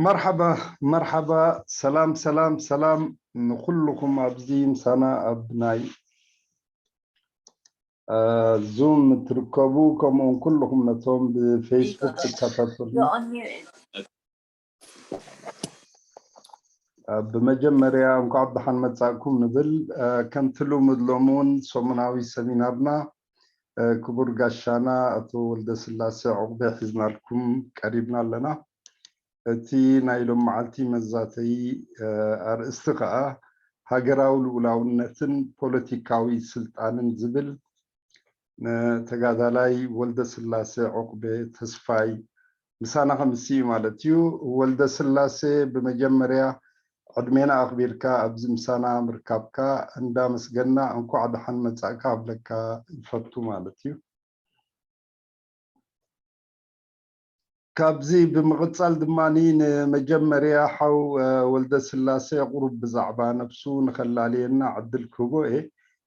መርሓባ፣ መርሓባ። ሰላም፣ ሰላም፣ ሰላም ንኹልኹም ኣብዚ ምሳና ኣብ ናይ፣ እ፣ ዙም እትርከቡ፣ ከምኡውን ኩልኹም ነቶም ብፌስቡክ ትከታተሉ። እ፣ ብመጀመርያ እንኳዕ ብደሓን መጻእኩም ንብል። እ፣ ከምቲ ልሙድ ሎሚ እውን ሰሙናዊ ሰሚናርና፣ እ፣ ክቡር ጋሻና ኣቶ ወልደስላሴ ዑቕቤ ሒዝናልኩም ቀሪብና ኣለና። እቲ ናይ ሎም መዓልቲ መዛተዪ፣ እ፣ ኣርእስቲ ኸኣ ሃገራዊ ልኡላውነትን ፖለቲካዊ ስልጣንን ዝብል ንተጋዳላይ ወልደስላሴ ዑቕቤ ተስፋይ ምሳና ከምሲ እዩ ማለት እዩ። ወልደስላሴ፣ ብመጀመርያ ዕድሜና ኣኽቢርካ ኣብዚ ምሳና ምርካብካ እንዳመስገና እንኳዕ ደሓን መጻእካ ክብለካ ይፈቱ ማለት እዩ። ካብዚ ብምቕጻል ድማ ንመጀመርያ ሓው፣ እ፣ ወልደስላሴ ቁሩብ ብዛዕባ ነብሱ ንኸላልየና ዕድል ክህቦ እየ።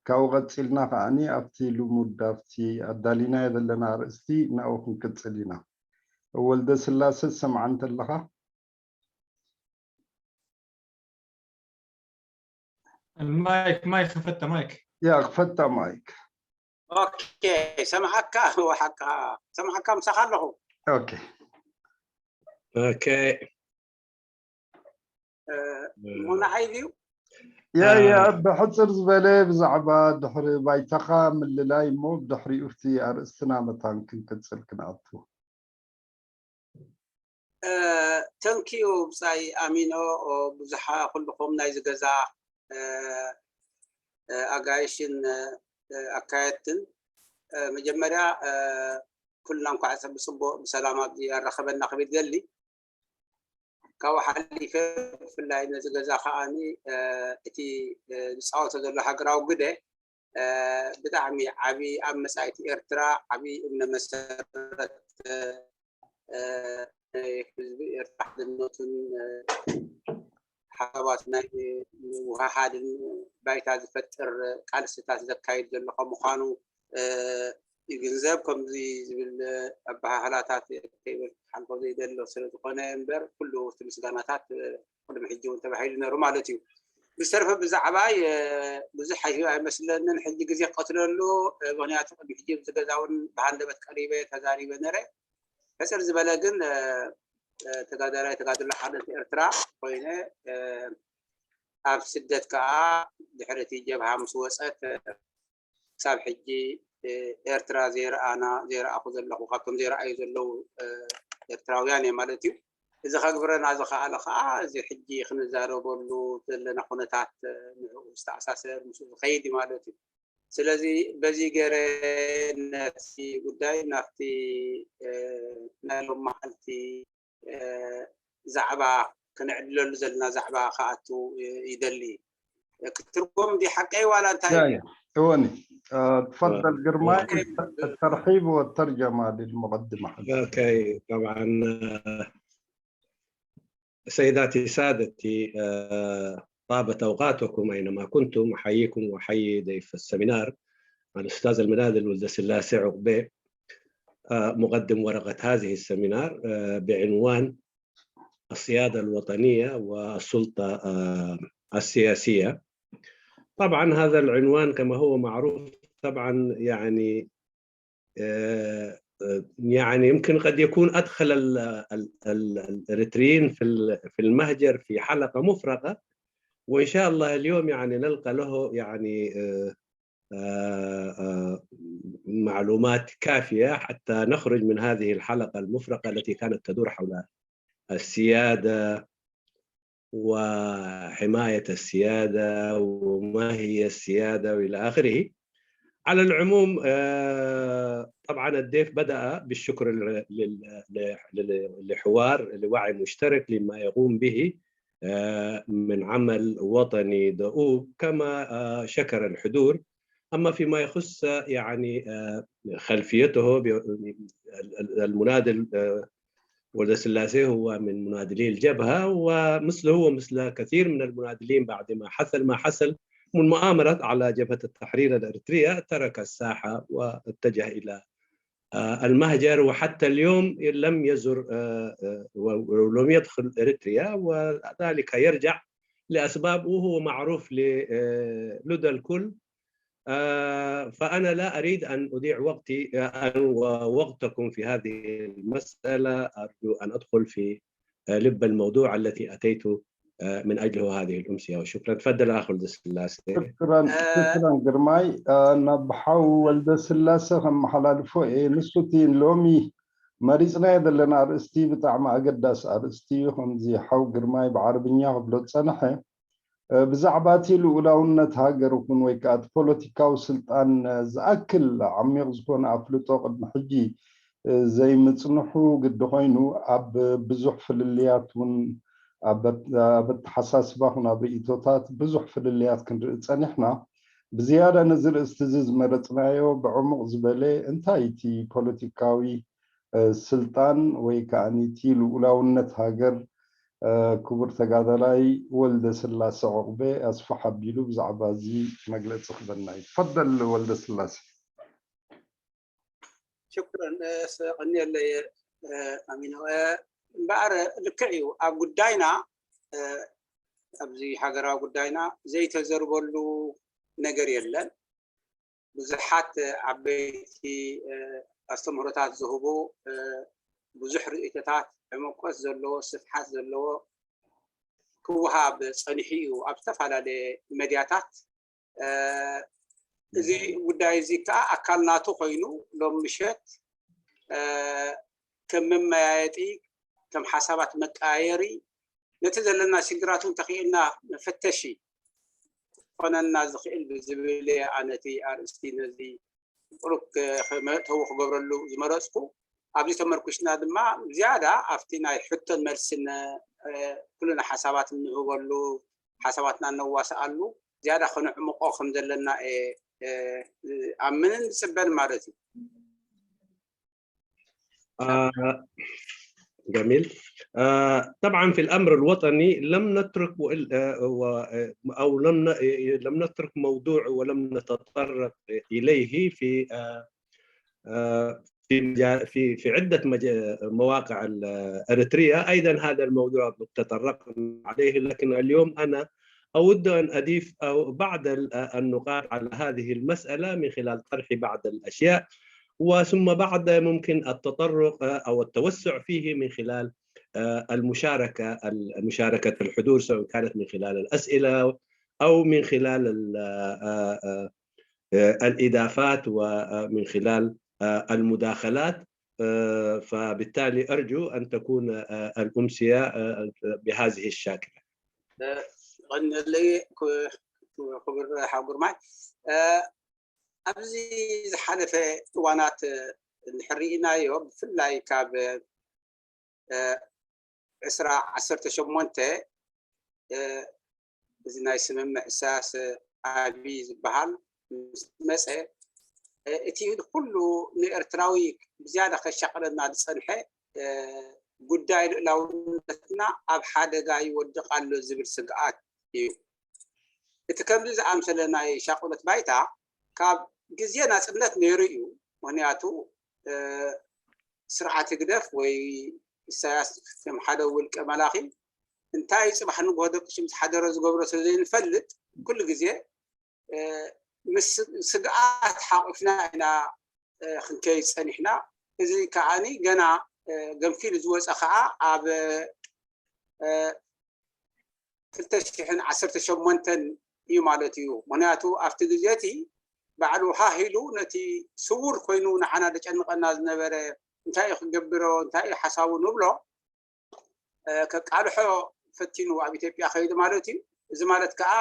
ካብኡ ቀጺልና ከኣኒ ኣብቲ ልሙድ፣ ኣብቲ ኣዳሊናዮ ዘለና ኣርእስቲ ናብኡ ክንቅጽል ኢና። ወልደስላሴ፣ ትሰምዓኒ እንተለኻ? المايك، مايك، خفت مايك. ያ፣ ክፈታ ማይክ። ኦኬ፣ ሰምዓካ፣ ወሓካ፣ ሰምዓካ፣ ምሳኻ ኣለኹ። ኦኬ። ኦኬ። እ፣ እሞ ንዓይ ድዩ? ያ፣ ያ፣ አ- ብሕጽር ዝበለ ብዛዕባ ድሕሪ ባይታኻ ምልላይ እሞ ብድሕሪኡ እቲ ኣርእስትና መታን ክንቅጽል ክንኣቱ። እ፣ ተንኪዩ ብጻይ ኣሚኖ፣ ኦ፣ ብዙሓ ኩልኹም ናይዚ ገዛ፣ እ፣ እ፣ ኣጋይሽን፣ እ፣ እ፣ ኣካየድትን፣ እ፣ መጀመርያ፣ እ፣ ኩልና እንኳዕ ብጽቡቕ ብሰላም ኣብዚ ኣራኸበና ክብል ደሊ። ካብኡ ሓሊፈ ብፍላይ ነዚ ገዛ ከኣኒ፣ እ፣ እቲ፣ እ፣ ዝጻወቶ ዘሎ ሃገራዊ ግደ፣ እ፣ ብጣዕሚ ዓቢ ኣብ መጻኢት ኤርትራ ዓቢ እምነ መሰረት፣ እ፣ ናይ ህዝቢ ኤርትራ ሓድነቱን፣ እ፣ ሓሳባት ናይ ምውሃሃድን ባይታ ዝፈጥር ቃልስታት ዘካይድ ዘሎ ከም ምዃኑ፣ እ፣ ይግንዘብ። ከምዚ ዝብል ኣበሃህላታት ከይብል ክሓልፎ ዘይደሎ ስለ ዝኾነ እምበር፣ ኩሉ እቲ ምስጋናታት፣ እ፣ ቅድሚ ሕጂ እውን ተባሂሉ ነይሩ ማለት እዩ። ብዝተረፈ ብዛዕባይ፣ እ፣ ብዙሕ ኣይህብ ኣይመስለንን፣ ሕጂ ግዜ ክቀትለሉ፣ እ፣ ምኽንያቱ ቅድሚ ሕጂ ኣብዚ ገዛ እውን ብሃንደበት ቀሪበ ተዛሪበ ነረ። ሕጽር ዝበለ ግን፣ እ፣ እ፣ ተጋዳላይ ተጋድሎ ሓርነት ኤርትራ ኮይነ፣ እ፣ ኣብ ስደት ከኣ ድሕሪ እቲ ጀብሃ ምስ ወጸት፣ እ፣ ክሳብ ሕጂ፣ እ፣ ኤርትራ ዘይረኣና፣ ዘይረኣኹ ዘለኹ፣ ካብቶም ዘይረኣዩ ዘለዉ፣ እ፣ ኤርትራውያን እየ ማለት እዩ። እዚ ከግብረና ዝኸኣለ ከኣ እዚ ሕጂ ክንዛረበሉ ዘለና ኩነታት፣ እ፣ ንዕኡ ዝተኣሳሰር ምስኡ ዝኸይድ እዩ ማለት እዩ። ስለዚ በዚ ገይረ ነቲ ጉዳይ ናብቲ፣ እ፣ ናይ ሎም መዓልቲ፣ እ፣ ዛዕባ ክነዕልለሉ ዘለና ዛዕባ ክኣቱ፣ እ፣ ይደሊ። ክትርጎም እንዲ ሓቀይ ዋላ እንታይ ያ፣ እዩ? ያ። እወኒ፣ እ፣ ትፈደል ግርማይ፣ ኦኬ። الترحيب والترجمة للمقدمة حقك. ኦኬ፣ طبعا፣ እ፣ سيداتي سادتي، آه، طابت أوقاتكم أينما كنتم. أحييكم وأحيي ضيف السمينار الأستاذ المناضل ولدسلاسي عقبة، آه، مقدم ورقة هذه السمينار، آه، بعنوان السيادة الوطنية والسلطة، آه، السياسية. طبعا هذا العنوان كما هو معروف، طبعا يعني، آه، آه، يعني يمكن قد يكون أدخل ال-، ال-، ال-، الإريتريين في ال-، في المهجر في حلقة مفرغة، وإن شاء الله اليوم يعني نلقى له يعني، آه، آه، آه، معلومات كافية حتى نخرج من هذه الحلقة المفرغة التي كانت تدور حول السيادة وحماية السيادة وما هي السيادة وإلى آخره. على العموم، آه، طبعا الضيف بدأ بالشكر ل-، لل-، ل-، ل-، لحوار، لوعي مشترك لما يقوم به، آه، من عمل وطني دؤوب، كما، آه، شكر الحضور. أما فيما يخص، آه، يعني، آه، خلفيته ب-، ال-، ال-، المناضل، آه، ولدسلاسي هو من مناضلي الجبهة، ومثله ومثل كثير من المناضلين بعد ما حصل ما حصل من مؤامرة على جبهة التحرير الإريترية ترك الساحة واتجه إلى آه، المهجر، وحتى اليوم لم يزر، آه، آه، و- ولم يدخل إريتريا، وذلك يرجع لأسباب، وهو معروف ل- آه، لدى الكل. آه، فأنا لا أريد أن أضيع وقتي، آه، أن ووقتكم في هذه المسألة. أرجو أن أدخل في، آه، لب الموضوع التي أتيت، آه، من أجله هذه الأمسية. وشكرا. تفضل أخ ولد السلاسة. شكرا شكرا ግርማይ ናብ ሓው ወልደ ስላሰ ከመሓላልፎ እየ። ንሱ እቲ ሎሚ መሪፅናዮ ዘለና ኣርእስቲ ብጣዕሚ ኣገዳሲ ኣርእስቲ እዩ። ከምዚ ሓው ግርማይ ብዓረብኛ ክብሎ ዝፀንሐ ብዛዕባ እቲ ልኡላውነት ሃገር ይኹን ወይ ከዓ እቲ ፖለቲካዊ ስልጣን ዝኣክል ዓሚቕ ዝኾነ ኣፍልጦ ቅድሚ ሕጂ ዘይምፅንሑ ግዲ ኮይኑ ኣብ ብዙሕ ፍልልያት እውን ኣብ ኣተሓሳስባ ኹን ኣብ ርእቶታት ብዙሕ ፍልልያት ክንርኢ ፀኒሕና። ብዝያዳ ነዚ ርእስቲ እዚ ዝመረፅናዮ ብዕሙቕ ዝበለ እንታይ እቲ ፖለቲካዊ ስልጣን ወይ ከዓ እቲ ልኡላውነት ሃገር ክቡር ተጋዳላይ ወልደ ስላሰ ዑቕበ ኣስፍሕ ኣቢሉ ብዛዕባ እዚ መግለፂ ክበና እዩ። ትፈደል ወልደ ስላሰ። ሽኩረን ቀኒየለይ ኣሚኖ። እምበኣር ልክዕ እዩ፣ ኣብ ጉዳይና ኣብዚ ሃገራዊ ጉዳይና ዘይተዘርበሉ ነገር የለን። ብዙሓት ዓበይቲ ኣስተምህሮታት ዝህቡ ብዙሕ ርእይቶታት ዕምቆት ዘለዎ ስፍሓት ዘለዎ ክወሃብ ፀኒሑ እዩ ኣብ ዝተፈላለየ መድያታት። እዚ ጉዳይ እዚ ከዓ ኣካል ናቱ ኮይኑ ሎም ምሸት ከም መመያየጢ ከም ሓሳባት መቀያየሪ ነቲ ዘለና ሽግራት እውን ተኽኢልና መፈተሺ ክኾነና ዝኽእል ብዝብል እየ ኣነ እቲ ኣርእስቲ ነዚ ቁሩብ መእተዊ ክገብረሉ ዝመረፅኩ። ኣብዚ ተመርኩሽና ድማ ዝያዳ ኣብቲ ናይ ሕቶን መልስን ኩልና ሓሳባት እንህበሉ ሓሳባትና እነዋስኣሉ ዝያዳ ከነዕምቆ ከም ዘለና እየ ኣምንን ዝፅበን ማለት እዩ። آه جميل. آه طبعا في الأمر الوطني لم نترك وإل- آه، و- آه، أو لم ن- لم نترك موضوع ولم نتطرق إليه في آه، آه، في مجا- في في عدة مجا- مواقع الإريترية. أيضا هذا الموضوع تطرقنا عليه، لكن اليوم أنا أود أن أضيف أو بعض ال- النقاط على هذه المسألة من خلال طرح بعض الأشياء، وثم بعد ممكن التطرق أو التوسع فيه من خلال المشاركة، مشاركة الحضور، سواء كانت من خلال الأسئلة أو من خلال الإضافات ومن خلال المداخلات. فبالتالي أرجو أن تكون الأمسية بهذه الشاكلة. غنلي خبر حاجر معي ኣብዚ ዝሓለፈ እዋናት እንድሕር ርኢናዮ ብፍላይ ካብ ዕስራ ዓሰርተ ሸሞንተ እዚ ናይ ስምምዕ እሳያስ ኣቢ ዝበሃል ምስ መፀ እቲ ኩሉ ንኤርትራዊ ብዝያዳ ከሻቕለና ዝፀንሐ ጉዳይ ልእላውነትና ኣብ ሓደጋ ይወድቕ ኣሎ ዝብል ስግኣት እዩ። እቲ ከምዚ ዝኣምሰለ ናይ ሻቕሎት ባይታ ካብ ግዜ ናፅነት ነይሩ እዩ። ምክንያቱ ስርዓት ህግደፍ ወይ ኢሳያስ ከም ሓደ ውልቀ መላኺ እንታይ ፅባሕ ንግሆ ደቂ ሽም ዝሓደረ ዝገብሮ ስለ ዘይንፈልጥ ኩሉ ግዜ ምስ ስግኣት ሓቑፍና ኢና ክንከይድ ፀኒሕና። እዚ ከዓኒ ገና ገንፊሉ ዝወፀ ከዓ ኣብ ክልተ ሽሕን ዓሰርተ ሸሞንተን እዩ ማለት እዩ። ምክንያቱ ኣብቲ ግዜ እቲ ባዕሉ ሃህ ኢሉ ነቲ ስውር ኮይኑ ንዓና ዘጨንቐና ዝነበረ እንታይ እዩ ክገብሮ እንታይ እዩ ሓሳቡ ንብሎ ከቃልሖ ፈቲኑ ኣብ ኢትዮጵያ ከይዱ ማለት እዩ። እዚ ማለት ከዓ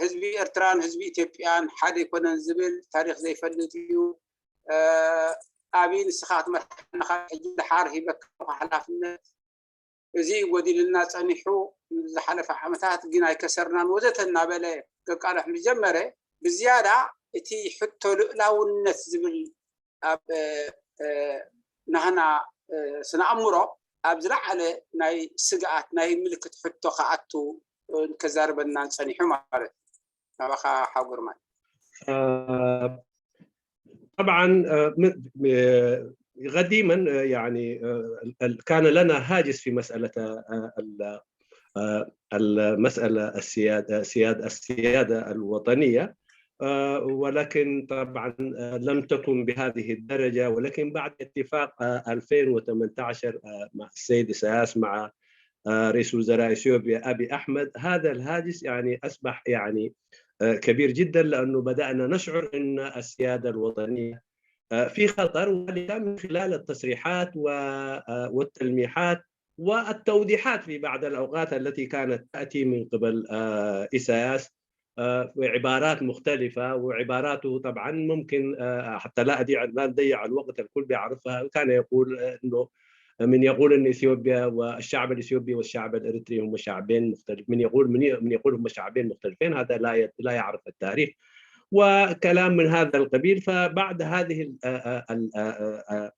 ህዝቢ ኤርትራን ህዝቢ ኢትዮጵያን ሓደ ኣይኮነን ዝብል ታሪክ ዘይፈልጥ እዩ። ኣብይ ንስኻ ክትመርሓና ካብ ሕጂ ድሓር ሂበካ ሓላፍነት እዚ ጎዲልና ፀኒሑ ዝሓለፈ ዓመታት ግን ኣይከሰርናን ወዘተ እናበለ ከቃልሕ ምስ ጀመረ ብዝያዳ እቲ ሕቶ ልእላውነት ዝብል ኣብ ናህና ስነ ኣእምሮ ኣብ ዝለዓለ ናይ ስግኣት ናይ ምልክት ሕቶ ክኣቱ ከዛርበናን ፀኒሑ ማለት እዩ። ናባኻ ሓው ግርማይ። طبعا، آه، م- م- قديما، آه، يعني، آه، ال- ال- كان لنا هاجس في مسألة، آه، ال- آه، المسألة السيادة، السيادة، السيادة الوطنية. آه، ولكن طبعا، آه، لم تكن بهذه الدرجة، ولكن بعد اتفاق، آه، ألفين وثمانية عشر، آه، مع السيد إساياس، مع، آه، رئيس وزراء إثيوبيا أبي أحمد، هذا الهاجس يعني أصبح يعني، آه، كبير جدا، لأنه بدأنا نشعر أن السيادة الوطنية، آه، في خطر، وذلك من خلال التصريحات و-، آه، والتلميحات والتوضيحات في بعض الأوقات التي كانت تأتي من قبل، آه، إساياس، آه، وعبارات مختلفة، وعباراته طبعا ممكن، آه، حتى لا أضيع، لا نضيع الوقت، الكل بيعرفها. كان يقول، آه، إنه من يقول إن إثيوبيا والشعب الإثيوبي والشعب الإريتري هم شعبين مختلف، من يقول، من ي-، من يقول هم شعبين مختلفين، هذا لا ي-، لا يعرف التاريخ، وكلام من هذا القبيل. فبعد هذه ال-، آه، آه، ال-، آه، آه،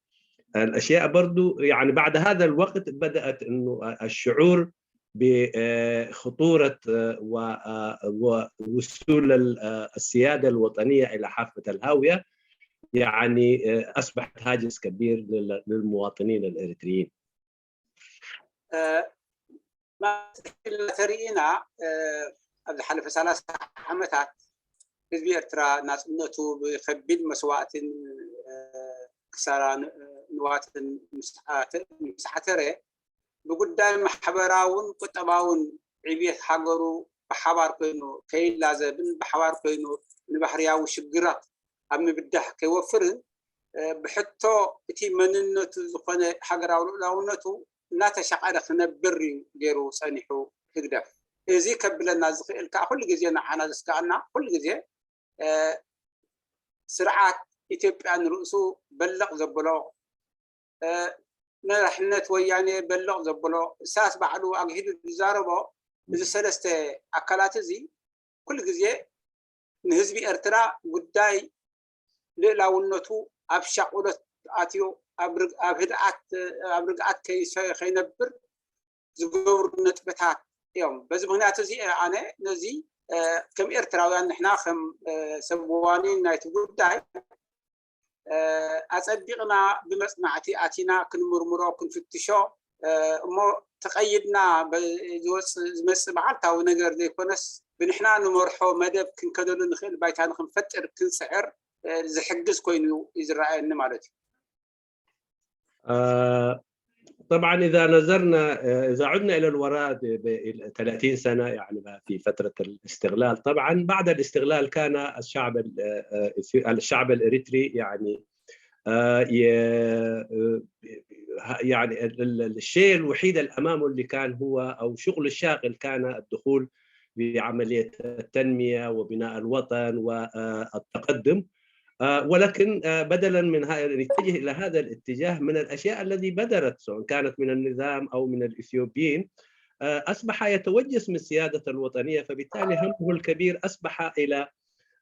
آه، الأشياء برضو، يعني، بعد هذا الوقت بدأت إنه الشعور بخطورة، آه، و-، آه، ووصول ال-، آه، السيادة الوطنية إلى حافة الهاوية، يعني، آه، أصبحت هاجس كبير لل-، للمواطنين الإريتريين. ተሪኢና፣ ኣብ ዝሓለፈ ሰላሳ ዓመታት ህዝቢ ኤርትራ ናጽነቱ ብከቢድ መስዋእትን ክሳራ ንዋትን ምስ ዓተረ፣ ብጉዳይ ማሕበራውን ቁጠባውን ዕብየት ሃገሩ ብሓባር ኮይኑ ከይላዘብን ብሓባር ኮይኑ ንባህርያዊ ሽግራት ኣብ ምብዳህ ከይወፍርን፣ ብሕቶ እቲ መንነቱ ዝኾነ ሃገራዊ ልኡላውነቱ እናተሻቐረ ክነብር እዩ ገይሩ ጸኒሑ ህግደፍ። እዚ ከብለና ዝኽእል ከዓ ኩሉ ግዜ ንዓና ዘስግኣና ኩሉ ግዜ ስርዓት ኢትዮጵያ ንርእሱ በለቕ ዘብሎ፣ መራሕነት ወያኔ በለቕ ዘብሎ፣ እሳስ ባዕሉ ኣግሂዱ ዝዛረቦ፣ እዚ ሰለስተ ኣካላት እዚ ኩሉ ግዜ ንህዝቢ ኤርትራ ጉዳይ ልእላውነቱ ኣብ ሻቁሎት ኣትዮ ኣብ ርግ-፣ ኣብ ህድኣት፣ ኣብ ርግኣት ከይሰ-፣ ከይነብር ዝገብሩ ነጥብታት እዮም። በዚ ምኽንያት እዚ ኣነ ነዚ፣ እ፣ ከም ኤርትራውያን ንሕና ከም፣ እ፣ ሰብ ዋኒን ናይቲ ጉዳይ፣ እ፣ ኣጸቢቕና ብመጽናዕቲ ኣቲና ክንምርምሮ፣ ክንፍትሾ፣ እ፣ እሞ ተቐይድና በ-፣ ዝወጽእ፣ ዝመጽእ መዓልታዊ ነገር ዘይኮነስ ብንሕና ንመርሖ መደብ ክንከደሉ ንኽእል ባይታ ንኽንፈጥር ክንጽዕር፣ እ፣ ዝሕግዝ ኮይኑ እዩ ዝረኣየኒ ማለት እዩ። آه، طبعا، إذا نظرنا، آه، إذا عدنا إلى الوراء ب-، ب-، ثلاثين سنة، يعني، في فترة الاستغلال. طبعا بعد الاستغلال كان الشعب ال-، آه، آه، الشعب الإريتري، يعني، آه، ي-، آه، يعني ال-، ال-، الشيء الوحيد الأمامه اللي كان هو، أو شغل الشاغل، كان الدخول بعملية التنمية وبناء الوطن والتقدم. آه، ولكن، آه، بدلا من ه-، أن يتجه إلى هذا الاتجاه، من الأشياء الذي بدرت، سواء كانت من النظام أو من الإثيوبيين، آه، أصبح يتوجس من السيادة الوطنية، فبالتالي همه الكبير أصبح إلى،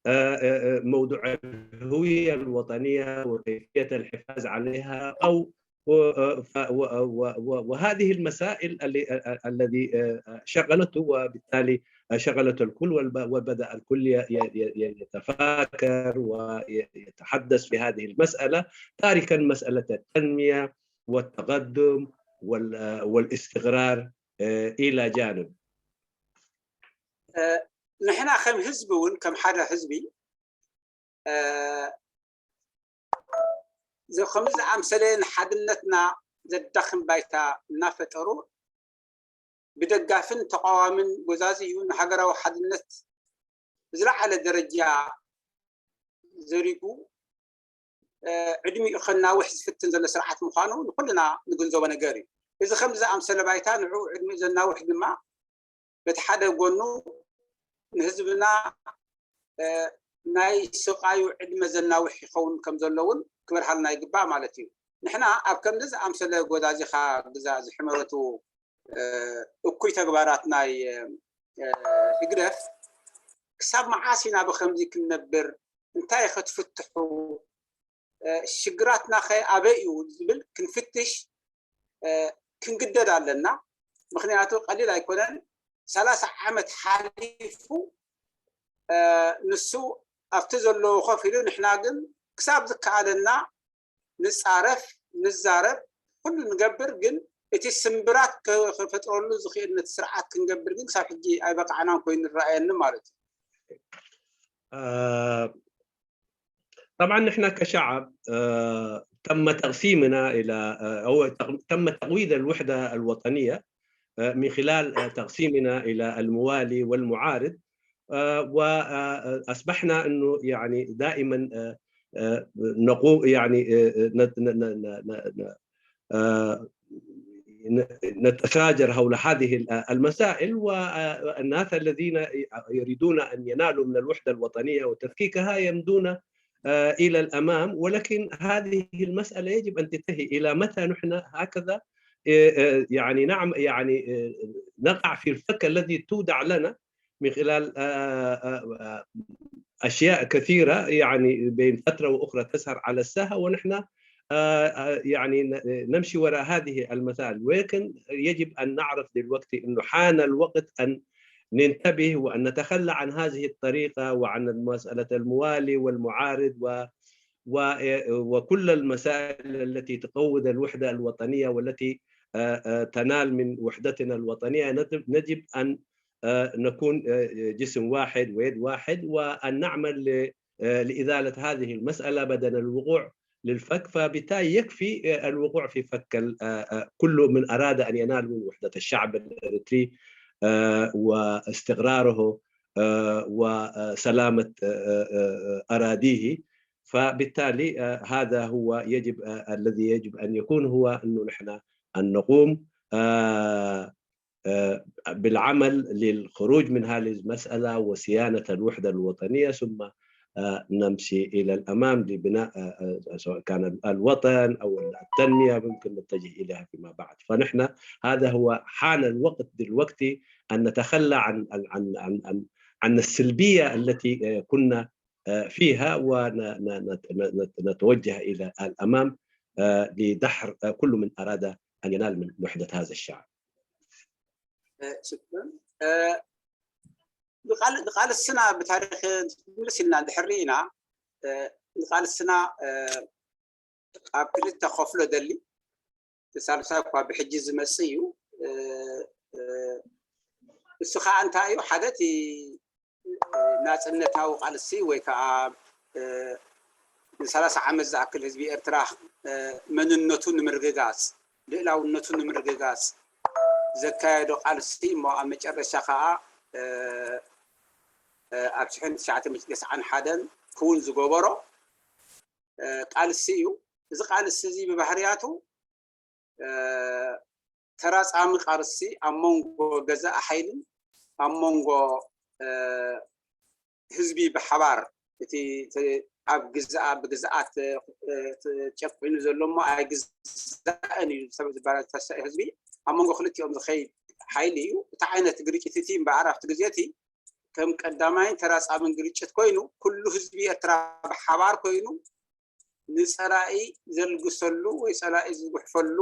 آه، آه، آه، موضوع الهوية الوطنية وكيفية الحفاظ عليها، أو و-، ف-، و-، و-، و-، وهذه المسائل اللي، ال-، ال-، الذي، آه، شغلته، وبالتالي شغلت الكل، والب-، وبدأ الكل ي-، ي-، ي-، يتفاكر ويتحدث في هذه المسألة، تاركا مسألة التنمية والتقدم وال-، آه، والاستقرار، آه، إلى جانب. ንሕና ከም ህዝቢ እውን፣ ከም ሓደ ህዝቢ፣ ከምዚ ዝኣምሰለ ንሓድነትና ዘዳኽም ባይታ እናፈጠሩ፣ ብደጋፍን ተቓዋምን ጎዛዝዩ ንሃገራዊ ሓድነት ብዝለዓለ ደረጃ ዘሪጉ፣ እ፣ ዕድሚኡ ከናውሕ ዝፍትን ዘሎ ስርዓት ምዃኑ ንኩልና ንግንዘቦ ነገር እዩ። እዚ ከምዚ ዝኣምሰለ ባይታ ንዕኡ ዕድሚኡ ዘናውሕ ድማ በቲ ሓደ ጎኑ ንህዝብና፣ እ፣ ናይ ስቓዩ ዕድመ ዘናውሕ ይኸውን ከም ዘሎ እውን ክበርሃልና ይግባእ ማለት እዩ። ንሕና ኣብ ከምዚ ዝኣምሰለ ጎዛዚኻ ግዛ ዝሕመረቱ፣ እ፣ እኩይ ተግባራት ናይ፣ እ፣ ህግደፍ ክሳብ መዓስ ኢና ብኸምዚ ክንነብር? እንታይ ከ ትፍትሑ? እ፣ ሽግራትና ከ ኣበይ እዩ ዝብል ክንፍትሽ፣ እ፣ ክንግደድ ኣለና። ምኽንያቱ ቀሊል ኣይኮነን። ሰላሳ ዓመት ሓሊፉ፣ እ፣ ንሱ ኣብቲ ዘለዎ ኮፍ ኢሉ፣ ንሕና ግን ክሳብ ዝከኣለና ንፃረፍ፣ ንዛረብ፣ ኩሉ ንገብር፣ ግን እቲ ስምብራት ከ-፣ ከፈጥረሉ ዝኽእል ነቲ ስርዓት ክንገብር ግን ክሳብ ሕጂ ኣይበቃዕናን ኮይኑ ይረኣየኒ ማለት እዩ። آه، طبعا نحن كشعب آه، تم تقسيمنا إلى آه، أو تق- تم تقويض الوحدة الوطنية آه، من خلال آه، تقسيمنا إلى الموالي والمعارض وأصبحنا أنه يعني دائما آه، آه، نقوم يعني آه، آه، نت- ن- ن- ن- ن- ن- آه، ن- نتشاجر حول هذه ال- المسائل، والناس الذين يريدون أن ينالوا من الوحدة الوطنية وتفكيكها يمدون آه، إلى الأمام، ولكن هذه المسألة يجب أن تنتهي. إلى متى نحن هكذا آه، آه، يعني نعم يعني آه، نقع في الفك الذي تودع لنا من خلال آه، آه، آه، أشياء كثيرة يعني بين فترة وأخرى تظهر على الساحة، ونحن آه، آه، يعني ن- نمشي وراء هذه المسائل. ولكن يجب أن نعرف دلوقتي أنه حان الوقت أن ننتبه وأن نتخلى عن هذه الطريقة وعن مسألة الموالي والمعارض و و- وكل المسائل التي تقوض الوحدة الوطنية والتي آه، آه، تنال من وحدتنا الوطنية. نجب أن آه، نكون آه، جسم واحد ويد واحد، وأن نعمل ل- آه، لإزالة هذه المسألة بدل الوقوع للفك. فبالتالي يكفي آه، الوقوع في فك ال- آه، آه، كل من أراد أن ينال من وحدة الشعب الإريتري آه، واستقراره آه، وسلامة آه، آه، آه، أراضيه. فبالتالي آه، هذا هو يجب آه، الذي يجب أن يكون، هو أنه نحن أن نقوم آه، آه، بالعمل للخروج من هذه المسألة وصيانة الوحدة الوطنية، ثم آه، نمشي إلى الأمام لبناء آه، آه، سواء كان الوطن أو التنمية ممكن نتجه إليها فيما بعد. فنحن هذا هو حان الوقت دلوقتي أن نتخلى عن عن عن عن, عن, عن السلبية التي آه، كنا آه، فيها ونتوجه إلى الأمام آه، لدحر آه، كل من أراد أن ينال من وحدة هذا الشعب. ሽክረን። ንቃልስና ብታሪክ ምልስ ኢልና እንድሕር ርኢና ንቃልስና ኣብ ክልተ ከፍሎ ደሊ፣ ሳልሳይ እኳ ብሕጂ ዝመፅእ እዩ። እሱ ከዓ እንታይ እዩ? ሓደ እቲ ናፅነታዊ ቃልሲ ወይ ከዓ ንሰላሳ ዓመት ዝኣክል ህዝቢ ኤርትራ መንነቱ ንምርግጋፅ፣ ልእላውነቱ ንምርግጋፅ ዘካየዶ ቃልሲ እሞ ኣብ መጨረሻ ከዓ ኣብ ሽሕን ትሽዓተ ሚእትን ተስዓን ሓደን ክውን ዝገበሮ ቃልሲ እዩ። እዚ ቃልሲ እዚ ብባህርያቱ ተራፃሚ ቃልሲ ኣብ መንጎ ገዛኢ ሓይልን ኣብ መንጎ ህዝቢ ብሓባር እቲ ኣብ ግዝኣ ብግዝኣት ተጨቂኑ ዘሎ እሞ ኣይግዛእን እዩ ሰብ ዝበሃል ህዝቢ ኣብ መንጎ ክልቲኦም ዝኸይድ ሓይሊ እዩ። እቲ ዓይነት ግርጭት እቲ እምበኣር ኣብቲ ግዜ እቲ ከም ቀዳማይን ተራፃምን ግርጭት ኮይኑ ኩሉ ህዝቢ ኤርትራ ብሓባር ኮይኑ ንፀላኢ ዘልግሰሉ ወይ ፀላኢ ዝጉሕፈሉ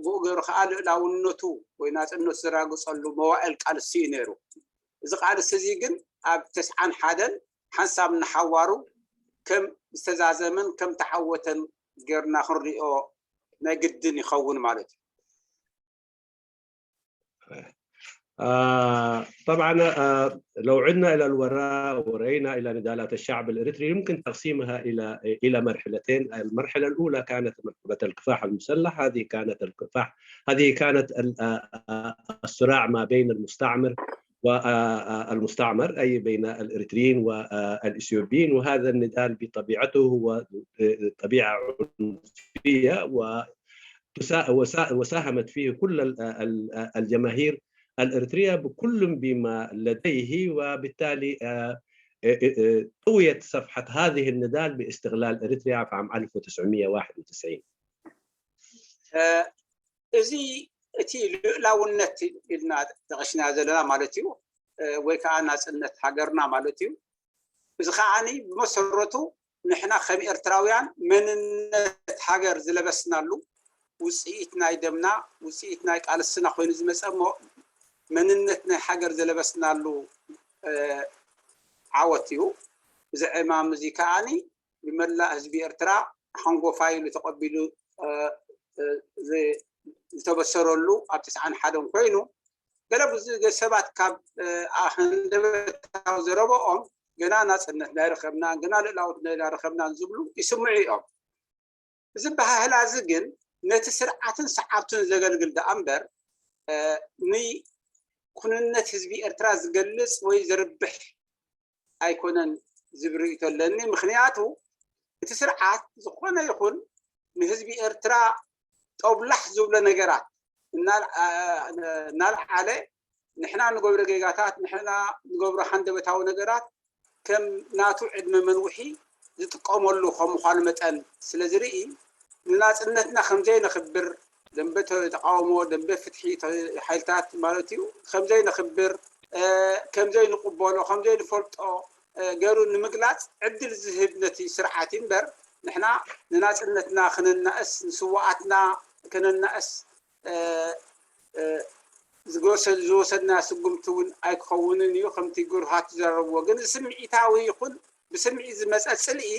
ብኡ ገይሩ ከዓ ልእላውነቱ ወይ ናፅነቱ ዘራግፀሉ መዋእል ቃልሲ እዩ ነይሩ። እዚ ቃልሲ እዚ ግን ኣብ ተስዓን ሓደን ሓንሳብ ንሓዋሩ ከም ዝተዛዘመን ከም ተዓወተን ጌርና ክንሪኦ ናይ ግድን ይኸውን ማለት እዩ። آه طبعا آه لو عدنا الى الوراء ورأينا الى نضالات الشعب الاريتري يمكن تقسيمها الى الى مرحلتين. المرحله الاولى كانت مرحله الكفاح المسلح، هذه كانت الكفاح هذه كانت آه، آه، الصراع ما بين المستعمر والمستعمر، اي بين الاريتريين والاثيوبيين. وهذا النضال بطبيعته هو طبيعه عنفيه و وساهمت فيه كل الجماهير الاريتريه بكل بما لديه، وبالتالي طويت صفحه هذه النضال باستقلال اريتريا في عام ألف وتسعمية وواحد وتسعين. እዚ እቲ ልእላውነት ኢልና ጠቐሽና ዘለና ማለት እዩ ወይ ከዓ ናፅነት ሃገርና ማለት እዩ። እዚ ከዓኒ ብመሰረቱ ንሕና ከም ኤርትራውያን መንነት ሃገር ዝለበስናሉ ውፅኢት ናይ ደምና ውፅኢት ናይ ቃልስና ኮይኑ ዝመፀ እሞ መንነት ናይ ሃገር ዝለበስናሉ ዓወት እዩ። እዚ ዕማም እዚ ከዓኒ ብመላእ ህዝቢ ኤርትራ ሓንጎፋይ ኢሉ ተቐቢሉ ዝተበሰረሉ ኣብ ትስዓን ሓደን ኮይኑ፣ ገለ ብዙ ሰባት ካብ ሃንደበታዊ ዘረበኦም ገና ናጽነትና ኣይረኸብናን፣ ገና ልእላውነትና ኣይረኸብናን ዝብሉ ይስምዑ እዮም። እዚ ኣበሃህላ እዚ ግን ነቲ ስርዓትን ሰዓብቱን ዘገልግል ደኣ እምበር ንኩንነት ህዝቢ ኤርትራ ዝገልጽ ወይ ዝርብሕ ኣይኮነን ዝብል ርእይቶ ኣለኒ። ምኽንያቱ እቲ ስርዓት ዝኾነ ይኹን ንህዝቢ ኤርትራ ጦብላሕ ዝብሎ ነገራት እናልዓለ ንሕና ንገብሮ ጌጋታት፣ ንሕና ንገብሮ ሃንደበታዊ ነገራት ከም ናቱ ዕድመ መንውሒ ዝጥቀመሉ ከም ምዃኑ መጠን ስለ ዝርኢ፣ ንናጽነትና ከም ዘይነኽብር፣ ደንበ ተቃውሞ፣ ደንበ ፍትሒ ሓይልታት ማለት እዩ፣ ከም ዘይነኽብር፣ ከም ዘይንቕበሎ፣ ከም ዘይንፈልጦ ገይሩ ንምግላጽ ዕድል ዝህብ ነቲ ስርዓት እዩ እምበር፣ ንሕና ንናጽነትና ክነናእስ፣ ንስዋኣትና ክነናእስ ዝወሰድና ስጉምቲ እውን ኣይክኸውንን እዩ። ከምቲ ግሩሃት ዝዘረብዎ ግን ስምዒታዊ ይኹን ብስምዒት ዝመፀ ፅልኢ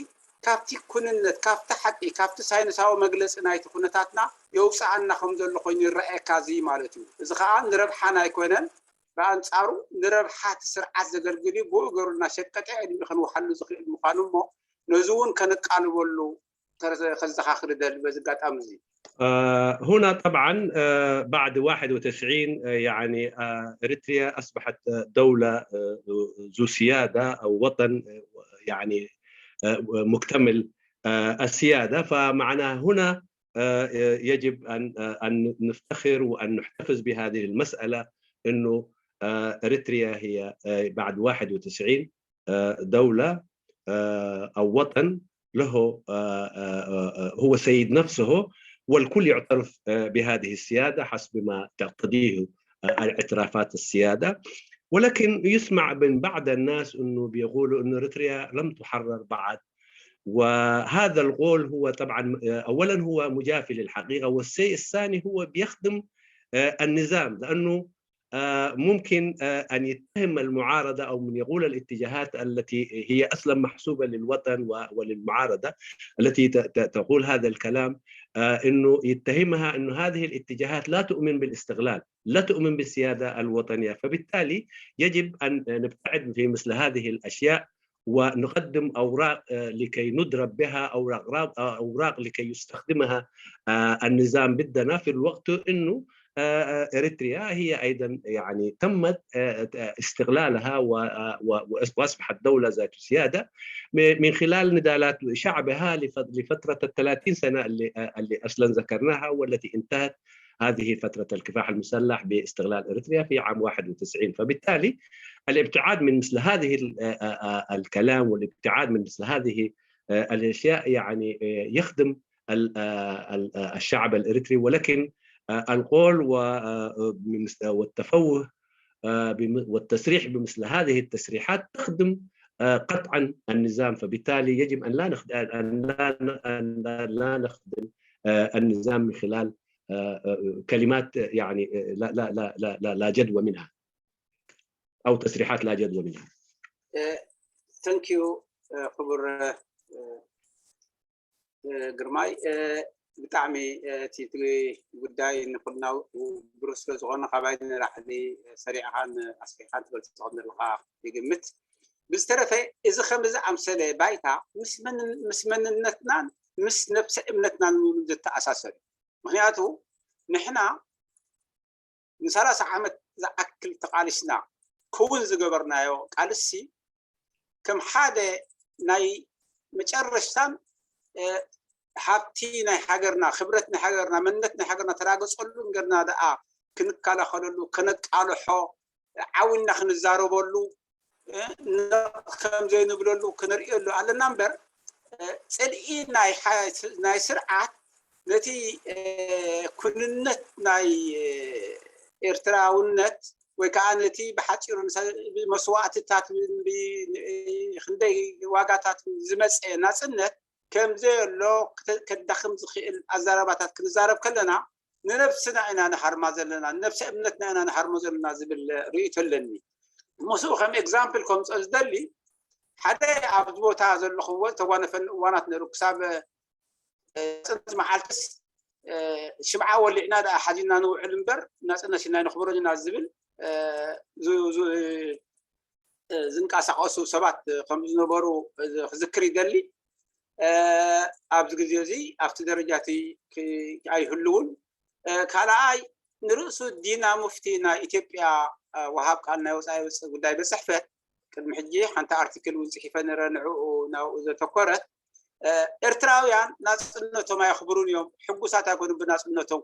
ካብቲ ኩንነት፣ ካብቲ ሓቂ፣ ካብቲ ሳይንሳዊ መግለፂ ናይቲ ኩነታትና የውፅኣና ከም ዘሎ ኮይኑ ይረኣየካ እዚ ማለት እዩ። እዚ ከዓ ንረብሓና ኣይኮነን፣ ብኣንፃሩ ንረብሓ እቲ ስርዓት ዘገልግል እዩ። ብኡ ገይሩ እናሸቀጠ ዕድሚኡ ከንውሓሉ ዝኽእል ምዃኑ እሞ ነዚ እውን ከነቃልበሉ ከዘኻኽር ደሊ በዚ ኣጋጣሚ እዚ። هنا طبعا بعد واحد وتسعين يعني إريتريا أصبحت دولة ذو سيادة أو وطن يعني مكتمل السيادة، فمعناها هنا يجب أن أن نفتخر وأن نحتفظ بهذه المسألة، إنه إريتريا هي بعد واحد وتسعين دولة أو وطن له هو سيد نفسه، والكل يعترف بهذه السيادة حسب ما تقتضيه الاعترافات السيادة. ولكن يسمع من بعض الناس انه بيقولوا انه اريتريا لم تحرر بعد، وهذا القول هو طبعا اولا هو مجافي للحقيقه، والشيء الثاني هو بيخدم النظام، لانه ممكن ان يتهم المعارضه او من يقول الاتجاهات التي هي اصلا محسوبه للوطن وللمعارضه التي تقول هذا الكلام، انه يتهمها انه هذه الاتجاهات لا تؤمن بالاستقلال، لا تؤمن بالسياده الوطنيه، فبالتالي يجب ان نبتعد في مثل هذه الاشياء ونقدم اوراق لكي نضرب بها، او اوراق لكي يستخدمها النظام ضدنا في الوقت انه اريتريا هي ايضا يعني تمت استغلالها واصبحت دوله ذات سياده من خلال نضالات شعبها لفتره ال ثلاثين سنه اللي اللي اصلا ذكرناها، والتي انتهت هذه فتره الكفاح المسلح باستغلال اريتريا في عام واحد وتسعين. فبالتالي الابتعاد من مثل هذه الكلام والابتعاد من مثل هذه الاشياء يعني يخدم الشعب الاريتري، ولكن القول والتفوه والتصريح بمثل هذه التصريحات تخدم قطعا النظام. فبالتالي يجب ان لا نخدم، ان لا نخدم النظام من خلال كلمات يعني لا لا لا لا لا جدوى منها او تصريحات لا جدوى منها. Thank you ክቡር ግርማይ። ብጣዕሚ እቲ ጉዳይ ንኩልና ብሩህ ስለ ዝኾነ ካባይ ንላዕሊ ሰሪዕኻን ኣስፊሕኻን ትገልጾ ከም ዘለኻ ይግምት። ብዝተረፈ እዚ ከምዚ ዝኣምሰለ ባይታ ምስ መንነትናን ምስ ነብሰ እምነትናን እውን ዝተኣሳሰር እዩ። ምክንያቱ ንሕና ንሰላሳ ዓመት ዝኣክል ተቓሊስና ክውን ዝገበርናዮ ቃልሲ ከም ሓደ ናይ መጨረሽታን ሃብቲ ናይ ሃገርና፣ ክብረት ናይ ሃገርና፣ መንነት ናይ ሃገርና ተራገጸሉ እንገርና ደኣ ክንከላኸለሉ፣ ከነቃልሖ፣ ዓዊና ክንዛረበሉ ከም ዘይንብለሉ ክነርእየሉ ኣለና እምበር ፅልኢ ናይ ስርዓት ነቲ ኩንነት ናይ ኤርትራውነት ወይ ከዓ ነቲ ብሓፂሩ መስዋእትታት ክንደይ ዋጋታት ዝመፀ ናፅነት ከም ዘየሎ ከዳኽም ዝኽእል ኣዛረባታት ክንዛረብ ከለና ንነብስና ኢና ንሃርማ ዘለና፣ ንነብሰ እምነትና ኢና ንሃርሞ ዘለና ዝብል ርእይቶ ኣለኒ። ምስኡ ከም example ከምፅኦ ዝደሊ ሓደ ኣብዚ ቦታ ዘለኹዎ ዝተጓነፈኒ እዋናት ነይሩ። ክሳብ ናፅነት መዓልትስ ሽምዓ ወሊዕና ደኣ ሓዚና ንውዕል እምበር፣ ናፅነት ሽናይ ነኽብሮ ኢና ዝብል ዝንቀሳቐሱ ሰባት ከም ዝነበሩ ክዝክር ይደሊ። ኣብዚ ግዜ እዚ ኣብቲ ደረጃ እቲ ኣይህልውን። ካልኣይ፣ ንርእሱ ዲና ሙፍቲ ናይ ኢትዮጵያ ወሃብ ቃል ናይ ወፃኢ ጉዳይ ቤት ፅሕፈት ቅድሚ ሕጂ ሓንቲ ኣርቲክል እውን ፅሒፈ ነረ፣ ንዕኡ ናብኡ ዘተኮረት፣ ኤርትራውያን ናፅነቶም ኣየኽብሩን እዮም፣ ሕጉሳት ኣይኮኑን ብናፅነቶም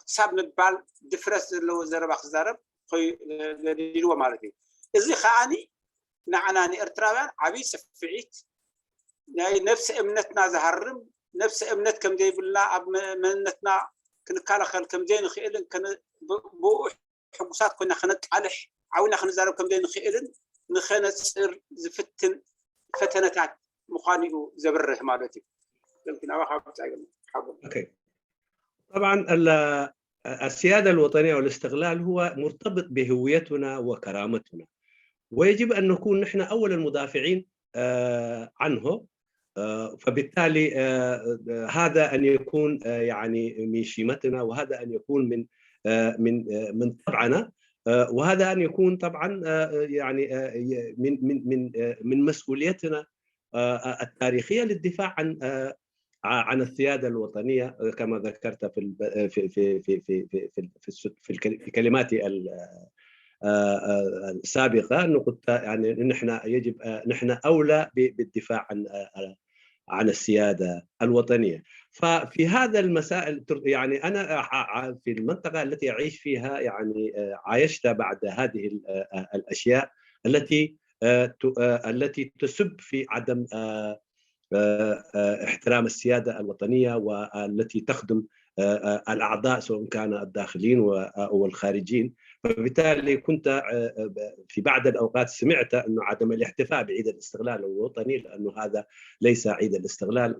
ክሳብ ምባል ድፍረት ዘለዎ ዘረባ ክዛረብ ገዲድዎ ማለት እዩ። እዚ ከዓኒ ንዓና ንኤርትራውያን ዓብዪ ፅፍዒት፣ ናይ ነፍሲ እምነትና ዝሃርም፣ ነፍሲ እምነት ከም ዘይብልና፣ ኣብ መንነትና ክንከላኸል ከም ዘይንኽእልን ብኡ ሕጉሳት ኮይና ከነቃልሕ ዓዊና ክንዛረብ ከም ዘይንኽእልን ንኸነፅር ዝፍትን ፈተነታት ምዃኑ እዩ ዘብርህ ማለት እዩ። طبعا السيادة الوطنية والاستقلال هو مرتبط بهويتنا وكرامتنا، ويجب أن نكون نحن أول المدافعين عنه. فبالتالي هذا أن يكون يعني من شيمتنا، وهذا أن يكون من من من طبعنا، وهذا أن يكون طبعا يعني من من من من مسؤوليتنا التاريخية للدفاع عن عن السيادة الوطنية كما ذكرت في في في في في في في, في, في, في كلماتي السابقة، أنه قلت يعني نحن يجب نحن أولى بالدفاع عن عن السيادة الوطنية. ففي هذا المسائل يعني أنا في المنطقة التي أعيش فيها يعني عايشت بعد هذه الأشياء التي التي تسب في عدم احترام السيادة الوطنية والتي تخدم الأعضاء سواء كان الداخلين أو الخارجين. فبالتالي كنت في بعض الأوقات سمعت أنه عدم الاحتفاء بعيد الاستقلال الوطني لأنه هذا ليس عيد الاستقلال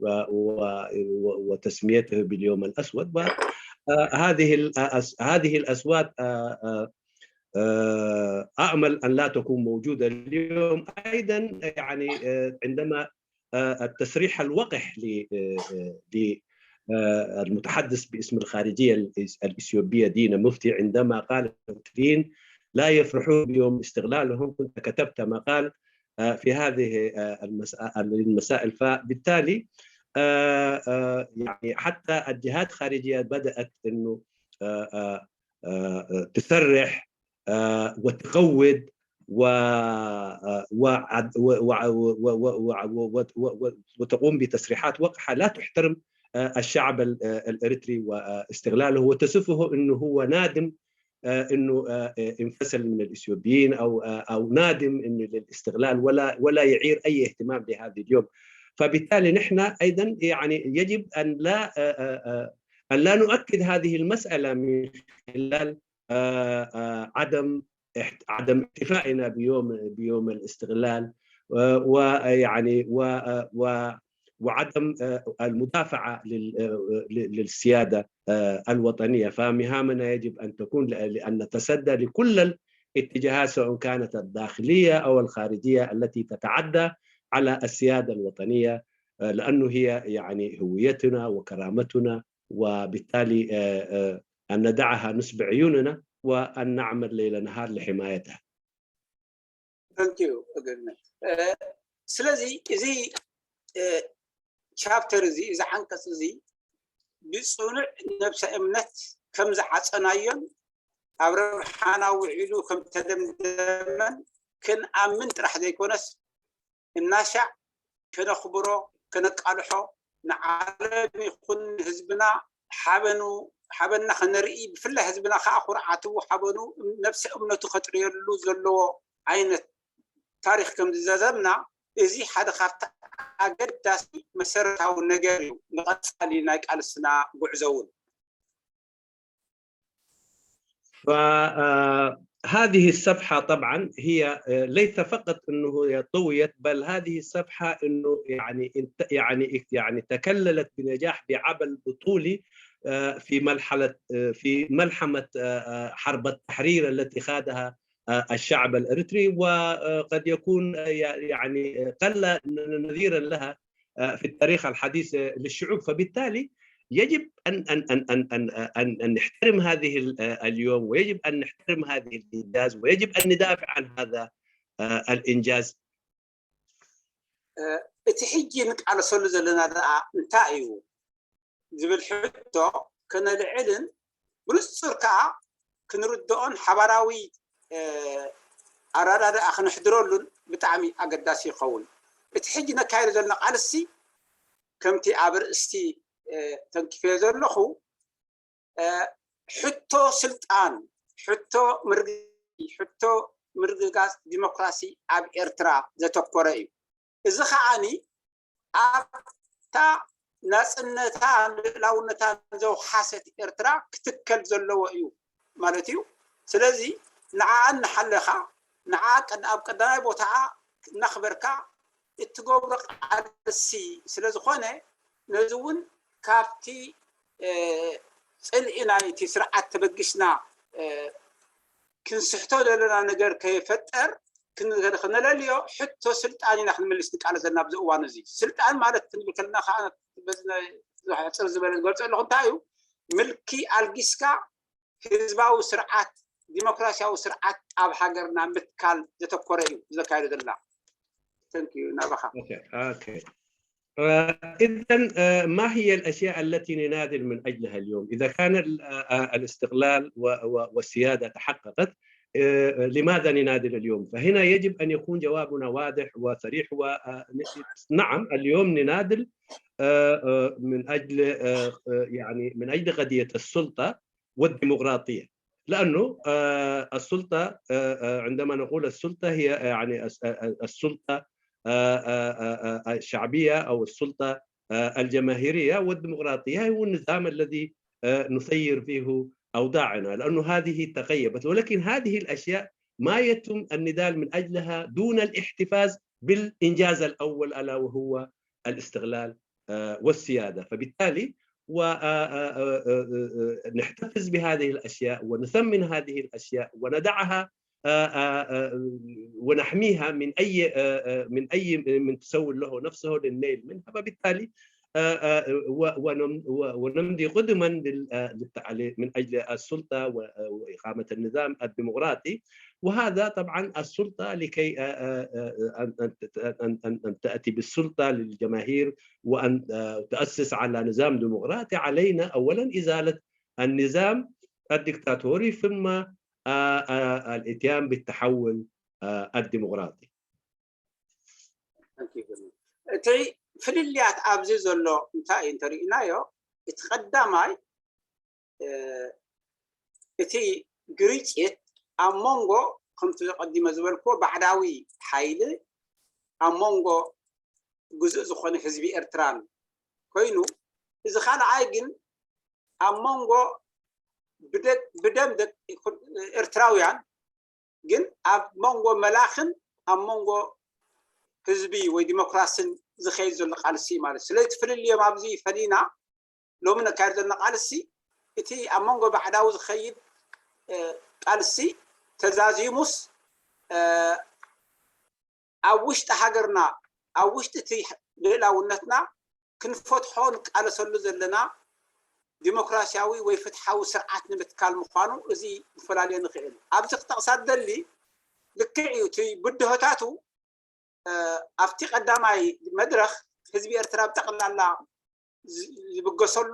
وتسميته باليوم الأسود. وهذه هذه الأصوات أأمل أن لا تكون موجودة اليوم. أيضا يعني عندما التصريح الوقح للمتحدث باسم الخارجية الإثيوبية دينا مفتي عندما قال الإريتريين لا يفرحون بيوم استقلالهم، كنت كتبت مقال في هذه المسائل. فبالتالي يعني حتى الجهات الخارجية بدأت أنه تصرح وتقود وتقوم بتصريحات وقحة لا تحترم الشعب الإريتري واستغلاله، وتصفه أنه هو نادم أنه انفصل من الإثيوبيين أو أو نادم أنه للاستغلال ولا ولا يعير أي اهتمام لهذه اليوم. فبالتالي نحن أيضا يعني يجب أن لا أن لا نؤكد هذه المسألة من خلال عدم عدم احتفائنا بيوم بيوم الاستغلال ويعني و وعدم المدافعه للسياده الوطنيه. فمهامنا يجب ان تكون لان نتصدى لكل الاتجاهات سواء كانت الداخليه او الخارجيه التي تتعدى على السياده الوطنيه، لانه هي يعني هويتنا وكرامتنا، وبالتالي أن ندعها نصب عيوننا وأن نعمل ليل نهار لحمايتها. Thank you. ስለዚ እዚ ቻፕተር እዚ እዚ ዓንቀፅ እዚ ብፅኑዕ ነብሰ እምነት ከም ዝዓፀናዮን ኣብ ረብሓና ውዒሉ ከም ተደምደመን ክንኣምን ጥራሕ ዘይኮነስ እናሻዕ ከነኽብሮ ከነቃልሖ ንዓለም ይኹን ንህዝብና ሓበኑ ሓበንና ከነርኢ ብፍላይ ህዝብና ከዓ ኩርዓቱ ሓበኑ ነብሰ እምነቱ ከጥርየሉ ዘለዎ ዓይነት ታሪክ ከም ዝዘዘምና እዚ ሓደ ካብቲ ኣገዳሲ መሰረታዊ ነገር እዩ ንቐፃሊ ናይ ቃልስና ጉዕዞ እውን። فهذه الصفحة طبعا هي ليس فقط أنه طويت، بل هذه الصفحة أنه يعني يعني يعني تكللت بنجاح بعمل بطولي في مرحلة في ملحمة حرب التحرير التي خاضها آه، الشعب الإريتري، وقد يكون، آه، يعني، آه، قل نظيرا لها، آه، في التاريخ الحديث، آه، للشعوب. فبالتالي يجب أن، أن، أن، أن، أن، أن، أن نحترم هذه ال-، آه، اليوم، ويجب أن نحترم هذه الإنجاز، ويجب أن ندافع عن هذا، آه، الإنجاز. እቲ ሕጂ ንቃለሰሉ ዘለና ደኣ እንታይ እዩ ዝብል ሕቶ ከነልዕልን ብንጹር ከኣ ክንርድኦን ሓባራዊ ኣረዳድኣ ክነሕድረሉን ብጣዕሚ ኣገዳሲ ይኸውን። እቲ ሕጂ ነካይዶ ዘለና ቃልሲ ከምቲ ኣብ ርእስቲ ተንኪፈዮ ዘለኹ ሕቶ ስልጣን፣ ሕቶ ምርግ ሕቶ ምርግጋጽ ዲሞክራሲ ኣብ ኤርትራ ዘተኮረ እዩ። እዚ ከዓኒ ኣብታ ናጽነታን ልእላውነታን ዘውሓሰት ኤርትራ ክትከል ዘለዎ እዩ ማለት እዩ። ስለዚ ንዓኣ እናሓለኻ ንዓ ኣብ ቀዳማይ ቦታኣ እናኽበርካ እትገብሮ ቃልሲ ስለዝኾነ ነዚ እውን ካብቲ ፅልኢ ናይቲ ስርዓት ተበጊስና ክንስሕቶ ዘለና ነገር ከይፈጠር ክነለልዮ ሕቶ ስልጣን ኢና ክንምልስ ንቃለ ዘለና ኣብዚ እዋን እዚ። ስልጣን ማለት ክንብል ከለና ከዓ ሕፅር ዝበለ ዝገልፀ ኣለኹ እንታይ እዩ? ምልኪ ኣልጊስካ ህዝባዊ ስርዓት ዲሞክራሲያዊ ስርዓት ኣብ ሃገርና ምትካል ዘተኮረ እዩ ዘካየዶ ዘለና። ናባኻ። إذا ما هي الأشياء التي نناضل من أجلها اليوم؟ إذا كان الاستقلال والسيادة تحققت، لماذا نناضل اليوم؟ فهنا يجب أن يكون جوابنا واضح وصريح. نعم، اليوم نناضل من أجل، يعني من أجل قضية السلطة والديمقراطية، لأنه السلطة، عندما نقول السلطة، هي يعني السلطة الشعبية أو السلطة الجماهيرية والديمقراطية هو النظام الذي نسير فيه أوضاعنا، لأنه هذه تغيبت. ولكن هذه الأشياء ما يتم النضال من أجلها دون الاحتفاظ بالإنجاز الأول، ألا وهو الاستقلال والسيادة. فبالتالي ونحتفظ بهذه الأشياء ونثمن هذه الأشياء ونضعها ونحميها من أي من أي من تسول له نفسه للنيل منها. فبالتالي ونمضي قدما من أجل السلطة وإقامة النظام الديمقراطي. وهذا طبعا السلطة لكي أن تأتي بالسلطة للجماهير وأن تأسس على نظام ديمقراطي، علينا أولا إزالة النظام الدكتاتوري ثم الاتيان بالتحول الديمقراطي. እቲ ፍልልያት ኣብዚ ዘሎ እንታይ እዩ እንተሪእናዮ፣ እቲ ቀዳማይ እቲ ግርጭት ኣብ መንጎ ከምቲ ቀዲመ ዝበልክዎ ባዕዳዊ ሓይሊ ኣብ መንጎ ግዙእ ዝኾነ ህዝቢ ኤርትራን ኮይኑ፣ እዚ ካልኣይ ግን ኣብ መንጎ ብደም ኤርትራውያን ግን ኣብ መንጎ መላኽን ኣብ መንጎ ህዝቢ ወይ ዲሞክራስን ዝኸይድ ዘሎ ቃልሲ ማለት። ስለዚ እቲ ፍልልዮም ኣብዚ ፈሊና ሎሚ ነካየድ ዘለና ቃልሲ እቲ ኣብ መንጎ ባዕዳዊ ዝኸይድ ቃልሲ ተዛዚሙስ ኣብ ውሽጢ ሃገርና ኣብ ውሽጢ እቲ ልእላውነትና ክንፈትሖ ንቃለሰሉ ዘለና ዲሞክራሲያዊ ወይ ፍትሓዊ ስርዓት ንምትካል ምዃኑ እዚ ንፈላለዮ ንኽእል። ኣብዚ ክጠቕሳ ዝደሊ ልክዕ እዩ እቲ ብድሆታቱ ኣብቲ ቀዳማይ መድረኽ ህዝቢ ኤርትራ ብጠቕላላ ዝብገሰሉ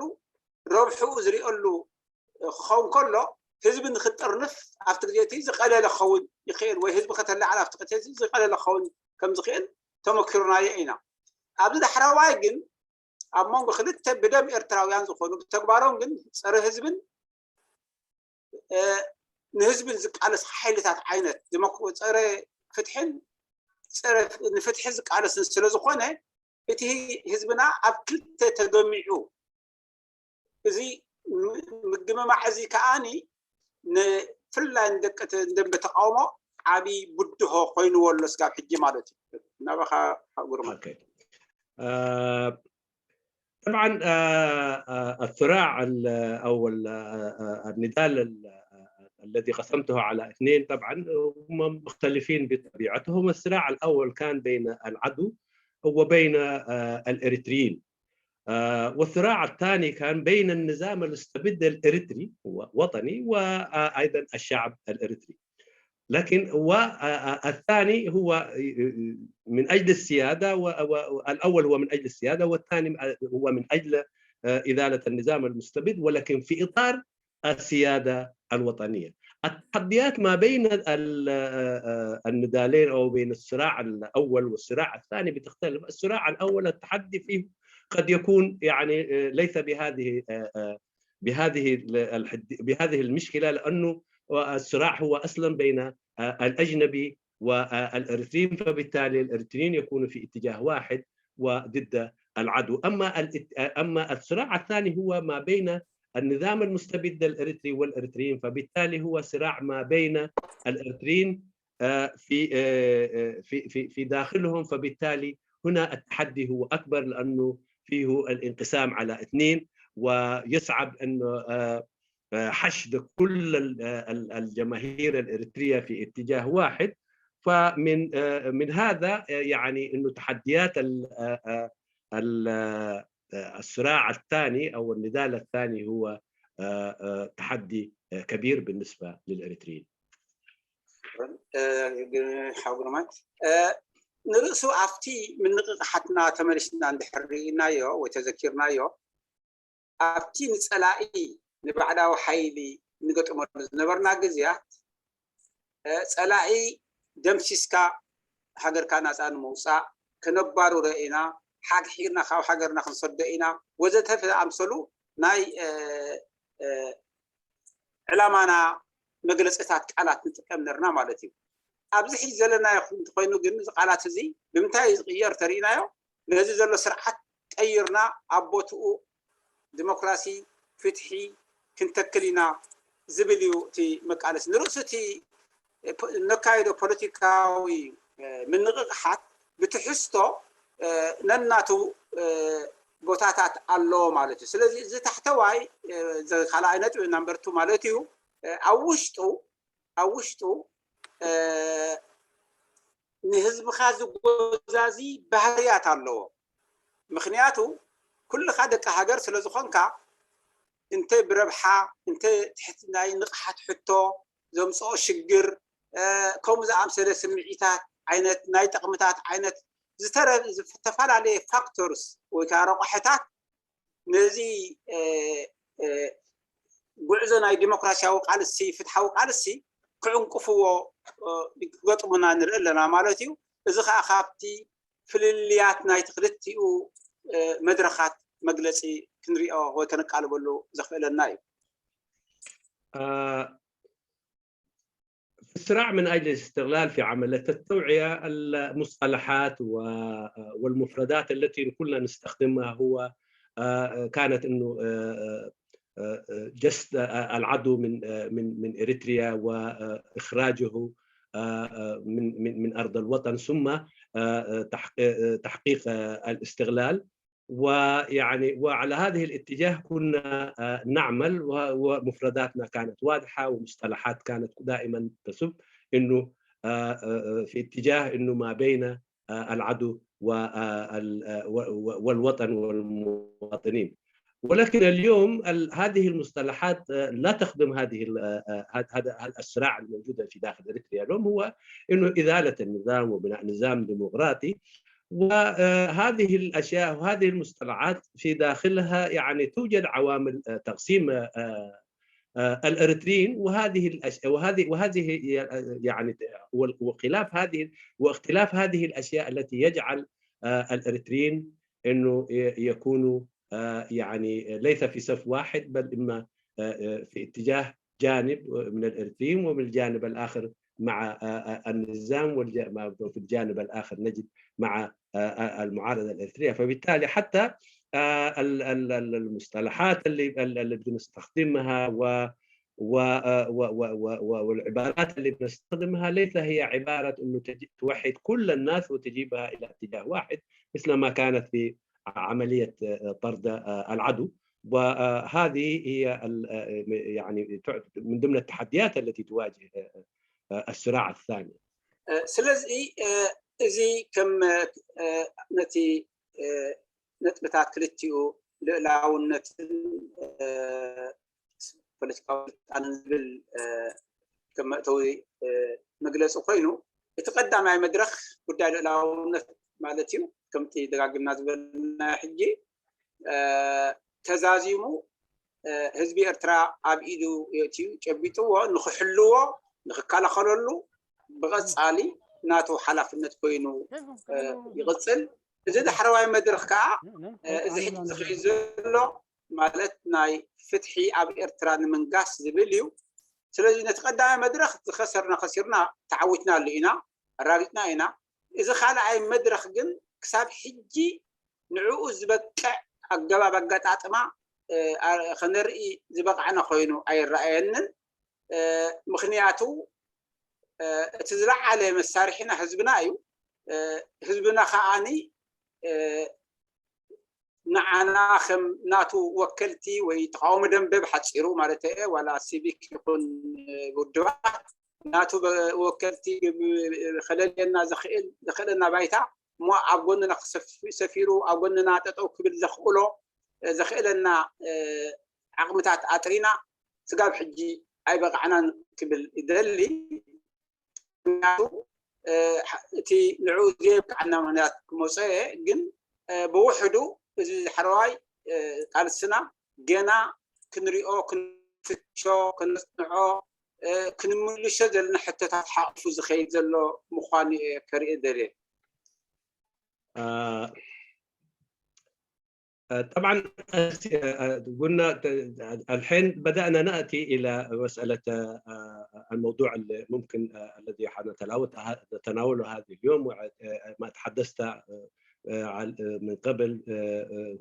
ረብሕኡ ዝሪኦሉ ክኸውን ከሎ ህዝቢ ንክጥርንፍ ኣብቲ ግዜ እቲ ዝቐለለ ክኸውን ይኽእል ወይ ህዝቢ ከተላዓል ኣብቲ ግዜ ዝቐለለ ክኸውን ከም ዝኽእል ተመኪሩናዮ ኢና። ኣብዚ ዳሕረዋይ ግን ኣብ መንጎ ክልተ ብደም ኤርትራውያን ዝኾኑ ብተግባሮም ግን ፀረ ህዝብን ንህዝብን ዝቃለስ ሓይልታት ዓይነት ፀረ ፍትሕን ንፍትሒ ዝቃለስን ስለዝኾነ እቲ ህዝብና ኣብ ክልተ ተገሚዑ እዚ ምግምማዕ እዚ ከዓኒ ንፍላይ ንደቂ ደንበ ተቃውሞ ዓብዪ ብድሆ ኮይንዎ ኣሎ ስጋብ ሕጂ ማለት እዩ። ናባኻ ግርማ። طبعا الصراع او النضال الذي قسمته على اثنين طبعا هم مختلفين بطبيعتهم. الصراع الأول كان بين العدو وبين آه، الإريتريين. آه، والصراع الثاني كان بين النظام المستبد الإريتري، هو وطني، وأيضا الشعب الإريتري. لكن والثاني هو من أجل السيادة، والأول هو من أجل السيادة، والثاني هو من أجل إزالة النظام المستبد، ولكن في إطار السيادة الوطنية. التحديات ما بين النضالين أو بين الصراع الأول والصراع الثاني بتختلف. الصراع الأول التحدي فيه قد يكون يعني ليس بهذه بهذه بهذه المشكله، لانه الصراع هو اصلا بين الاجنبي والاريتريين، فبالتالي الاريتريين يكونوا في اتجاه واحد وضد العدو. اما اما الصراع الثاني هو ما بين النظام المستبد الاريتري والاريتريين، فبالتالي هو صراع ما بين الاريتريين في في في في داخلهم، فبالتالي هنا التحدي هو اكبر لانه فيه الانقسام على اثنين، ويصعب انه حشد كل الجماهير الاريتريه في اتجاه واحد. فمن من هذا يعني انه تحديات الصراع الثاني او النضال الثاني هو تحدي كبير بالنسبه للاريتريين. ሓው ግርማይ፣ ንርእሱ ኣብቲ ምንቕቓሓትና ተመሊስና እንድሕር ርኢናዮ ወይ ተዘኪርናዮ፣ ኣብቲ ንጸላኢ ንባዕዳዊ ሓይሊ ንገጥመሉ ዝነበርና ግዜያት ጸላኢ ደምሲስካ ሃገርካ ናጻ ንምውጻእ ከነባሩ ረኢና፣ ሓግሒርና ካብ ሃገርና ክንሰዶ ኢና ወዘተ ዝኣምሰሉ ናይ ዕላማና መግለፅታት ቃላት ንጥቀም ነርና ማለት እዩ። ኣብዚ ሕጂ ዘለናዮ እንተኮይኑ ግን እዚ ቃላት እዚ ብምንታይ እዩ ዝቅየር ተሪኢናዮ? ነዚ ዘሎ ስርዓት ቀይርና ኣብ ቦትኡ ዲሞክራሲ፣ ፍትሒ ክንተክል ኢና ዝብል እዩ እቲ መቃለሲ። ንርእሱ እቲ ነካይዶ ፖለቲካዊ ምንቕቕሓት ብትሕዝቶ ነናቱ ቦታታት ኣለዎ ማለት እዩ። ስለዚ እዚ ታሕተዋይ ካልኣይ ነጥቢ ናምበር ቱ ማለት እዩ። ኣብ ውሽጡ ኣብ ውሽጡ ንህዝብኻ ዝጎዛዚ ባህርያት ኣለዎ። ምክንያቱ ኩልኻ ደቂ ሃገር ስለ ዝኾንካ እንተ ብረብሓ እንተ ትሕቲ ናይ ንቕሓት ሕቶ ዘምፅኦ ሽግር ከምኡ ዝኣምሰለ ስምዒታት ዓይነት ናይ ጥቕምታት ዓይነት ዝተፈላለየ ፋክተርስ ወይ ከዓ ረቋሕታት ነዚ ጉዕዞ ናይ ዲሞክራሲያዊ ቃልሲ ፍትሓዊ ቃልሲ ክዕንቅፍዎ ክገጥሙና ንርኢ ኣለና ማለት እዩ። እዚ ከዓ ካብቲ ፍልልያት ናይቲ ክልቲኡ መድረኻት መግለፂ ክንሪኦ ወይ ከነቃልበሉ ዘኽእለና እዩ። في الصراع من أجل الاستقلال في عملية التوعية المصطلحات والمفردات التي كلنا نستخدمها هو كانت انه جست العدو من من من اريتريا واخراجه من من من ارض الوطن ثم تحقيق الاستقلال. ويعني وعلى هذه الاتجاه كنا نعمل ومفرداتنا كانت واضحه ومصطلحات كانت دائما تصب انه في اتجاه انه ما بين العدو والوطن والمواطنين. ولكن اليوم هذه المصطلحات لا تخدم هذه هذا الصراع الموجود في داخل اريتريا اليوم، هو انه ازاله النظام وبناء نظام ديمقراطي. وهذه الاشياء وهذه المصطلحات في داخلها يعني توجد عوامل تقسيم الاريتريين، وهذه الأش... وهذه وهذه يعني وخلاف هذه واختلاف هذه الاشياء التي يجعل الاريتريين انه يكونوا يعني ليس في صف واحد، بل اما في اتجاه جانب من الاريتريين ومن الجانب الاخر مع النظام، وفي الجانب الاخر نجد مع المعارضه الاريتريه. فبالتالي حتى المصطلحات اللي اللي بنستخدمها و والعبارات اللي بنستخدمها ليس هي عباره انه توحد كل الناس وتجيبها الى اتجاه واحد مثل ما كانت في عمليه طرد العدو. وهذه هي ال- يعني تعد من ضمن التحديات التي تواجه الصراع الثاني. ስለዚ እዚ ከም ነቲ ነጥብታት ክልቲኡ ልእላውነትን ፖለቲካዊ ስልጣንን ዝብል ከም መእተዊ መግለፂ ኮይኑ፣ እቲ ቀዳማይ መድረኽ ጉዳይ ልእላውነት ማለት እዩ። ከምቲ ደጋግምና ዝበልና ሕጂ ተዛዚሙ ህዝቢ ኤርትራ ኣብ ኢዱ የእትዩ ጨቢጥዎ ንክሕልዎ ንክከላኸለሉ ብቐፃሊ ናቱ ሓላፍነት ኮይኑ ይቕፅል። እዚ ዳሕረዋይ መድረኽ ከዓ እዚ ሕጂ ዝኸይድ ዘሎ ማለት ናይ ፍትሒ ኣብ ኤርትራ ንምንጋስ ዝብል እዩ። ስለዚ ነቲ ቀዳማይ መድረኽ ዝኸሰርና ከሲርና ተዓዊትና ኣሎ ኢና ኣራጊጥና ኢና። እዚ ካልኣይ መድረኽ ግን ክሳብ ሕጂ ንዕኡ ዝበቅዕ ኣገባብ ኣጋጣጥማ ከነርኢ ዝበቕዕና ኮይኑ ኣይረኣየንን። ምክንያቱ እቲ ዝለዓለ መሳርሒና ህዝብና እዩ። ህዝብና ከዓኒ ንዓና ከም ናቱ ወከልቲ ወይ ተቃዋሚ ደንበ ብሓፂሩ ማለት እየ ዋላ ሲቪክ ይኹን ውድባት ናቱ ወከልቲ ከለልየና ዘኽእል ዘኽእለና ባይታ እሞ ኣብ ጎንና ሰፊሩ ኣብ ጎንና ጠጠው ክብል ዘኽእሎ ዘኽእለና ዓቕምታት ኣጥሪና ስጋብ ሕጂ ኣይበቃዕናን ክብል ይደሊ። ምክንያቱ እቲ ንዕኡ ዘየብቅዓና ምክንያት ክመፀ ግን ብውሕዱ እዚ ዳሕረዋይ ቃልስና ገና ክንሪኦ ክንፍትሾ ክነፅንዖ ክንምልሾ ዘለና ሕቶታት ሓቑፉ ዝኸይድ ዘሎ ምዃኑ እየ ከርኢ ደልየ። طبعا قلنا الحين بدأنا نأتي إلى مسألة الموضوع اللي ممكن الذي حنتناوله هذه اليوم ما تحدثت من قبل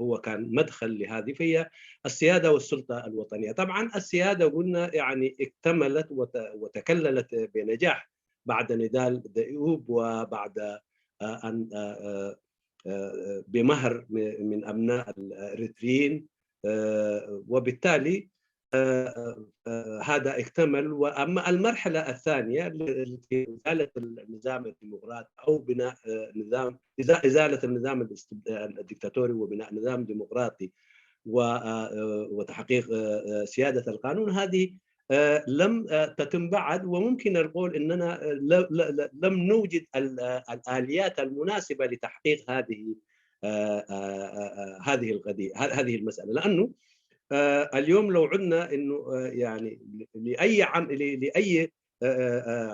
هو كان مدخل لهذه فهي السيادة والسلطة الوطنية. طبعا السيادة قلنا يعني اكتملت وتكللت بنجاح بعد نضال دؤوب وبعد أن بمهر من أبناء الإريتريين وبالتالي هذا اكتمل. وأما المرحلة الثانية إزالة النظام الديمقراطي أو بناء نظام إزالة النظام الدكتاتوري وبناء نظام ديمقراطي وتحقيق سيادة القانون هذه لم تتم بعد وممكن نقول اننا لم نوجد الاليات المناسبه لتحقيق هذه هذه القضيه هذه المساله لانه اليوم لو عدنا انه يعني لاي عم لاي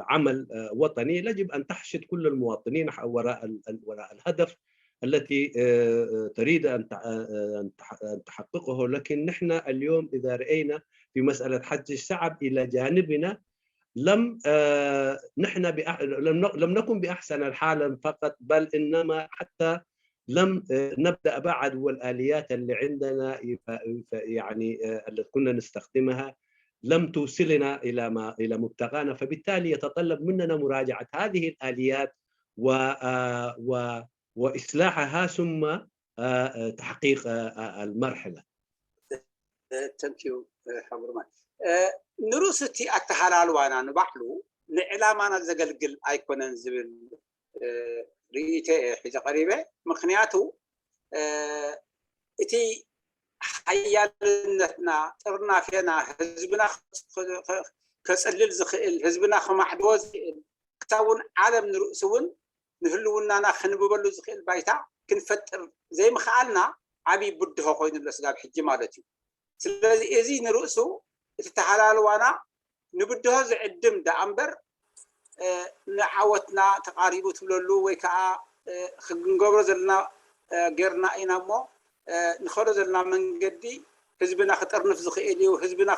عمل وطني يجب ان تحشد كل المواطنين وراء وراء الهدف التي تريد ان تحققه لكن نحن اليوم اذا راينا في مساله حشد الشعب الى جانبنا لم نحن لم نكن باحسن الحال فقط بل انما حتى لم نبدا بعد والاليات اللي عندنا يعني اللي كنا نستخدمها لم توصلنا الى ما الى مبتغانا فبالتالي يتطلب مننا مراجعه هذه الاليات و و واصلاحها ثم تحقيق المرحله. Thank you ሓምሩማን። ንርእሱ እቲ ኣተሃላልዋና ንባዕሉ ንዕላማና ዘገልግል ኣይኮነን ዝብል ርእይቶ እየ ሒዘ ቀሪበ። ምክንያቱ እቲ ሓያልነትና ጥርናፌና ህዝብና ከፅልል ዝኽእል ህዝብና ከማዕድዎ ዝኽእል ክሳብ እውን ዓለም ንርእሱ እውን ንህልውናና ክንብበሉ ዝኽእል ባይታ ክንፈጥር ዘይምኽኣልና ዓብዪ ብድሆ ኮይኑ ኣሎ ስጋብ ሕጂ ማለት እዩ። ስለዚ እዚ ንርእሱ እቲ ተሃላልዋና ንብድሆ ዝዕድም ደኣ እምበር ንዓወትና ተቓሪቡ ትብለሉ ወይ ከዓ ክንገብሮ ዘለና ጌርና ኢና እሞ ንኸዶ ዘለና መንገዲ ህዝብና ክጥርንፍ ዝኽእል እዩ፣ ህዝብና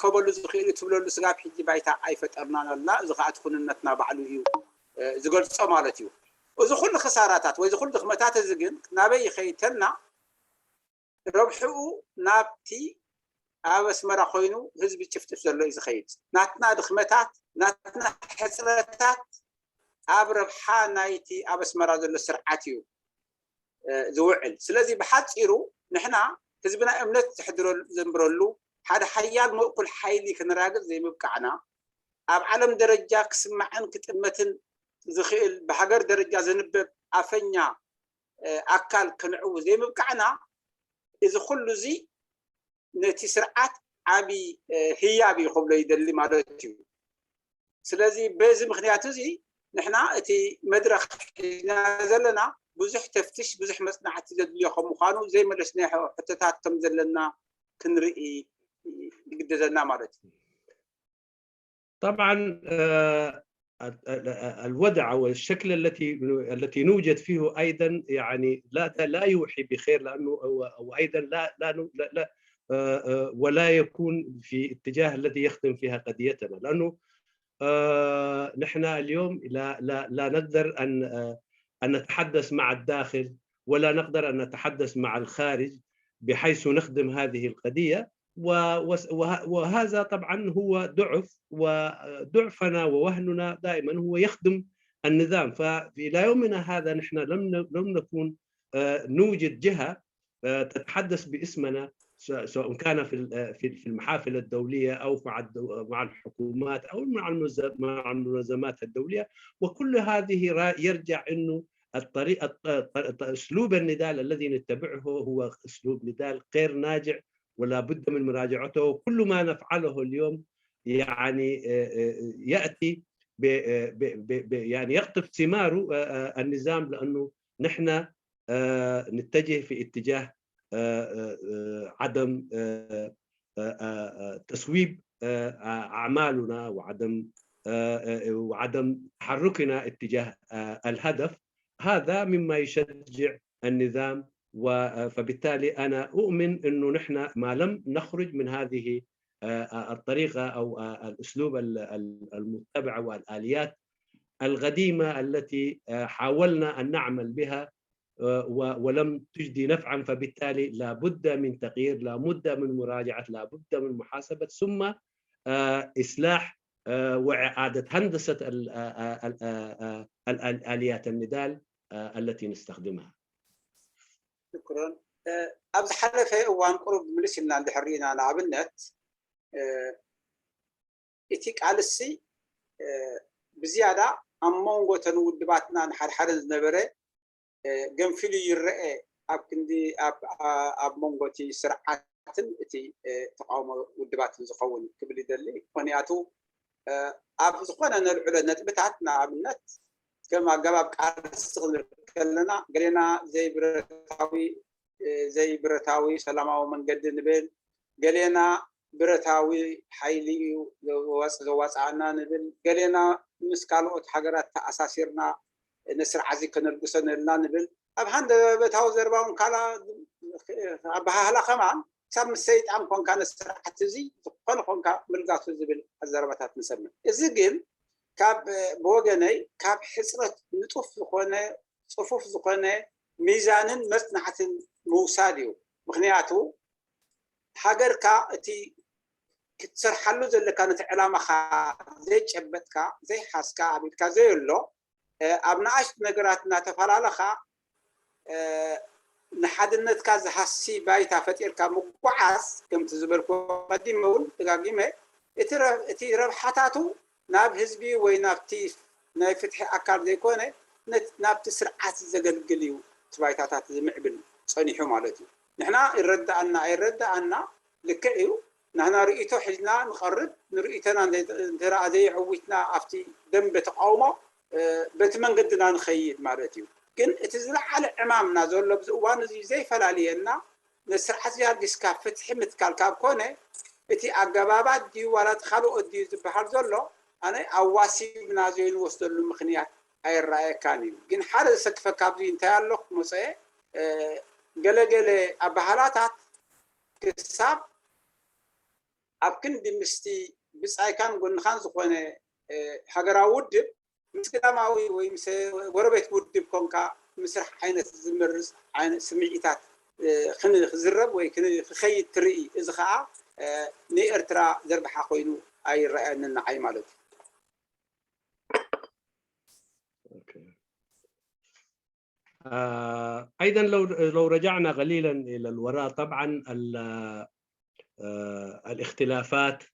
ከበሉ ዝኽእል እዩ ትብለሉ ስጋብ ሕጂ ባይታ ኣይፈጠርናን ኣለና። እዚ ከዓ እቲ ኩንነትና ባዕሉ እዩ ዝገልፆ ማለት እዩ። እዚ ኩሉ ክሳራታት ወይ እዚ ኩሉ ድኽመታት እዚ ግን ናበይ ይኸይድ ተልና ረብሕኡ ናብቲ ኣብ ኣስመራ ኮይኑ ህዝቢ ጭፍጭፍ ዘሎ እዩ ዝኸይድ። ናትና ድኽመታት ናትና ሕፅረታት ኣብ ረብሓ ናይቲ ኣብ ኣስመራ ዘሎ ስርዓት እዩ ዝውዕል። ስለዚ ብሓፂሩ ንሕና ህዝብና እምነት ዘሕድረሉ፣ ዘንብረሉ ሓደ ሓያል ምእኩል ሓይሊ ክነራግጽ ዘይምብቃዕና፣ ኣብ ዓለም ደረጃ ክስማዕን ክጥመትን ዝኽእል ብሃገር ደረጃ ዝንበብ ኣፈኛ፣ እ፣ ኣካል ከነዕዊ ዘይምብቃዕና፣ እዚ ኩሉ እዚ ነቲ ስርዓት ዓቢ፣ እ፣ ህያብ እዩ ክብሎ ይደሊ ማለት እዩ። ስለዚ በዚ ምኽንያት እዚ ንሕና እቲ መድረኽ ሒዝና ዘለና ብዙሕ ተፍትሽ፣ ብዙሕ መጽናዕቲ ዘድልዮ ከም ምዃኑ ዘይመለስናዮ ሕቶታት ከም ዘለና ክንርኢ ይግደዘና ማለት እዩ። طبعا، آه، ال- ال- الوضع والشكل التي التي نوجد فيه ايضا، يعني، لا لا يوحي بخير، لانه هو هو ايضا لا لا نو- لا, لا آه، آه، ولا يكون في اتجاه الذي يخدم فيها قضيتنا، لانه آه، نحن اليوم لا لا لا نقدر ان آه، ان نتحدث مع الداخل، ولا نقدر ان نتحدث مع الخارج بحيث نخدم هذه القضيه. و- وس- وه- وهذا طبعا هو ضعف، وضعفنا ووهننا دائما هو يخدم النظام. فإلى يومنا هذا نحن لم ن- لم نكن آه، نوجد جهة آه، تتحدث باسمنا، س- سواء كان في ال- في في المحافل الدولية أو مع الدو- مع الحكومات أو مع المنظ- مع المنظمات الدولية. وكل هذه را- يرجع إنه الطريقة الط- الط- أسلوب النضال الذي نتبعه هو أسلوب نضال غير ناجع، ولا بد من مراجعته. وكل ما نفعله اليوم يعني آه، آه، يأتي ب- آه، ب- ب- ب- يعني يقطف ثماره آه، آه، النظام، لأنه نحن آه، نتجه في اتجاه آه، آه، آه، عدم آه، آه، آه، آه، تسويب آه، آه، أعمالنا وعدم آه، آه، وعدم تحركنا اتجاه آه، الهدف. هذا مما يشجع النظام. و- آه، فبالتالي أنا أؤمن أنه نحن ما لم نخرج من هذه آه، آه، الطريقة أو آه، الأسلوب ال- ال- المتبع والآليات القديمة التي آه، حاولنا أن نعمل بها آه، و- ولم تجدي نفعا، فبالتالي لا بد من تغيير، لا بد من مراجعة، لا بد من محاسبة، ثم آه، إصلاح آه، وإعادة هندسة ال- آه، آه، ال- آه، آه، ال- ال- آليات النضال آه، التي نستخدمها. ሽክረን። እ፣ ኣብ ዝሓለፈ እዋን ቁሩብ ምልስ ኢልና እንድሕር ርኢና፣ ንኣብነት እ፣ እቲ ቃልሲ እ፣ ብዝያዳ ኣብ መንጎ እተን ውድባትና ንሓድሓደን ዝነበረ እ፣ ገንፊሉ ይረአ፣ ኣብ ክንዲ ኣብ ኣ- ኣብ መንጎ እቲ ስርዓትን እቲ እ፣ ተቃውሞ ውድባትን ዝኸውን ክብል ይደሊ። ምክንያቱ እ፣ ኣብ ዝኾነ ነልዕሎ ነጥብታት፣ ንኣብነት ከም ኣገባብ ቃልሲ ክንብል ከለና፣ ገሌና ዘይብረታዊ እ፣ ዘይብረታዊ ሰላማዊ መንገዲ ንብል፣ ገሌና ብረታዊ ሓይሊ እዩ ዘዋፅ- ዘዋፅኣና ንብል፣ ገሌና ምስ ካልኦት ሃገራት ተኣሳሲርና ነስርዓዚ ከነልግሶ ንእልና ንብል። ኣብ ሃንደበታዊ ዘረባ እውን ካላ ኣበሃህላ ከማን ክሳብ ምስ ሰይጣን ኮንካ ነስርዓት እዚ ዝኾነ ኮንካ ምልጋሱ ዝብል ኣዘረባታት ንሰምዕ። እዚ ግን ካብ ብወገነይ ካብ ሕፅረት ንጡፍ ዝኾነ ፅፉፍ ዝኾነ ሚዛንን መፅናዕትን ምውሳድ እዩ። ምክንያቱ ሃገርካ እቲ ክትሰርሓሉ ዘለካ ነቲ ዕላማኻ ዘይጨበጥካ ዘይሓዝካ ኣቢልካ ዘየሎ ኣብ ንኣሽቱ ነገራት እናተፈላለኻ ንሓድነትካ ዝሃሲ ባይታ ፈጢርካ ምጉዓዝ ከምቲ ዝበልኩ ቀዲመ እውን ደጋጊመ እቲ ረብሓታቱ ናብ ህዝቢ ወይ ናብቲ ናይ ፍትሒ ኣካል ዘይኮነ ናብቲ ስርዓት ዘገልግል እዩ እቲ ባይታታት ዝምዕብል ፀኒሑ ማለት እዩ። ንሕና ይረዳኣና ኣይረዳኣና ልክዕ እዩ። ናህና ርእይቶ ሒዝና ንቐርብ ንርእይቶና እንተደኣ ዘየዕዊትና ኣብቲ ደንበ ተቃውሞ በቲ መንገድና ንኸይድ ማለት እዩ። ግን እቲ ዝለዓለ ዕማምና ዘሎ ኣብዚ እዋን እዚ ዘይፈላልየና ነቲ ስርዓት ዚኣልጊስካ ፍትሒ ምትካል ካብ ኮነ እቲ ኣገባባት ድዩ ዋላ እቲ ካልኦት ድዩ ዝበሃል ዘሎ ኣነ ኣዋሲብና ዘይንወስደሉ ምኽንያት ኣይረኣየካን እዩ። ግን ሓደ ዘሰክፈካ ኣብዚ እንታይ ኣሎ ክመፀ ገለገለ ኣበሃላታት ክሳብ ኣብ ክንዲ ምስቲ ብጻይካን ጎንኻን ዝኾነ ሃገራዊ ውድብ ምስ ግዳማዊ ወይ ምስ ጎረቤት ውድብ ኮንካ ምስራሕ ዓይነት ዝመርጽ ዓይነት ስምዒታት ክዝረብ ወይ ክኸይድ ትርኢ። እዚ ኸኣ ንኤርትራ ዘርብሓ ኮይኑ ኣይረኣየንን ንዓይ ማለት እዩ። آه، أيضًا لو لو رجعنا قليلًا إلى الوراء، طبعًا ال- آه، الاختلافات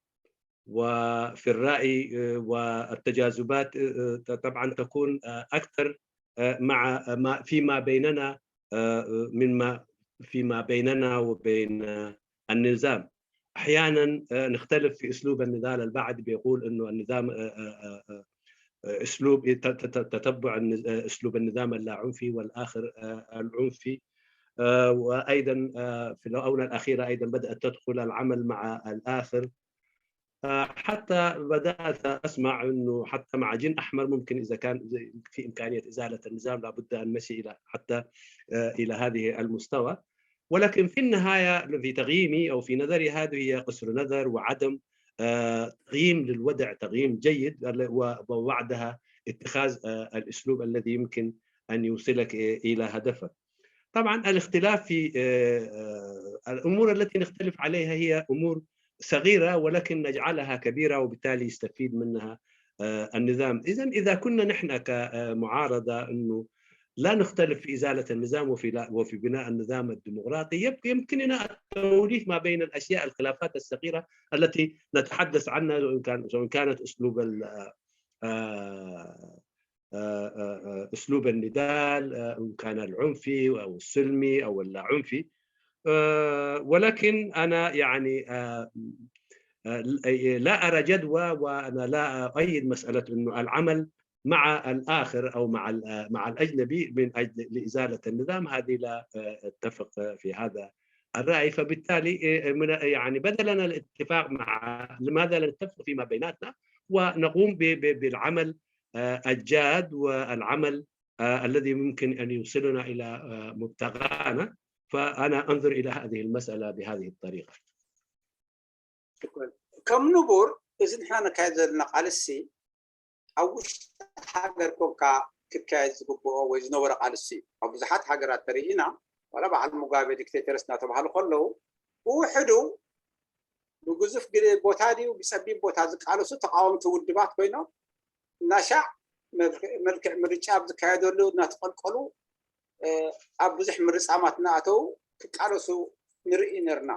وفي الرأي، آه، والتجاذبات، آه، آه، طبعًا تكون، آه، أكثر، آه، مع ما فيما بيننا، آه، مما فيما بيننا وبين، آه، النظام. أحيانًا، آه، نختلف في أسلوب النضال. البعض بيقول إنه النظام، آه، آه، آه، آه، أسلوب ت- ت- ت- تتبع النز- آه، أسلوب النظام اللا عنفي، والآخر، آه، العنفي. آه، وأيضًا، آه، في الآونة الأخيرة أيضًا بدأت تدخل العمل مع الآخر. آه، حتى بدأت أسمع إنه حتى مع جن أحمر ممكن إذا كان زي- في إمكانية إزالة النظام لابد أن نمشي إلى حتى، آه، إلى هذه المستوى. ولكن في النهاية في تقييمي أو في نظري هذه هي قصر نظر وعدم، آه، تقييم للوضع تقييم جيد، و- وبعدها اتخاذ، آه، الأسلوب الذي يمكن أن يوصلك إلى هدفك. طبعًا الاختلاف في، آه، آه، الأمور التي نختلف عليها هي أمور صغيرة ولكن نجعلها كبيرة وبالتالي يستفيد منها، آه، النظام. إذن إذا كنا نحن كمعارضة إنه لا نختلف في إزالة النظام وفي لا وفي بناء النظام الديمقراطي، يب- يمكننا التوليف ما بين الأشياء الخلافات الصغيرة التي نتحدث عنها، سواء كان سواء كانت أسلوب ال- آه، آه، آه، آه، أسلوب النضال، آه، إن كان العنفي أو السلمي أو اللا عنفي. آه، ولكن أنا يعني، آه، آه، لا أرى جدوى، وأنا لا أؤيد مسألة إنه العمل مع الآخر أو مع ال- آه، مع الأجنبي من أجل لإزالة النظام، هذه لا، آه، أتفق في هذا الرأي. فبالتالي، آه، من- يعني بدلا الاتفاق مع، لماذا لا نتفق فيما بيناتنا ونقوم ب- ب- بالعمل، آه، الجاد والعمل، آه، الذي ممكن أن يوصلنا إلى، آه، مبتغانا. فأنا أنظر إلى هذه المسألة بهذه الطريقة. ከም ንቡር እዚ ንሕና ነካየድ ዘለና ቃልሲ ኣብ ውሽጢ ሃገር ኮንካ ክካየድ ዝግብኦ ወይ ዝነበረ ቃልሲ እዩ። ኣብ ብዙሓት ሃገራት ተርኢ ኢና፣ ዋላ በዓል ሙጋቤ ዲክቴተርስ እናተባሃሉ ከለዉ ብውሕዱ ብግዙፍ ግደ ቦታ ድዩ ብፀቢብ ቦታ ዝቃለሱ ተቃወምቲ ውድባት ኮይኖም እናሻዕ መልክዕ ምርጫ ኣብ ዝካየደሉ እናተቐልቀሉ ኣብ ብዙሕ ምርፃማት እናኣተዉ ክቃለሱ ንርኢ ነርና።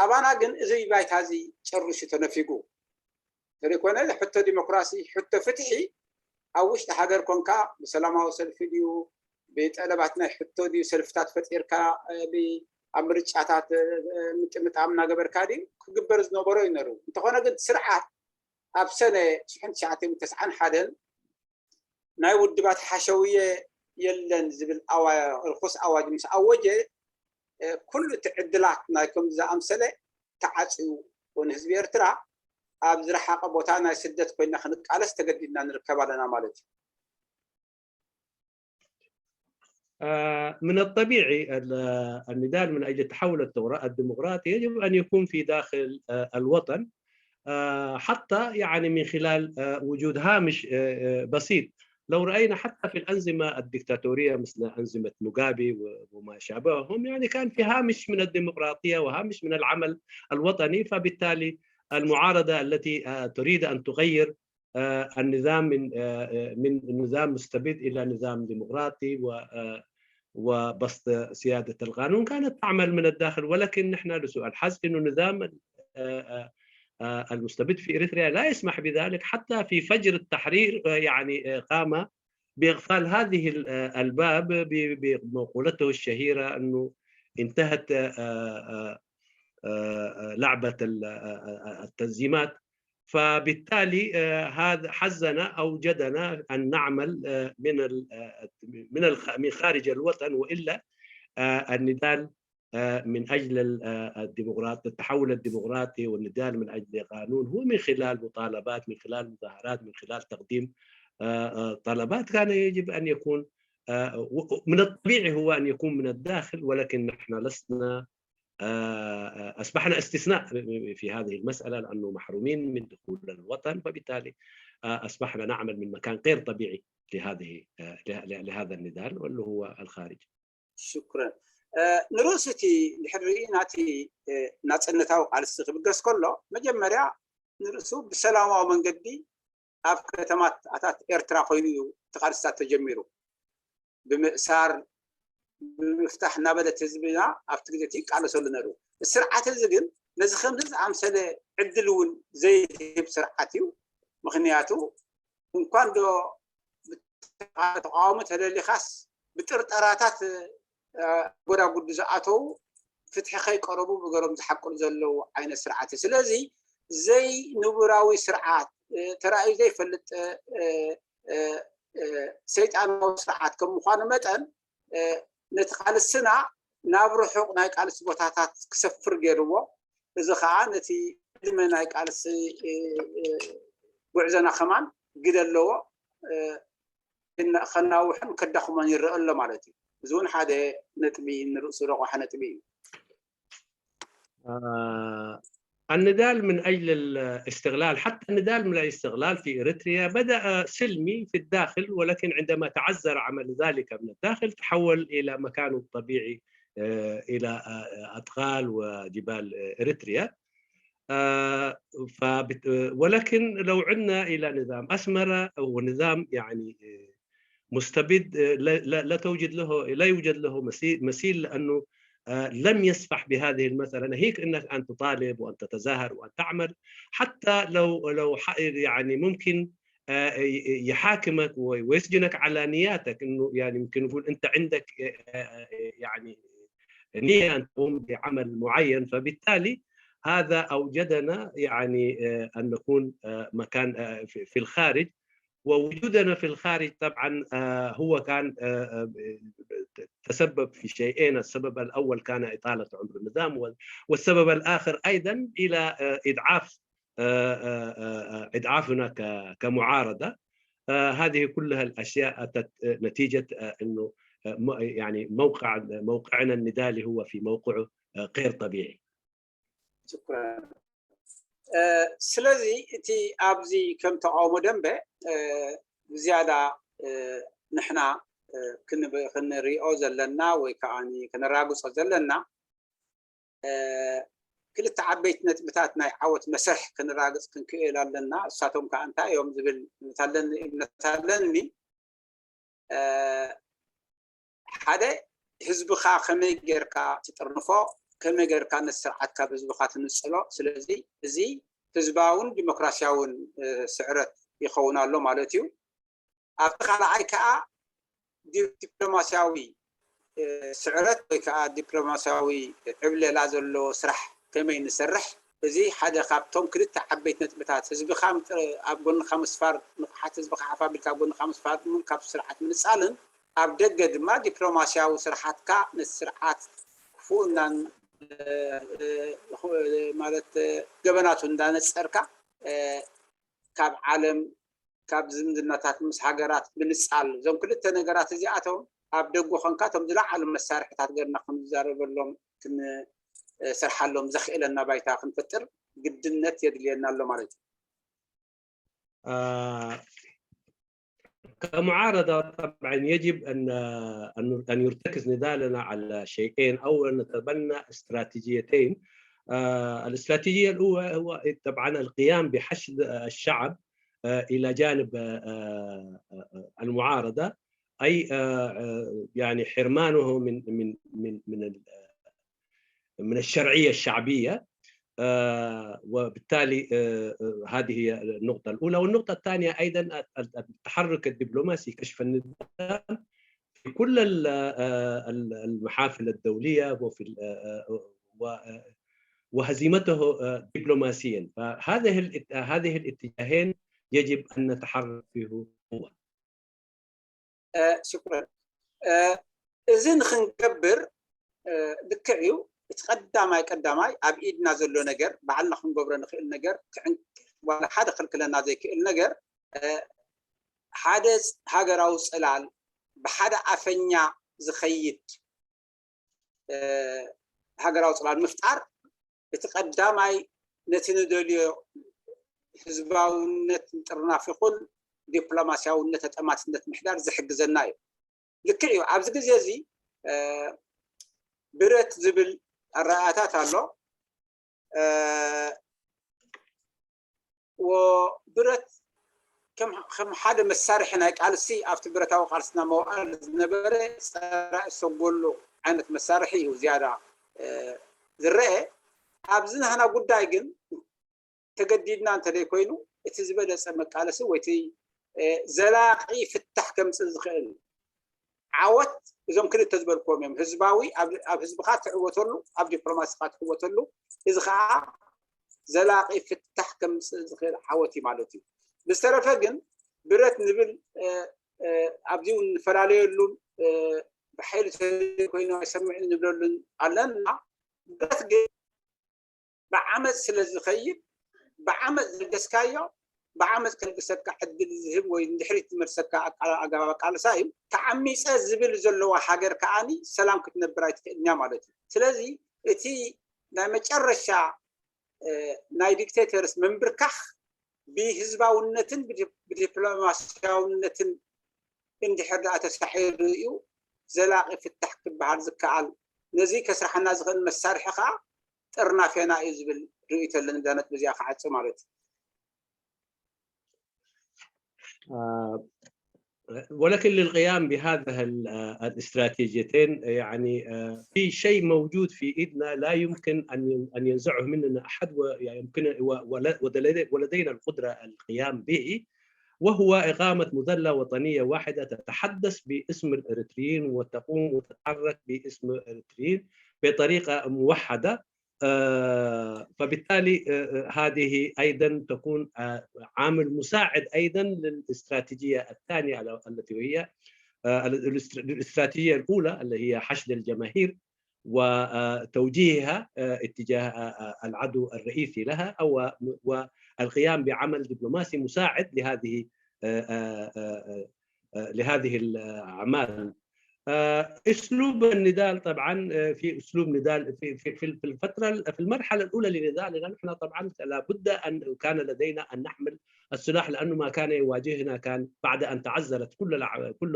ኣባና ግን እዚ ባይታ እዚ ጨርሹ ተነፊጉ። ተደይኮነ ሕቶ ዲሞክራሲ፣ ሕቶ ፍትሒ ኣብ ውሽጢ ሃገር ኮንካ ብሰላማዊ ሰልፊ ድዩ ብጠለባት ናይ ሕቶ ድዩ ሰልፍታት ፈጢርካ ኣብ ምርጫታት ምጥምጣም እናገበርካ ድዩ ክግበር ዝነበሮ እዩ ነሩ። እንተኾነ ግን ስርዓት ኣብ ሰነ ሽሕን ትሽዓተ ሚእትን ተስዓን ሓደን ናይ ውድባት ሓሸውየ የለን ዝብል ርኩስ ኣዋጅ ምስ ኣወጀ ኩሉ እቲ ዕድላት ናይ ከምዚ ዝኣምሰለ ተዓፅዩ ንህዝቢ ኤርትራ ኣብ ዝረሓቐ ቦታ ናይ ስደት ኮይና ክንቃለስ ተገዲድና ንርከብ ኣለና ማለት እዩ። من الطبيعي النضال من أجل تحول الثورة الديمقراطي يجب أن يكون في داخل الوطن، حتى يعني من خلال وجود هامش بسيط. لو رأينا حتى في الأنظمة الدكتاتورية مثل أنظمة موغابي وما شابههم، يعني كان في هامش من الديمقراطية وهامش من العمل الوطني، فبالتالي المعارضة التي تريد أن تغير النظام من من نظام مستبد الى نظام ديمقراطي و وبسط سياده القانون كانت تعمل من الداخل، ولكن نحن لسوء الحظ انه نظام المستبد في اريتريا لا يسمح بذلك. حتى في فجر التحرير يعني قام باقفال هذه الباب بمقولته الشهيره انه انتهت لعبه التنظيمات. فبالتالي هذا حزنا اوجدنا ان نعمل من من من خارج الوطن، والا النضال من اجل الديمقراطي، التحول الديمقراطي والنضال من اجل قانون هو من خلال مطالبات، من خلال مظاهرات، من خلال تقديم طلبات. كان يجب ان يكون من الطبيعي هو ان يكون من الداخل، ولكن نحن لسنا أصبحنا استثناء في هذه المسألة لأنه محرومين من دخول الوطن، فبالتالي أصبحنا نعمل من مكان غير طبيعي لهذه لهذا النضال واللي هو الخارج. شكرا. ንርእሱ እቲ ድሕሪ ናቲ ናፅነታዊ ቃልሲ ክብገስ ከሎ መጀመርያ ንርእሱ ብሰላማዊ መንገዲ ኣብ ከተማታት ኤርትራ ኮይኑ እዩ እቲ ቃልስታት ተጀሚሩ። ብምእሳር፣ ብምፍታሕ እናበለ እቲ ህዝብና ኣብቲ ግዜ እቲ ይቃለሰሉ ነይሩ። እዚ ስርዓት እዚ ግን ነዚ ከምዚ ዝኣምሰለ ዕድል እውን ዘይህብ ስርዓት እዩ። ምክንያቱ እንኳን ዶ ተቃዋሚ ተደሊኻስ ብጥርጠራታት ጎዳጉዲ ዝኣተዉ ፍትሒ ከይቀረቡ ብገሮም ዝሓቅሉ ዘለዉ ዓይነት ስርዓት እዩ። ስለዚ ዘይንቡራዊ ስርዓት፣ ተራእዩ ዘይፈልጥ ሰይጣናዊ ስርዓት ከም ምዃኑ መጠን ነቲ ቃልስና ናብ ርሑቕ ናይ ቃልሲ ቦታታት ክሰፍር ገይርዎ። እዚ ከዓ ነቲ ዕድመ ናይ ቃልሲ ጉዕዞና ከማን ግደ ኣለዎ። ከናውሕን ከዳኽሞን ይረአ ኣሎ ማለት እዩ። እዚ እውን ሓደ ነጥቢ ንርእሱ ረቋሒ ነጥቢ እዩ። آه، النضال من أجل الاستقلال، حتى النضال من الاستقلال في إريتريا بدأ سلمي في الداخل، ولكن عندما تعذر عمل ذلك من الداخل تحول إلى مكانه الطبيعي، آه، إلى آه، أدغال وجبال إريتريا. آه، فبت... ولكن لو عدنا إلى نظام أسمرة أو نظام يعني آه، مستبد، آه، لا, لا, لا توجد له، لا يوجد له مثيل، مثيل لأنه آه، لم يسفح بهذه المسألة، ناهيك أنك أن تطالب وأن تتظاهر وأن تعمل، حتى لو لو يعني ممكن آه، يحاكمك ويسجنك على نياتك، انه يعني يمكن نقول انت عندك آه، آه، يعني نية ان تقوم بعمل معين، فبالتالي هذا اوجدنا يعني آه، ان نكون آه، مكان في الخارج. ووجودنا في الخارج طبعا هو كان تسبب في شيئين. السبب الاول كان اطاله عمر النظام، والسبب الاخر ايضا الى اضعاف اضعافنا كمعارضه. هذه كلها الاشياء اتت نتيجه انه يعني موقع موقعنا النضالي هو في موقعه غير طبيعي. شكرا. ስለዚ እቲ ኣብዚ ከም ተቃውሞ ደንበ ብዝያዳ ንሕና ክንሪኦ ዘለና ወይ ከዓ ከነራግጾ ዘለና ክልተ ዓበይቲ ነጥብታት ናይ ዓወት መሰርሕ ክንራግጽ ክንክእል ኣለና። እሳቶም ከዓ እንታይ እዮም ዝብል እምነት ኣለኒ። ሓደ፣ ህዝብኻ ከመይ ጌርካ ትጥርንፎ፣ ከመይ ጌርካ ነቲ ስርዓት ካብ ህዝብኻ ትንጽሎ። ስለዚ እዚ ህዝባውን ዲሞክራሲያውን ስዕረት ይኸውን ኣሎ ማለት እዩ። ኣብቲ ካልኣይ ከዓ ዲፕሎማሲያዊ ስዕረት ወይ ከዓ ዲፕሎማሲያዊ ዕብለላ ዘለዎ ስራሕ ከመይ ንሰርሕ፣ እዚ ሓደ ካብቶም ክልተ ዓበይቲ ነጥብታት፣ ህዝብኻ ኣብ ጎንኻ ምስፋር፣ ንቕሓት ህዝብኻ ሓፍ ኣቢልካ ኣብ ጎንኻ ምስፋር፣ ካብ ስርዓት ምንጻልን ኣብ ደገ ድማ ዲፕሎማሲያዊ ስራሓትካ ነቲ ስርዓት ክፉእ ማለት ገበናቱ እንዳነጸርካ ካብ ዓለም ካብ ዝምድናታት ምስ ሃገራት ምንጻል፣ እዞም ክልተ ነገራት እዚኣቶም ኣብ ደገ ኮንካ እቶም ዝለዓሉ መሳርሕታት ገርና ክንዛረበሎም ክንሰርሓሎም ዘኽእለና ባይታ ክንፈጥር ግድነት የድልየና ኣሎ ማለት እዩ። كمعارضة طبعا يجب أن أن يرتكز نضالنا على شيئين. أولا نتبنى استراتيجيتين. الاستراتيجية الأولى هو طبعا القيام بحشد الشعب إلى جانب المعارضة، أي يعني حرمانه من من من من من الشرعية الشعبية. وبالتالي هذه هي النقطة الأولى. والنقطة الثانية أيضا التحرك الدبلوماسي، كشف النظام في كل المحافل الدولية وفي وهزيمته دبلوماسيا. فهذه هذه الاتجاهين يجب أن نتحرك فيه بقوة. ሽኩረን። እዚ ንክንገብር ልክዕ እዩ። እቲ ቀዳማይ ቀዳማይ ኣብ ኢድና ዘሎ ነገር፣ ባዕልና ክንገብሮ ንኽእል ነገር፣ ዋላ ሓደ ክልክለና ዘይክእል ነገር፣ ሓደ ሃገራዊ ፅላል ብሓደ ኣፈኛ ዝኸይድ ሃገራዊ ፅላል ምፍጣር እቲ ቀዳማይ ነቲ ንደልዮ ህዝባውነት ምጥርናፍ ይኹን ዲፕሎማሲያውነት ተጠማትነት ምሕዳር ዝሕግዘና እዩ። ልክዕ እዩ። ኣብዚ ግዜ እዚ ብረት ዝብል ኣረኣእያታት ኣሎ። ብረት ከም ከም ሓደ መሳርሒ ናይ ቃልሲ ኣብቲ ብረታዊ ቃልስና መዋእል ዝነበረ ጸረ ሰጎሎ ዓይነት መሳርሒ እዩ ዝያዳ ዝረአ። ኣብዚ ናህና ጉዳይ ግን ተገዲድና እንተደይ ኮይኑ እቲ ዝበለጸ መቃለሲ ወይ እቲ ዘላቒ ፍታሕ ከምጽእ ዝኽእል ዓወት እዞም ክልተ ዝበልክዎም እዮም። ህዝባዊ ኣብ ህዝብኻ ትዕወተሉ፣ ኣብ ዲፕሎማሲኻ ትዕወተሉ፣ እዚ ከዓ ዘላቒ ፍታሕ ከምፅእ ዝኽእል ዓወት እዩ ማለት እዩ። ብዝተረፈ ግን ብረት ንብል ኣብዚ እውን ንፈላለየሉን ብሓይሊ ተዘይኮይኑ ኣይሰምዕን ንብለሉን ኣለና። ብረት ግን ብዓመፅ ስለ ዝኸይድ ብዓመፅ ዘልገስካዮ ብዓመፅ ከልግሰካ ዕድል ዝህብ ወይ ንድሕሪት ዝመልሰካ ኣገባብ ኣቃልሳ እዩ። ተዓሚፀ ዝብል ዘለዋ ሃገር ከዓኒ ሰላም ክትነብር ኣይትኽእልን እያ ማለት እዩ። ስለዚ እቲ ናይ መጨረሻ ናይ ዲክቴተርስ ምንብርካኽ ብህዝባውነትን ብዲፕሎማስያውነትን እንድሕር ደኣ ተሳዒሩ እዩ ዘላቒ ፍታሕ ክበሃል ዝከኣል። ነዚ ከስርሓና ዝኽእል መሳርሒ ከዓ ጥርናፌና እዩ ዝብል ርእይቶ ኣለኒ። እዛ ነጥቢ እዚኣ ክዓጽ ማለት እዩ። ولكن للقيام بهذه الاستراتيجيتين، يعني في شيء موجود في ايدنا لا يمكن ان ان ينزعه مننا احد، ويمكن ولدينا القدره القيام به، وهو اقامه مظله وطنيه واحده تتحدث باسم الاريتريين وتقوم وتتحرك باسم الاريتريين بطريقه موحده. فبالتالي هذه ايضا تكون عامل مساعد ايضا للاستراتيجيه الثانيه التي هي الاستراتيجيه الاولى اللي هي حشد الجماهير وتوجيهها اتجاه العدو الرئيسي لها او والقيام بعمل دبلوماسي مساعد لهذه لهذه الاعمال. اسلوب النضال طبعا في اسلوب نضال في في في الفتره في المرحله الاولى لنضالنا نحن طبعا لابد ان كان لدينا ان نحمل السلاح لانه ما كان يواجهنا كان بعد ان تعذرت كل كل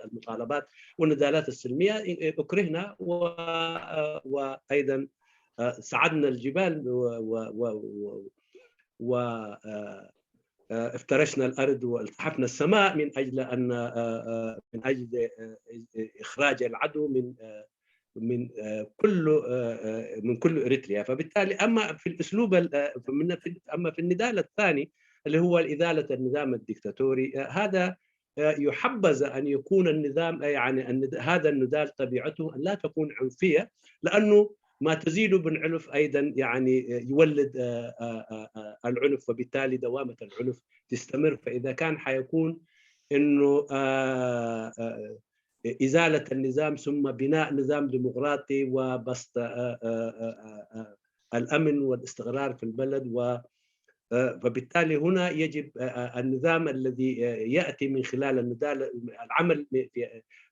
المطالبات والنضالات السلميه اكرهنا وايضا صعدنا الجبال و, و, و, و افترشنا الارض والتحفنا السماء من اجل ان من اجل اخراج العدو من من كل من كل اريتريا. فبالتالي اما في الاسلوب اما في النضال الثاني اللي هو ازاله النظام الدكتاتوري، هذا يحبذ ان يكون النظام يعني هذا النضال طبيعته ان لا تكون عنفيه، لانه ما تزيده بالعنف ايضا يعني يولد العنف، وبالتالي دوامه العنف تستمر. فاذا كان حيكون انه ازاله النظام ثم بناء نظام ديمقراطي وبسط الامن والاستقرار في البلد و فبالتالي هنا يجب النظام الذي ياتي من خلال النضال العمل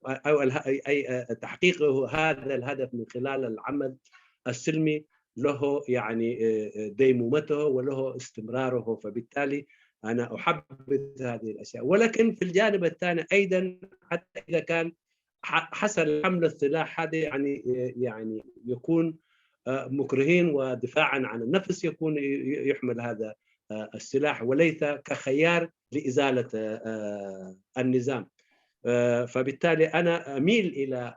او اي تحقيق هذا الهدف من خلال العمل السلمي له يعني ديمومته وله استمراره. فبالتالي انا احبذ هذه الاشياء، ولكن في الجانب الثاني ايضا حتى اذا كان حصل حمل السلاح هذا يعني يعني يكون مكرهين ودفاعا عن النفس يكون يحمل هذا السلاح وليس كخيار لازاله النظام. فبالتالي انا اميل الى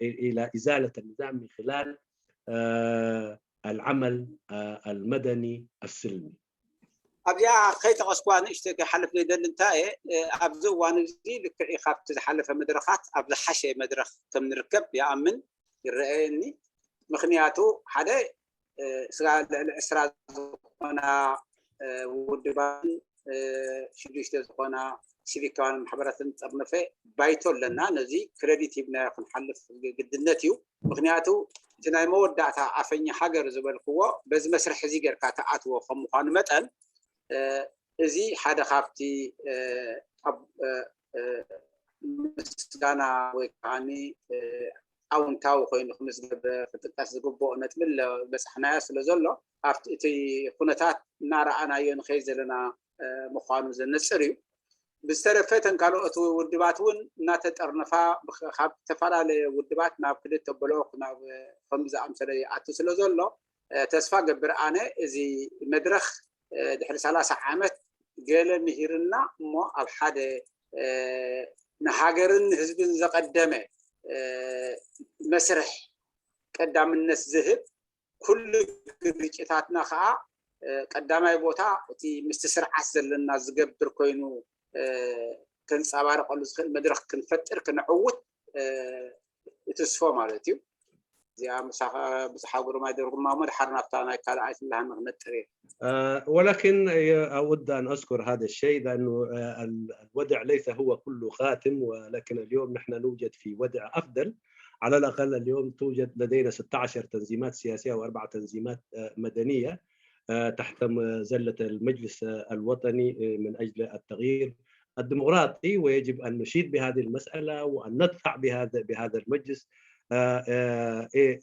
الى ازاله النظام من خلال العمل المدني السلمي. ኣብዚኣ ከይጠቐስኩዋ ንእሽተይ ከይሓልፍ ዘይደሊ እንታይ እየ፣ ኣብዚ እዋን እዚ ልክዕ ካብቲ ዝሓለፈ መድረኻት ኣብ ዝሓሸ መድረኽ ከም ንርከብ ይኣምን፣ ይረኣየኒ። ምኽንያቱ ሓደ ስጋ ልዕሊ ዕስራ ዝኾና ውድባትን ሽዱሽተ ዝኾና ሲቪካውያን ማሕበራትን ዝጠርነፈ ባይቶ ኣለና። ነዚ ክረዲት ሂብናዮ ክንሓልፍ ግድነት እዩ። ምኽንያቱ እቲ ናይ መወዳእታ ኣፈኛ ሃገር ዝበልክዎ በዚ መስርሕ እዚ ጌርካ ትኣትዎ ከም ምዃኑ መጠን እዚ ሓደ ካብቲ ምስጋና ወይ ከዓ ኣውንታዊ ኮይኑ ክምዝገብ ክጥቀስ ዝግብኦ ነጥቢ ኣሎ በፃሕናዮ ስለ ዘሎ ኣብቲ እቲ ኩነታት እናረኣናዮ ንኸይድ ዘለና ምዃኑ ዘነፅር እዩ። ብዝተረፈ እተን ካልኦት ውድባት እውን እናተጠርነፋ ካብ ዝተፈላለየ ውድባት ናብ ክልተ ብሎክ ናብ ከምዚ ዝኣምሰለ ይኣቱ ስለ ዘሎ ተስፋ ገብር ኣነ እዚ መድረኽ ድሕሪ ሰላሳ ዓመት ገለ ምሂርና እሞ ኣብ ሓደ ንሃገርን ህዝብን ዘቐደመ መስርሕ ቀዳምነት ዝህብ ኩሉ ግርጭታትና ከዓ ቀዳማይ ቦታ እቲ ምስቲ ስርዓት ዘለና ዝገብር ኮይኑ ከንፀባርቀሉ ዝኽእል መድረክ ክንፈጥር ክንዕውት ይትስፎ ማለት እዩ። እዚኣ ምሳኻ ብዙሓ ግሩማይ ደርጉማ እሞ ድሓር ናብታ ናይ ካልኣይ ትልሃኒ ክነጥር እየ። ولكن أود أن أذكر هذا الشيء لأنه الوضع ليس هو كله خاتم ولكن اليوم نحن نوجد في وضع أفضل. على الأقل اليوم توجد لدينا ستة عشر تنظيمات سياسية وأربع تنظيمات مدنية تحت مظلة المجلس الوطني من أجل التغيير الديمقراطي ويجب أن نشيد بهذه المسألة وأن ندفع بهذا بهذا المجلس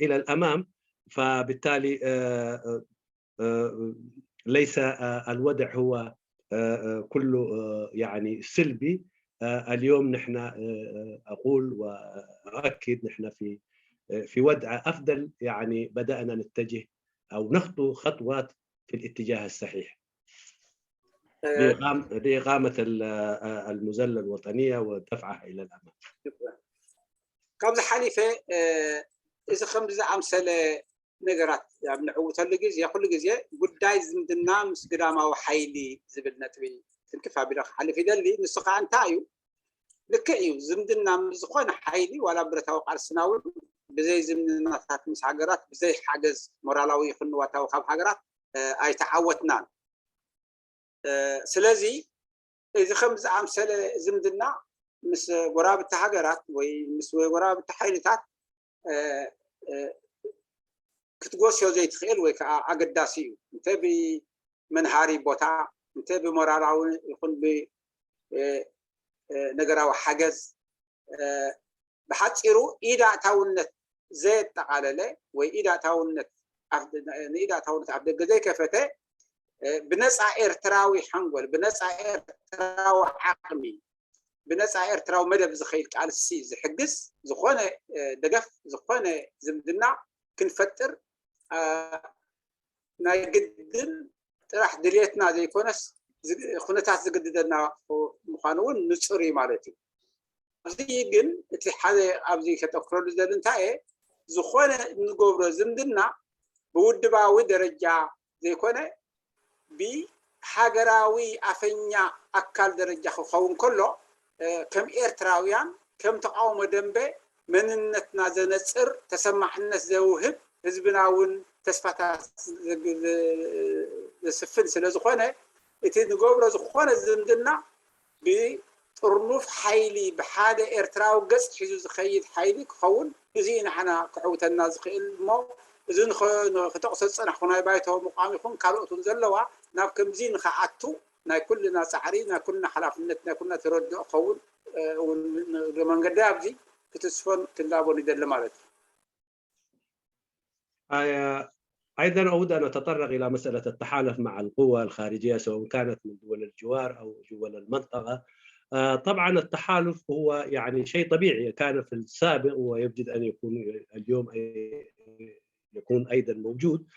إلى الأمام. فبالتالي ليس الوضع هو كله يعني سلبي. اليوم نحن أقول وأؤكد نحن في في وضع أفضل يعني بدأنا نتجه أو نخطو خطوات في الاتجاه الصحيح لإقامة المزلة الوطنية ودفعها إلى الأمام. ካብዚ ሓሊፈ እዚ ከምዚ ዝኣምሰለ ነገራት ኣብ ንዕውተሉ ግዜ ኩሉ ግዜ ጉዳይ ዝምድና ምስ ግዳማዊ ሓይሊ ዝብል ነጥቢ ትንክፍ ኣቢለ ክሓልፍ ይደሊ። ንሱ ከዓ እንታይ እዩ? ልክዕ እዩ፣ ዝምድና ምስ ዝኾነ ሓይሊ ዋላ ብረታዊ ቃልስና እውን ብዘይ ዝምድናታት ምስ ሃገራት ብዘይ ሓገዝ ሞራላዊ ይኹን ንዋታዊ ካብ ሃገራት ኣይተዓወትናን። ስለዚ እዚ ከም ዝኣምሰለ ዝምድና ምስ ጎራብቲ ሃገራት ወይ ምስ ጎራብቲ ሓይልታት ክትጎስዮ ዘይትኽእል ወይ ከዓ ኣገዳሲ እዩ። እንተ ብመንሃሪ ቦታ፣ እንተ ብሞራላዊ ይኹን ብነገራዊ ሓገዝ፣ ብሓፂሩ ኢድ ኣእታውነት ዘየጠቓለለ ወይ ኢድ ኣእታውነት ንኢድ ኣእታውነት ኣፍ ደገ ዘይከፈተ ብነፃ ኤርትራዊ ሓንጎል፣ ብነፃ ኤርትራዊ ዓቕሚ፣ ብነፃ ኤርትራዊ መደብ ዝኸይድ ቃልሲ ዝሕግዝ ዝኾነ ደገፍ ዝኾነ ዝምድና ክንፈጥር ናይ ግድን ጥራሕ ድልየትና ዘይኮነስ ኩነታት ዝግድደና ምዃኑ እውን ንፁር እዩ ማለት እዩ። ኣብዚ ግን እቲ ሓደ ኣብዚ ከተኩረሉ ዘል እንታይ እየ ዝኾነ እንገብሮ ዝምድና ብውድባዊ ደረጃ ዘይኮነ ብሃገራዊ ኣፈኛ ኣካል ደረጃ ክኸውን ከሎ ከም ኤርትራውያን ከም ተቃውሞ ደንበ መንነትና ዘነፅር ተሰማዕነት ዘውህብ ህዝብና እውን ተስፋታት ዘስፍን ስለ ዝኾነ እቲ ንገብሮ ዝኾነ ዝምድና ብጥርኑፍ ሓይሊ ብሓደ ኤርትራዊ ገፅ ሒዙ ዝኸይድ ሓይሊ ክኸውን እዚ ንዓና ክዕውተና ዝኽእል እሞ እዚ ክጠቕሶ ዝፀናሕኩ ናይ ባይቶ ምቋም ይኹን ካልኦት እውን ዘለዋ ናብ ከምዚ ንኸኣቱ ናይ ኩልና ጻዕሪ ናይ ኩልና ሓላፍነት ናይ ኩልና ተረድኦ ክኸውን እውን እግረ መንገዲ ኣብዚ ክትስፎን ክላቦን ይደሊ ማለት እዩ። أيضا أود أن أتطرق إلى مسألة التحالف مع القوى الخارجية سواء كانت من دول الجوار أو دول المنطقة. طبعا التحالف هو يعني شيء طبيعي كان في السابق ويجب أن يكون اليوم يكون أيضا موجود.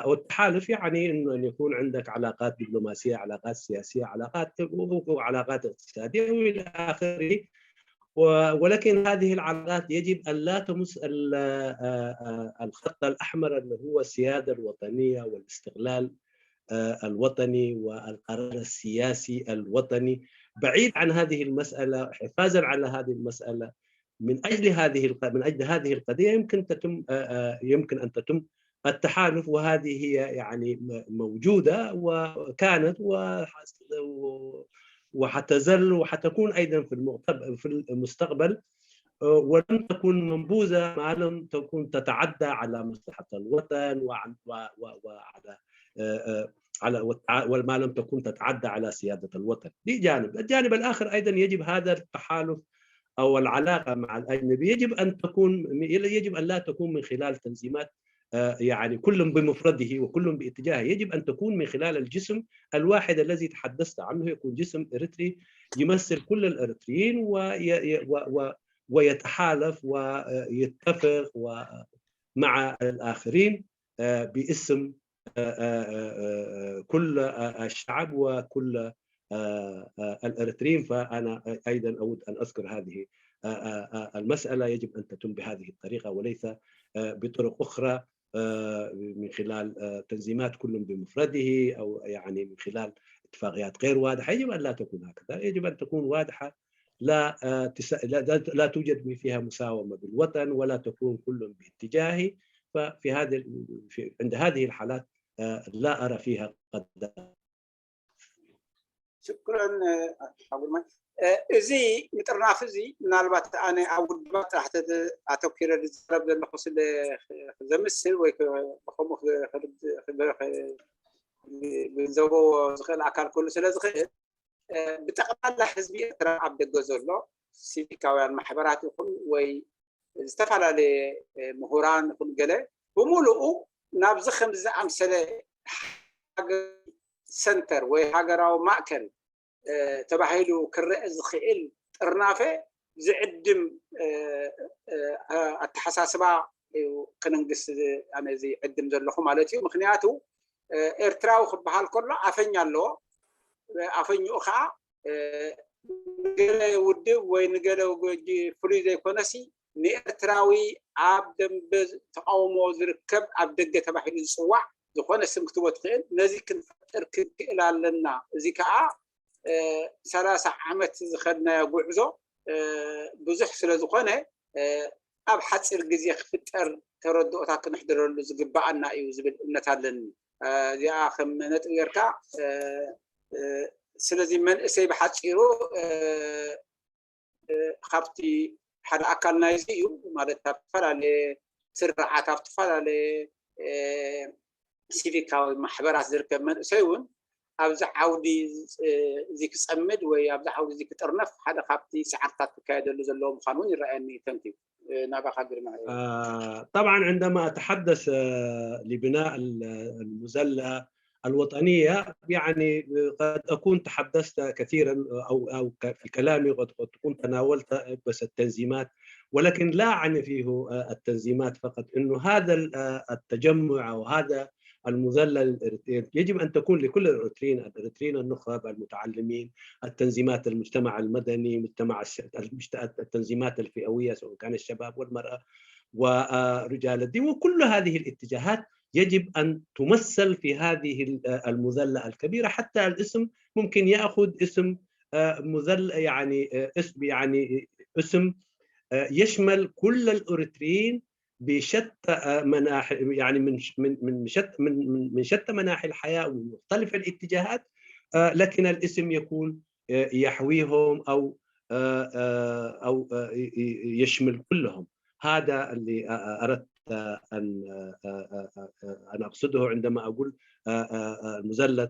والتحالف يعني أنه أن يكون عندك علاقات دبلوماسية، علاقات سياسية، علاقات وعلاقات اقتصادية وإلى آخره. ولكن هذه العلاقات يجب أن لا تمس الخط الأحمر اللي هو السيادة الوطنية والاستقلال الوطني والقرار السياسي الوطني. بعيد عن هذه المسألة، حفاظا على هذه المسألة، من أجل هذه من أجل هذه القضية يمكن تتم يمكن أن تتم التحالف، وهذه هي يعني موجودة وكانت وحتزل وحتكون أيضا في المقتب في المستقبل، ولم تكن منبوذة ما لم تكن تتعدى على مصلحة الوطن وعلى على وما لم تكن تتعدى على سيادة الوطن. دي جانب. الجانب الآخر أيضا يجب هذا التحالف أو العلاقة مع الأجنبي يجب أن تكون يجب أن لا تكون من خلال تنظيمات يعني كل بمفرده وكل باتجاهه، يجب أن تكون من خلال الجسم الواحد الذي تحدثت عنه، يكون جسم إريتري يمثل كل الإريتريين ويتحالف ويتفق مع الآخرين باسم آه، آه، آه، آه، كل آه، الشعب وكل آه، آه، الإريتريين. فأنا أيضا أود أن أذكر هذه آه، آه، آه، المسألة. يجب أن تتم بهذه الطريقة وليس آه، بطرق أخرى، آه، من خلال آه، تنظيمات كل بمفرده، أو يعني من خلال اتفاقيات غير واضحة. يجب أن لا تكون هكذا، يجب أن تكون واضحة، لا آه، تس- لا لا- لا توجد فيها مساومة بالوطن، ولا تكون كل باتجاهه. ففي هذه ال- في عند هذه الحالات آه، لا أرى فيها قد ሽኩረን ሓጉርማይ። እዚ ምጥርናፍ እዚ ምናልባት ኣነ ኣብ ውድባት ጥራሕ ኣተኪረ ዝዛረብ ዘለኹ ስለ ዘምስል ወይ ከምኡ ክግንዘቦ ዝኽእል ኣካል ክህሉ ስለ ዝኽእል፣ ብጠቕላላ ህዝቢ ኤርትራ ኣብ ደገ ዘሎ ሲቪካውያን ማሕበራት ይኹን ወይ ዝተፈላለየ ምሁራን ይኹን ገለ ብምሉኡ ናብዚ ከምዚ ዝኣምሰለ ሃገር ሰንተር ወይ ሃገራዊ ማእከል ተባሂሉ ክረአ ዝኽእል ጥርናፈ ዝዕድም ኣተሓሳስባ እዩ ክንንግስ ኣነ ዝዕድም ዘለኹ ማለት እዩ። ምክንያቱ ኤርትራዊ ክበሃል ከሎ ኣፈኛ ኣለዎ። ኣፈኝኡ ከዓ ንገለ ውድብ ወይ ንገለ ጎጂ ፍሉይ ዘይኮነሲ ንኤርትራዊ ኣብ ደንበ ተቃውሞ ዝርከብ ኣብ ደገ ተባሂሉ ዝፅዋዕ ዝኾነ ስም ክትቦ ትኽእል። ነዚ ክንፈጥር ክንክእል ኣለና። እዚ ከዓ ሰላሳ ዓመት ዝኸድናዮ ጉዕዞ ብዙሕ ስለ ዝኾነ ኣብ ሓፂር ግዜ ክፍጠር ተረድኦታት ክነሕድረሉ ዝግበኣና እዩ ዝብል እምነት ኣለኒ። እዚኣ ከም ነጥቢ ጌርካ ስለዚ መንእሰይ ብሓፂሩ ካብቲ ሓደ ኣካል ናይዚ እዩ ማለት ካብ ዝተፈላለየ ስርዓት ኣብ ዝተፈላለየ ሲቪካዊ ማሕበራት ዝርከብ መንእሰይ እውን ኣብዚ ዓውዲ እዚ ክፀምድ ወይ ኣብዚ ዓውዲ እዚ ክጥርነፍ ሓደ ካብቲ ፃዕርታት ክካየደሉ ዘለዎ ምዃኑ እውን ይረኣየኒ። ተንኪዩ ናባኻ ግርማ። طبعا عندما أتحدث لبناء المذلة الوطنية، يعني قد أكون تحدثت كثيرا أو أو في كلامي قد قد تكون تناولت بس التنظيمات، ولكن لا أعني فيه التنظيمات فقط، إنه هذا التجمع أو هذا المذلة يجب أن تكون لكل الإريتريين، الإريتريين النخب، المتعلمين، التنظيمات، المجتمع المدني، مجتمع التنظيمات الفئوية سواء كان الشباب والمرأة ورجال الدين، وكل هذه الاتجاهات يجب أن تمثل في هذه المذلة الكبيرة. حتى الاسم ممكن يأخذ اسم مذل يعني اسم يعني اسم يشمل كل الاريتريين بشتى مناحي، يعني من من من شتى من من شتى مناحي الحياه ومن مختلف الاتجاهات، لكن الاسم يكون يحويهم او او يشمل كلهم. هذا اللي اردت ان ان اقصده عندما اقول المذله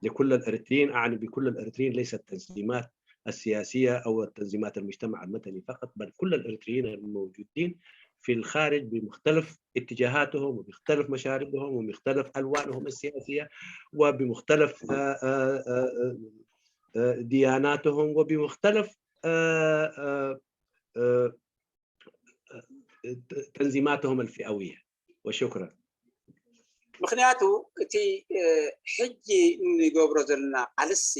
لكل الاريتريين، اعني بكل الاريتريين ليس التنظيمات السياسيه او التنظيمات المجتمع المدني فقط، بل كل الاريتريين الموجودين في الخارج بمختلف اتجاهاتهم وبمختلف مشاربهم وبمختلف الوانهم السياسيه وبمختلف دياناتهم وبمختلف تنظيماتهم الفئويه. وشكرا. ምክንያቱ እቲ ሕጂ እንገብሮ ዘለና ቃልሲ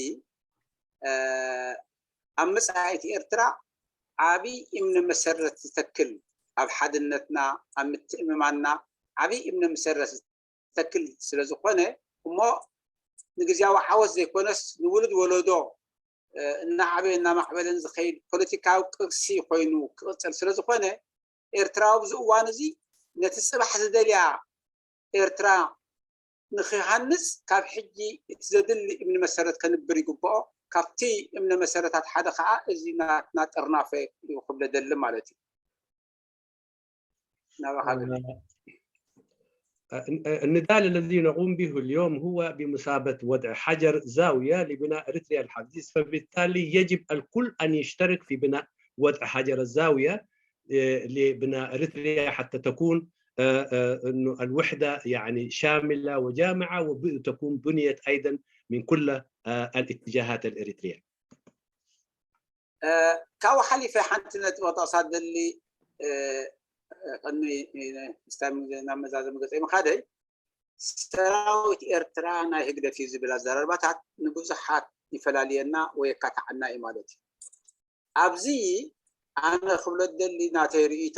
ኣብ መፃኢት ኤርትራ ዓብይ እምነ መሰረት ዝተክል፣ ኣብ ሓድነትና ኣብ ምትእምማንና ዓብይ እምነ መሰረት ዝተክል ስለዝኾነ እሞ ንግዜያዊ ዓወት ዘይኮነስ ንውሉድ ወለዶ እናዓበየ እናማዕበለን ዝኸይድ ፖለቲካዊ ቅርሲ ኮይኑ ክቕፅል ስለዝኾነ ኤርትራዊ ኣብዚ እዋን እዚ ነቲ ፅባሕ ዝደልያ ኤርትራ ንክሃንፅ ካብ ሕጂ እቲ ዘድሊ እምኒ መሰረት ከንብር ይግብኦ። ካብቲ እምነ መሰረታት ሓደ ከዓ እዚ ናትና ጥርናፈ እዩ ክብለ ደሊ ማለት እዩ። النضال الذي نقوم به اليوم هو بمثابة وضع حجر زاوية لبناء إريتريا الحديث، فبالتالي يجب الكل أن يشترك في بناء وضع حجر الزاوية لبناء إريتريا حتى تكون إنه الوحدة يعني شاملة وجامعة وتكون بنيت أيضا من كل الاتجاهات الإريترية. ካብኡ ሓሊፈ ሓንቲ ነጥቢ ክጠቕሳ ደሊ ቅድሚ ናብ መዛዘሚ ገፀይ ምኻደይ ሰራዊት ኤርትራ ናይ ህግደፍ እዩ ዝብል ኣዘራርባታት ንብዙሓት ይፈላልየና ወይ የካትዓና እዩ ማለት እዩ። ኣብዚ ኣነ ክብሎ ደሊ ናተይ ርእይቶ፣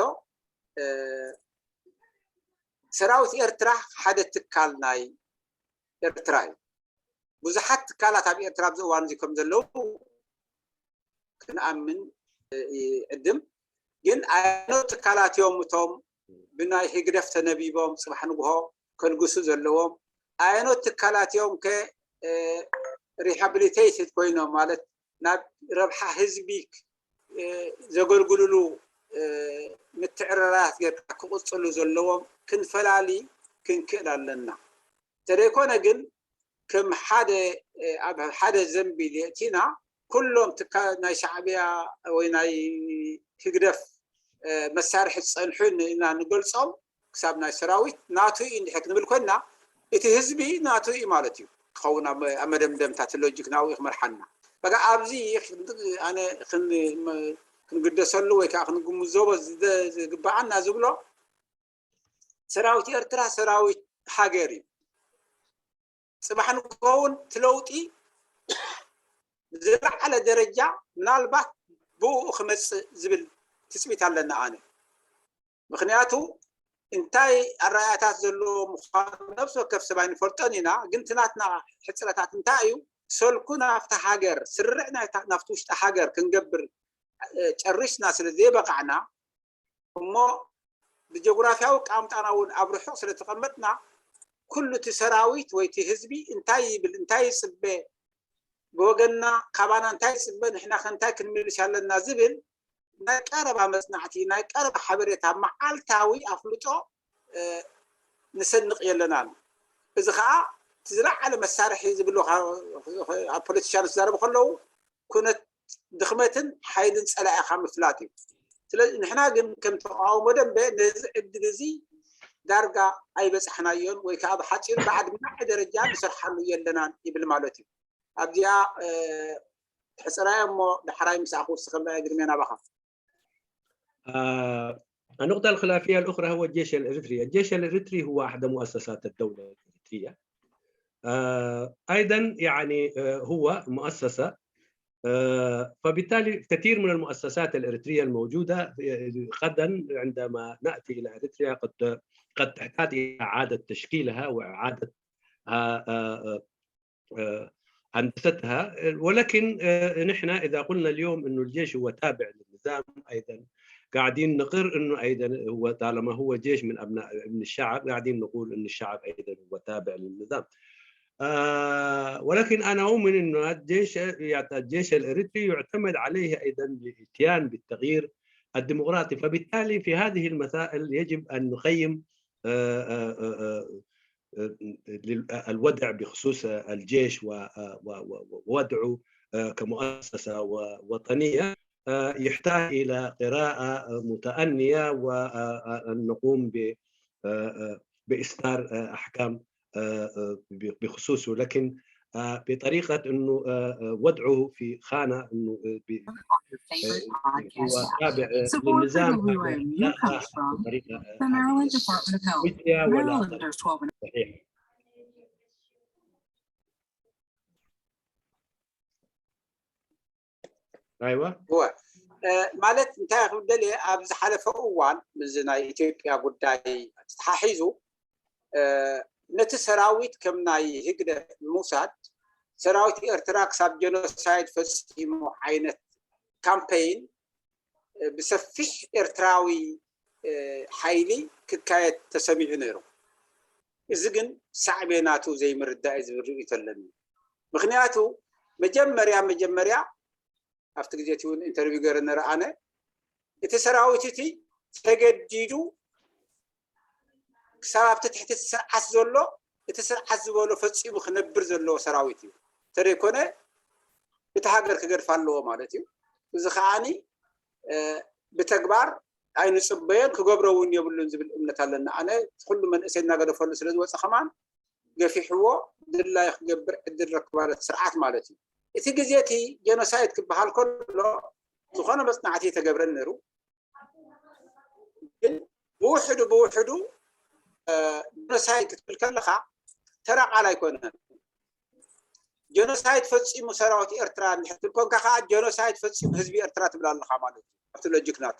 ሰራዊት ኤርትራ ሓደ ትካል ናይ ኤርትራ እዩ። ብዙሓት ትካላት ኣብ ኤርትራ ኣብዚ እዋን እዚ ከም ዘለዉ ክንኣምን ይዕድም። ግን ኣየኖት ትካላት እዮም እቶም ብናይ ህግደፍ ተነቢቦም ጽባሕ ንግሆ ከልግሱ ዘለዎም? ኣየኖት ትካላት እዮም ከ rehabilitated ኮይኖም፣ ማለት ናብ ረብሓ ህዝቢ ዘገልግልሉ ምትዕርራያት ጌርካ ክቕጽሉ ዘለዎም ክንፈላሊ ክንክእል ኣለና። እንተደይኮነ ግን ከም ሓደ ኣብ ሓደ ዘንቢል የእቲና ኩሎም ትካ ናይ ሻዕብያ ወይ ናይ ህግደፍ መሳርሒ ዝጸንሑ ኢና ንገልጾም። ክሳብ ናይ ሰራዊት ናቱ እዩ እንድሕር ክንብል ኮይንና፣ እቲ ህዝቢ ናቱ እዩ ማለት እዩ ክኸውን። ኣብ መደምደምታ እቲ ሎጂክ ናብኡ ክመርሓና። በቃ ኣብዚ ኣነ ክንግደሰሉ ወይ ከዓ ክንግምዘቦ ዝግባኣና ዝብሎ፣ ሰራዊት ኤርትራ ሰራዊት ሃገር እዩ። ጽባሕ ንክኸውን እቲ ለውጢ ብዝለዓለ ደረጃ ምናልባት ብኡ ክመጽእ ዝብል ትጽቢት ኣለና ኣነ። ምክንያቱ እንታይ ኣረኣእያታት ዘለዎ ምዃኑ ነብሲ ወከፍ ሰብ ኣይንፈልጦን ኢና። ግን እቲ ናትና ሕጽረታት እንታይ እዩ? ሰልኩ ናብቲ ሃገር ስርዕ ናብቲ ውሽጢ ሃገር ክንገብር ጨሪስና ስለ ዘይበቃዕና እሞ ብጀግራፍያዊ ኣቀማምጣና እውን ኣብ ርሑቕ ስለ ተቐመጥና ኩሉ እቲ ሰራዊት ወይ እቲ ህዝቢ እንታይ ይብል እንታይ ይጽበ ብወገንና ካባና እንታይ ይፅበ ንሕና ከ እንታይ ክንምልስ ኣለና ዝብል ናይ ቀረባ መፅናዕቲ ናይ ቀረባ ሓበሬታ መዓልታዊ ኣፍልጦ ንሰንቕ የለናን። እዚ ከዓ እቲ ዝለዓለ መሳርሒ ዝብሉ ኣብ ፖለቲሻን ዝዛረቡ ከለዉ ኩነት ድኽመትን ሓይልን ፀላኢኻ ምፍላጥ እዩ። ስለዚ ንሕና ግን ከም ተቃውሞ ደንበ ነዚ ዕድል እዚ ዳርጋ ኣይበፃሕናዮን ወይ ከዓ ብሓፂሩ ብኣድማዒ ደረጃ ንሰርሓሉ የለናን ይብል ማለት እዩ። ኣብዚኣ ሕፅራዮ እሞ ዳሕራይ ምሳኹ ውስኸ ግርሜ ናባኻ። النقطة الخلافية الأخرى هو الجيش الإريتري. الجيش الإريتري هو أحد مؤسسات الدولة الإريترية. أيضا يعني هو مؤسسة، فبالتالي كثير من المؤسسات الإريترية الموجودة غدا عندما نأتي إلى إريتريا قد قد تحتاج إلى إعادة تشكيلها وإعادة هندستها. ولكن نحن إذا قلنا اليوم إنه الجيش هو تابع للنظام، أيضا قاعدين نقر إنه أيضا هو طالما هو جيش من أبناء من الشعب، قاعدين نقول إن الشعب أيضا هو تابع للنظام. آه ولكن أنا أؤمن إنه الجيش يعني الجيش الإريتري يعتمد عليه أيضا للإتيان بالتغيير الديمقراطي. فبالتالي في هذه المسائل يجب أن نقيم آه آه آه الوضع بخصوص الجيش ووضعه كمؤسسة وطنية يحتاج إلى قراءة متأنية وأن نقوم بإصدار أحكام بخصوصه، لكن بطريقة أنه وضعه في خانة أنه هو تابع للنظام، لا بطريقة ولا صحيحة. ኣይዋ እወ ማለት እንታይ ክብል ደልየ ኣብ ዝሓለፈ እዋን ምስዚ ናይ ኢትዮጵያ ጉዳይ ተተሓሒዙ ነቲ ሰራዊት ከም ናይ ህግደፍ ምውሳድ ሰራዊት ኤርትራ ክሳብ ጀኖሳይድ ፈፂሙ ዓይነት ካምፔይን ብሰፊሕ ኤርትራዊ ሓይሊ ክካየድ ተሰሚዑ ነይሩ። እዚ ግን ሳዕቤናቱ ዘይምርዳእ እዩ ዝብል ርእይቶ ኣለኒ። ምክንያቱ መጀመርያ መጀመርያ ኣብቲ ግዜ እቲ እውን ኢንተርቪው ገይረ ነረ ኣነ እቲ ሰራዊት እቲ ተገዲዱ ክሳብ ኣብቲ ትሕቲ እቲ ስርዓት ዘሎ እቲ ስርዓት ዝበሎ ፈፂሙ ክነብር ዘለዎ ሰራዊት እዩ። እንተደይኮነ እቲ ሃገር ክገድፍ ኣለዎ ማለት እዩ። እዚ ከዓኒ ብተግባር ኣይንፅበዮን ክገብሮ እውን የብሉን ዝብል እምነት ኣለና። ኣነ ኩሉ መንእሰይ እናገደፈሉ ስለ ዝወፀ ከማን ገፊሕዎ ድላዩ ክገብር ዕድል ረክባለት ስርዓት ማለት እዩ። እቲ ግዜ እቲ ጀኖሳይድ ክበሃል ከሎ ዝኾነ መፅናዕቲ ተገብረን ነይሩ። ግን ብውሕዱ ብውሕዱ ጀኖሳይድ ክትብል ከለኻ ተራ ቃል ኣይኮነን። ጀኖሳይድ ፈፂሙ ሰራዊት ኤርትራ እንድሕር ትብል ኮንካ ከዓ ጀኖሳይድ ፈፂሙ ህዝቢ ኤርትራ ትብል ኣለኻ ማለት እዩ። ኣብቲ ሎጂክ ናቱ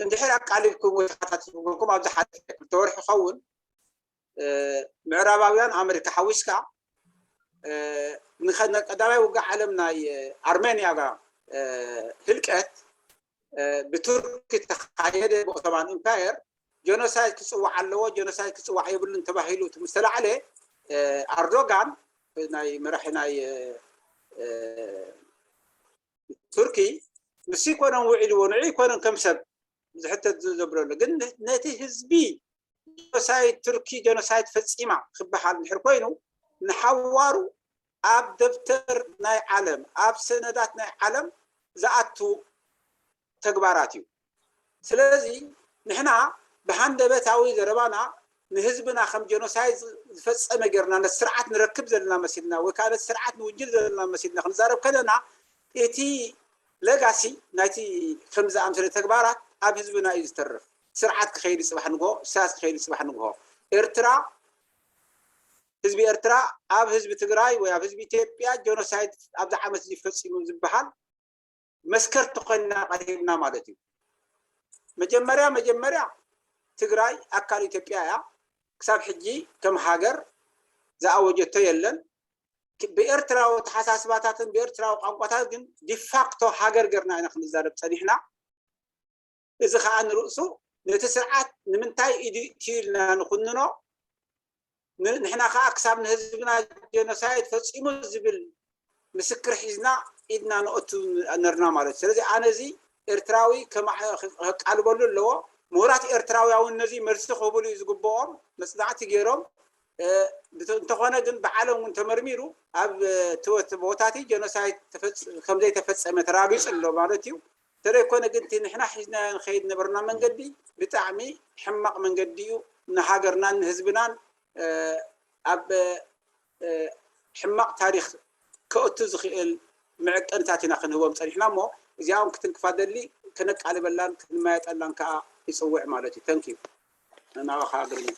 እንድሕር ኣቃሊልኩም ወይ ተኸታቲልኩም ኣብዚ ሓለፈ ክልተ ወርሒ ይኸውን ምዕራባውያን ኣመሪካ ሓዊስካ ንቀዳማይ ውግእ ዓለም ናይ ኣርሜንያ ህልቀት ብቱርኪ ተኻየደ ብኦቶማን ኢምፓየር ጀኖሳይድ ክፅዋዕ ኣለዎ፣ ጀኖሳይድ ክፅዋዕ የብሉን ተባሂሉ እቲ ምስ ተላዕለ ኣርዶጋን ናይ መራሒ ናይ ቱርኪ ንሱ ይኮነን ውዒልዎ ንዑ ይኮነን ከም ሰብ ዝሕተት ዘብለሉ ግን ነቲ ህዝቢ ጀኖሳይድ ቱርኪ ጀኖሳይድ ፈፂማ ክበሃል እንድሕር ኮይኑ ንሓዋሩ ኣብ ደብተር ናይ ዓለም ኣብ ሰነዳት ናይ ዓለም ዝኣቱ ተግባራት እዩ። ስለዚ ንሕና ብሃንደበታዊ ዘረባና ንህዝብና ከም ጀኖሳይድ ዝፈፀመ ጌርና ነቲ ስርዓት ንረክብ ዘለና መሲልና ወይ ከዓ ነቲ ስርዓት ንውንጅል ዘለና መሲልና ክንዛረብ ከለና እቲ ለጋሲ ናይቲ ከም ዝኣምሰለ ተግባራት ኣብ ህዝብና እዩ ዝተርፍ። ስርዓት ክኸይድ ጽባሕ ንግሆ፣ ኢሳያስ ክኸይድ ጽባሕ ንግሆ ኤርትራ ህዝቢ ኤርትራ ኣብ ህዝቢ ትግራይ ወይ ኣብ ህዝቢ ኢትዮጵያ ጀኖሳይድ ኣብዚ ዓመት እዚ ፈፂሙ ዝበሃል መስከርቲ ኮይና ቀሪብና ማለት እዩ። መጀመርያ መጀመርያ ትግራይ ኣካል ኢትዮጵያ እያ። ክሳብ ሕጂ ከም ሃገር ዝኣወጀቶ የለን። ብኤርትራዊ ተሓሳስባታትን ብኤርትራዊ ቋንቋታት ግን ዲፋክቶ ሃገር ገርና ኢና ክንዛረብ ፀኒሕና። እዚ ከዓ ንርእሱ ነቲ ስርዓት ንምንታይ ኢዱ ኢልና ንኩንኖ ንሕና ከዓ ክሳብ ንህዝብና ጀኖሳይድ ፈፂሙ ዝብል ምስክር ሒዝና ኢድና ንኦቱ ነርና ማለት እዩ። ስለዚ ኣነ እዚ ኤርትራዊ ከቃልበሉ ኣለዎ። ምሁራት ኤርትራውያ እውን ነዚ መልሲ ክህብሉ እዩ ዝግብኦም። መፅናዕቲ ገይሮም እንተኾነ ግን ብዓለም እውን ተመርሚሩ ኣብ ትወት ቦታቲ ጀኖሳይድ ከምዘይተፈፀመ ተራጊፁ ኣሎ ማለት እዩ። ተደይኮነ ግን እቲ ንሕና ሒዝናዮ ንኸይድ ነበርና መንገዲ ብጣዕሚ ሕማቕ መንገዲ እዩ። ንሃገርናን ንህዝብናን ኣብ ሕማቕ ታሪክ ከእቱ ዝኽእል መዐቀንታት ኢና ክንህቦም ፀኒሕና እሞ እዚኣውን ክትንክፋ ደሊ ከነቃልበላን ክንመያጠላን ከዓ ይፅውዕ ማለት እዩ። ተንኪዩ ናባኻ ግርሚ።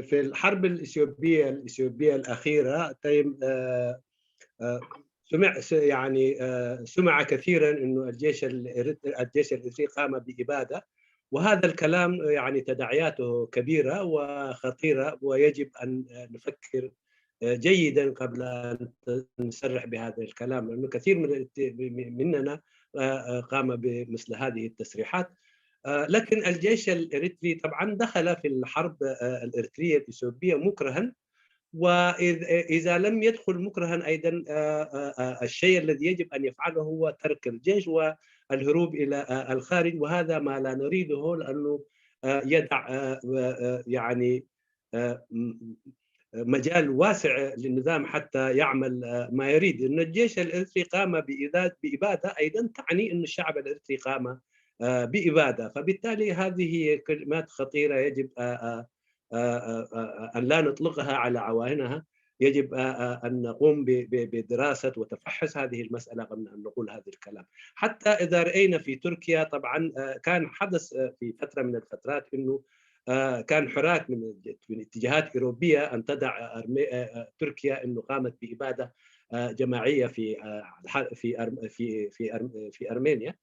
في الحرب الإثيوبية الإثيوبية الأخيرة طيب سمع يعني سمع كثيرا انه الجيش الجيش الاريتري قام باباده وهذا الكلام يعني تداعياته كبيره وخطيره ويجب ان نفكر جيدا قبل ان نصرح بهذا الكلام لانه كثير من مننا قام بمثل هذه التصريحات لكن الجيش الاريتري طبعا دخل في الحرب الاريتريه الاثيوبيه مكرها واذا لم يدخل مكرها ايضا الشيء الذي يجب ان يفعله هو ترك الجيش والهروب الى الخارج وهذا ما لا نريده لانه يدع يعني مجال واسع للنظام حتى يعمل ما يريد. ان الجيش الاريتري قام باباده ايضا تعني ان الشعب الاريتري قام باباده، فبالتالي هذه كلمات خطيره يجب ان لا نطلقها على عوانها. يجب ان نقوم بدراسه وتفحص هذه المساله قبل ان نقول هذا الكلام. حتى اذا راينا في تركيا طبعا كان حدث في فتره من الفترات انه كان حراك من من اتجاهات اوروبيه ان تدع تركيا انه قامت باباده جماعيه في في في في في ارمينيا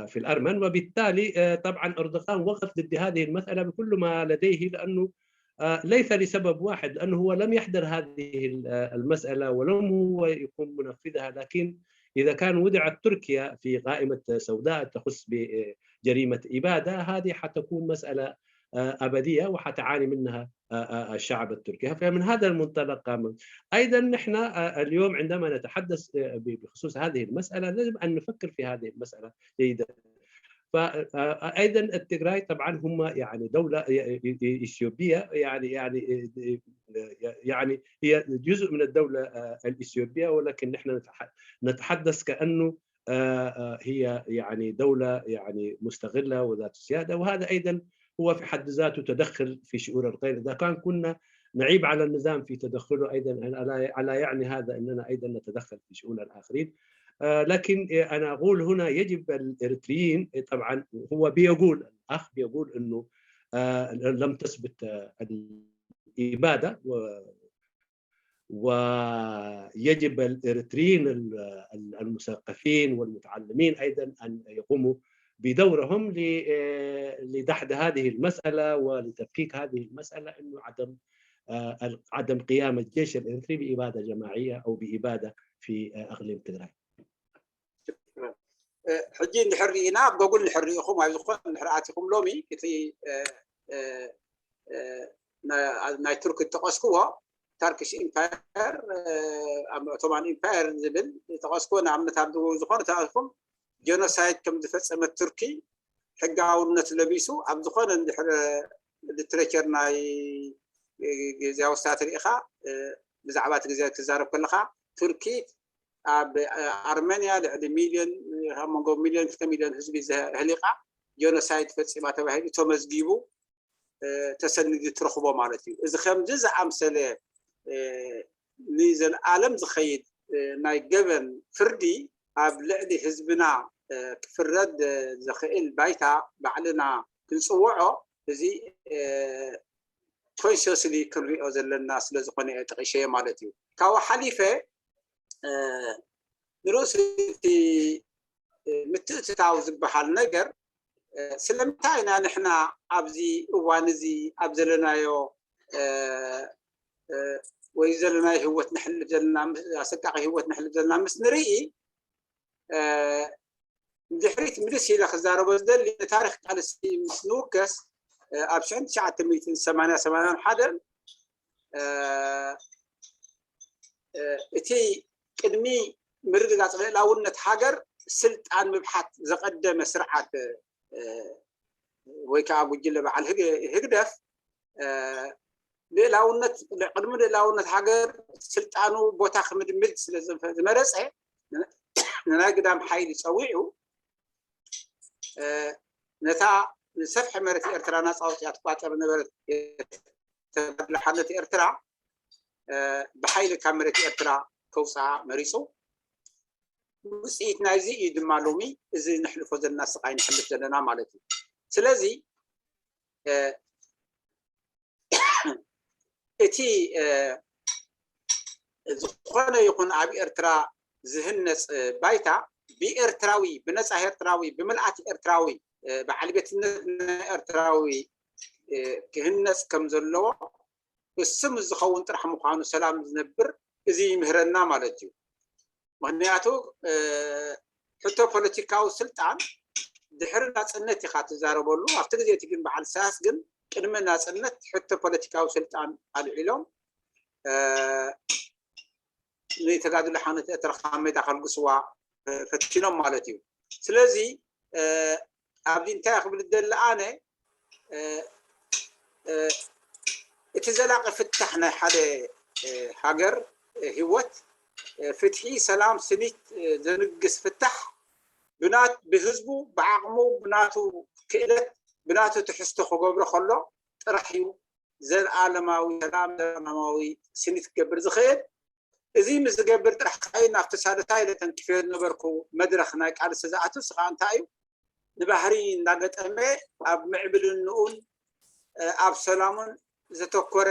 في الارمن، وبالتالي طبعا اردوغان وقف ضد هذه المساله بكل ما لديه لانه ليس لسبب واحد، لانه هو لم يحضر هذه المساله ولم هو يكون منفذها، لكن اذا كان وضعت تركيا في قائمه سوداء تخص بجريمه اباده، هذه حتكون مساله ابديه وحتعاني منها الشعب التركي. فمن هذا المنطلق قام ايضا نحن اليوم عندما نتحدث بخصوص هذه المساله يجب ان نفكر في هذه المساله جيدا. فايضا التجراي طبعا هم يعني دوله اثيوبيه يعني يعني يعني هي جزء من الدوله الاثيوبيه، ولكن نحن نتحدث كانه هي يعني دوله يعني مستغله وذات سياده، وهذا ايضا هو في حد ذاته تدخل في شؤون الغير. اذا كان كنا نعيب على النظام في تدخله أيضًا. أنا لا، لا يعني هذا أننا أيضًا نتدخل في شؤون الآخرين، آه، لكن أنا أقول هنا يجب الإريتريين، طبعًا هو بيقول، الأخ بيقول أنه، آه، لم تثبت، آه، الإبادة و-، ويجب الإريتريين ال-، ال-، المثقفين والمتعلمين أيضًا أن يقوموا بدورهم ل-، آه، لدحض هذه المسألة ولتفكيك هذه المسألة، أنه عدم، آه، ال-، عدم قيام الجيش الإريتري بإبادة جماعية أو بإبادة في، آه، أقليم تجراي. ሕጂ እንድሕር ርኢና ኣብ ጎጉል እንድሕር ርኢኹም ኣብ ዝኾነ እንድሕር ኣቲኹም ሎሚ እቲ ናይ ቱርክ ዝጠቐስክዎ ታርኪሽ ኢምፓየር፣ ኦቶማን ኢምፓየር ዝብል ዝጠቐስክዎ ንኣብነት ኣብ ዝኾነ ተኣኹም ጀኖሳይድ ከም ዝፈፀመት ቱርኪ ሕጋውነት ለቢሱ ኣብ ዝኾነ እንድሕር ሊትሬቸር ናይ ግዜያዊ ስታት ርኢኻ ብዛዕባ እቲ ግዜ ክዛረብ ከለኻ ቱርኪ ኣብ ኣርመንያ ልዕሊ ሚልዮን ኣብ መንጎ ሚልዮን ክልተ ሚልዮን ህዝቢ ዘህሊቓ ጀኖሳይድ ፈፂማ ተባሂሉ ተመዝጊቡ ተሰኒዱ ትረኽቦ ማለት እዩ። እዚ ከምዚ ዝኣምሰለ ንዘለኣለም ዝኸይድ ናይ ገበን ፍርዲ ኣብ ልዕሊ ህዝብና ክፍረድ ዘኽእል ባይታ ባዕልና ክንፅውዖ እዚ ኮንሽስሊ ክንሪኦ ዘለና ስለ ዝኾነ እየ ጠቒሸዮ ማለት እዩ። ካብኡ ሓሊፈ ንርእሱ እቲ ምትእትታው ዝበሃል ነገር ስለምንታይ ኢና ንሕና ኣብዚ እዋን እዚ ኣብ ዘለናዮ ወይ ዘለናዮ ህይወት ንሕልፍ ዘለና ኣሰቃቂ ህይወት ንሕልፍ ዘለና ምስ ንርኢ ንድሕሪት ምልስ ኢለ ክዛረቦ ዝደሊ ንታሪክ ቃልሲ ምስ ንውከስ ኣብ ሽሕን ትሽዓተ ሚእትን ሰማንያ ሰማንያን ሓደን እቲ ቅድሚ ምርግጋፅ ልእላውነት ሃገር ስልጣን ምብሓት ዘቐደመ ስርዓት ወይ ከዓ ጉጅለ በዓል ህግደፍ ልእላውነት ቅድሚ ልእላውነት ሃገር ስልጣኑ ቦታ ክምድምድ ስለ ዝመረፀ ንናይ ግዳም ሓይሊ ፀዊዑ ነታ ንሰፍሐ መሬት ኤርትራ ናፃ ኣውፅያ ትቋፀር ነበረት ተጋድሎ ሓርነት ኤርትራ ብሓይሊ ካብ መሬት ኤርትራ ከውፅኣ መሪፁ። ውፅኢት ናይዚ እዩ ድማ ሎሚ እዚ ንሕልፎ ዘለና ስቃይ ንሕልፍ ዘለና ማለት እዩ። ስለዚ እቲ ዝኾነ ይኹን ኣብ ኤርትራ ዝህነፅ ባይታ ብኤርትራዊ ብነፃ ኤርትራዊ ብምልኣት ኤርትራዊ በዓል ቤትነት ኤርትራዊ ክህነፅ ከም ዘለዎ እሱ ምስ ዝኸውን ጥራሕ ምዃኑ ሰላም ዝነብር እዚ ይምህረና ማለት እዩ። ምክንያቱ ሕቶ ፖለቲካዊ ስልጣን ድሕሪ ናፅነት ኢካ ትዛረበሉ ኣብቲ ግዜ እቲ ግን በዓል ኢሳያስ ግን ቅድሚ ናፅነት ሕቶ ፖለቲካዊ ስልጣን ኣልዒሎም ንተጋድሎ ሓርነት ኤርትራ ካብ ሜዳ ከልግስዋ ፈቲኖም ማለት እዩ። ስለዚ ኣብዚ እንታይ ክብል ደሊ ኣነ እቲ ዘላቂ ፍታሕ ናይ ሓደ ሃገር ህወት ፍትሒ፣ ሰላም፣ ስኒት ዘንግስ ፍታሕ ብህዝቡ ብዓቕሙ ብናቱ ክእለት ብናቱ ትሕዝቶ ክገብሮ ከሎ ጥራሕ እዩ ዘልኣለማዊ ሰላም ዘልኣለማዊ ስኒት ክገብር ዝኽእል። እዚ ምስ ዝገብር ጥራሕ ከኣ ናብቲ ሳልሳይ ኢለ ተንኪፈዮ ዝነበርኩ መድረኽ ናይ ቃልሲ ዝኣቱ ስኻ እንታይ እዩ ንባህሪ እንዳገጠመ ኣብ ምዕብልንኡን ኣብ ሰላሙን ዘተኮረ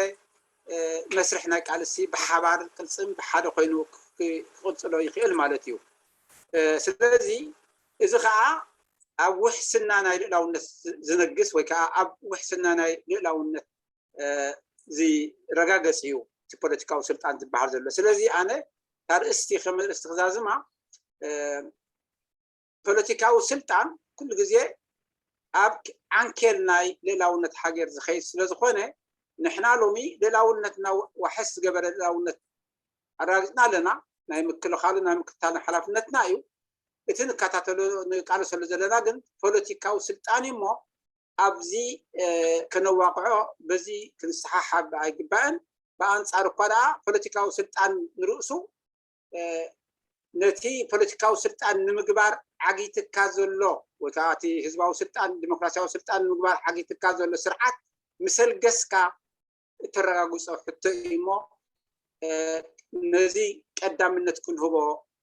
መስርሕ ናይ ቃልሲ ብሓባር ቅልፅም ብሓደ ኮይኑ ክቕፅሎ ይኽእል ማለት እዩ። ስለዚ እዚ ከዓ ኣብ ውሕስና ናይ ልእላውነት ዝነግስ ወይ ከዓ ኣብ ውሕስና ናይ ልእላውነት ዝረጋገፅ እዩ እቲ ፖለቲካዊ ስልጣን ዝበሃል ዘሎ። ስለዚ ኣነ ኣርእስቲ ከም ኣርእስቲ ክዛዝማ ፖለቲካዊ ስልጣን ኩሉ ግዜ ኣብ ዓንኬል ናይ ልእላውነት ሃገር ዝኸይድ ስለ ዝኾነ ንሕና ሎሚ ልእላውነትና ዋሕስ ዝገበረ ልእላውነት ኣረጋጊፅና ኣለና። ናይ ምክልኻልን ናይ ምክትታልን ሓላፍነትና እዩ። እቲ ንከታተሎ ንቃለሰሉ ዘለና ግን ፖለቲካዊ ስልጣን እዩ እሞ ኣብዚ ከነዋቅዖ በዚ ክንሰሓሓብ ኣይግባእን። ብኣንፃር እኳ ደኣ ፖለቲካዊ ስልጣን ንርእሱ ነቲ ፖለቲካዊ ስልጣን ንምግባር ዓጊትካ ዘሎ ወይ ከዓ እቲ ህዝባዊ ስልጣን ዲሞክራሲያዊ ስልጣን ንምግባር ዓጊትካ ዘሎ ስርዓት ምሰልገስካ እተረጋግጾ ሕቶ እዩ እሞ ነዚ ቀዳምነት ክንህቦ፣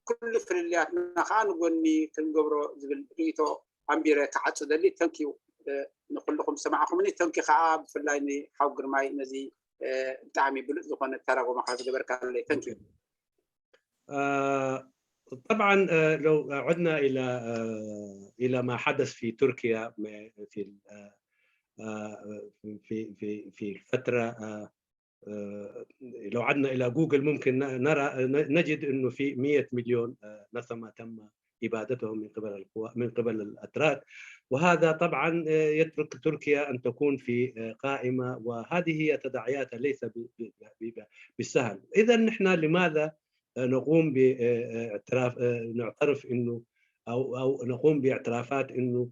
ኩሉ ፍልልያትና ከዓ ንጎኒ ክንገብሮ ዝብል ርእይቶ ኣንቢረ ክዓጹ ደሊ። ተንኪዩ ንኩልኹም ዝሰማዕኹምኒ፣ ተንኪ ከዓ ብፍላይ ንሓው ግርማይ ነዚ ብጣዕሚ ብሉፅ ዝኾነ ተረጎማኻ ዝገበርካለይ። ተንኪዩ። طبعا لو عدنا الى الى ما حدث في تركيا في في في في الفتره، لو عدنا الى جوجل ممكن نرى نجد انه في مية مليون نسمه تم ابادتهم من قبل القوى من قبل الاتراك. وهذا طبعا يترك تركيا ان تكون في قائمه، وهذه هي تداعياتها ليس بالسهل. اذا نحن لماذا نقوم باعتراف، نعترف انه او او نقوم باعترافات انه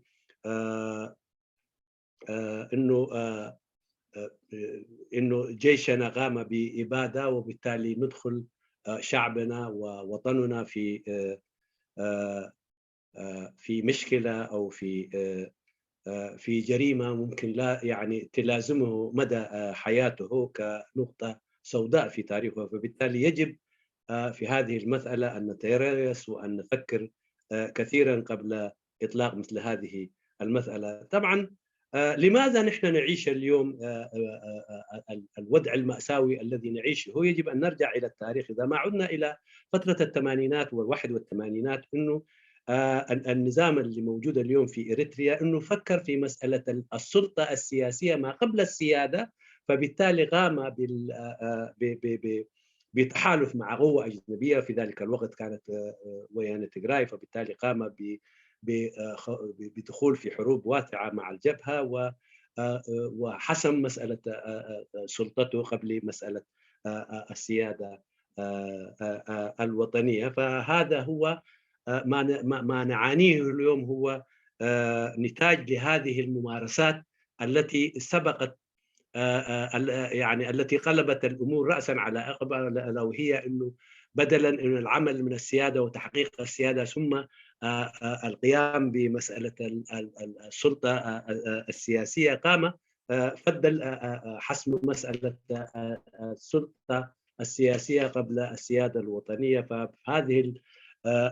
انه انه جيشنا قام باباده، وبالتالي ندخل شعبنا ووطننا في في مشكله او في في جريمه ممكن لا يعني تلازمه مدى حياته كنقطه سوداء في تاريخه. فبالتالي يجب في هذه المساله ان نتريث وان نفكر كثيرا قبل اطلاق مثل هذه المساله. طبعا لماذا نحن نعيش اليوم الوضع الماساوي الذي نعيشه؟ يجب ان نرجع الى التاريخ. اذا ما عدنا الى فتره الثمانينات والواحد والثمانينات، انه النظام اللي موجود اليوم في اريتريا انه فكر في مساله السلطه السياسيه ما قبل السياده، فبالتالي قام بال بتحالف مع قوة أجنبية. في ذلك الوقت كانت ويانا تجراي، فبالتالي قام بدخول في حروب واسعة مع الجبهة وحسم مسألة سلطته قبل مسألة السيادة الوطنية. فهذا هو ما نعانيه اليوم، هو نتاج لهذه الممارسات التي سبقت يعني التي قلبت الامور راسا على عقب، الا وهي انه بدلا من العمل من السياده وتحقيق السياده ثم القيام بمساله السلطه السياسيه، قام فضل حسم مساله السلطه السياسيه قبل السياده الوطنيه. ففي هذه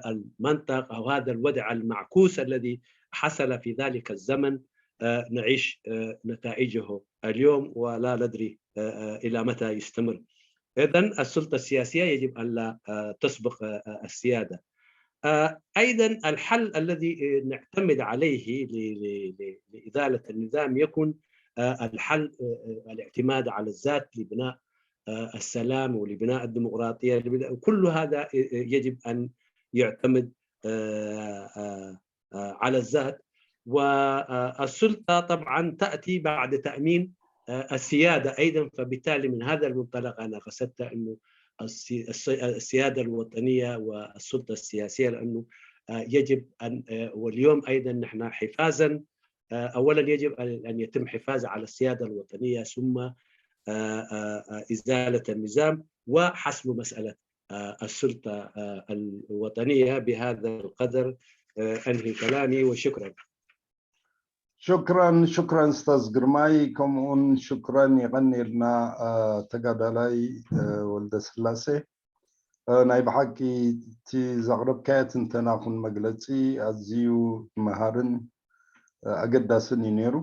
المنطقه او هذا الوضع المعكوس الذي حصل في ذلك الزمن نعيش نتائجه اليوم ولا ندري الى متى يستمر. اذا السلطه السياسيه يجب ان لا تسبق السياده. ايضا الحل الذي نعتمد عليه لازاله النظام يكون الحل الاعتماد على الذات لبناء السلام ولبناء الديمقراطيه، كل هذا يجب ان يعتمد على الذات. والسلطه طبعا تاتي بعد تامين السياده ايضا. فبالتالي من هذا المنطلق انا قصدت انه السياده الوطنيه والسلطه السياسيه، لانه يجب ان، واليوم ايضا نحن حفاظا، اولا يجب ان يتم حفاظ على السياده الوطنيه ثم ازاله النظام وحسم مساله السلطه الوطنيه. بهذا القدر انهي كلامي وشكرا. شكرا شكرا استاذ ግርማይ፣ ከምኡውን ሽክረን የቐንየልና ተጋዳላይ ወልደ ስላሴ። ናይ ብሓቂ እቲ ዘቕረብካዮ ትንተና ኩን መግለፂ ኣዝዩ መሃርን ኣገዳስን እዩ ነይሩ።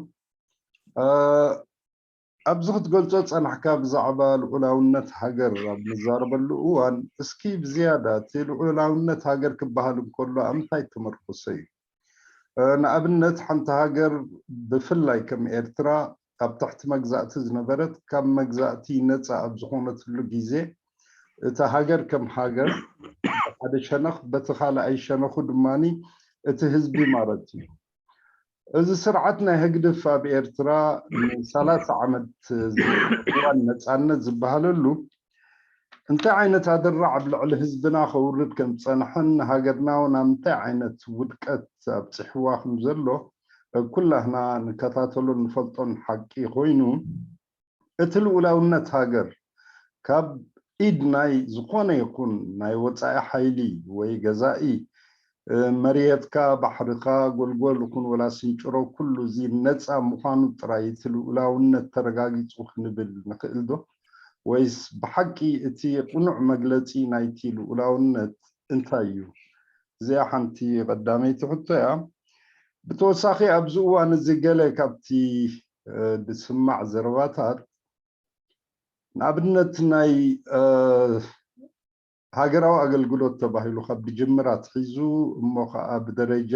ኣብዚ ክትገልጾ ጸናሕካ ብዛዕባ ልዑላውነት ሃገር ኣብ ንዛረበሉ እዋን፣ እስኪ ብዝያዳ እቲ ልዑላውነት ሃገር ክበሃል እንከሎ ኣብ እንታይ ተመርኮሰ እዩ? ንኣብነት ሓንቲ ሃገር ብፍላይ ከም ኤርትራ ኣብ ትሕቲ መግዛእቲ ዝነበረት ካብ መግዛእቲ ነጻ ኣብ ዝኾነትሉ ግዜ እታ ሃገር ከም ሃገር ሓደ ሸነኽ በቲ ካልኣይ ሸነኹ ድማ እቲ ህዝቢ ማለት እዩ። እዚ ስርዓት ናይ ህግድፍ ኣብ ኤርትራ ንሰላሳ ዓመት ዝዋን ነጻነት ዝበሃለሉ እንታይ ዓይነት ኣደራዕ ኣብ ልዕሊ ህዝብና ከውርድ ከም ዝጸንሐን ሃገርና እውን ኣብ እንታይ ዓይነት ውድቀት ኣብጽሕዋ ከም ዘሎ ኩላህና ንከታተሎን ንፈልጦን ሓቂ ኮይኑ እቲ ልኡላውነት ሃገር ካብ ኢድ ናይ ዝኾነ ይኹን ናይ ወጻኢ ሓይሊ ወይ ገዛኢ መርየትካ፣ ባሕርኻ፣ ጎልጎል ይኹን ወላ ስንጭሮ፣ ኩሉ እዚ ነፃ ምዃኑ ጥራይ እቲ ልኡላውነት ተረጋጊፁ ክንብል ንኽእል ዶ? ወይስ ብሓቂ እቲ ቅኑዕ መግለፂ ናይቲ ልኡላውነት እንታይ እዩ? እዚኣ ሓንቲ ቀዳመይቲ ሕቶ እያ። ብተወሳኺ ኣብዚ እዋን እዚ ገለ ካብቲ ዝስማዕ ዘረባታት፣ ንኣብነት ናይ ሃገራዊ ኣገልግሎት ተባሂሉ ካብ ድጅምር ኣትሒዙ እሞ ከዓ ብደረጃ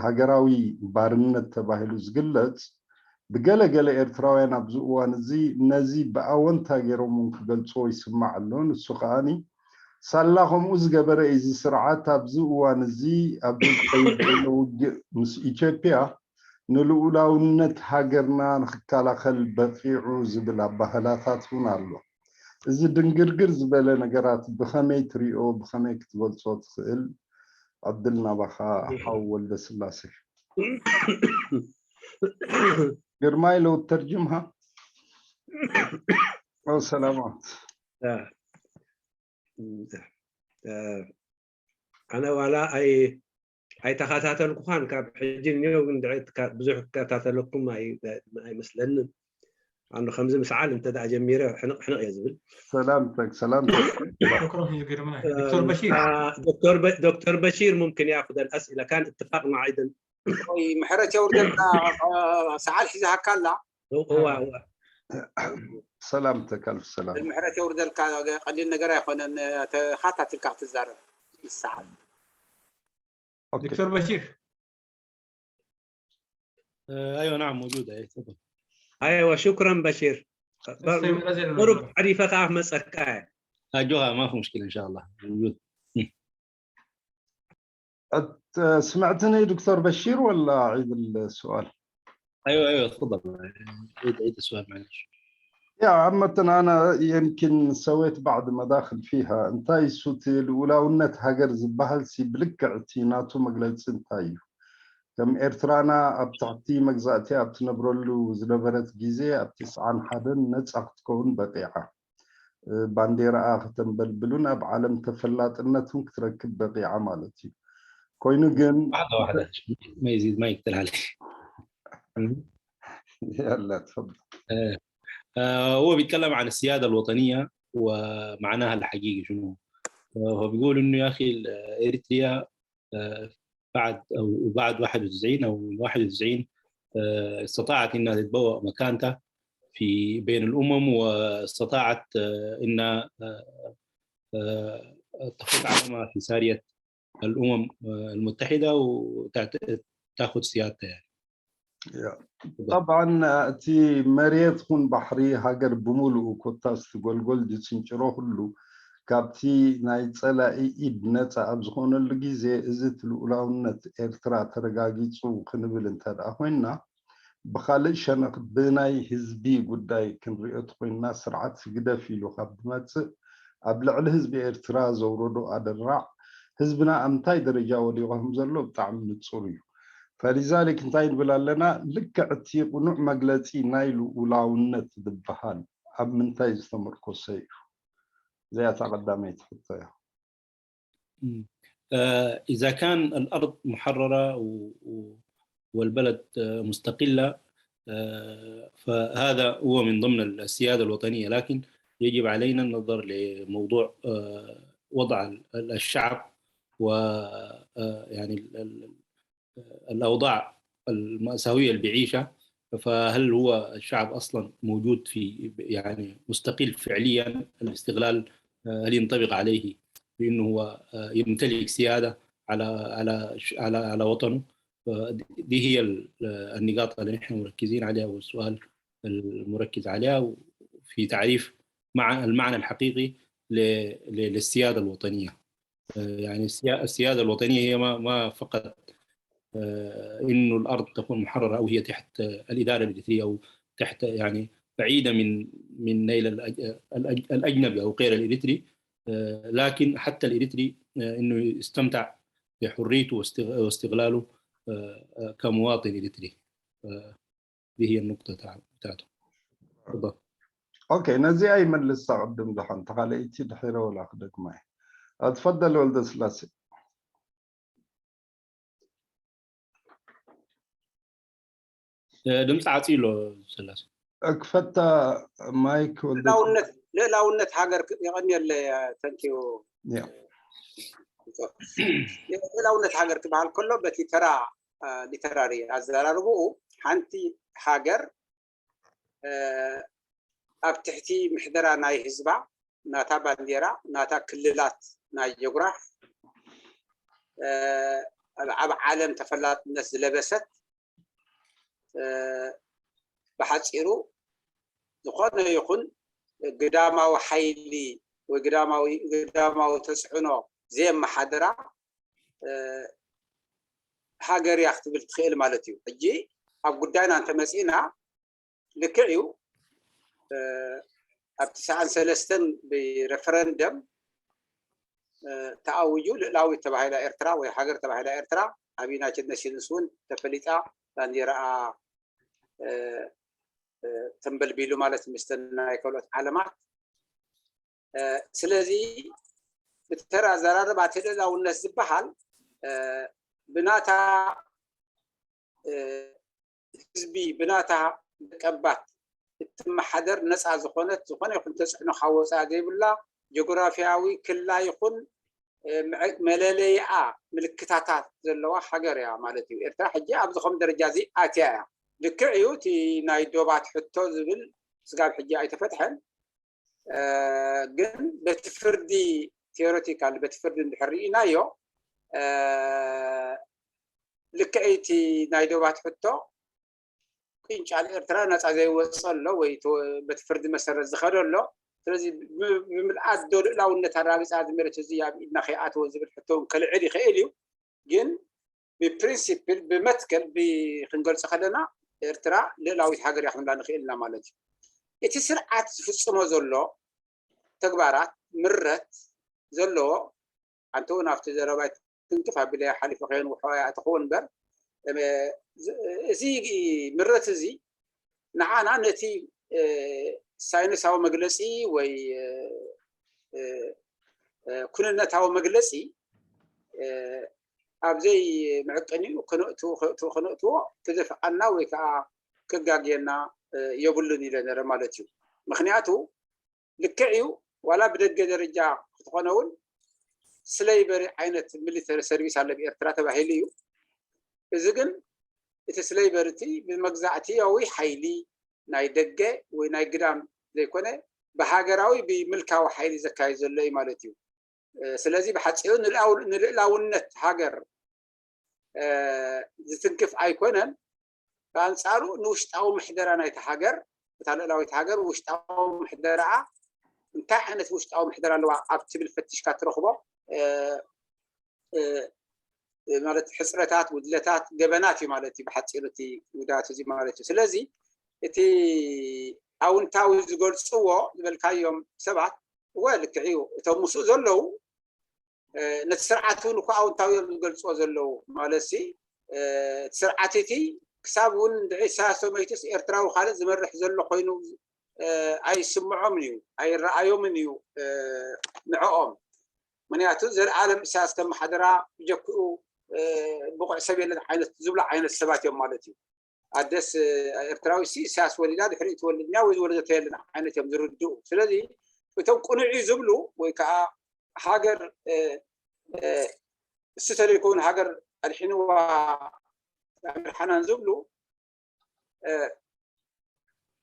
ሃገራዊ ባርነት ተባሂሉ ዝግለፅ፣ ብገለ ገለ ኤርትራውያን ኣብዚ እዋን እዚ ነዚ ብኣወንታ ገይሮም እውን ክገልፅዎ ይስማዕ ኣሎ። ንሱ ከዓኒ ሳላ ከምኡ ዝገበረ እዚ ስርዓት ኣብዚ እዋን እዚ ኣብ ዝካየድ ዘሎ ውግእ ምስ ኢትዮጵያ ንልኡላውነት ሃገርና ንክከላኸል በቂዑ ዝብል ኣባህላታት እውን ኣሎ። እዚ ድንግርግር ዝበለ ነገራት ብኸመይ ትሪኦ፣ ብኸመይ ክትገልጾ ትኽእል? ዕድል ናባኻ ሓው ወልደ ስላሴ። ግርማይ ለው ተርጅምሃ። ሰላማት። ኣነ ዋላ ኣይ ኣይተኸታተልኩኻን ካብ ሕጂ እኒኦ ግን ብዙሕ ክከታተለኩም ኣይመስለንን። ኣነ ከምዚ ምስዓል እንተ ደኣ ጀሚረ ሕንቕ ሕንቕ እየ ዝብል። ሰላምተክ ሰላምተክ። ሽክሮም እዩ ግርማይ። ዶክተር በሺር ዶክተር በሺር ሙምክን ያኹደል ኣስኢለ ካን እትፋቅ ማዓይደን ወይ ምሕረት የውርደልካ። ሰዓል ሒዛሃካ ኣላ። እዋ እዋ ሰላምተክ ኣልፍ ሰላም። ምሕረት የውርደልካ። ቀሊል ነገር ኣይኮነን። ተኻታትልካ ክትዛረብ ንሰዓል ዶክተር በሺር ايوه نعم موجود اي تفضل ايوه شكرا بشير استمر زين ضرب حريفة خاف مسكاية اجوها ما في مشكله ان شاء الله موجود أت- سمعتني دكتور بشير ولا أعيد السؤال؟ ايوه ايوه تفضل عيد عيد السؤال معلش يا عامة أنا يمكن سويت بعض مداخل فيها. እንታይ እሱ እቲ ልኡላውነት ሃገር ዝበሃል ሲ ብልክዕ እቲ ናቱ መግለፂ እንታይ እዩ? ከም ኤርትራና ኣብ ትሕቲ መግዛእቲ ኣብ ትነብረሉ ዝነበረት ግዜ ኣብ ትስዓን ሓደን ነፃ ክትከውን በቂዓ። ባንዴራኣ ከተንበልብሉን ኣብ ዓለም ተፈላጥነቱን ክትረክብ በቂዓ ማለት እዩ። ኮይኑ ግን واحده واحده ما يزيد ما يقتل عليك يلا تفضل آه، هو بيتكلم عن السيادة الوطنية ومعناها الحقيقي شنو. آه، هو بيقول إنه يا أخي ال- إريتريا آه، بعد أو بعد واحد وتسعين أو من واحد وتسعين آه، استطاعت إنها تتبوأ مكانتها في بين الأمم واستطاعت آه، إنها آه، آه، تفوق علمها في سارية الأمم آه، المتحدة وتاخذ سيادتها يعني. طبعا እቲ መሬት ኹን ባሕሪ ሃገር ብምሉኡ ኮታስ ትጎልጎል ዝፅንጭሮ ኩሉ ካብቲ ናይ ፀላኢ ኢድ ነፃ ኣብ ዝኾነሉ ግዜ እዚ እቲ ልኡላውነት ኤርትራ ተረጋጊፁ ክንብል እንተ ደኣ ኮይንና ብኻልእ ሸነኽ ብናይ ህዝቢ ጉዳይ ክንሪኦ ተኮይንና ስርዓት ህግደፍ ኢሉ ካብ ዝመፅእ ኣብ ልዕሊ ህዝቢ ኤርትራ ዘውረዶ ኣደራዕ ህዝብና ኣብ እንታይ ደረጃ ወዲቑ ከም ዘሎ ብጣዕሚ ንፁር እዩ። ፈሊዛሊክ እንታይ ንብል ኣለና? ልክዕ እቲ ቅኑዕ መግለፂ ናይ ልኡላውነት ዝበሃል ኣብ ምንታይ ዝተመርኮሰ እዩ? እዚኣ እታ ቀዳመይቲ ሕቶ እያ። إذا كان الأرض محررة والبلد مستقلة فهذا هو من ضمن السيادة الوطنية، لكن يجب علينا النظر لموضوع وضع الشعب و يعني الأوضاع المأساوية اللي بيعيشها، فهل هو الشعب أصلا موجود في يعني مستقل فعليا؟ الاستقلال هل ينطبق عليه بأنه هو يمتلك سيادة على على على على وطنه؟ دي هي النقاط اللي نحن مركزين عليها والسؤال المركز عليها في تعريف مع المعنى الحقيقي للسيادة الوطنية. يعني السيادة الوطنية هي ما ما فقط انه الارض تكون محرره او هي تحت الاداره الاريتريه او تحت يعني بعيده من من نيل الاجنبي او غير الاريتري، لكن حتى الاريتري انه يستمتع بحريته واستغلاله كمواطن اريتري. دي هي النقطه بتاعته. تفضل. اوكي، ነዚኣ ይመልስ ቅድም ዝሓንቲ ካልኣይቲ ድሒረ ወላ ክደግማ እየ። تفضل ወልደ ስላሴ። ድምፂ ዓፂ ኣሎ። ስላስ ክፈታ ማይክ ወልደ ልእላውነት ልእላውነት ሃገር ክ- የቐንየለይ። ተንኪዩ። ያ። ልእላውነት ሃገር ክበሃል ከሎ በቲ ተራ ሊተራሪ ኣዘራርብኡ ሓንቲ ሃገር ኣብ ትሕቲ ምሕደራ ናይ ህዝባ፣ ናታ ባንዴራ፣ ናታ ክልላት ናይ ጀጉራፍ ኣብ ዓለም ተፈላጥነት ዝለበሰት ብሓፂሩ ዝኾነ ይኹን ግዳማዊ ሓይሊ ወይ ግዳማዊ ግዳማዊ ተፅዕኖ ዘየመሓድራ ሃገር እያ ክትብል ትኽእል ማለት እዩ። ሕጂ ኣብ ጉዳይና እንተመፂእና ልክዕ እዩ። ኣብ ትስዓን ሰለስተን ብረፈረንደም ተኣውጁ ልእላዊት ተባሂላ ኤርትራ ወይ ሃገር ተባሂላ ኤርትራ ኣብ ዩናይትድ ኔሽንስ እውን ተፈሊጣ ባንዴራኣ ተንበልቢሉ ማለት ምስተን ናይ ካልኦት ዓለማት። ስለዚ ብተራ ኣዘራርባ እቲ ልእላውነት ዝበሃል ብናታ ህዝቢ ብናታ ደቀባት እትመሓደር ነፃ ዝኾነት ዝኾነ ይኹን ተፅዕኖ ካብ ወፃኢ ዘይብላ ጂኦግራፊያዊ ክላ ይኹን መለለይኣ ምልክታታት ዘለዋ ሃገር እያ ማለት እዩ። ኤርትራ ሕጂ ኣብዚ ከም ደረጃ እዚ ኣትያ እያ። ልክዕ እዩ እቲ ናይ ዶባት ሕቶ ዝብል ስጋብ ሕጂ ኣይተፈትሐን። ግን በቲ ፍርዲ ቴዎሬቲካል በቲ ፍርዲ እንድሕር ርኢናዮ ልክዕ እቲ ናይ ዶባት ሕቶ ቅንጫል ኤርትራ ነፃ ዘይወፅ ኣሎ ወይ በቲ ፍርዲ መሰረት ዝኸደ ኣሎ። ስለዚ ብምልኣት ዶ ልእላውነት ኣራቢፃ ዝመረት እዚ ኣብ ኢድና ከይኣተወ ዝብል ሕቶ እውን ከልዕል ይኽእል እዩ። ግን ብፕሪንሲፕል ብመትከል ክንገልፆ ከለና ኤርትራ ልእላዊት ሃገር እያ ክንብላ ንኽእል ኢና ማለት እዩ። እቲ ስርዓት ዝፍፅሞ ዘሎ ተግባራት ምረት ዘለዎ ኣንተ እውን ኣብቲ ዘረባይ ትንክፍ ኣቢለ ሓሊፈ ከየንውሖ እያ ትኸውን እምበር እዚ ምረት እዚ ንዓና ነቲ ሳይንሳዊ መግለፂ ወይ ኩንነታዊ መግለፂ ኣብዘይ መዕቀኒኡ ከነእትዎ ተዘፍዓና ወይ ከዓ ክጋግየና የብሉን ኢለ ነረ ማለት እዩ። ምክንያቱ ልክዕ እዩ ዋላ ብደገ ደረጃ ክትኾነ እውን ስለይበሪ ዓይነት ሚሊተሪ ሰርቪስ ኣሎ ብኤርትራ ተባሂሉ እዩ። እዚ ግን እቲ ስለይበሪ እቲ ብመግዛእትያዊ ሓይሊ ናይ ደገ ወይ ናይ ግዳም ዘይኮነ ብሃገራዊ ብምልካዊ ሓይሊ ዘካየድ ዘሎ እዩ ማለት እዩ። ስለዚ ብሓፂሩ ንልእላውነት ሃገር ዝትንክፍ ኣይኮነን። ብኣንፃሩ ንውሽጣዊ ምሕደራ ናይቲ ሃገር እታ ልእላዊት ሃገር ውሽጣዊ ምሕደራኣ እንታይ ዓይነት ውሽጣዊ ምሕደራ ኣለዋ ኣብ ትብል ፈትሽካ ትረኽቦ ማለት ሕፅረታት፣ ጉድለታት፣ ገበናት እዩ ማለት እዩ ብሓፂሩ እቲ ጉዳት እዚ ማለት እዩ። ስለዚ እቲ ኣውንታዊ ዝገልፅዎ ዝበልካዮም ሰባት እወ ልክዕ እዩ። እቶም ምስኡ ዘለዉ ነቲ ስርዓት እውን እኮ ኣውንታዊ እዮም ዝገልፅዎ ዘለዉ ማለት ሲ እቲ ስርዓት እቲ ክሳብ እውን ድዒ ኢሳያስ ተመይቱስ ኤርትራዊ ካልእ ዝመርሕ ዘሎ ኮይኑ ኣይስምዖምን እዩ ኣይረኣዮምን እዩ ንዕኦም። ምክንያቱ ዘለኣለም ኢሳያስ ከመሓደራ ብጀክኡ ብቑዕ ሰብ የለን ዓይነት ዝብሉ ዓይነት ሰባት እዮም ማለት እዩ። ኣደስ ኤርትራዊ ሲ ኢሳያስ ወሊዳ ድሕሪኡ ትወልድኛ ወይ ዝወለደቶ የለን ዓይነት እዮም ዝርድኡ። ስለዚ እቶም ቅኑዕ እዩ ዝብሉ ወይ ከዓ ሃገር እሱ ተለይኮውን ሃገር ኣድሒንዋ ኣይመርሓናን ዝብሉ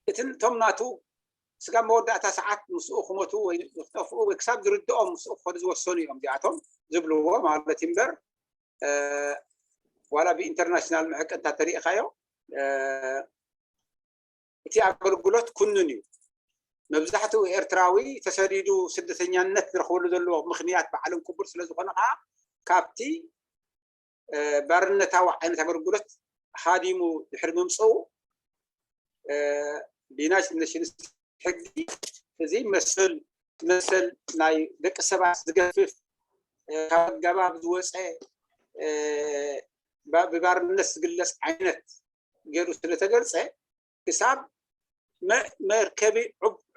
እትን እቶም ናቱ ስጋብ መወዳእታ ሰዓት ምስኡ ክሞቱ ወይ ክጠፍኡ ወይ ክሳብ ዝርድኦም ምስኡ ክኸዱ ዝወሰኑ እዮም እዚኣቶም ዝብልዎ ማለት እምበር ዋላ ብኢንተርናሽናል መዕቀንታ ተሪኢኻዮ እቲ ኣገልግሎት ኩኑን እዩ። መብዛሕትኡ ኤርትራዊ ተሰዲዱ ስደተኛነት ዝረኽበሉ ዘለዎ ምኽንያት ብዓለም ቅቡል ስለዝኾነ ከዓ ካብቲ ባርነታዊ ዓይነት ኣገልግሎት ሃዲሙ ድሕሪ ምምፅኡ ብዩናይትድ ኔሽንስ ሕጊ እዚ መስል መሰል ናይ ደቂ ሰባት ዝገፍፍ ካብ ኣገባብ ዝወፀ ብባርነት ዝግለፅ ዓይነት ገይሩ ስለተገልፀ ክሳብ መርከቢ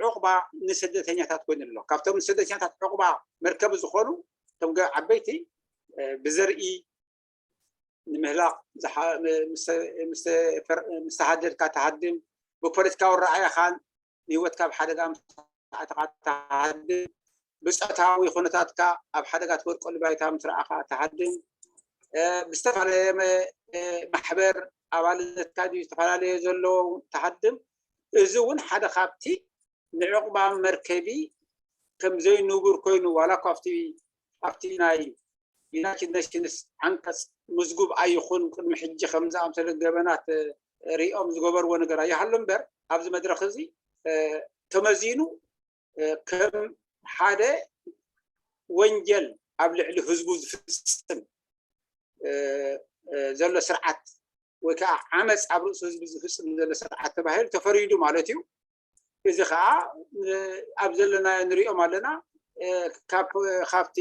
ዑቕባ ንስደተኛታት ኮይኑ ኣሎ። ካብቶም ንስደተኛታት ዑቕባ መርከቢ ዝኾኑ እቶም ዓበይቲ ብዘርኢ ንምህላቕ ምስ ተሃደድካ ትሃድም፣ ብፖለቲካዊ ረኣይኻን ንህይወትካ ኣብ ሓደጋ ምስ ኣእተኻ ትሃድም፣ ብፆታዊ ኩነታትካ ኣብ ሓደጋ ትወድቀሉ ባይታ ምስ ረኣኻ ትሃድም፣ ብዝተፈላለየ ማሕበር ኣባልነትካ ድዩ ዝተፈላለየ ዘሎ ትሃድም። እዚ እውን ሓደ ካብቲ ንዕቑባ መርከቢ ከም ዘይንቡር ኮይኑ ዋላ እኳ ኣብቲ ኣብቲ ናይ ዩናይትድ ኔሽንስ ዓንቀፅ ምዝጉብ ኣይኹን ቅድሚ ሕጂ ከም ዝኣምሰለ ገበናት ሪኦም ዝገበርዎ ነገር ኣይሃሉ እምበር ኣብዚ መድረክ እዚ ተመዚኑ ከም ሓደ ወንጀል ኣብ ልዕሊ ህዝቡ ዝፍፅም ዘሎ ስርዓት ወይ ከዓ ዓመፅ ኣብ ርእሲ ህዝቢ ዝፍፅም ዘሎ ስርዓት ተባሂሉ ተፈሪዱ ማለት እዩ። እዚ ከዓ ኣብ ዘለናዮ ንሪኦም ኣለና። ካብቲ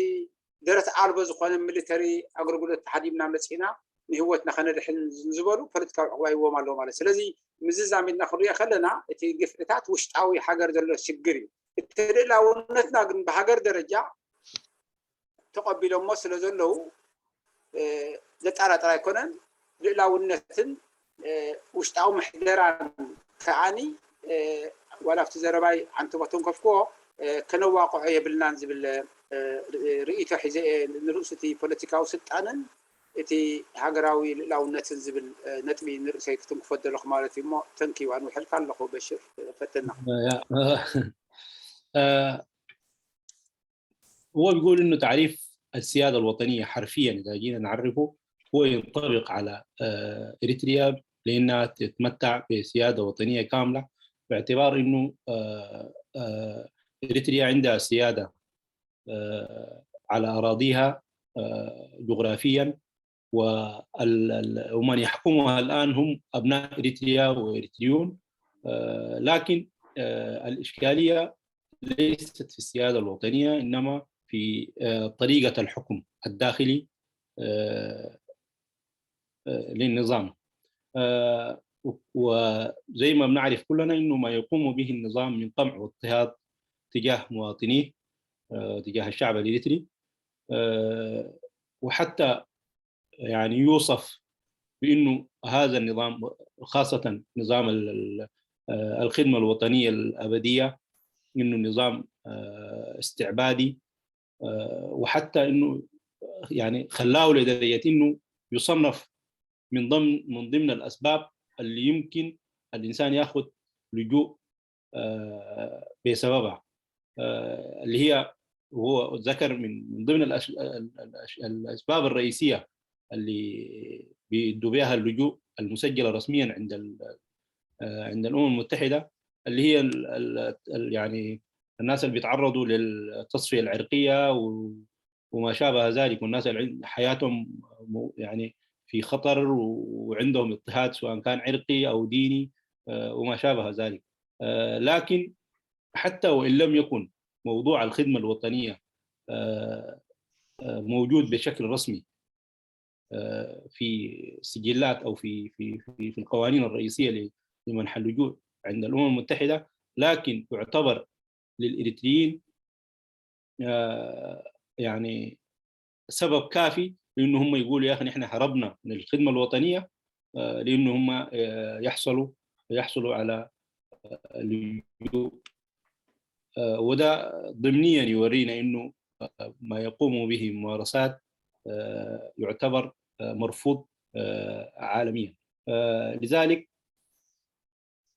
ደረት ኣልቦ ዝኾነ ሚሊተሪ ኣገልግሎት ተሓዲምና መፂና ንህወትና ከነድሕን ዝበሉ ፖለቲካዊ ዕቑባ ይዎም ኣለዎ ማለት። ስለዚ ምዝዛም ኢልና ክንሪኦ ከለና እቲ ግፍዕታት ውሽጣዊ ሃገር ዘሎ ሽግር እዩ። እቲ ልእላውነትና ግን ብሃገር ደረጃ ተቐቢሎሞ ስለ ዘለዉ ዘጠራጥር ኣይኮነን። ልእላውነትን ውሽጣዊ ምሕደራን ከዓኒ ዋላ ኣብቲ ዘረባይ ዓንተቦ ተንከፍክዎ ከነዋቕዖ የብልናን ዝብል ርእይቶ ሒዘ እየ ንርእሱ እቲ ፖለቲካዊ ስልጣንን እቲ ሃገራዊ ልእላውነትን ዝብል ነጥቢ ንርእሰይ ክትንክፎ ዘለኹ ማለት እዩ። እሞ ተንኪዩ ኣንውሐልካ ኣለኹ በሽር ፈትና هو بيقول إنه تعريف السيادة الوطنية حرفيا إذا جينا نعرفه هو ينطبق على إريتريا لأنها تتمتع بسيادة وطنية كاملة باعتبار إنه إريتريا عندها سيادة على أراضيها جغرافيا ومن يحكمها الآن هم أبناء إريتريا وإريتريون لكن الإشكالية ليست في السيادة الوطنية إنما في طريقة الحكم الداخلي للنظام وزي ما بنعرف كلنا إنه ما يقوم به النظام من قمع واضطهاد تجاه مواطنيه تجاه الشعب الإريتري وحتى يعني يوصف بأنه هذا النظام خاصة نظام الخدمة الوطنية الأبدية إنه نظام استعبادي وحتى إنه يعني خلاه لدرجة إنه يصنف من ضمن من ضمن الأسباب اللي يمكن الإنسان ياخذ لجوء بسببها اللي هي هو ذكر من ضمن الأسباب الرئيسية اللي بيدوا بها اللجوء المسجله رسميا عند عند الامم المتحده اللي هي يعني الناس اللي بيتعرضوا للتصفيه العرقيه وما شابه ذلك والناس اللي حياتهم يعني في خطر وعندهم اضطهاد سواء كان عرقي او ديني وما شابه ذلك لكن حتى وان لم يكن موضوع الخدمه الوطنيه موجود بشكل رسمي في سجلات او في في في, في القوانين الرئيسيه لمنح اللجوء عند الامم المتحده لكن يعتبر للاريتريين يعني سبب كافي لانه هم يقولوا يا اخي نحن هربنا من الخدمه الوطنيه لانه هم يحصلوا يحصلوا على اللجوء وده ضمنيا يورينا انه ما يقوم به ممارسات يعتبر مرفوض عالميا لذلك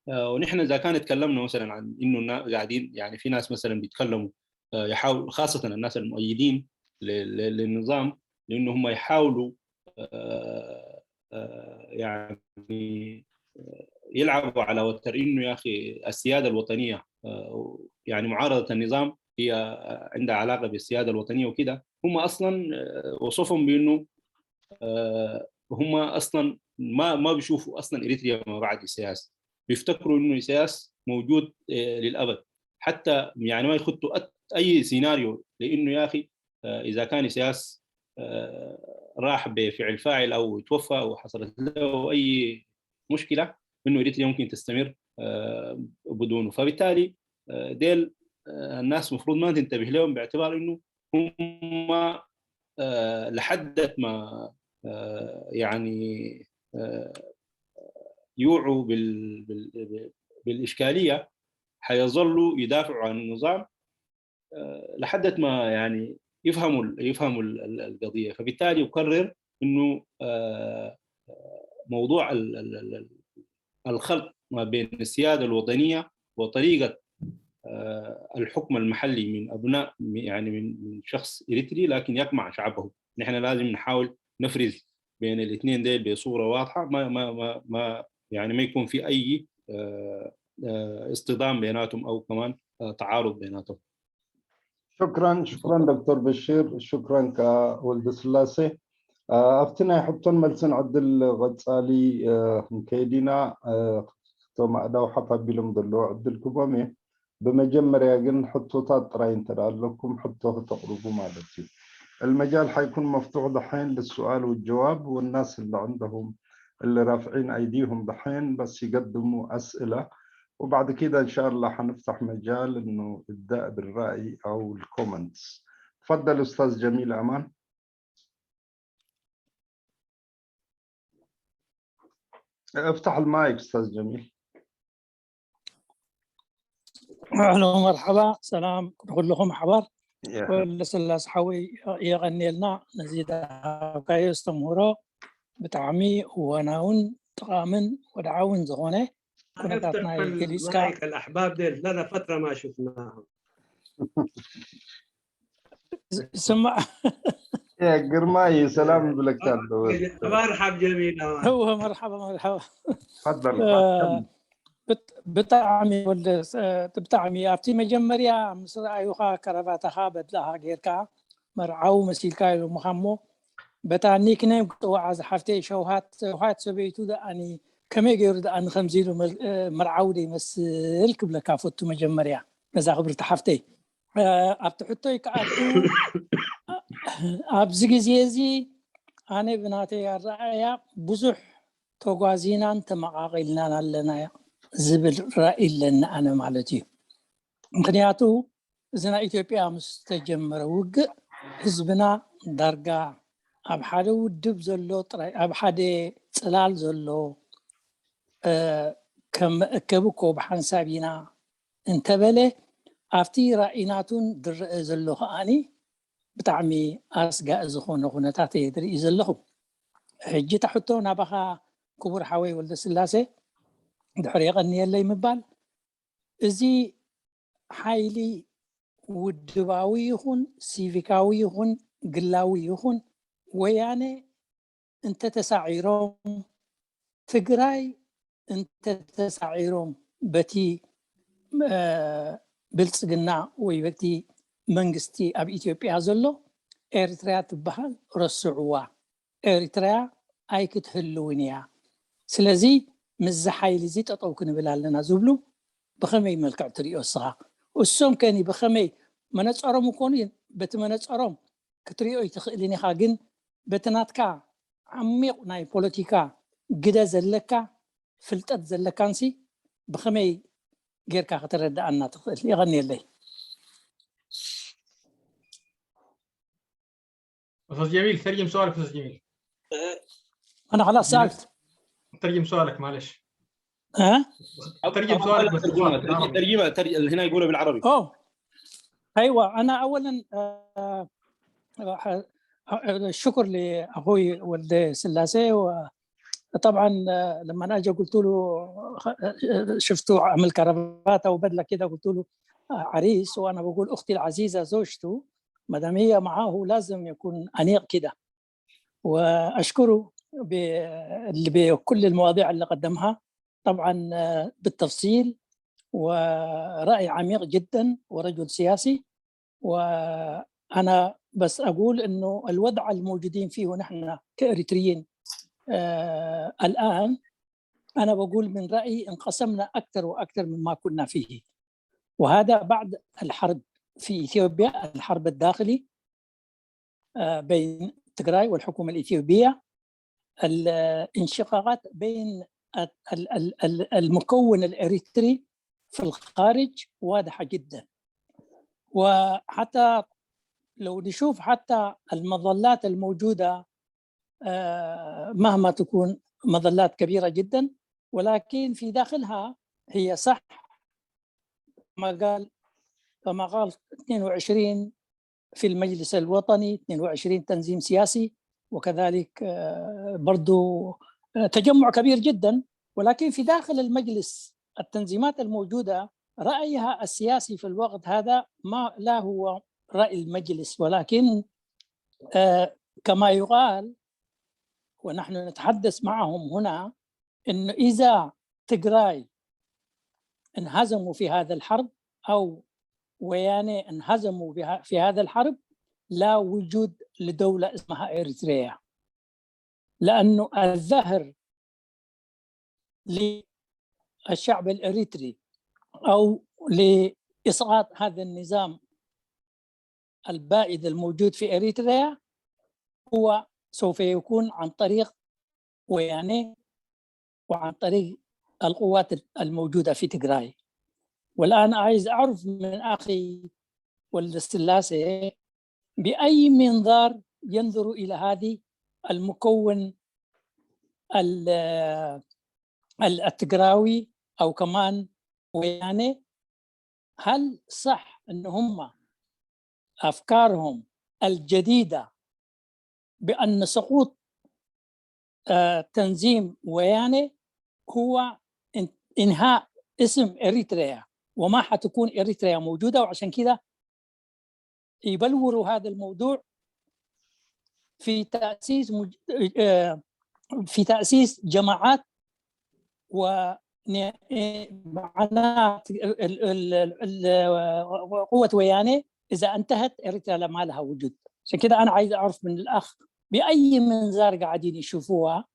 ونحن اذا كان اتكلمنا مثلا عن انه قاعدين يعني في ناس مثلا بيتكلموا يحاول خاصه الناس المؤيدين للنظام لانه هم يحاولوا يعني يلعبوا على وتر انه يا اخي السياده الوطنيه يعني معارضه النظام هي عندها علاقه بالسياده الوطنيه وكده هم اصلا وصفهم بانه هم اصلا ما ما بيشوفوا اصلا اريتريا ما بعد اسياس بيفتكروا انه اسياس موجود للابد حتى يعني ما يخطوا اي سيناريو لانه يا اخي اذا كان اسياس راح بفعل فاعل او توفى او حصلت له اي مشكله انه اريتريا ممكن تستمر بدونه فبالتالي ديل الناس مفروض ما تنتبه لهم باعتبار انه هم لحد ما يعني آه، يوعوا بال- بال- بالإشكالية، حيظلوا يدافعوا عن النظام آه، لحد ما يعني يفهموا ال- يفهموا ال- ال- القضية. فبالتالي أكرر إنه آه، موضوع ال- ال- ال- ال- الخلط ما بين السيادة الوطنية وطريقة آه، الحكم المحلي من أبناء، يعني من من شخص إريتري لكن يقمع شعبه. نحن لازم نحاول نفرز بين الاثنين ديل بصورة واضحة، ما ما ما ما يعني ما يكون في أي آه، آه، اصطدام بيناتهم أو كمان آه، تعارض بيناتهم. شكرا شكرا دكتور بشير، شكرا كولد سلاسي. ኣብቲ ናይ ሕቶን መልስን ዕድል ቀፃሊ ክንከይድ ኢና። እቶም ኣእዳው ሓፍ ኣቢሎም ዘለዉ ዕድል ክቦም እየ። ብመጀመርያ ግን ሕቶታት ጥራይ እንተ ደኣ ኣለኩም ሕቶ ክተቕርቡ ማለት እዩ። المجال حيكون مفتوح دحين للسؤال والجواب، والناس اللي عندهم اللي رافعين أيديهم دحين بس يقدموا أسئلة، وبعد كده إن شاء الله حنفتح مجال إنه إبداء بالرأي أو ال comments. تفضل أستاذ جميل أمان. افتح المايك أستاذ جميل. ኣህሎ መርሓባ፣ ሰላም ንኩልኹም ሓባር። يا ወልደስላሴ ሓወይ የቐንየልና ነዚ ዝሃብካዮ ኣስተምህሮ፣ ብጣዕሚ እዋናውን ጠቓምን ወድዓውን ዝኾነ ኩነታትና أفتح ገሊጽካ المايك الأحباب ديل، لنا فترة ما شفناهم. ስማዕ يا ግርማይ ሰላም ይብለካ ኣለዎ። مرحب جميل أمان. هو مرحبا مرحبا تفضل آه، ብጥ- ብጣዕሚ ወልደ ስ- ብጣዕሚ ኣብቲ መጀመርያ ምስ ረኣዩኻ ከረባታኻ በድላኻ ጌርካ መርዓዊ መሲልካ ኢሎምኻ እሞ በታ ኒክኔም ክትፅዋዓ ዝሓፍተይ ሸውሃት ሸውሃት ሰበይቱ ደኣኒ ከመይ ገይሩ ደኣኒ ከምዚ ኢሉ መል- መርዓዊ ዶ ይመስል ክብለካ ፈቱ። መጀመርያ ነዛ ክብርቲ ሓፍተይ እ፣ ኣብቲ ሕቶይ ክኣቱ ኣብዚ ግዜ እዚ ኣነ ብናተይ ኣረኣያ ብዙሕ ተጓዚናን ተመቓቒልናን ኣለና ዝብል ራእይ ኣለኒ ኣነ ማለት እዩ። ምክንያቱ እዚ ናይ ኢትዮጵያ ምስ ተጀመረ ውግእ ህዝብና ዳርጋ ኣብ ሓደ ውድብ ዘሎ ጥራይ ኣብ ሓደ ፅላል ዘሎ እ፣ ከም መእከቢ እኮ ብሓንሳብ ኢና እንተበለ ኣብቲ ራእይናቱን ዝረአ ዘሎ ከዓኒ ብጣዕሚ ኣስጋኢ ዝኾነ ኩነታት እየ ዝርኢ ዘለኹ። ሕጂ እታ ሕቶ ናባኻ ክቡር ሓወይ ወልደ ስላሴ ድሕሪ የቐንየለይ ምባል እዚ ሓይሊ ውድባዊ ይኹን ሲቪካዊ ይኹን ግላዊ ይኹን ወያነ እንተተሳዒሮም ትግራይ እንተተሳዒሮም በቲ እ፣ ብልፅግና ወይ በቲ መንግስቲ ኣብ ኢትዮጵያ ዘሎ ኤርትራ ትበሃል ረስዕዋ። ኤርትራ ኣይክትህልውን እያ። ስለዚ ምስዚ ሓይሊ እዚ ጠጠው ክንብል ኣለና ዝብሉ ብኸመይ መልክዕ ትሪኦ እስኻ? እሶም ከኒ ብኸመይ መነፀሮም እኮኑ በቲ መነፀሮም ክትሪኦ ይትኽእልን ኢኻ፣ ግን በቲ ናትካ ዓሚቕ ናይ ፖለቲካ ግደ ዘለካ ፍልጠት ዘለካንሲ ብኸመይ ጌርካ ከተረድኣና ትኽእል? የቐንየለይ። استاذ جميل، ترجم سؤالك استاذ جميل. أنا خلاص سألت. ترجم سؤالك معلش. ها؟ ترجم سؤالك بس ترجمة بالعربي. ترجمة ترجمة هنا يقولها بالعربي. أوه. أيوة، أنا أولا آه، آه، الشكر لأخوي ولد سلاسي. وطبعا آه، لما أنا أجي قلت له خ- آه، شفته عامل كرافته وبدلة كده، قلت له آه، عريس، وأنا بقول أختي العزيزة زوجته ما دام هي معاه لازم يكون أنيق كده. وأشكره ب- بكل المواضيع اللي قدمها طبعا آه، بالتفصيل، ورأي عميق جدا ورجل سياسي. وأنا بس أقول إنه الوضع الموجودين فيه نحن كإريتريين آه، الآن، أنا بقول من رأيي انقسمنا أكثر وأكثر مما كنا فيه، وهذا بعد الحرب في إثيوبيا، الحرب الداخلي آه، بين تجراي والحكومة الإثيوبية، الانشقاقات بين ال- ال- ال- ال- المكون الإريتري في الخارج واضحة جدا. وحتى لو نشوف حتى المظلات الموجودة آه، مهما تكون مظلات كبيرة جدا، ولكن في داخلها هي صح، كما قال، كما قال اثنين وعشرين في المجلس الوطني، اثنين وعشرين تنظيم سياسي، وكذلك آه، برضو آه، تجمع كبير جدا، ولكن في داخل المجلس التنظيمات الموجودة رأيها السياسي في الوقت هذا ما لا هو رأي المجلس، ولكن آه، كما يقال، ونحن نتحدث معهم هنا، إنه إذا تجراي انهزموا في هذا الحرب أو وياني انهزموا بها-، في هذا الحرب، لا وجود لدولة اسمها إريتريا، لأنه الذهر للشعب الإريتري أو لإسقاط هذا النظام البائد الموجود في إريتريا هو سوف يكون عن طريق وياني وعن طريق القوات الموجودة في تجراي. والآن عايز أعرف من أخي ولد السلاسة بأي منظار ينظر إلى هذه المكون ال-، ال-، التجراوي أو كمان وياني. هل صح إن هم أفكارهم الجديدة بأن سقوط آه، تنظيم وياني هو إن-، إنهاء اسم إريتريا، وما حتكون إريتريا موجودة، وعشان كده يبلوروا هذا الموضوع في تأسيس مج-، آه، في تأسيس جماعات و معناها ال-، ال-، ال-، ال-، قوة وياني إذا انتهت إريتريا ما لها وجود. عشان كده أنا عايز أعرف من الأخ بأي منظار قاعدين يشوفوها،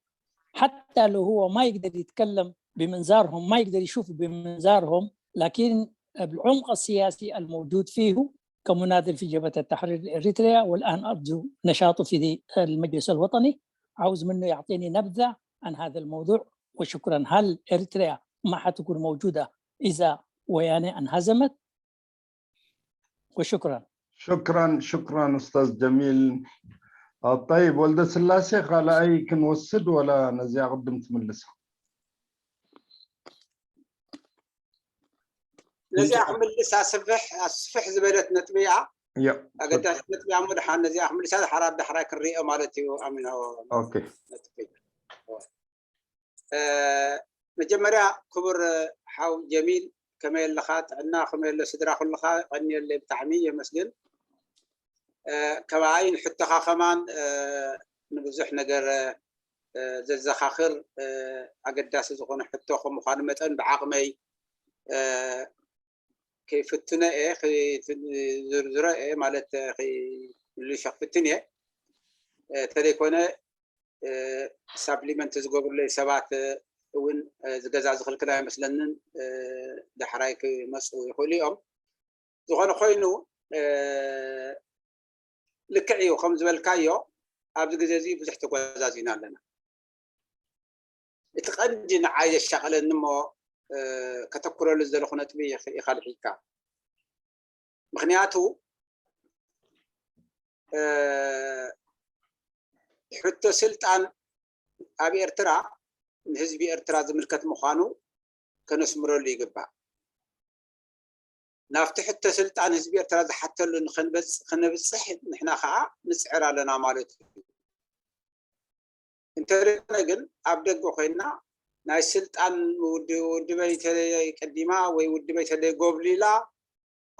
حتى لو هو ما يقدر يتكلم بمنظارهم، ما يقدر يشوف بمنظارهم، لكن العمق السياسي الموجود فيه كمناضل في جبهة التحرير الإريتريا، والآن أرجو نشاطه في المجلس الوطني، عاوز منه يعطيني نبذة عن هذا الموضوع. وشكرا. هل إريتريا ما حتكون موجودة إذا وياني انهزمت؟ وشكرا. شكرا شكرا استاذ جميل. طيب ولد سلاسي خلأي كنوسد ولا نزي أقدم تملسها؟ ነዚኣ ክምልስ ኣስፍሕ ኣስፍሕ ዝበለት ነጥቢ እያ። ያ ኣገዳሲት ነጥቢ እያ እሞ ድሓን ነዚኣ ክምልሳ ድሓራ ዳሕራይ ክንሪኦ ማለት እዩ። ኣሚን ኦኬ ነጥቢ መጀመርያ ክቡር ሓው ጀሚል ከመይ ኣለኻ? ጥዕና ከመይ ኣሎ? ስድራ ኩልኻ ቀንየለይ ብጣዕሚ የመስግን። ከማይ ንሕቶኻ ከማን ንብዙሕ ነገር ዘዘኻኽር ኣገዳሲ ዝኾነ ሕቶ ከም ምዃኑ መጠን ብዓቕመይ ከይፍትነ እየ ዝርዝሮ እየ ማለት ምልሻ ክፍትን እየ ተለይኮነ ሳፕሊመንት ዝገብሩለይ ሰባት እውን ዝገዛ ዝኽልክል ኣይመስለንን። ዳሕራይ ክመፁ ይኽእሉ እዮም። ዝኾነ ኮይኑ ልክዕ እዩ ከም ዝበልካዮ ኣብዚ ግዜ እዚ ብዙሕ ተጓዛዚና ኣለና። እቲ ቀንዲ ንዓይ ዘሻቐለኒ እሞ ከተኩረሉ ዝደለኹ ነጥቢ ኢኻ ልሒካ። ምክንያቱ ሕቶ ስልጣን ኣብ ኤርትራ ንህዝቢ ኤርትራ ዝምልከት ምዃኑ ከነስምረሉ ይግባእ። ናብቲ ሕቶ ስልጣን ህዝቢ ኤርትራ ዝሓተሉ ንክንበጽ- ክንብጽሕ ንሕና ከዓ ንጽዕር ኣለና ማለት እዩ። እንተደይኮነ ግን ኣብ ደገ ኮይና ናይ ስልጣን ውድ- ውድበይ ተለይ ቀዲማ ወይ ውድበይ ተለይ ጎብሊላ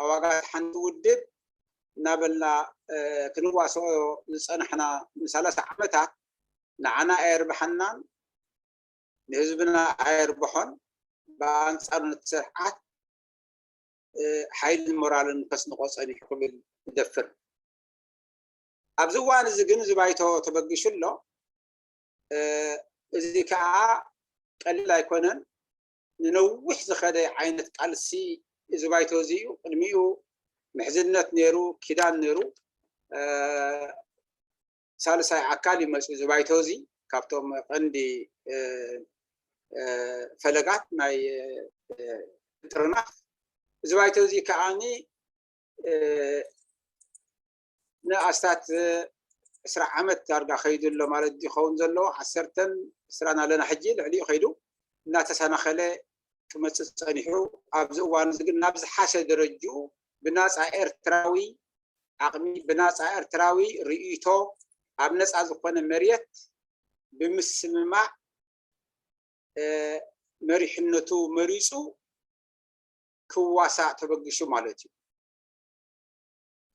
ኣብ ዋጋ ሓንቲ ውድብ እናበልና ክንዋስኦ ዝፀናሕና ንሰላሳ ዓመታት ንዓና ኣየርብሓናን ንህዝብና ኣየርብሖን ብኣንፃር ነቲ ስርዓት ሓይልን ሞራልን ከስንቆ ፀኒሑ ክብል ይደፍር። ኣብዚ እዋን እዚ ግን እዚ ባይቶ ተበጊሹ ኣሎ። እዚ ከዓ ቀሊል ኣይኮነን። ንነዊሕ ዝኸደ ዓይነት ቃልሲ እዚ ባይቶ እዚ እዩ። ቅድሚኡ ምሕዝነት ነይሩ፣ ኪዳን ነይሩ። ሳልሳይ ኣካል እዩ መፅኡ እዚ ባይቶ እዚ ካብቶም ቀንዲ ፈለጋት ናይ ጥርናፍ። እዚ ባይቶ እዚ ከዓኒ ንኣስታት ዕስራ ዓመት ዳርጋ ከይዱ ኣሎ ማለት ይኸውን ዘሎ። ዓሰርተን ዕስራን ኣለና ሕጂ፣ ልዕሊኡ ከይዱ እናተሰናኸለ ክመፅእ ፀኒሑ። ኣብዚ እዋን እዚ ግን ናብ ዝሓሸ ደረጅኡ ብናፃ ኤርትራዊ ዓቕሚ፣ ብናፃ ኤርትራዊ ርእይቶ፣ ኣብ ነፃ ዝኾነ መሬት ብምስምማዕ መሪሕነቱ መሪፁ ክዋሳእ ተበጊሱ ማለት እዩ።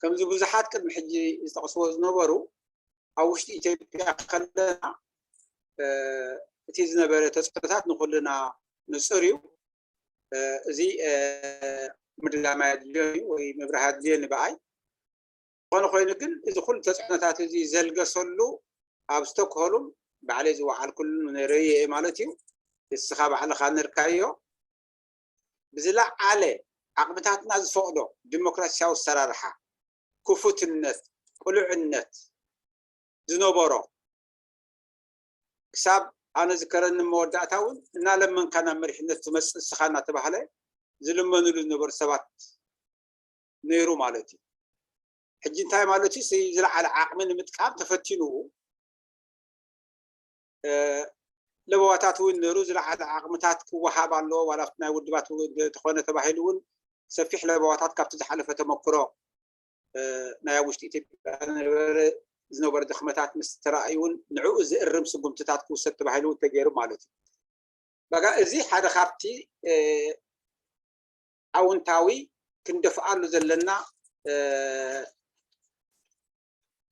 ከምዚ ብዙሓት ቅድሚ ሕጂ ዝጠቕስዎ ዝነበሩ፣ ኣብ ውሽጢ ኢትዮጵያ ከለና እቲ ዝነበረ ተፅዕኖታት ንኩልና ንፁር እዩ። እዚ ምድላማይ ኣድልዮ እዩ ወይ ምብራህ ኣድልዮ ንበኣይ። ዝኾነ ኮይኑ ግን እዚ ኩሉ ተፅዕኖታት እዚ ዘልገሰሉ ኣብ ስቶክሆልም ባዕለይ ዝወዓልኩሉ ነረየ ማለት እዩ። እስኻ ባዕልኻ ነርካዮ። ብዝለዓለ ዓቕምታትና ዝፈቕዶ ዲሞክራሲያዊ ኣሰራርሓ፣ ክፉትነት፣ ቅሉዕነት ዝነበሮ፣ ክሳብ ኣነ ዝከረኒ መወዳእታ እውን እናለመንካ ናብ መሪሕነት ትመፅእ እስኻ እናተባህለ ዝልመንሉ ዝነበሩ ሰባት ነይሩ ማለት እዩ። ሕጂ እንታይ ማለት እዩ? ዝለዓለ ዓቕሚ ንምጥቃም ተፈቲኑ ለበዋታት እውን ነይሩ። ዝለዓለ ዓቕምታት ክወሃብ ኣለዎ፣ ዋላ ናይ ውድባት ተኾነ ተባሂሉ እውን ሰፊሕ ለበዋታት ካብቲ ዝሓለፈ ተመክሮ ናይ ኣብ ውሽጢ ኢትዮጵያ ዝነበረ ድኽመታት ምስ ተረኣዩ እውን ንዕኡ ዝእርም ስጉምትታት ክውሰድ ተባሂሉ እውን ተገይሩ ማለት እዩ። በቃ እዚ ሓደ ካብቲ ኣውንታዊ ክንደፍኣሉ ዘለና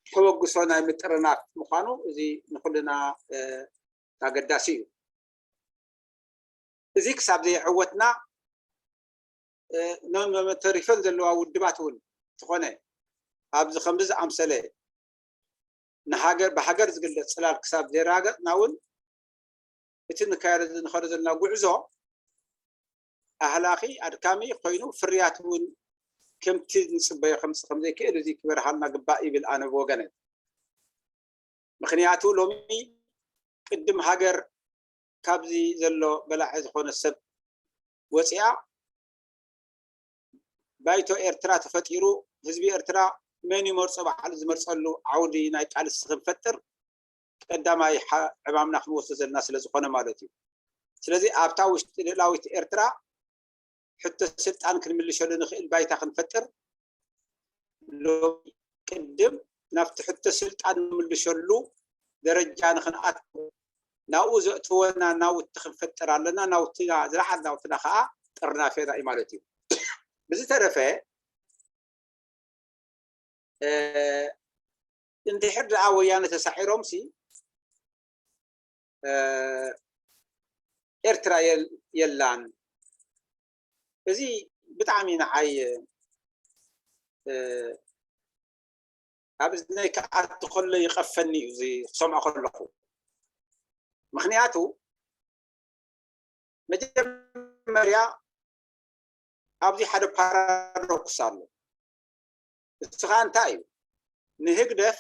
ተበግሶ ናይ ምጥርናፍ ምዃኑ እዚ ንኩልና ኣገዳሲ እዩ። እዚ ክሳብ ዘይዕወትና ነን መመተሪፈን ዘለዋ ውድባት እውን ዝኾነ ኣብዚ ከምዚ ዝኣምሰለ ንሃገር ብሃገር ዝግለፅ ፅላል ክሳብ ዘይረጋገፅና እውን እቲ ንካየዶ ንኸዶ ዘለና ጉዕዞ ኣህላኺ ኣድካሚ ኮይኑ ፍርያት እውን ከምቲ ንፅበዮ ከምፅ ከምዘይክእል እዚ ክበርሃልና ግባእ ይብል ኣነ ብወገነ። ምክንያቱ ሎሚ ቅድም ሃገር ካብዚ ዘሎ በላዒ ዝኾነ ሰብ ወፂኣ ባይቶ ኤርትራ ተፈጢሩ ህዝቢ ኤርትራ መን ይመርፆ ባዕሉ ዝመርፀሉ ዓውዲ ናይ ቃልሲ ክንፈጥር ቀዳማይ ዕማምና ክንወስዶ ዘለና ስለ ዝኾነ ማለት እዩ። ስለዚ ኣብታ ውሽጢ ልእላዊት ኤርትራ ሕቶ ስልጣን ክንምልሸሉ ንኽእል ባይታ ክንፈጥር ሎሚ ቅድም ናብቲ ሕቶ ስልጣን ንምልሸሉ ደረጃ ንክንኣት ናብኡ ዘእትወና ናውቲ ክንፈጥር ኣለና። ናውትና ዝለዓል ናውትና ከዓ ጥርናፌና እዩ ማለት እዩ። ብዝተረፈ እንድሕር ደኣ ወያነ ተሳዒሮምሲ ኤርትራ የላን። እዚ ብጣዕሚ ንዓይ ኣብ እዝነይ ክኣቱ ከሎ ይቐፈኒ እዩ እዚ ክሰምዖ ከለኹ። ምክንያቱ መጀመርያ ኣብዚ ሓደ ፓራዶክስ ኣሎ። እሱ ከዓ እንታይ እዩ? ንህግደፍ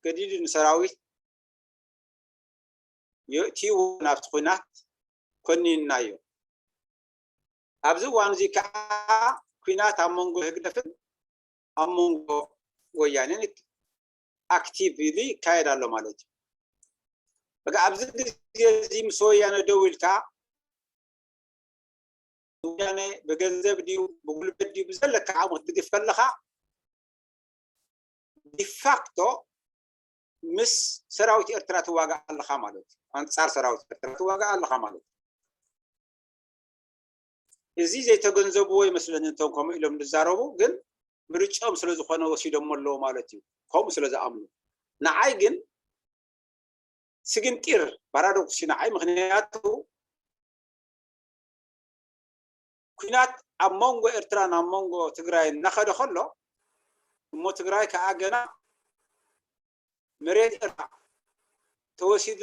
ገዲዱ ንሰራዊት የእትይዎ ናብቲ ኲናት ኮኒንናዮ። ኣብዚ እዋን እዚ ከዓ ኲናት ኣብ መንጎ ህግደፍን ኣብ መንጎ ወያኔን ኣክቲቭሊ ይካየድ ኣሎ ማለት እዩ። በቃ ኣብዚ ግዜ እዚ ምስ ወያነ ደው ኢልካ ወያነ ብገንዘብ ድዩ ብጉልበት ድዩ ብዘለካ ዓቕሚ ክትድግፍ ከለኻ ዲፋክቶ ምስ ሰራዊት ኤርትራ ትዋጋእ ኣለኻ ማለት እዩ። ኣንጻር ሰራዊት ኤርትራ ትዋጋእ ኣለኻ ማለት እዩ። እዚ ዘይተገንዘብዎ ይመስለኒ እቶም ከምኡ ኢሎም ዝዛረቡ፣ ግን ምርጫኦም ስለ ዝኾነ ወሲዶሞ ኣለዉ ማለት እዩ፣ ከምኡ ስለ ዝኣምኑ። ንዓይ ግን ስግንጢር ፓራዶክስ እዩ ንዓይ። ምክንያቱ ኲናት ኣብ መንጎ ኤርትራን ኣብ መንጎ ትግራይ እናኸደ ከሎ እሞ ትግራይ ከዓ ገና መሬት ኤርትራ ተወሲዱ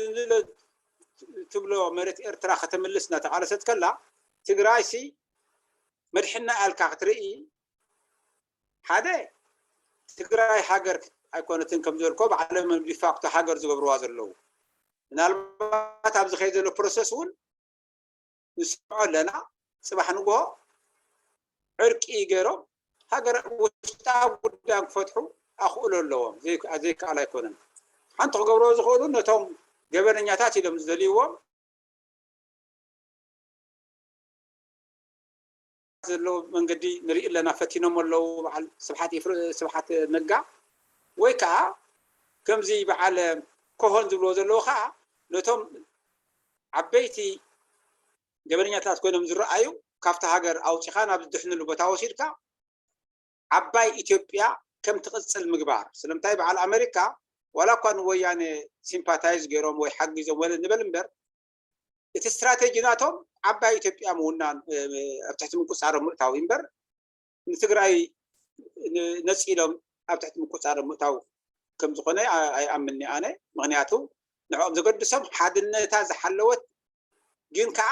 ትብሎ መሬት ኤርትራ ከተምልስ እናተቃለሰት ከላ ትግራይ ሲ መድሕና ያልካ ክትርኢ ሓደ ትግራይ ሃገር ኣይኮነትን ከም ዝበልኮ ብዓለም ዲፋክቶ ሃገር ዝገብርዋ ዘለዉ ምናልባት ኣብዚ ከይ ዘሎ ፕሮሰስ እውን ንስምዖ ኣለና። ፅባሕ ንግሆ ዕርቂ ገይሮም ሃገር ውሽጣዊ ጉዳይ ክፈትሑ ኣኽእሎ ኣለዎም። ዘይከኣል ኣይኮነን። ሓንቲ ክገብርዎ ዝኽእሉ ነቶም ገበነኛታት ኢሎም ዝደልይዎም ዘለዎ መንገዲ ንርኢ ኣለና። ፈቲኖም ኣለዉ በዓል ስብሓት ነጋ፣ ወይ ከዓ ከምዚ በዓል ኮሆን ዝብልዎ ዘለዉ ከዓ ነቶም ዓበይቲ ገበነኛታት ኮይኖም ዝረኣዩ ካብቲ ሃገር ኣውፂኻ ናብ ዝድሕንሉ ቦታ ወሲድካ ዓባይ ኢትዮጵያ ከም ትቕፅል ምግባር። ስለምንታይ በዓል ኣሜሪካ ዋላ እኳ ንወያነ ሲምፓታይዝ ገይሮም ወይ ሓጊዞም ወለ ንበል እምበር እቲ ስትራቴጂ ናቶም ዓባይ ኢትዮጵያ ምውናን፣ ኣብ ትሕቲ ምቁፃሮም ምእታው እምበር ንትግራይ ነፂሎም ኣብ ትሕቲ ምቁፃሮም ምእታው ከም ዝኾነ ኣይኣምንኒ ኣነ። ምክንያቱ ንዕኦም ዘገድሶም ሓድነታ ዝሓለወት ግን ከዓ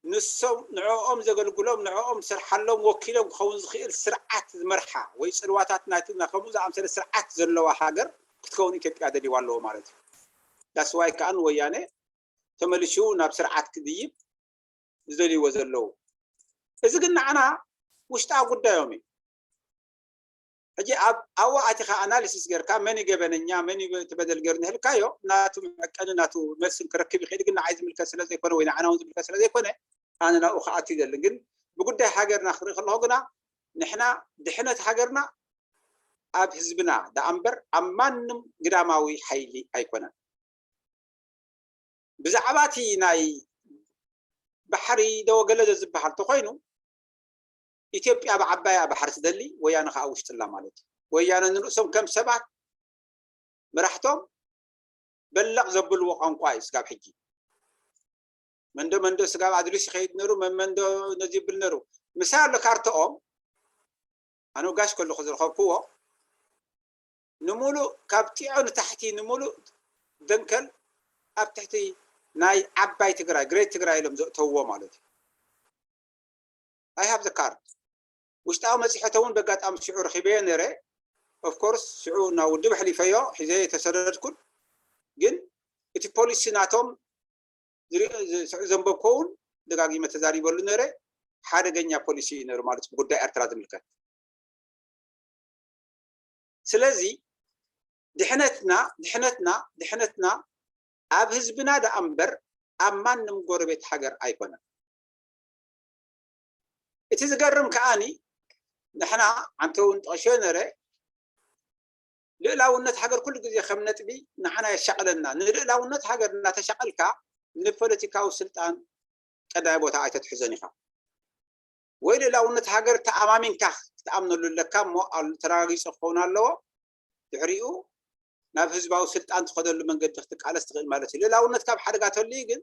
ንሶም ንዕኦም ዘገልግሎም ንዕኦም ዝሰርሓሎም ወኪሎም ክኸውን ዝኽእል ስርዓት ዝመርሓ ወይ ፅልዋታት ናይቲ ከምኡ ዝኣምሰለ ስርዓት ዘለዋ ሃገር ክትከውን ኢትዮጵያ ደልይዋ ኣለዎ ማለት እዩ። ዳስዋይ ከዓ ንወያነ ተመሊሱ ናብ ስርዓት ክድይብ ዝደልይዎ ዘለዉ። እዚ ግን ንዓና ውሽጣዊ ጉዳዮም እዩ። ሕጂ ኣብ ኣብኡ ኣቲኻ ኣናሊሲስ ጌርካ መን ገበነኛ መን እቲ በደል ገይሩ ንህልካዮ ናቱ መዐቀኒ ናቱ መልስን ክረክብ ይኽእል ግን ንዓይ ዝምልከት ስለ ዘይኮነ ወይ ንዓና እውን ዝምልከት ስለ ዘይኮነ ኣነ ናብኡ ክኣቱ ይደልን ግን ብጉዳይ ሃገርና ክርኢ ከለኹ ግና ንሕና ድሕነት ሃገርና ኣብ ህዝብና ደኣ እምበር ኣብ ማንም ግዳማዊ ሓይሊ ኣይኮነን። ብዛዕባ እቲ ናይ ባሕሪ ዶ ገለ ዝበሃል ተኮይኑ ኢትዮጵያ ብዓባያ ባሕሪ ትደሊ ወያነ ከዓ ውሽጥላ ማለት እዩ። ወያነ ንርእሶም ከም ሰባት መራሕቶም በለቕ ዘብልዎ ቋንቋ እዩ ስጋብ ሕጂ። መንዶ መንዶ ስጋብ ኣድሪስ ይኸይድ ነሩ መንዶ ነዚ ይብል ነሩ ምሳይ ኣሎ ካርተኦም ኣነ ጋሽ ከለኹ ዝረኸብክዎ ንምሉእ ካብ ጢዖ ንታሕቲ ንምሉእ ደንከል ኣብ ትሕቲ ናይ ዓባይ ትግራይ ግሬት ትግራይ ኢሎም ዘእተውዎ ማለት እዩ። ኣይ ሃብ ዘ ካርድ ውሽጣዊ መፅሐተ እውን በጋጣሚ ሽዑ ረኪበዮ ነረ ኦፍኮርስ ሽዑ እና ውድብ ኣሕሊፈዮ ሒዘ የተሰደድኩን ግን እቲ ፖሊሲ ናቶም ዝሪኦ ዝስዑ ዘንበብኮ እውን ደጋጊመ ተዛሪበሉ ነረ ሓደገኛ ፖሊሲ እዩ ነሩ ማለት ብጉዳይ ኤርትራ ዝምልከት ስለዚ ድሕነትና ድሕነትና ድሕነትና ኣብ ህዝብና ደኣ እምበር ኣብ ማንም ጎረቤት ሃገር ኣይኮነን። እቲ ዝገርም ከዓኒ ንሕና ዓንተ እውን ጠቕሸ ነረ ልእላውነት ሃገር ኩሉ ግዜ ከም ነጥቢ ንዓና የሻቕለና። ንልእላውነት ሃገር እናተሻቐልካ ንፖለቲካዊ ስልጣን ቀዳማይ ቦታ ኣይተትሕዞን ኢኻ። ወይ ልእላውነት ሃገር ተኣማሚንካ ክትኣምነሉ ኣለካ እሞ ተረጋጊፁ ክኸውን ኣለዎ። ድሕሪኡ ናብ ህዝባዊ ስልጣን ትኸደሉ መንገዲ ክትቃለስ ትኽእል ማለት እዩ። ልእላውነት ካብ ሓደጋ ተልዩ ግን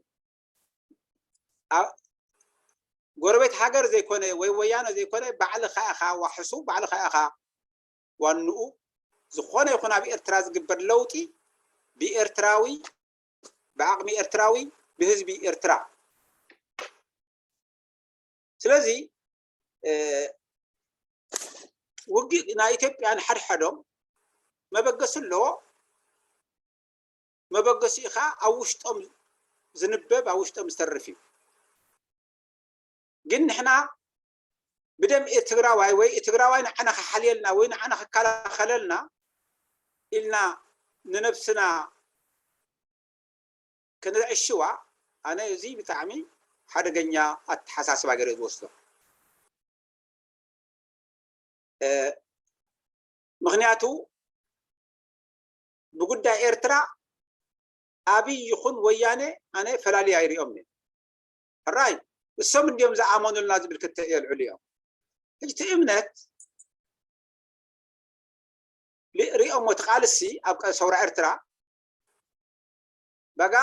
ጎረቤት ሃገር ዘይኮነ ወይ ወያነ ዘይኮነ ባዕልኻ ኢኻ ዋሕሱ፣ ባዕልኻ ኢኻ ዋንኡ። ዝኾነ ይኹን ኣብ ኤርትራ ዝግበር ለውጢ ብኤርትራዊ ብዓቕሚ ኤርትራዊ ብህዝቢ ኤርትራ ስለዚ ውግእ ናይ ኢትዮጵያ ንሓድሓዶም መበገሲ ኣለዎ። መበገሲኡ ከዓ ኣብ ውሽጦም ዝንበብ ኣብ ውሽጦም ዝተርፍ እዩ። ግን ንሕና ብደም ትግራዋይ ወይ ትግራዋይ ንዓና ክሓልየልና ወይ ንዓና ክከላኸለልና ኢልና ንነብስና ከነዕሽዋ ኣነ እዚ ብጣዕሚ ሓደገኛ ኣተሓሳስባ ገይረ ዝወስዶ። ምክንያቱ ብጉዳይ ኤርትራ ኣብይ ይኹን ወያነ ኣነ ፈላሊ ኣይሪኦም እየ። ሕራይ እሶም እንዲዮም ዝኣመኑልና ዝብል ክልተ እየ ልዕሉ እዮም። ሕጂ እቲ እምነት ሪኦሞ እቲ ቃልሲ ኣብ ሰውራ ኤርትራ ባጋ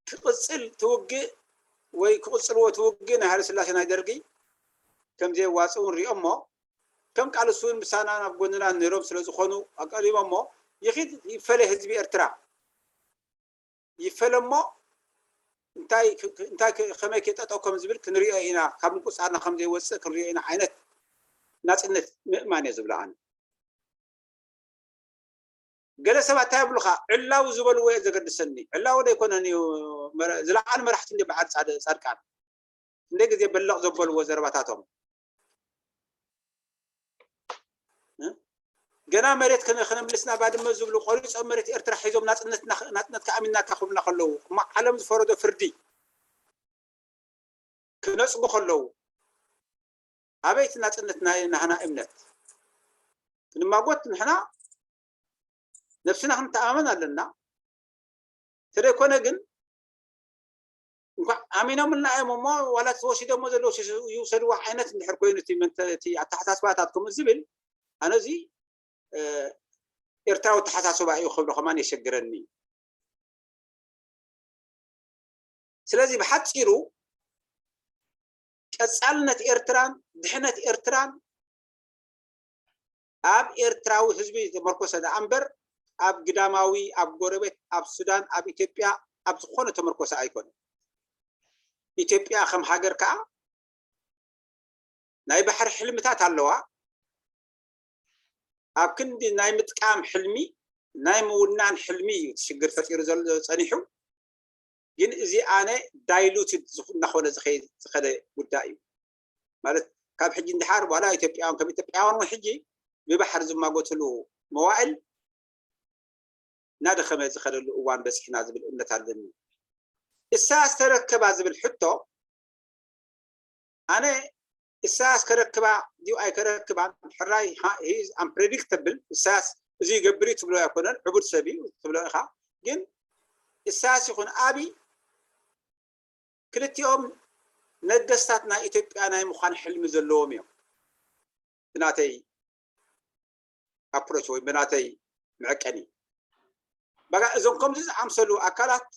ክቕፅል ትውግእ ወይ ክቕፅልዎ ትውግእ ናይ ሃይለስላሴ ናይ ደርጊ ከም ዘየዋፅእ እውን ሪኦሞ ከም ቃልሲ እውን ምሳና ናብ ጎንና ነይሮም ስለ ዝኾኑ ኣቀሪቦሞ ይኺድ ይፈለ ህዝቢ ኤርትራ ይፈለሞ እንታይ እንታይ ከመይ ከጠጠው ከም ዝብል ክንሪኦ ኢና ካብ ምቁፃርና ከም ዘይወፅእ ክንሪኦ ኢና ዓይነት ናፅነት ምእማን እየ ዝብሎ ኣነ ገለ ሰባት እንታይ ይብሉካ ዕላዊ ዝበልዎ እየ ዘገድሰኒ ዕላዊ ዘይኮነን እዩ ዝለዓሉ መራሕቲ እንዲ በዓል ፃድቃን እንደ ግዜ በለቕ ዘበልዎ ዘረባታቶም ገና መሬት ከነ- ከነምልስና ባድመ ዝብሉ ቆሪጾም መሬት ኤርትራ ሒዞም ናጽነትና ናጽነትካ ኣሚንናካ ክብሉና ከለዉ እሞ ዓለም ዝፈረዶ ፍርዲ ክነጽጉ ከለዉ ኣበይ እቲ ናጽነት ናይ ናህና እምነት ክንማጎት ንሕና ነብስና ክንተኣማመን ኣለና። ተደይኮነ ግን እንኳዕ ኣሚኖምልና እዮም እሞ ዋላ እቲ ወሲዶሞ ዘለዉ ይውሰድዎ ዓይነት እንድሕር ኮይኑ እቲ መንተ- እቲ ኣተሓሳስባታት ከምኡ ዝብል ኣነ እዚ ኤርትራዊ ኣተሓሳስባ እዩ ክብሎ ከማን የሸግረኒ። ስለዚ ብሓፂሩ ቀፃልነት ኤርትራን ድሕነት ኤርትራን ኣብ ኤርትራዊ ህዝቢ ዝተመርኮሰ ደኣ እምበር ኣብ ግዳማዊ ኣብ ጎረቤት ኣብ ሱዳን ኣብ ኢትዮጵያ ኣብ ዝኾነ ተመርኮሰ ኣይኮነን። ኢትዮጵያ ከም ሃገር ከዓ ናይ ባሕሪ ሕልምታት ኣለዋ። ኣብ ክንዲ ናይ ምጥቃም ሕልሚ ናይ ምውናን ሕልሚ እዩ እቲ ሽግር ፈጢሩ ዘሎ ጸኒሑ። ግን እዚ ኣነ ዳይሉትድ እናኾነ ዝኸደ ጉዳይ እዩ። ማለት ካብ ሕጂ እንድሓር ዋላ ኢትዮጵያውያን ከም ኢትዮጵያውያን እውን ሕጂ ብባሕሪ ዝማጎትሉ መዋእል እናደኸመ ዝኸደሉ እዋን በፂሕና ዝብል እምነት ኣለኒ። እሳ ዝተረከባ ዝብል ሕቶ ኣነ እሳያስ ከረክባ ድዩ ኣይከረክባን ሕራይ is unpredictable። እሳያስ እዚ ይገብር እዩ ትብሎ ኣይኮነን፣ ዕቡድ ሰብ እዩ ትብሎ ኢኻ። ግን እሳያስ ይኹን ኣብይ ክልቲኦም ነገስታት ናይ ኢትዮጵያ ናይ ምዃን ሕልሚ ዘለዎም እዮም ብናተይ ኣፕሮች ወይ ብናተይ መዐቀኒ። በቃ እዞም ከምዚ ዝኣምሰሉ ኣካላት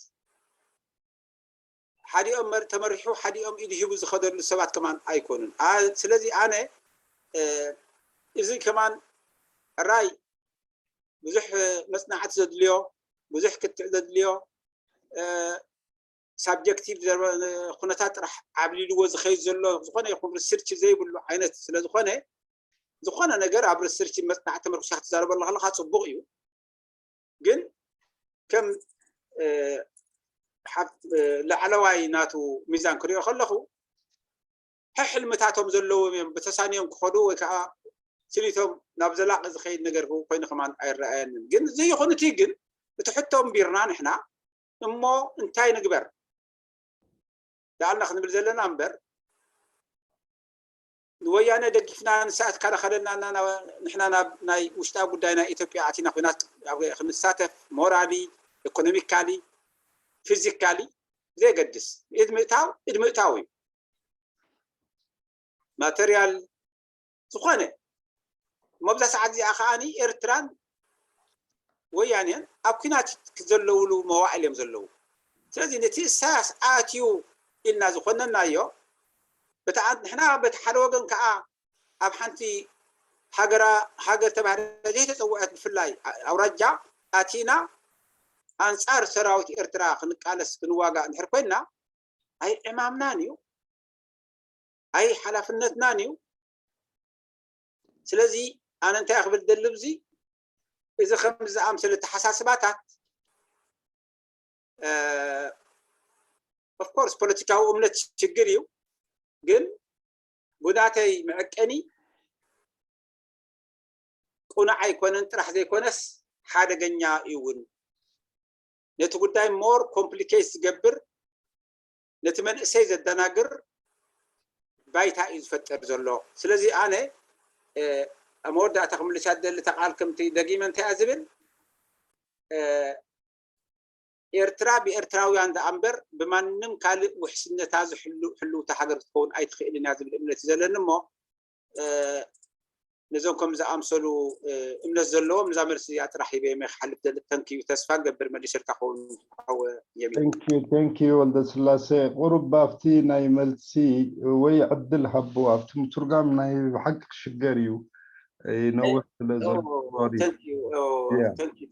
ሓዲኦም መር- ተመሪሑ ሓዲኦም ኢድ ሂቡ ዝኸደሉ ሰባት ከማን ኣይኮኑን። ኣ- ስለዚ ኣነ እ፣ እዚ ከማን ሕራይ ብዙሕ መፅናዕቲ ዘድልዮ ብዙሕ ክትዕ ዘድልዮ ሳብጀክቲቭ ኩነታት ጥራሕ ዓብሊልዎ ዝኸይድ ዘሎ ዝኾነ ይኹን ሪስርች ዘይብሉ ዓይነት ስለዝኾነ ዝኾነ ነገር ኣብ ሪስርች መፅናዕቲ ተመርኩስካ ክትዛረበሉ ከለካ ፅቡቅ እዩ። ግን ከም ላዕለዋይ ናቱ ሚዛን ክሪኦ ከለኹ ሕልምታቶም ዘለዎም እዮም ብተሳንዮም ክኸዱ ወይ ከዓ ስኒቶም ናብ ዘላቂ ዝኸይድ ነገር ኮይኑ ከማን ኣይረኣየንን። ግን እዚ ይኹን እቲ ግን እቲ ሕቶ እምቢርና ንሕና እሞ እንታይ ንግበር ዳኣልና ክንብል ዘለና እምበር ንወያነ ደጊፍና ንሳ ትከላኸለና ንሕና ናብ ናይ ውሽጣዊ ጉዳይ ናይ ኢትዮጵያ ኣቲና ኩናት ክንሳተፍ ሞራሊ ኢኮኖሚካሊ ፊዚካሊ ብዘየገድስ ኢድ ምእታው ኢድ ምእታው እዩ። ማተርያል ዝኾነ እሞ ኣብዛ ሰዓት እዚኣ ከዓኒ ኤርትራን ወያኔን ኣብ ኩናት ዘለውሉ መዋእል እዮም ዘለዉ። ስለዚ ነቲ እሳያስ ኣትዩ ኢልና ዝኾነናዮ በቲ ንሕና በቲ ሓደ ወገን ከዓ ኣብ ሓንቲ ሃገራ ሃገር ተባሂላ ዘይተፀውዐት ብፍላይ ኣውራጃ ኣቲና ኣንፃር ሰራዊት ኤርትራ ክንቃለስ ክንዋጋእ እንድሕር ኮይንና ኣይ ዕማምናን እዩ ኣይ ሓላፍነትናን እዩ። ስለዚ ኣነ እንታይ ክብል ደሊ እዚ እዚ ከም ዝኣምሰለ ተሓሳስባታት ኦፍኮርስ ፖለቲካዊ እምነት ሽግር እዩ ግን ብናተይ መዐቀኒ ቁኑዕ ኣይኮነን ጥራሕ ዘይኮነስ ሓደገኛ እዩ እውን ነቲ ጉዳይ ሞር ኮምፕሊኬት ዝገብር ነቲ መንእሰይ ዘደናግር ባይታ እዩ ዝፈጥር ዘሎ። ስለዚ ኣነ ኣብ መወዳእታ ክምልሳ ደሊ ተቃል ከምቲ ደጊመ እንታይ እያ ዝብል ኤርትራ ብኤርትራውያን ደኣ እምበር ብማንም ካልእ ውሕስነታ ዝሕሉ ህልውታ ሃገር ክትከውን ኣይትኽእልን እያ ዝብል እምነት እዩ ዘለኒ እሞ ነዞም ከም ዝኣምሰሉ እምነት ዘለዎም እዛ መልሲ እዚኣ ጥራሕ ሂበ የመ ክሓልፍ ደሊ ተንክዩ ተስፋ ገብር መሊሰልካ ክኸውን ሓወ የሚ ተንኪዩ ወልደ ስላሴ ቁሩብ ኣብቲ ናይ መልሲ ወይ ዕድል ሃቦ ኣብቲ ምትርጓም ናይ ብሓቂ ክሽገር እዩ ነውሕ ስለ ተንኪዩ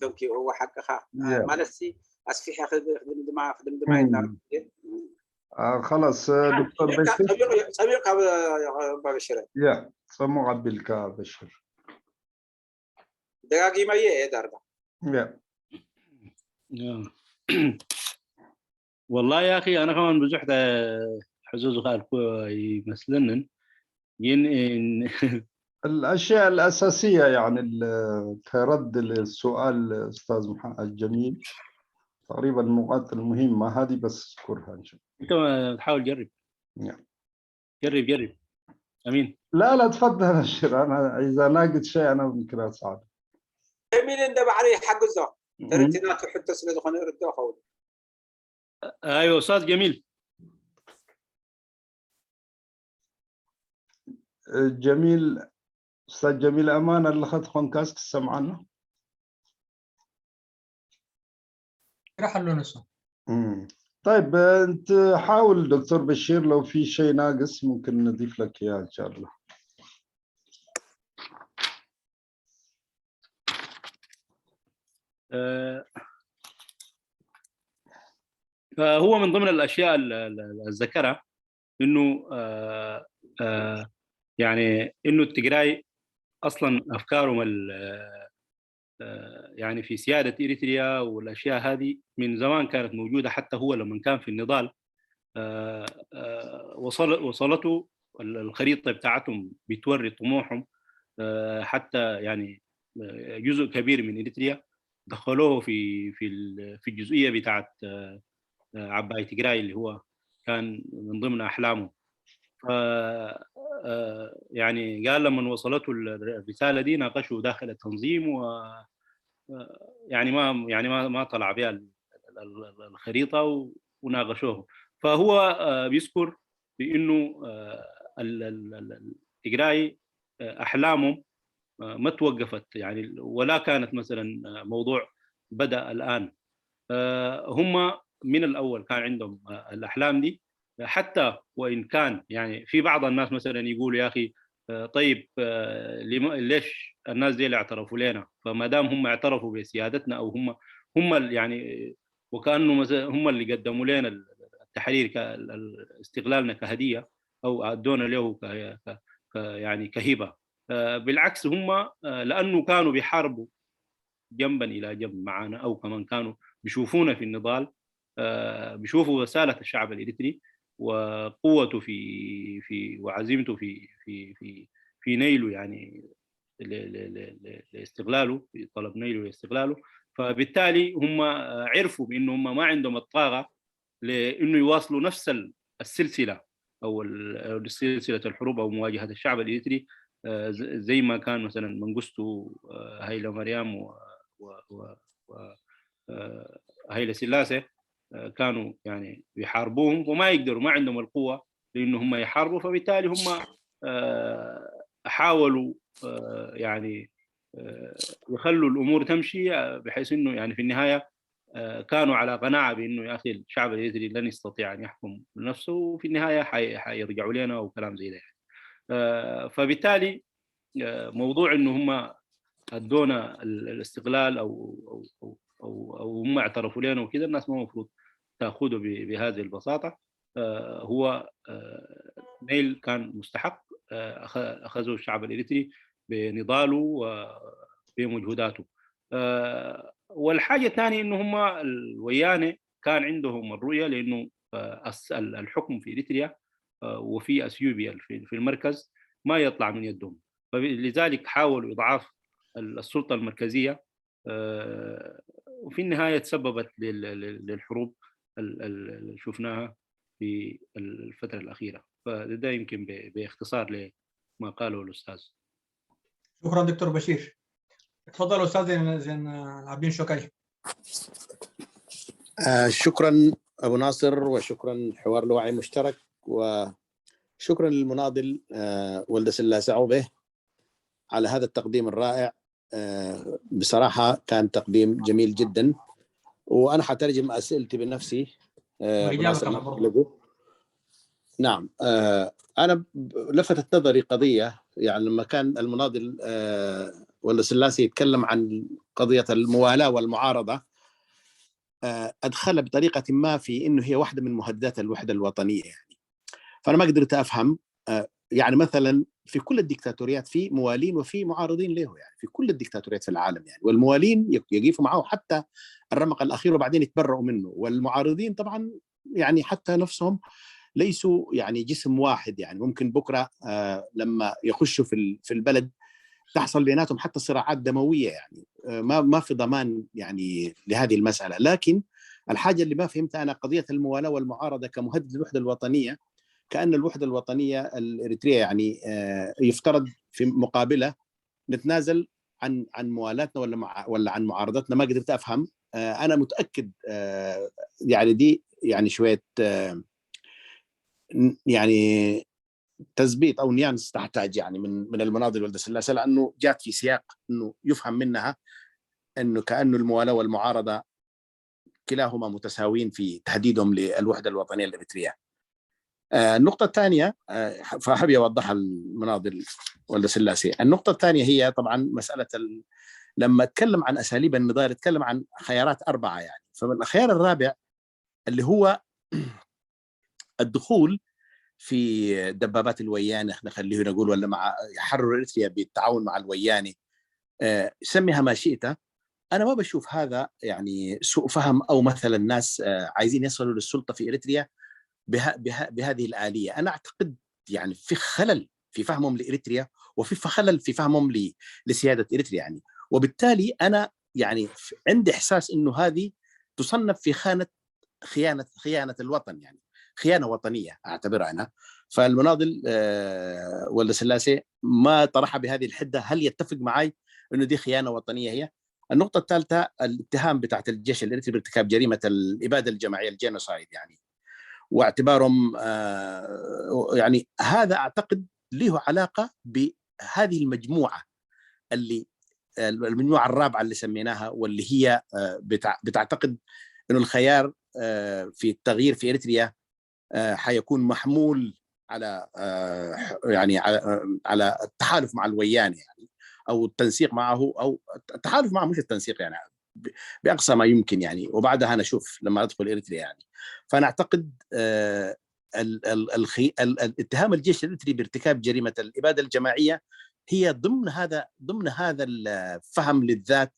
ተንኪዩ እወ ሓቅኻ ማለት ኣስፊሐ ክድምድማ ክድምድማ ይና خلاص دكتور بشير ፀሚቕ ካብ ኣባ በሽረ يا صمو عبد الكا بشير ደጋጊመየ እየ ዳርጋ يا والله يا أخي أنا كمان ብዙሕ ሕዞ ዝኽኣልኩ ኣይመስለንን ግን الأشياء الأساسية، يعني، ال- كرد للسؤال أستاذ محمد الجميل، تقريبا النقاط المهمة هذه بس أذكرها إن شاء الله. انت تحاول جرب. نعم. جرب جرب. امين. لا، لا، تفضل أبشر، أنا إذا ناقص شيء أنا ممكن أساعد. ጀሚል እንደ ባዕሉ ይሓግዞ ተረቲ ናቱ ሕቶ ስለ ዝኾነ ርድኦ ኸውን። ايوه استاذ جميل. جميل، أستاذ جميل أمان، اللي خد خون كاس تسمعنا؟ راح له نسو. مم. طيب، أنت حاول دكتور بشير، لو في شيء ناقص ممكن نضيف لك إياه إن شاء الله. آه، فهو من ضمن الاشياء اللي ذكرها انه آه، آه، يعني انه التجراي اصلا افكارهم يعني في سياده اريتريا والاشياء هذه من زمان كانت موجوده، حتى هو لما كان في النضال وصلته الخريطه بتاعتهم بتوري طموحهم، حتى يعني جزء كبير من اريتريا دخلوه في في في الجزئيه بتاعت عباي تجراي اللي هو كان من ضمن احلامه. ف يعني قال لما وصلته الرساله دي ناقشوا داخل التنظيم و يعني ما يعني ما ما طلع بها الخريطه وناقشوه. فهو بيذكر بانه تجراي احلامهم ما توقفت يعني، ولا كانت مثلا موضوع بدا الان. هم من الاول كان عندهم الاحلام دي، حتى وان كان يعني في بعض الناس مثلا يقولوا يا اخي طيب ليش الناس دي اللي اعترفوا لنا؟ فما دام هم اعترفوا بسيادتنا او هم هم يعني وكانه مثلا هم اللي قدموا لنا التحرير استقلالنا كهديه او ادونا له يعني كهبه. بالعكس هم لانه كانوا بيحاربوا جنبا الى جنب معنا او كمان كانوا بيشوفونا في النضال، بيشوفوا رساله الشعب الاريتري وقوته في في وعزيمته في في في في نيله يعني لاستقلاله، في طلب نيله لاستقلاله. فبالتالي هم عرفوا بانه هم ما عندهم الطاقه لانه يواصلوا نفس السلسله او سلسله الحروب او مواجهه الشعب الاريتري زي ما كان مثلا منقستو، هايلا مريم و, و, و, و هايلا سلاسه كانوا يعني يحاربوهم وما يقدروا، ما عندهم القوه لانه هم يحاربوا. فبالتالي هم حاولوا يعني يخلوا الامور تمشي بحيث انه يعني في النهايه كانوا على قناعه بانه يا اخي الشعب الاريتري لن يستطيع ان يحكم نفسه، وفي النهايه حيرجعوا لنا وكلام زي ده يعني. فبالتالي موضوع انه هم ادونا الاستقلال او او او او, أو هم اعترفوا لنا وكذا، الناس ما المفروض تاخذه بهذه البساطه. هو نيل كان مستحق، اخذه الشعب الاريتري بنضاله وبمجهوداته. والحاجه الثانيه انه هم الويانه كان عندهم الرؤيه لانه الحكم في اريتريا وفي اثيوبيا في المركز ما يطلع من يدهم، فلذلك حاولوا اضعاف السلطه المركزيه. وفي النهايه تسببت للحروب اللي شفناها في الفتره الاخيره. فده يمكن باختصار لما قاله الاستاذ. شكرا دكتور بشير. تفضل استاذ زين، زين العابدين شوكاي. آه شكرا ابو ناصر، وشكرا حوار لوعي مشترك، وشكرا للمناضل آه ولد سلاسة عوبه على هذا التقديم الرائع. آه بصراحة كان تقديم جميل جدا، وأنا حترجم أسئلتي بنفسي. آه أبو ناصر لقو. نعم. آه أنا لفتت نظري قضية، يعني لما كان المناضل آه ولد سلاسة يتكلم عن قضية الموالاة والمعارضة، آه أدخل بطريقة ما في إنه هي واحدة من مهددات الوحدة الوطنية يعني. فأنا ما قدرت أفهم آه يعني مثلا في كل الديكتاتوريات في موالين وفي معارضين له، يعني في كل الديكتاتوريات في العالم يعني، والموالين يقفوا معه حتى الرمق الاخير وبعدين يتبرؤوا منه، والمعارضين طبعا يعني حتى نفسهم ليسوا يعني جسم واحد. يعني ممكن بكرة آه، لما يخشوا في ال- في البلد تحصل بيناتهم حتى صراعات دموية. يعني آه، ما ما في ضمان يعني لهذه المسألة. لكن الحاجة اللي ما فهمتها أنا قضية الموالاة والمعارضة كمهدد للوحدة الوطنية، كأن الوحدة الوطنية الإريترية يعني آه، يفترض في مقابلة نتنازل عن عن موالاتنا ولا مع ولا عن معارضتنا. ما قدرت أفهم. آه، أنا متأكد آه، يعني دي يعني شوية آه، يعني تثبيت او نيانس تحتاج يعني من من المناضل ولد سلاسه، لانه جات في سياق انه يفهم منها انه كانه الموالاه والمعارضه كلاهما متساويين في تهديدهم للوحده الوطنيه الاريتريه. آه، النقطه الثانيه آه، فحب يوضحها المناضل ولد سلاسه. النقطه الثانيه هي طبعا مساله ال... لما اتكلم عن اساليب النضال اتكلم عن خيارات اربعه يعني. فمن الخيار الرابع اللي هو الدخول في دبابات الويانه، احنا خليه نقول، ولا مع يحرر اريتريا بالتعاون مع الويانه، آه، سميها ما شئت. انا ما بشوف هذا يعني سوء فهم او مثلا الناس آه، عايزين يصلوا للسلطه في اريتريا بها بها بهذه الاليه. انا اعتقد يعني في خلل في فهمهم لاريتريا، وفي خلل في فهمهم لسياده اريتريا يعني. وبالتالي انا يعني عندي احساس انه هذه تصنف في خانه خيانه خيانه الوطن يعني، خيانه وطنيه اعتبرها انا. فالمناضل آه، ولد سلاسي ما طرحها بهذه الحده، هل يتفق معي انه دي خيانه وطنيه هي؟ النقطة الثالثة الاتهام بتاعت الجيش الإريتري بارتكاب جريمة الإبادة الجماعية، الجينوسايد يعني، واعتبارهم آه، يعني هذا أعتقد له علاقة بهذه المجموعة اللي المجموعة الرابعة اللي سميناها، واللي هي آه، بتع- بتعتقد أن الخيار آه، في التغيير في إريتريا آه، حيكون محمول على آه، يعني على آه، على التحالف مع الويان يعني، او التنسيق معه، او التحالف معه مش التنسيق يعني، ب- باقصى ما يمكن يعني. وبعدها نشوف لما ادخل اريتريا يعني. فانا اعتقد آه، ال- ال- الخي- ال- ال- اتهام الجيش الاريتري بارتكاب جريمه الاباده الجماعيه هي ضمن هذا ضمن هذا الفهم للذات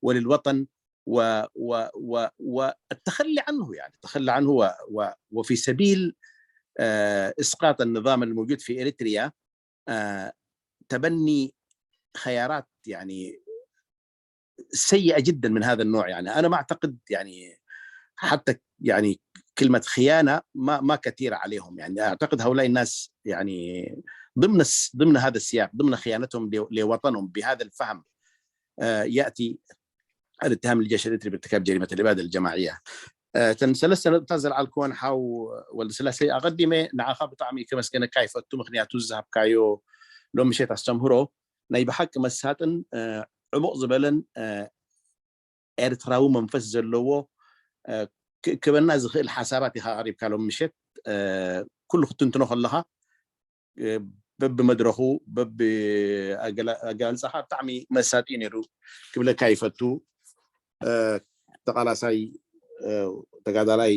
وللوطن و و و والتخلي عنه يعني، التخلي عنه و و وفي سبيل آه، اسقاط النظام الموجود في اريتريا آه، تبني خيارات يعني سيئه جدا من هذا النوع يعني. انا ما اعتقد يعني حتى يعني كلمه خيانه ما ما كثيره عليهم يعني. اعتقد هؤلاء الناس يعني ضمن ضمن هذا السياق، ضمن خيانتهم لوطنهم بهذا الفهم آه، ياتي الاتهام للجيش الاريتري بارتكاب جريمه الاباده الجماعيه. ተን ሰለስተ ነጥብታት ዘልዓልክወን ሓው ወልደ ስላሴ ኣቐዲመ ንዓኻ ብጣዕሚ ከመስገነካ ይፈቱ። ምክንያቱ ዝሃብካዮ ሎም ምሸት ኣስተምህሮ ናይ ብሓቂ መሳጥን ዕሙቕ ዝበለን ኤርትራዊ መንፈስ ዘለዎ ክእክበና ዝኽእል ሓሳባት ኢኻ ኣቕሪብካ ሎም ምሸት። ኩሉ ክትንትኖ ከለኻ በብመድረኹ በቢ ኣገላልፃኻ ብጣዕሚ መሳጢ ነይሩ ክብለካ ይፈቱ። ተቓላሳይ ተጋዳላይ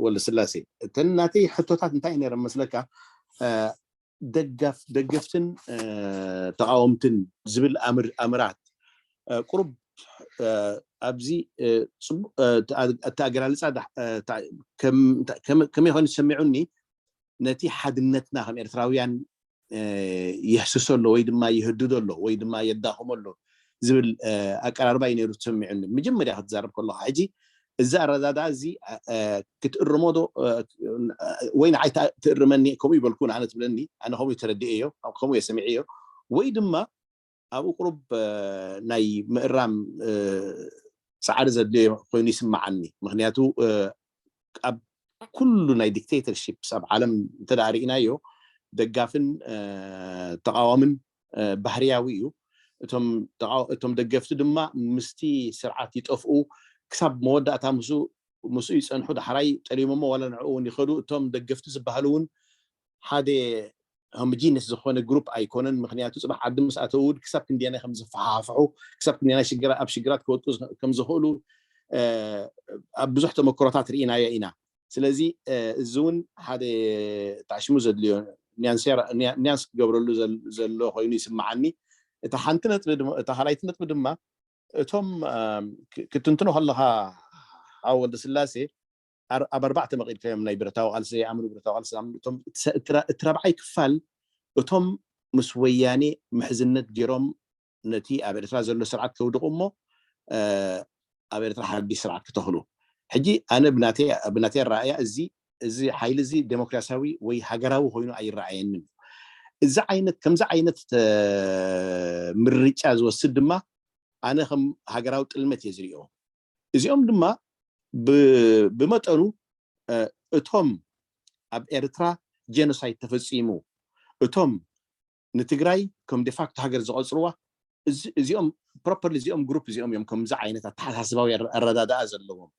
ወልደስላሴ፣ እተን ናተይ ሕቶታት እንታይ ነይረን መስለካ? ደጋፍ ደገፍትን ተቃወምትን ዝብል ኣምራት ቁሩብ ኣብዚ እቲ ኣገላልፃ ከመይ ኮይኑ ዝሰሚዑኒ ነቲ ሓድነትና ከም ኤርትራውያን ይህስሶ ኣሎ ወይ ድማ ይህድዶ ኣሎ ወይ ድማ የዳኽሞ ኣሎ ዝብል ኣቀራርባ እዩ ነይሩ ተሰሚዑኒ። መጀመርያ ክትዛረብ ከለኻ ሕጂ እዚ ኣረዳድኣ እዚ ክትእርሞ ዶ ወይ ንዓይ ትእርመኒ? ከምኡ ይበልኩ ንኣነ ትብለኒ፣ ኣነ ከምኡ ተረዲኤዮ፣ ከምኡ እየ ሰሚዐዮ። ወይ ድማ ኣብኡ ቁሩብ ናይ ምእራም ፃዕሪ ዘድልዮ ኮይኑ ይስምዓኒ። ምክንያቱ ኣብ ኩሉ ናይ ዲክቴተርሺፕስ ኣብ ዓለም እንተ ርኢናዮ ደጋፍን ተቃዋምን ባህርያዊ እዩ። እቶም ደገፍቲ ድማ ምስቲ ስርዓት ይጠፍኡ፣ ክሳብ መወዳእታ ምስ ምስኡ ይፀንሑ፣ ዳሕራይ ጠሊሞሞ ዋላ ንዕኡ እውን ይኸዱ። እቶም ደገፍቲ ዝበሃሉ እውን ሓደ ሆሞጂነስ ዝኾነ ግሩፕ ኣይኮነን። ምክንያቱ ፅባሕ ዓዲ ምስ ኣተዉ እውን ክሳብ ክንደየናይ ከም ዝፈሓፍሑ፣ ክሳብ ክንደየናይ ኣብ ሽግራት ክወድቁ ከም ዝኽእሉ ኣብ ብዙሕ ተመክሮታት ርኢናዮ ኢና። ስለዚ እዚ እውን ሓደ ታዕሽሙ ዘድልዮ ኒያንስ ክገብረሉ ዘሎ ኮይኑ ይስምዓኒ። እታ ሓንቲ ነጥቢ እታ ካልኣይቲ ነጥቢ ድማ እቶም ክትንትኖ ከለኻ ሓው ወልደስላሴ ኣብ ኣርባዕተ መቂልካዮም ናይ ብረታዊ ቃልሲ ዘይኣምኑ ብረታዊ ቃልሲ ዝኣምኑ እቶም እቲ ረብዓይ ክፋል እቶም ምስ ወያኔ ምሕዝነት ገይሮም ነቲ ኣብ ኤርትራ ዘሎ ስርዓት ከውድቑ እሞ ኣብ ኤርትራ ሓድሽ ስርዓት ክተኽሉ። ሕጂ ኣነ ብናተይ ኣረኣእያ እዚ እዚ ሓይሊ እዚ ዴሞክራሲያዊ ወይ ሃገራዊ ኮይኑ ኣይረኣየንን። እዚ ዓይነት ከምዚ ዓይነት ምርጫ ዝወስድ ድማ ኣነ ከም ሃገራዊ ጥልመት እየ ዝሪኦ። እዚኦም ድማ ብመጠኑ እቶም ኣብ ኤርትራ ጀኖሳይድ ተፈፂሙ እቶም ንትግራይ ከም ዴፋክቶ ሃገር ዝቐፅርዋ እዚኦም ፕሮፐርሊ እዚኦም ግሩፕ እዚኦም እዮም ከምዚ ዓይነት ኣተሓሳስባዊ ኣረዳድኣ ዘለዎም።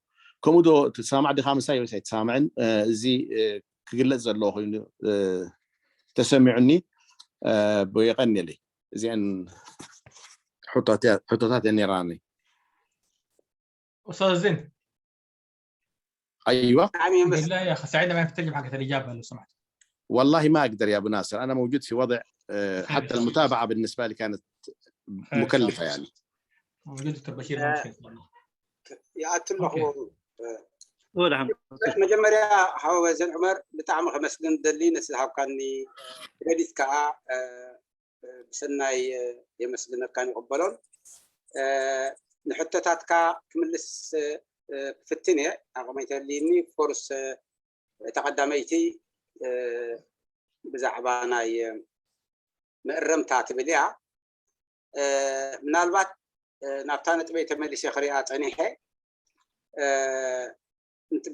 ከምኡ ዶ ትሰማማዕ ዲኻ ምሳይ ወይስ ኣይትሰማማዕን? እዚ ክግለፅ ዘለዎ ኮይኑ ተሰሚዑኒ። የቐንየለይ። እዚአን ሕቶታት እየን ነይራኒ። ኡስታዝ ዚን ايوه نعم يا مستر. بالله يا اخي سعيد ما يفتجب حق الاجابه لو سمحت. والله ما اقدر يا ابو ناصر، انا موجود في وضع آه، حتى المتابعه بالنسبه لي كانت مكلفه يعني. موجود دكتور بشير آه، يا اتلخو. آه، مجمريا حاوي زين عمر بتعمل خمس دن دلي نسي هاوكاني كريديت كا آه، ብሰናይ የመስግነካን ይቕበሎን። ንሕቶታትካ ክምልስ ክፍትን እየ። ኣቕመ እንተልይኒ ፎርስ እታ ቀዳመይቲ ብዛዕባ ናይ መእረምታ ትብል እያ። ምናልባት ናብታ ነጥበይ ተመሊሰ ክሪኣ ፀኒሐ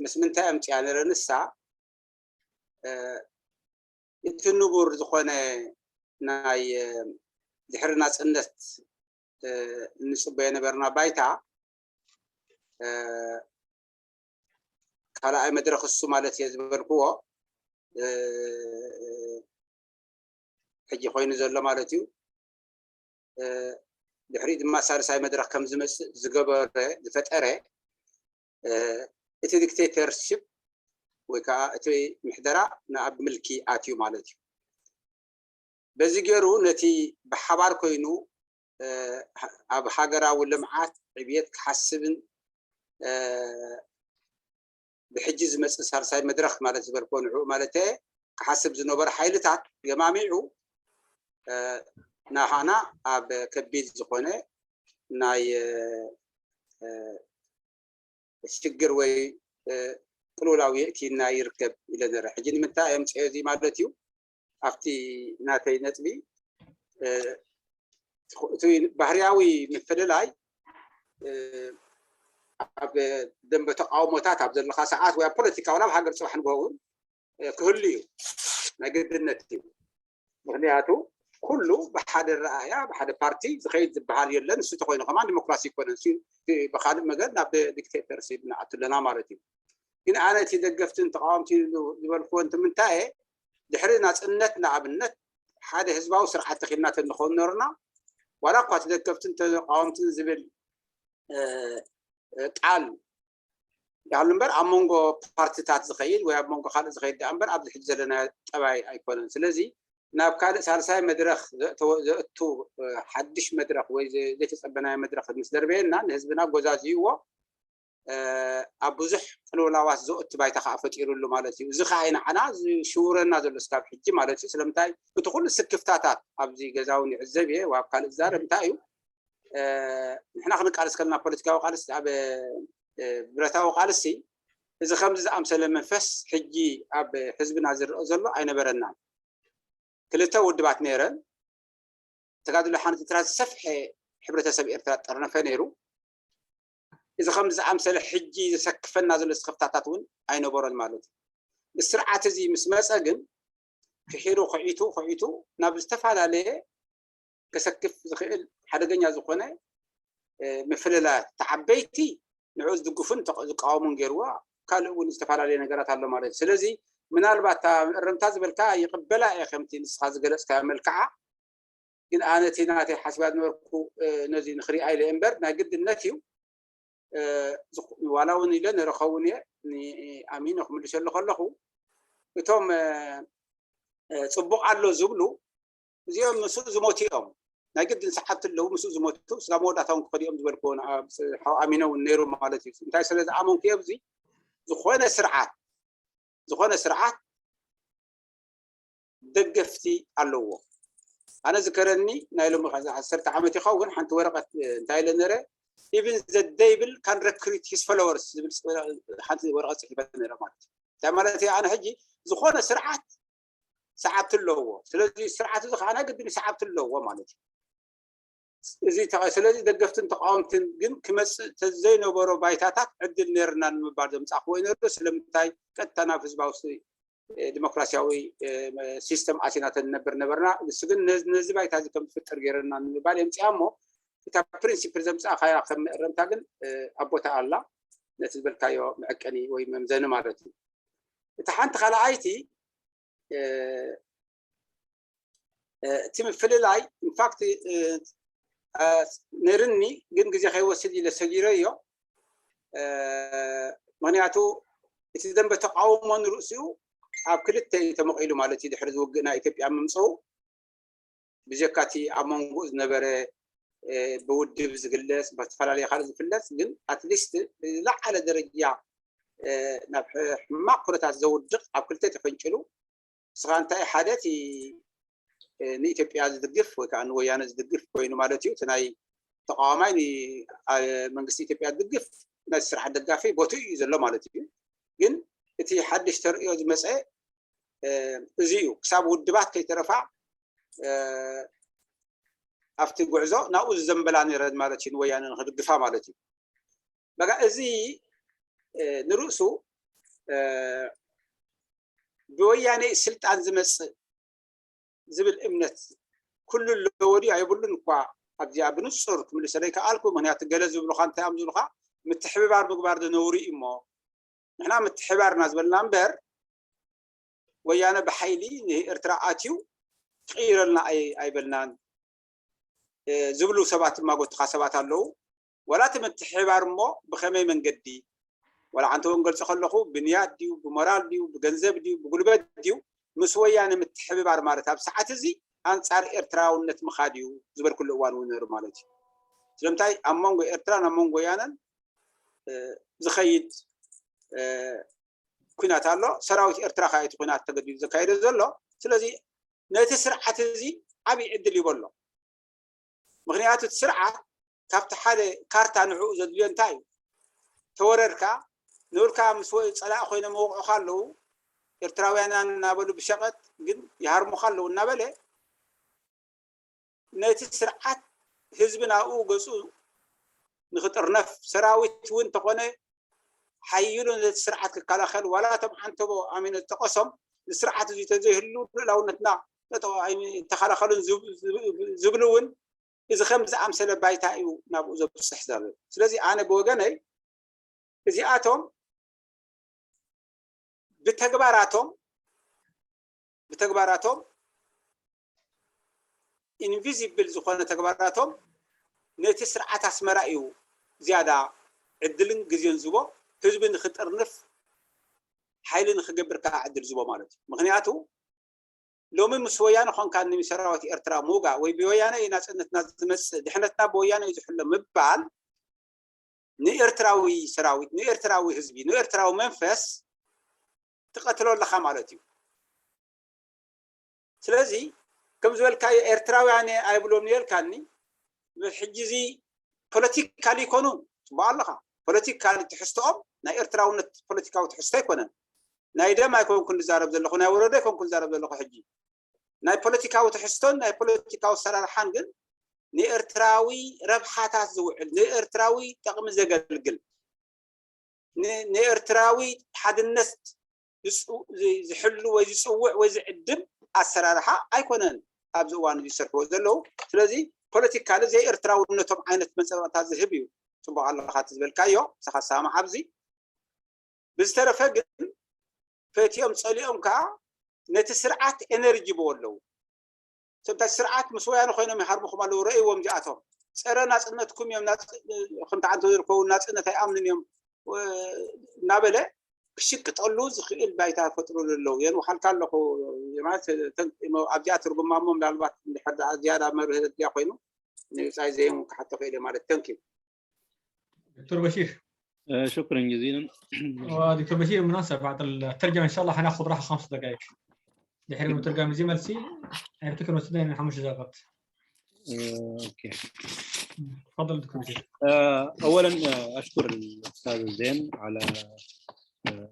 ምስ ምንታይ ኣምፅያ ነረ ንሳ እቲ ንቡር ዝኾነ ናይ ድሕሪ ናፅነት እንፅበዮ ነበርና ባይታ ካልኣይ መድረክ እሱ ማለት እየ ዝበልክዎ ሕጂ ኮይኑ ዘሎ ማለት እዩ። ድሕሪኡ ድማ ሳልሳይ መድረክ ከም ዝመፅእ ዝገበረ ዝፈጠረ እቲ ዲክቴተርሽፕ ወይ ከዓ እቲ ምሕደራ ንኣብ ምልኪ ኣትዩ ማለት እዩ። በዚ ገይሩ ነቲ ብሓባር ኮይኑ ኣብ ሃገራዊ ልምዓት ዕብየት ክሓስብን ብሕጂ ዝመፅእ ሳልሳይ መድረክ ማለት ዝበልክዎ ንዕኡ ማለት ክሓስብ ዝነበረ ሓይልታት ገማሚዑ ናሃና ኣብ ከቢድ ዝኾነ ናይ ሽግር ወይ ቅልውላው የእቲና ይርከብ ኢለ ነረ። ሕጂ ንምንታይ ኣምፅኦ እዚ ማለት እዩ ኣብቲ ናተይ ነጥቢ እቲ ባህርያዊ ምፍልላይ ኣብ ደንበ ተቃውሞታት ኣብ ዘለካ ሰዓት ወይ ኣብ ፖለቲካ ዋላ ኣብ ሃገር ፅባሕ ንግሆ እውን ክህሉ እዩ ናይ ግድነት እዩ። ምክንያቱ ኩሉ ብሓደ ረኣያ ብሓደ ፓርቲ ዝኸይድ ዝበሃል የለን። ንሱ ተኮይኑ ከማን ዲሞክራሲ ይኮነን ብካልእ መገድ ናብ ዲክቴተርሽፕ ንኣቱ ኣለና ማለት እዩ። ግን ኣነ እቲ ደገፍትን ተቃወምቲ ዝበልክዎ እንት ምንታይ ድሕሪ ናፅነት ንኣብነት ሓደ ህዝባዊ ስርዓት ተኪልና ተንኾን ነርና ዋላ እኳ እቲ ደገፍትን ተቃወምትን ዝብል ቃል ይሃሉ እምበር ኣብ መንጎ ፓርትታት ዝኸይድ ወይ ኣብ መንጎ ካልእ ዝኸይድ ደኣ እምበር ኣብዚ ሕጂ ዘለና ጠባይ ኣይኮነን። ስለዚ ናብ ካልእ ሳልሳይ መድረክ ዘእቱ ሓድሽ መድረክ ወይ ዘይተፀበናዮ መድረክ ምስ ደርበየና ንህዝብና ጎዛዝይዎ ኣብ ብዙሕ ቅልውላዋት ዘእቱ ባይታ ከዓ ፈጢሩሉ ማለት እዩ። እዚ ከዓ ንዓና ዝሽውረና ዘሎ ስካብ ሕጂ ማለት እዩ። ስለምንታይ እቲ ኩሉ ስክፍታታት ኣብዚ ገዛውን ይዕዘብ እየ ኣብ ካልእ ዝዛረብ እንታይ እዩ ንሕና ክንቃለስ ከለና ፖለቲካዊ ቃልሲ ኣብ ብረታዊ ቃልሲ እዚ ከምዚ ዝኣምሰለ መንፈስ ሕጂ ኣብ ህዝብና ዝረአ ዘሎ ኣይነበረናን። ክልተ ውድባት ነይረን። ተጋድሎ ሓርነት ኤርትራ ዝሰፍሐ ሕብረተሰብ ኤርትራ ጠርነፈ ነይሩ። እዚ ከም ዝኣምሰለ ሕጂ ዘሰክፈና ዘሎ ስኽፍታታት እውን ኣይነበሮን ማለት እዩ። ስርዓት እዚ ምስ መፀ ግን ክሒሩ ክዒቱ ክዒቱ ናብ ዝተፈላለየ ከሰክፍ ዝኽእል ሓደገኛ ዝኾነ ምፍልላያት ተዓበይቲ ንዑ ዝድግፉን ዝቃወሙን ገይርዋ ካልእ እውን ዝተፈላለየ ነገራት ኣሎ ማለት እዩ። ስለዚ ምናልባት እታ እረምታ ዝበልካ ይቕበላ እየ ከምቲ ንስኻ ዝገለፅካዮ መልክዓ ግን ኣነ እቲ ናተይ ሓሲባ ዝነበርኩ ነዚ ንክሪኣ ኢለ እምበር ናይ ግድነት እዩ ዋላ እውን ኢለ ንረኸውን እየ ኣሚኖ ክምልሰሉ ከለኹ እቶም ፅቡቅ ኣሎ ዝብሉ እዚኦም ምስኡ ዝሞቱ እዮም ናይ ግድን ሰዓብቲ ኣለዉ ምስኡ ዝሞቱ ስጋ መወዳእታ እውን ክኸዱ እዮም ዝበልክዎ ኣሚኖ እውን ነይሩ ማለት እዩ እንታይ ስለ ዝኣመንኩ እየ እዚ ዝኾነ ስርዓት ዝኾነ ስርዓት ደገፍቲ ኣለዎ። ኣነ ዝከረኒ ናይ ሎሚ ዓሰርተ ዓመት ይኸውን ሓንቲ ወረቐት እንታይ ኢለ ነረ even the devil can recruit his followers ዝብል ሓንቲ ወረቐት ፅሒፈ ነረ ማለት እዩ። እንታይ ማለት እዩ? ኣነ ሕጂ ዝኾነ ስርዓት ሰዓብቲ ኣለዎ። ስለዚ ስርዓት እዚ ከዓ ናይ ግድን ሰዓብቲ ኣለዎ ማለት እዩ። እዚ ስለዚ ደገፍትን ተቃወምትን ግን ክመፅእ ተዘይነበሮ ባይታታት ዕድል ነርና ንምባል ዘምፃእክዎ ይነሩ። ስለምንታይ ቀጥታ ናብ ህዝባዊ ዲሞክራሲያዊ ሲስተም ኣቲና ተንነብር ነበርና። ንሱ ግን ነዚ ባይታ እዚ ከም ዝፍጠር ገይረና ንምባል የምፅያ እሞ እታ ፕሪንሲፕል ዘምፃእካያ ከም መእረምታ ግን ኣብ ቦታ ኣላ። ነቲ ዝበልካዮ መዐቀኒ ወይ መምዘኒ ማለት እዩ። እቲ ሓንቲ ካልኣይቲ እቲ ምፍልላይ ኢንፋክት ነርኒ ግን ግዜ ከይወስድ ኢለ ሰጊረዮ። ምክንያቱ እቲ ደንበ ተቃውሞ ንርእሲኡ ኣብ ክልተ እዩ ተመቂሉ ማለት እዩ። ድሕሪ ዝውግእ ናይ ኢትዮጵያ ምምፅኡ ብጀካ እቲ ኣብ መንጎኡ ዝነበረ ብውድብ ዝግለፅ ብዝተፈላለየ ካልእ ዝፍለፅ ግን ኣትሊስት ዝለዓለ ደረጃ ናብ ሕማቅ ኩነታት ዘውድቅ ኣብ ክልተ ተፈንጭሉ ንስኻ እንታይ ሓደ እቲ ንኢትዮጵያ ዝድግፍ ወይ ከዓ ንወያነ ዝድግፍ ኮይኑ ማለት እዩ። እቲ ናይ ተቃዋማይ መንግስቲ ኢትዮጵያ ዝድግፍ ናይ ስርዓት ደጋፊ ቦትኡ እዩ ዘሎ ማለት እዩ። ግን እቲ ሓድሽ ተርእዮ ዝመፀ እዚ እዩ። ክሳብ ውድባት ከይተረፋ ኣብቲ ጉዕዞ ናብኡ ዝዘንበላ ነረን ማለት እዩ። ንወያነ ንክድግፋ ማለት እዩ። በቃ እዚ ንርእሱ ብወያነ ስልጣን ዝመፅእ ዝብል እምነት ኩሉ ኣለዎ ድዩ ኣይብሉን እኳ ኣብዚኣ ብንፁር ክምልሰለይ ከኣልኩ። ምክንያቱ ገለ ዝብሉካ እንታይ እዮም ዝብሉካ ምትሕብባር ምግባር ዝነውሩ እዩ እሞ ንሕና ምትሕባርና ዝበልና እምበር ወያነ ብሓይሊ ንኤርትራ ኣትዩ ክቕይረልና ኣይበልናን ዝብሉ ሰባት ድማ ጎትኻ ሰባት ኣለዉ። ዋላ እቲ ምትሕባር እሞ ብኸመይ መንገዲ ዋላ ዓንተ እውን ገልጾ ከለኹ ብንያት ድዩ ብሞራል ድዩ ብገንዘብ ድዩ ብጉልበት ድዩ ምስ ወያነ ምትሕብባር ማለት ኣብ ሰዓት እዚ ኣንጻር ኤርትራውነት ምኻድ እዩ ዝበልኩሉ እዋን እውን ነሩ ማለት እዩ። ስለምንታይ ኣብ መንጎ ኤርትራን ኣብ መንጎ ወያነን ዝኸይድ ኩናት ኣሎ። ሰራዊት ኤርትራ ከዓ እቲ ኩናት ተገዲዱ ዘካየደ ዘሎ። ስለዚ ነቲ ስርዓት እዚ ዓብዪ ዕድል ይበሎ። ምክንያቱ እቲ ስርዓት ካብቲ ሓደ ካርታ ንዕኡ ዘድልዮ እንታይ እዩ? ተወረድካ ንብልካ ምስ ፀላኢ ኮይኖም ይወቕዑካ ኣለዉ። ኤርትራውያን እናበሉ ብሸቐጥ ግን ይሃርሙካ ኣለዉ እናበለ ነቲ ስርዓት ህዝቢ ናብኡ ገፁ ንክጥርነፍ ሰራዊት እውን እንተኾነ ሓይሉ ነቲ ስርዓት ክከላኸል ዋላ እቶም ዓንተቦ ኣሚነ ዝጠቀሶም ንስርዓት እዚ ተዘይህሉ ልእላውነትና ተኸላኸሉን ዝብሉ እውን እዚ ከም ዝኣምሰለ ባይታ እዩ ናብኡ ዘብፅሕ ዘሎ። ስለዚ ኣነ ብወገነይ እዚኣቶም ብተግባራቶም ብተግባራቶም ኢንቪዚብል ዝኾነ ተግባራቶም ነቲ ስርዓት ኣስመራ እዩ ዝያዳ ዕድልን ግዜን ዝቦ ህዝቢ ንክጥርንፍ ሓይሊ ንክገብር ከዓ ዕድል ዝቦ ማለት እዩ። ምክንያቱ ሎሚ ምስ ወያነ ኮንካ ንሰራዊት ኤርትራ ምውጋ ወይ ብወያነ እዩ ናፅነትና ዝመፅእ ድሕነትና ብወያነ እዩ ዝሕሎ ምባል ንኤርትራዊ ሰራዊት ንኤርትራዊ ህዝቢ ንኤርትራዊ መንፈስ ትቀትሎ ኣለካ ማለት እዩ። ስለዚ ከም ዝበልካዮ ኤርትራውያን ኣይብሎም የልካኒ ሕጂ እዚ ፖለቲካል ይኮኑ ፅቡቅ ኣለካ ፖለቲካል ትሕዝትኦም ናይ ኤርትራውነት ፖለቲካዊ ትሕዝቶ ኣይኮነን። ናይ ደም ኣይኮንኩን ዝዛረብ ዘለኹ ናይ ወለዶ ኣይኮንኩን ዝዛረብ ዘለኹ ሕጂ ናይ ፖለቲካዊ ትሕዝቶን ናይ ፖለቲካዊ ኣሰራርሓን ግን ንኤርትራዊ ረብሓታት ዝውዕል ንኤርትራዊ ጥቕሚ ዘገልግል ንኤርትራዊ ሓድነት ዝሕሉ ወይ ዝፅውዕ ወይ ዝዕድም ኣሰራርሓ ኣይኮነን ኣብዚ እዋን እዚ ዝሰርሕዎ ዘለዉ። ስለዚ ፖለቲካሊ ዘይኤርትራውነቶም ዓይነት መንፀባቕታት ዝህብ እዩ። ፅቡቅ ኣለካ እቲ ዝበልካዮ ንስኻ ሳማዕ ኣብዚ ብዝተረፈ ግን ፈትዮም ፀሊኦም ከዓ ነቲ ስርዓት ኤነርጂ ይህብዎ ኣለዉ። ሰብታይ ስርዓት ምስ ወያነ ኮይኖም ይሃርምኹም ኣለዉ ረእይዎም እዚኣቶም ፀረ ናፅነትኩም እዮም ከምቲ ዓንተ ዝርከቡ ናፅነት ኣይኣምንን እዮም እናበለ ክሽቅጠሉ ዝኽእል ባይታ ፈጥሩሉ ኣለዉ። የንውሓልካ ኣለኹ ኣብዚኣ ትርጉማ እሞ ምናልባት እንድሕር ዝያዳ መብርሂ ዘድልያ ኮይኑ ንብፃይ ዘየን ክሓቶ ክእል ማለት ተንኪ ዶክተር በሺር آه، شكرا جزيلا. ودكتور بشير، بالمناسبة بعد الترجمة إن شاء الله حناخذ راحة خمس دقائق. دحين الترجمة زي مالسي، يعني بتكلم سوداني خمس دقائق. آه، اوكي. تفضل دكتور بشير. آه، اولا، آه، اشكر الاستاذ زين على، آه،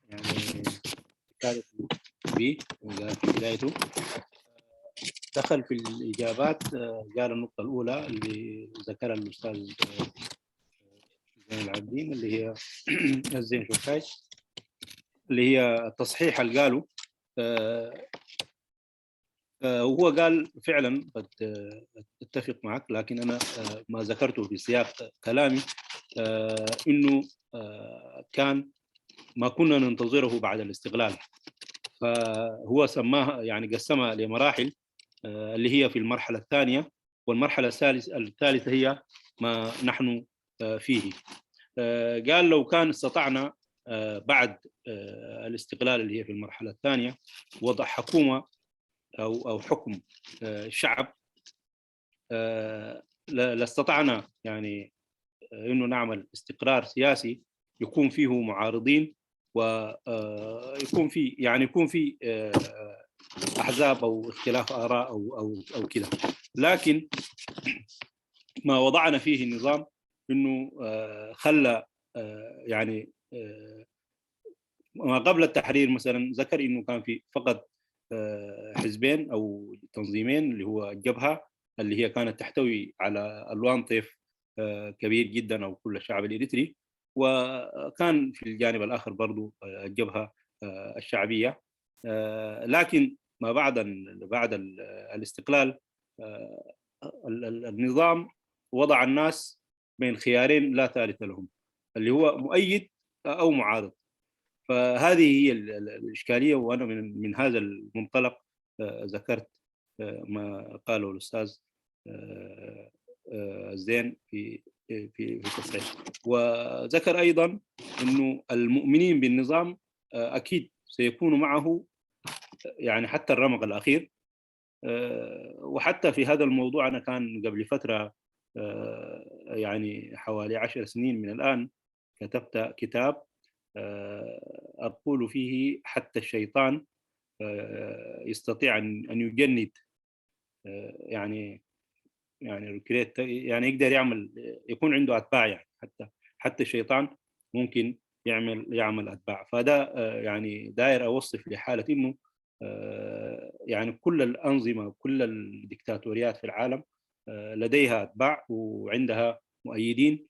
يعني، رسالة بي في بدايته. دخل في الاجابات، آه، قال النقطه الاولى اللي ذكرها الاستاذ، آه، زين العابدين، اللي هي الزين شوكاي، اللي هي التصحيح اللي قاله. آه، آه، وهو قال فعلا قد، آه، اتفق معك، لكن انا، آه، ما ذكرته في سياق كلامي، آه، انه، آه، كان ما كنا ننتظره بعد الاستقلال. فهو سماها، يعني، قسمها لمراحل، آه، اللي هي في المرحله الثانيه، والمرحله الثالثه الثالثه هي ما نحن، آه، فيه. آه، قال لو كان استطعنا، آه، بعد، آه، الاستقلال اللي هي في المرحله الثانيه وضع حكومه او او حكم، آه، شعب، آه، ل- لاستطعنا، يعني، آه، انه نعمل استقرار سياسي يكون فيه معارضين، ويكون في، يعني، يكون في، آه، احزاب او اختلاف اراء او او او كده. لكن ما وضعنا فيه النظام انه، آه، خلى، آه، يعني، آه، ما قبل التحرير مثلا ذكر انه كان في فقط، آه، حزبين او تنظيمين، اللي هو الجبهه اللي هي كانت تحتوي على الوان طيف، آه، كبير جدا، او كل الشعب الاريتري، وكان في الجانب الاخر برضو، آه، الجبهه، آه، الشعبيه. آه، لكن ما بعد ال- بعد ال- الاستقلال، آه، ال- ال- النظام وضع الناس بين خيارين لا ثالث لهم، اللي هو مؤيد او معارض. فهذه هي ال- ال- الاشكاليه، وانا من من هذا المنطلق، آه، ذكرت، آه، ما قاله الاستاذ، آه، آه، زين في في في التصحيح. وذكر ايضا انه المؤمنين بالنظام، آه، اكيد سيكونوا معه، يعني، حتى الرمق الاخير. آه، وحتى في هذا الموضوع انا كان قبل فتره، آه، يعني، حوالي عشر سنين من الان كتبت كتاب، آه، اقول فيه حتى الشيطان، آه، يستطيع ان ان يجند، آه، يعني، يعني، recruit، يعني، يقدر يعمل، يكون عنده اتباع، يعني، حتى حتى الشيطان ممكن يعمل يعمل اتباع. فده، آه، يعني، داير اوصف لحاله انه، آه، يعني، كل الانظمه، كل الدكتاتوريات في العالم، آه، لديها اتباع وعندها مؤيدين،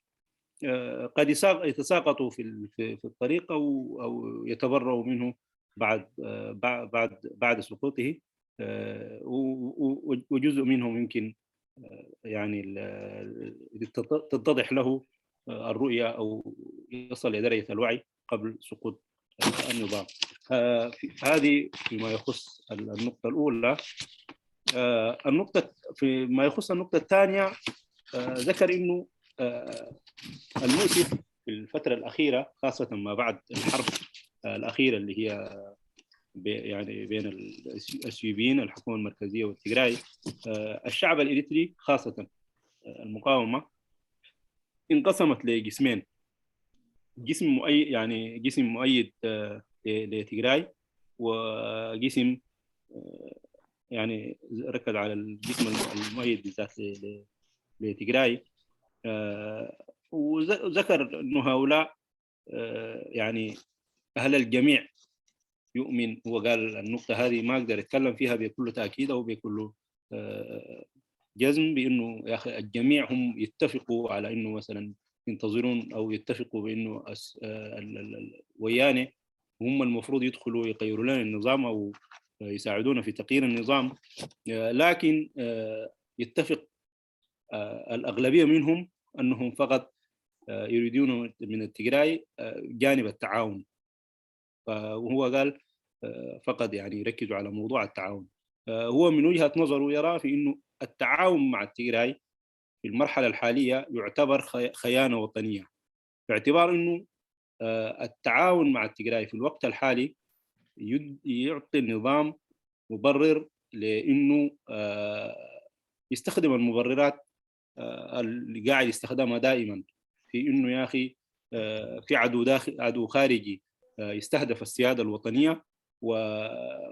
آه، قد يساق- يتساقطوا في ال- في في الطريق، او او يتبرؤوا منه بعد، آه، بع- بعد بعد سقوطه. آه، و- و- وجزء منهم يمكن، آه، يعني، ال- ال- تت- تتضح له، آه، الرؤيه، او يصل لدرجه الوعي قبل سقوط، آه، النظام. آه، في- هذه فيما يخص ال- النقطه الاولى. آه، النقطه فيما يخص النقطه الثانيه، آه، ذكر انه، آه، المؤسف في الفتره الاخيره، خاصه ما بعد الحرب، آه، الاخيره اللي هي بي- يعني، بين ال- السيوبيين، الحكومه المركزيه والتجراي، آه، الشعب الاريتري خاصه، آه، المقاومه انقسمت لقسمين: قسم مؤيد، يعني، قسم مؤيد، آه، ل- لتجراي، وقسم، آه، يعني، ركز على القسم الم- المؤيد بالذات ل- ل- لتجراي. آه، وذ- وذكر انه هؤلاء، آه، يعني، هل الجميع يؤمن؟ هو قال النقطة هذه ما أقدر أتكلم فيها بكل تأكيد أو بكل، آه، جزم بأنه، يا أخي، الجميع هم يتفقوا على أنه مثلا ينتظرون أو يتفقوا بأنه أس- آه، ال- ال- ال- وياني هم المفروض يدخلوا يغيروا لنا النظام أو يساعدونا في تغيير النظام. آه، لكن، آه، يتفق، آه، الأغلبية منهم أنهم فقط، آه، يريدون من التجراي، آه، جانب التعاون. ف- وهو قال، آه، فقط، يعني، يركزوا على موضوع التعاون. آه، هو من وجهة نظره يرى في أنه التعاون مع التجراي في المرحلة الحالية يعتبر خي- خيانة وطنية، باعتبار أنه، آه، التعاون مع التجراي في الوقت الحالي يد- يعطي النظام مبرر لأنه، آه، يستخدم المبررات، آه، اللي قاعد يستخدمها دائما في أنه، يا أخي، في عدو داخل، عدو خارجي يستهدف السيادة الوطنية،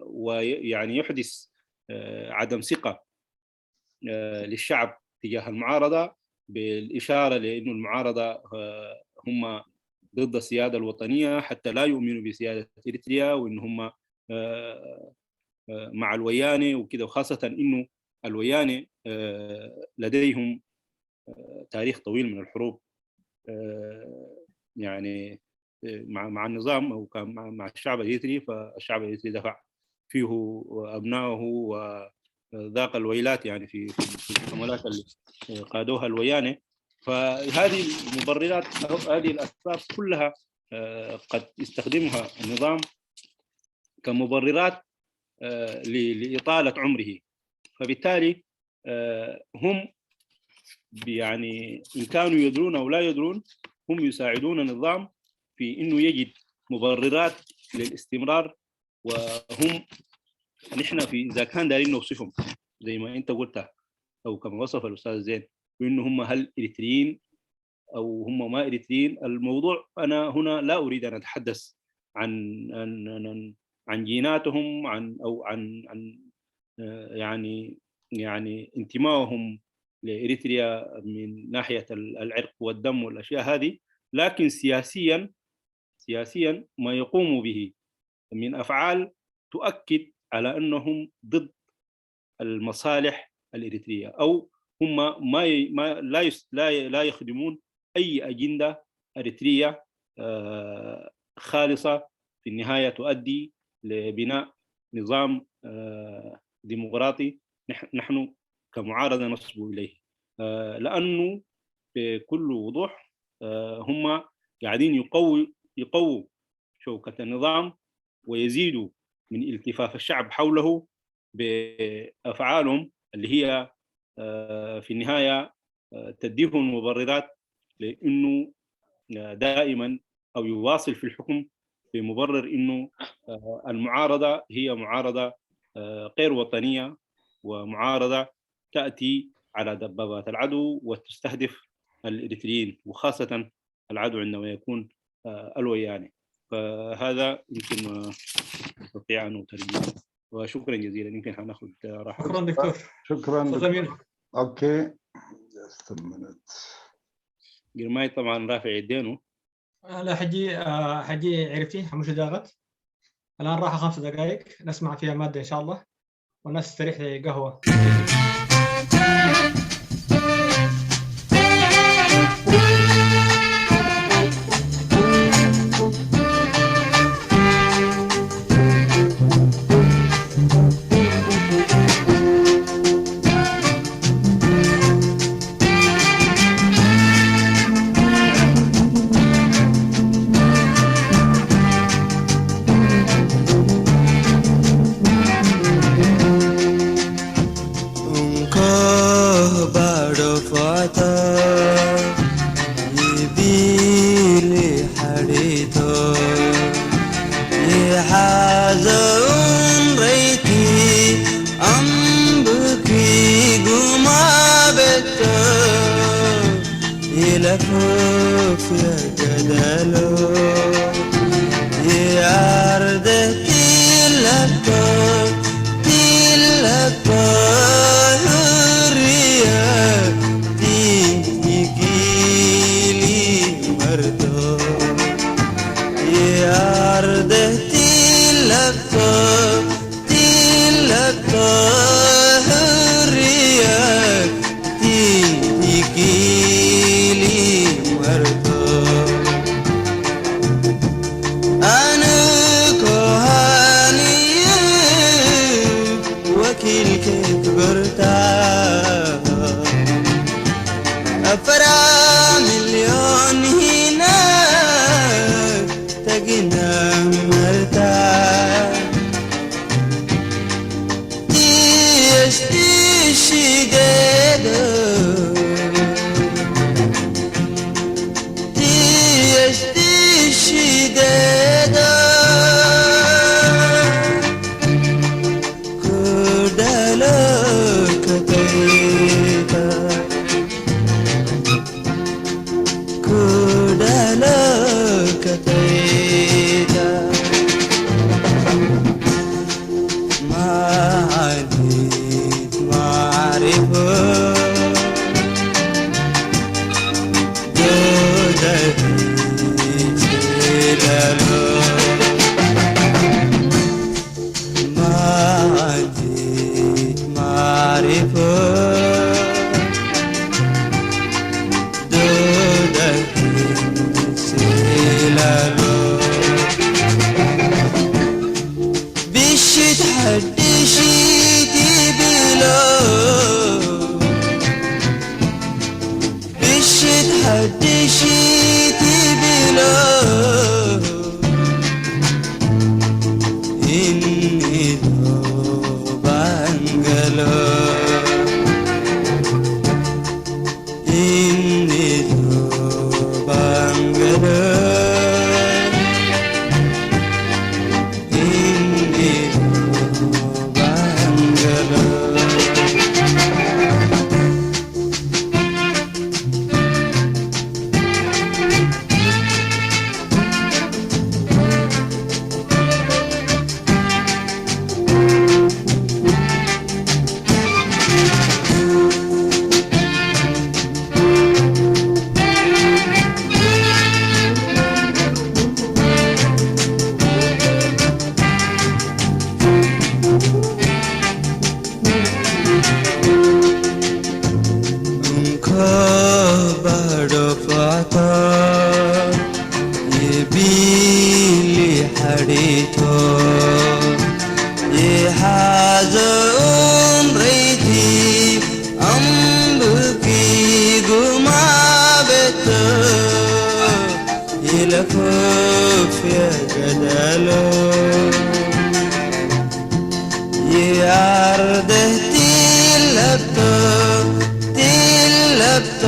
ويعني يحدث عدم ثقة للشعب تجاه المعارضة، بالإشارة لأنه المعارضة هم ضد السيادة الوطنية، حتى لا يؤمنوا بسيادة إريتريا، وإن هم مع الويانة وكده، وخاصة إنه الويانة لديهم تاريخ طويل من الحروب، يعني مع مع النظام، او كان مع الشعب الاريتري. فالشعب الاريتري دفع فيه ابنائه وذاق الويلات، يعني في في الحملات اللي قادوها الويانه. فهذه المبررات، هذه الاسباب كلها قد يستخدمها النظام كمبررات لاطاله عمره. فبالتالي هم يعني ان كانوا يدرون او لا يدرون، هم يساعدون النظام في انه يجد مبررات للاستمرار. وهم نحن في اذا كان دارين نوصفهم زي ما انت قلت او كما وصف الاستاذ زين، وانه هم هل اريتريين او هم ما اريتريين. الموضوع انا هنا لا اريد ان اتحدث عن عن عن, عن جيناتهم، عن او عن عن يعني يعني انتمائهم لاريتريا من ناحيه العرق والدم والاشياء هذه، لكن سياسيا سياسيا ما يقوموا به من افعال تؤكد على انهم ضد المصالح الاريتريه، او هم ما ما لا لا يخدمون اي اجنده اريتريه خالصه في النهايه تؤدي لبناء نظام ديمقراطي نحن كمعارضه نصبو اليه. لانه بكل وضوح هم قاعدين يقووا يقووا شوكه النظام، ويزيدوا من التفاف الشعب حوله بافعالهم اللي هي في النهايه تديهم مبررات لانه دائما او يواصل في الحكم بمبرر انه المعارضه هي معارضه غير وطنيه، ومعارضه تاتي على دبابات العدو وتستهدف الاريتريين، وخاصه العدو عندما يكون الوياني. فهذا يمكن ما استطيع ان اترجمه، وشكرا جزيلا. يمكن حناخذ راحه. شكرا دكتور. شكرا استاذ دكتور. امين، اوكي، just a minute. قرماي طبعا رافع يدينه. لا حجي آه، حجي عرفتي مش داغت. الان راح خمس دقائق نسمع فيها ماده ان شاء الله، والناس تستريح لقهوه. እንኮህ ባዶ ፎቶ ይቢል ሓሪቶ ይሓዘውን ረይቲ ኣምብኪ ጉማበቶ ይለፍፍ የገደሎ ይኣርደት ይለኮ ይለኮ ሕርየት ይጊሊ መርቶ ይኣርደት ይለኮ ይለኮ ሕርየት ይጊሊ መርቶ ኣነ ኮሃንየ Inni duubaan galoo, inni duubaan galoo, inni duubaan galoo. እንኮ ባዶ ፋታ የቢሊ ሓዲቶ የሓዘኡን ረይቲ ኣምብኪ ጉማበቶ ይለፉፍ የገደሎ ይኣርደህ ቲለብቶ ቲለብቶ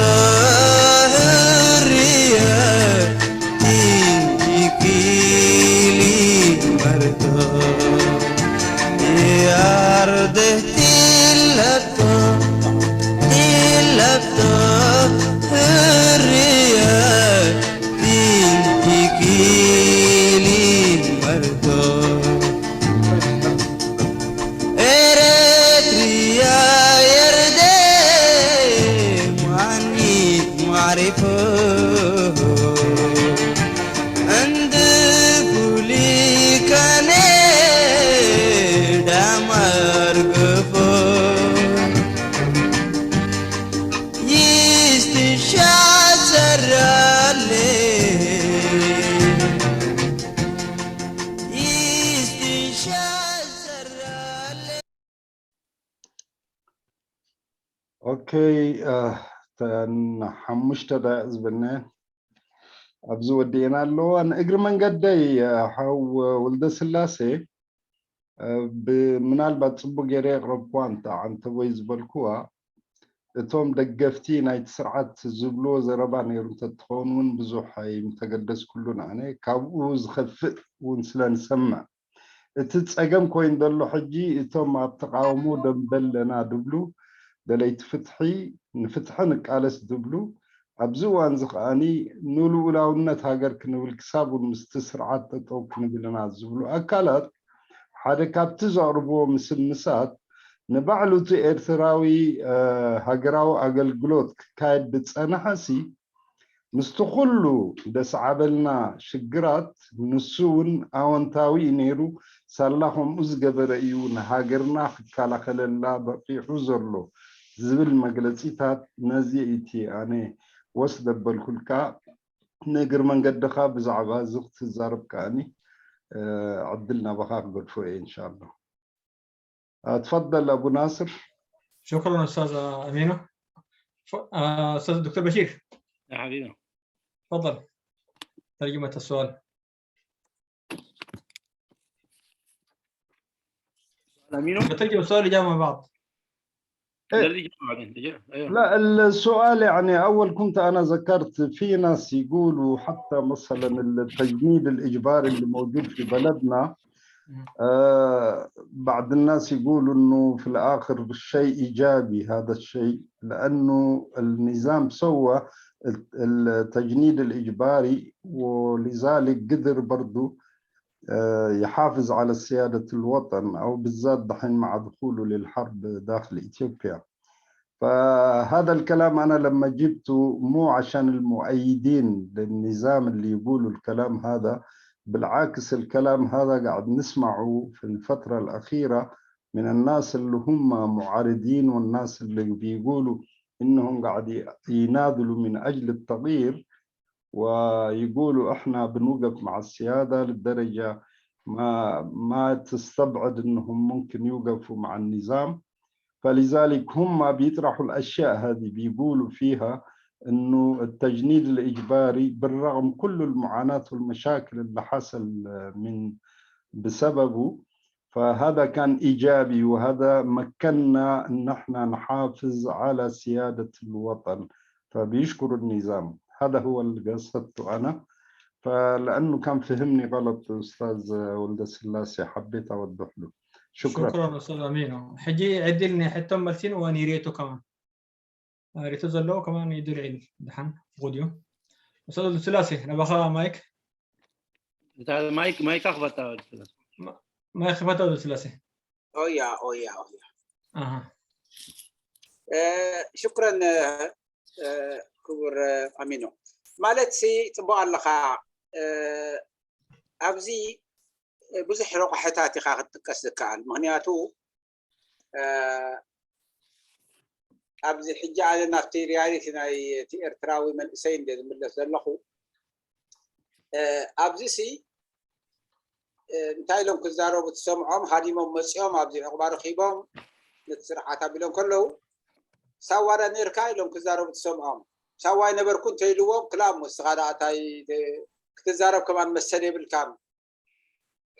ሕርየ ቲንቲኪሊ መርቶ ይኣርደህ ቲለብቶ ቲለብቶ ሕርየ ቲንቲኪሊ መርቶ ኤረትርያ የርደ ማኒት ማሪፎ እንድ ፉሊ ከነ ዳማር ግፎ ይስትሻ ሰራለ ይስትሻ ሰራለ። ኦኬ፣ እ፣ ተን ሓሙሽተ ደቂቕ ዝበነ ኣብዚ ወዲኤና ኣለዋ። ንእግሪ መንገደይ፣ እ፣ ሓው ወልደ ስላሴ፣ እ፣ ብ-፣ ምናልባት ጽቡቅ ገይረ የቕረብኩዋ እንተ ዓንተቦይ ዝበልኩዋ፣ እቶም ደገፍቲ ናይቲ ስርዓት ዝብልዎ ዘረባ ነይሩ እንተትኸውን እውን ብዙሕ ኣይምተገደስኩሉን ኣነ። ካብኡ ዝኸፍእ እውን ስለ ንሰምዕ፣ እቲ ጸገም ኮይኑ ዘሎ ሕጂ እቶም ኣብ ተቃውሞ ደንበ ኣለና ድብሉ፣ ደለይቲ ፍትሒ፣ ንፍትሒ ንቃለስ ድብሉ፣ ኣብዚ እዋን እዚ ከኣኒ ንልኡላውነት ሃገር ክንብል ክሳብ እውን ምስቲ ስርዓት ጠጠው ክንብል ኢና ዝብሉ ኣካላት ሓደ ካብቲ ዘቕርብዎ ምስምሳት ንባዕሉ እቲ ኤርትራዊ፣ እ፣ ሃገራዊ ኣገልግሎት ክካየድ ዝጸንሐሲ ምስቲ ኩሉ ደስዓበልና ሽግራት ንሱ እውን ኣወንታዊ እዩ ነይሩ፣ ሳላ ከምኡ ዝገበረ እዩ ንሃገርና ክከላኸለላ በቒዑ ዘሎ ዝብል መግለጺታት ነዚ እቲ ኣነ ወስ ደበልኩልካ። ንእግሪ መንገድኻ ብዛዕባ እዚ ክትዛረብ ከኣኒ፣ እ፣ ዕድል ናባኻ ክገድፎ እየ ኢንሻኣላህ። እ፣ ትፈደል ኣቡ ናስር። شكرا أستاذ أمينة. ف-، آه، أستاذ دكتور بشير. يا حبيبي. تفضل. ترجمة السؤال. أمينة؟ نترجم السؤال والإجابة مع بعض. إيه. الإجابة بعدين. الإجابة. أيوة. لا، السؤال يعني أول كنت أنا ذكرت في ناس يقولوا حتى مثلًا التجنيد الإجباري اللي موجود في بلدنا، مم. آه، بعض الناس يقولوا إنه في الآخر شيء إيجابي هذا الشيء، لأنه النظام سوى الت-، التجنيد الإجباري، ولذلك قدر برضو، آه، يحافظ على سيادة الوطن، أو بالذات دحين مع دخوله للحرب داخل إثيوبيا. فهذا الكلام أنا لما جبته مو عشان المؤيدين للنظام اللي يقولوا الكلام هذا، بالعكس الكلام هذا قاعد نسمعه في الفترة الأخيرة من الناس اللي هم معارضين والناس اللي بيقولوا إنهم قاعد ي-، يناضلوا من أجل التغيير، ويقولوا إحنا بنوقف مع السيادة للدرجة ما، ما تستبعد إنهم ممكن يوقفوا مع النظام. فلذلك هم بيطرحوا الأشياء هذه، بيقولوا فيها إنه التجنيد الإجباري بالرغم كل المعاناة والمشاكل اللي حصل من، بسببه، فهذا كان إيجابي، وهذا مكننا أن احنا نحافظ على سيادة الوطن. فبيشكر النظام. هذا هو اللي قصدته أنا. فلأنه كان فهمني غلط أستاذ ولد سلاسي، حبيت أوضح له. شكرا. شكرا أستاذ أمينو. ሕጂ ዕድል ናይ ሕቶን መልሲን እዋን ይርየቶ ከማን ሪቶ ዘለዎ ከማን ይድርዒ። ድሓን ፍቑድ እዩ። ኡስታዝ ወልደስላሴ፣ ናባኻ ማይክ። እታ ማይክ ማይካ ክፈታ ወልደስላሴ። ማይክ ክፈታ ወልደስላሴ። ኦያ ኦያ ኦያ ኣሃ እ፣ ሽኩረን እ፣ እ፣ ክቡር እ፣ ኣሚኖ። ማለት ሲ ጽቡቕ ኣለኻ። እ፣ ኣብዚ ብዙሕ ረቋሕታት ኢኻ ክትጥቀስ ዝከኣል። ምኽንያቱ እ፣ ኣብዚ ሕጂ ኣነ ናብቲ ሪያሊቲ ናይ እቲ ኤርትራዊ መንእሰይ እንደ ዝምለስ ዘለኹ እ፣ ኣብዚ ሲ እ፣ እንታይ ኢሎም ክዛረቡ ትሰምዖም? ሃዲሞም መጺኦም ኣብዚ ዕቑባ ረኺቦም ነቲ ስርዓት ኣቢሎም ከለዉ ሳዋ ዳ ነርካ ኢሎም ክዛረቡ ትሰምዖም። ሳዋ ኣይነበርኩ እንተኢልዎም ክላም ንስኻ ደኣ እንታይ ክትዛረብ ከማን መሰል የብልካን።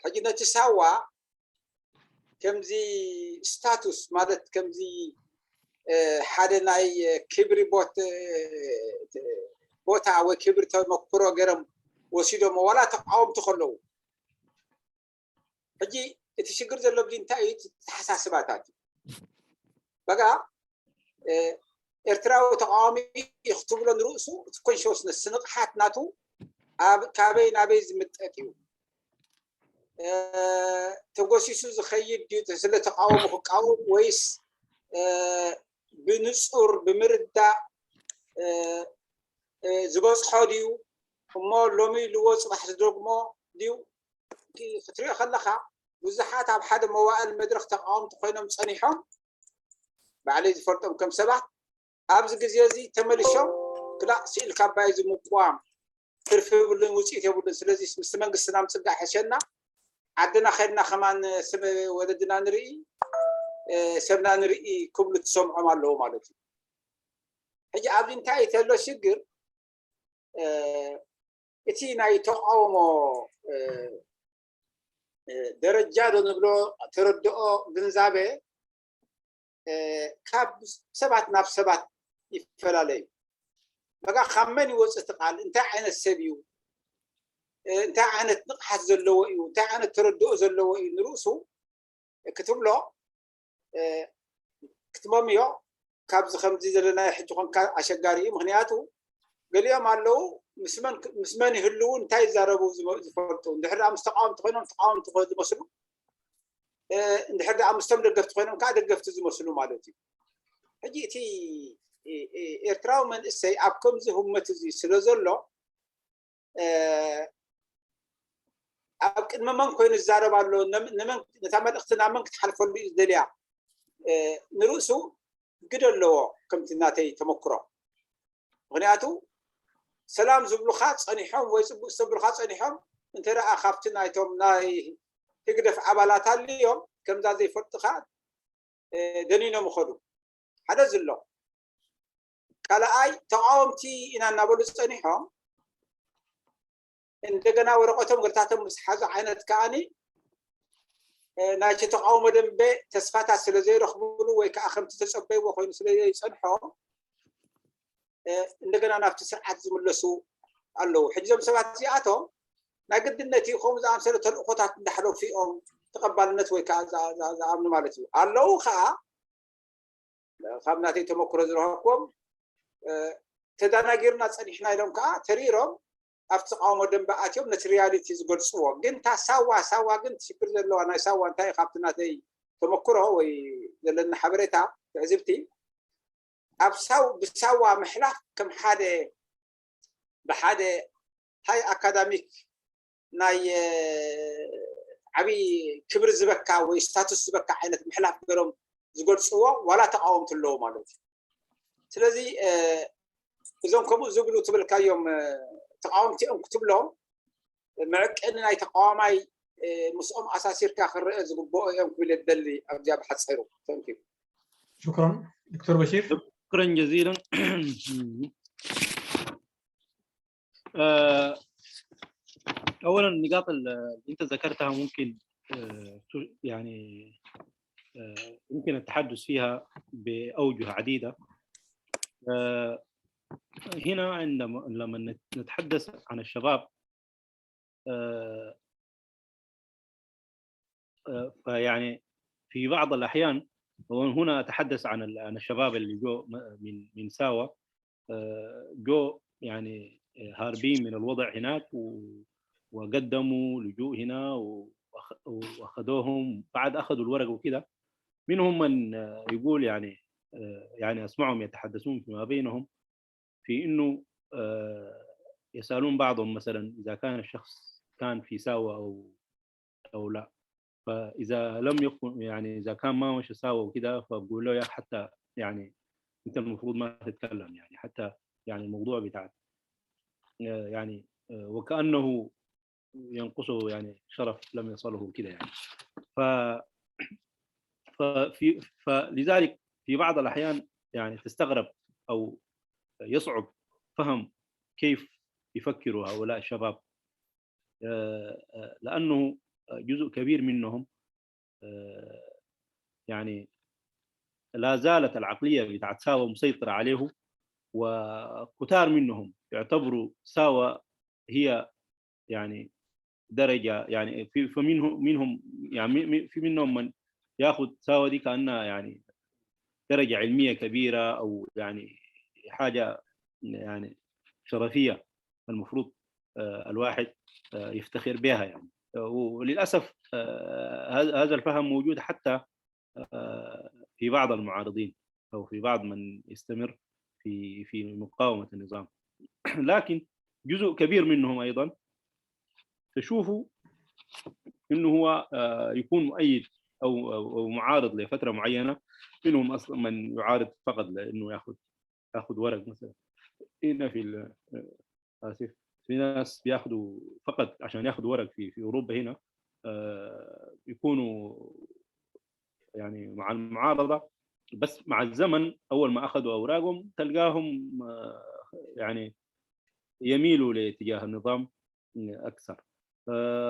ሕጂ ነቲ ሳዋ ከምዚ ስታቱስ ማለት ከምዚ እ፣ ሓደ ናይ ክብሪ ቦት- እ፣ ቦታ ወይ ክብሪ ተመክሮ ገይሮም ወሲዶሞ ዋላ ተቃወምቲ ከለዉ። ሕጂ እቲ ሽግር ዘሎ ብዚ እንታይ እዩ? እቲ ተሓሳስባታት እዩ። በቃ እ፣ ኤርትራዊ ተቃዋሚ እዩ ክትብሎ ንርእሱ እቲ ኮንሽስነስ ንቕሓት ናቱ ኣብ ካበይ ናበይ ዝምጠጥ እዩ። እ፣ ተጎሲሱ ዝኸይድ ድዩ ስለ ተቃውሞ ክቃወም ወይስ እ፣ ብንጹር ብምርዳእ እ፣ እ፣ ዝበጽሖ ድዩ እሞ ሎሚ ኢልዎ ጽባሕ ዝደግሞ ድዩ? እቲ ክትሪኦ ከለኻ ብዙሓት ኣብ ሓደ መዋእል መድረኽ ተቃወምቲ ኮይኖም ጸኒሖም ባዕለይ ዝፈልጦም ከም ሰባት ኣብዚ ግዜ እዚ ተመሊሶም ክላእ ስኢልካ ኣባይ እዚ ምቅዋም ትርፊ የብሉን ውፅኢት የብሉን። ስለዚ ምስ መንግስትና ምፅጋዕ ሕሸና ዓድና ከድና ከማን ስም ወለድና ንርኢ እ፣ ሰብና ንርኢ ክብሉ ትሰምዖም ኣለዉ ማለት እዩ። ሕጂ ኣብዚ እንታይ ተሎ ሽግር እ፣ እቲ ናይ ተቃውሞ እ፣ እ፣ ደረጃ ዶ ንብሎ ተረድኦ ግንዛበ እ፣ ካብ ሰባት ናብ ሰባት ይፈላለ እዩ። በቃ ካብ መን ይወፅእ እቲ ቃል እንታይ ዓይነት ሰብ እዩ እ፣ እንታይ ዓይነት ንቕሓት ዘለዎ እዩ እንታይ ዓይነት ተረድኦ ዘለዎ እዩ ንርእሱ ክትብሎ እ፣ ክትመምዮ ካብዚ ከምዚ ዘለናዮ ሕጂ ኮንካ ኣሸጋሪ እዩ። ምክንያቱ ገሊኦም ኣለዉ ምስ መን ምስ መን ይህልዉ እንታይ ይዛረቡ ዝመ- ዝፈልጡ እንድሕር ደኣ ምስ ተቃወምቲ ኮይኖም ተቃወምቲ ኮ- ዝመስሉ እ፣ እንድሕር ደኣ ምስቶም ደገፍቲ ኮይኖም ከዓ ደገፍቲ ዝመስሉ ማለት እዩ። ሕጂ እቲ እ፣ እ፣ ኤርትራዊ መንእሰይ ኣብ ከምዚ ህመት እዚ ስለ ዘሎ እ፣ ኣብ ቅድሚ መን ኮይኑ ዝዛረብ ኣሎ? ነም- ንመን- ነታ መልእክቲ ናብ መን ክትሓልፈሉ እዩ ዝደልያ? እ፣ ንርእሱ ግደ ኣለዎ ከምቲ ናተይ ተመክሮ። ምክንያቱ ሰላም ዝብሉካ ጸኒሖም ወይ ጽቡቅ ዝተብሉካ ጸኒሖም እንተ ደኣ ካብቲ ናይቶም ናይ ህግደፍ ኣባላት ኣልዮም ከምዛ ዘይፈልጥካ እ፣ ደኒኖም ይኸዱ። ሓደ ዝሎ ካልኣይ ተቃወምቲ ኢና እናበሉ ጸኒሖም እንደገና ወረቀቶም ገርታቶም ምስ ሓዙ ዓይነት ከኣኒ እ፣ ናይቲ ተቃውሞ ደንበ ተስፋታት ስለ ዘይረኽብሉ ወይ ከዓ ከምቲ ተጸበይዎ ኮይኑ ስለ ዘይጸንሖም እ፣ እንደገና ናብቲ ስርዓት ዝምለሱ ኣለዉ። ሕጂ እዞም ሰባት እዚኣቶም ናይ ግድነት እዩ ከምኡ ዝኣምሰለ ተልእኮታት እንዳሕለፉ እዮም ተቐባልነት ወይ ከዓ ዝኣ- ዝኣ- ዝኣምኑ ማለት እዩ። ኣለዉ ከዓ ካብ ናተይ ተመክሮ ዝረኸብኩዎም እ፣ ተደናጊርና ጸኒሕና ኢሎም ከዓ ተሪሮም ኣብቲ ተቃውሞ ደንበ ኣትዮም ነቲ ሪያሊቲ ዝገልፅዎ። ግን እታ ሳዋ ሳዋ ግን ሽግር ዘለዋ ናይ ሳዋ እንታይ እዩ ካብቲ ናተይ ተመክሮ ወይ ዘለና ሓበሬታ ትዕዝብቲ ኣብ ሳው ብሳዋ ምሕላፍ ከም ሓደ ብሓደ ሃይ ኣካዳሚክ ናይ እ፣ ዓብይ ክብሪ ዝበካ ወይ ስታቱስ ዝበካ ዓይነት ምሕላፍ ገሮም ዝገልፅዎ ዋላ ተቃወምቲ ኣለዉ ማለት እዩ። ስለዚ እ፣ እዞም ከምኡ ዝብሉ ትብልካዮም እ፣ ተቃወምቲ እዮም ክትብሎም መዕቀኒ ናይ ተቃዋማይ እ፣ ምስኦም ኣሳሲርካ ክረአ ዝግብኦ እዮም ክብል የደሊ ኣብዚኣ ብሓፀሩ። Thank you። ሽክራን ዶክተር በሺር። شكرا جزيلا. آه، أولا نقاط ال- اللي أنت ذكرتها ممكن آه، يعني آه، يمكن التحدث فيها بأوجه عديدة. آه، هنا عندما لما نتحدث عن الشباب، آه، آه، فيعني في بعض الأحيان، وهنا أتحدث عن عن الشباب اللي جو من من ساوا، آه، جو يعني هاربين من الوضع هناك، وقدموا لجوء هنا، وأخذوهم بعد أخذوا الورق وكده. منهم من يقول يعني، يعني أسمعهم يتحدثون فيما بينهم في إنه يسألون بعضهم مثلا إذا كان الشخص كان في ساوة أو أو لا. فإذا لم يكن يعني إذا كان ما مشى ساوة وكده، فبقول له يا أخي حتى يعني أنت المفروض ما تتكلم، يعني حتى يعني الموضوع بتاعك يعني وكأنه ينقصه يعني شرف لم يصله كده يعني. ف ففي فلذلك في بعض الأحيان يعني تستغرب أو يصعب فهم كيف يفكروا هؤلاء الشباب، لأنه جزء كبير منهم يعني لا زالت العقلية بتاعت ساوة مسيطرة عليه، وكتار منهم يعتبروا ساوة هي يعني درجة، يعني في فمنهم منهم يعني في منهم من ياخذ ساوة دي كأنها يعني درجة علمية كبيرة أو يعني حاجة يعني شرفية المفروض الواحد يفتخر بها يعني. وللأسف هذا الفهم موجود حتى في بعض المعارضين أو في بعض من يستمر في في مقاومة النظام. لكن جزء كبير منهم أيضا تشوفوا إنه هو يكون مؤيد أو أو معارض لفترة معينة. منهم أصلا من يعارض فقط لأنه ياخذ ياخذ ورق مثلا. هنا في آسف، في ناس بياخذوا فقط عشان ياخذوا ورق في في أوروبا هنا، يكونوا يعني مع المعارضة، بس مع الزمن أول ما أخذوا أوراقهم تلقاهم يعني يميلوا لاتجاه النظام أكثر.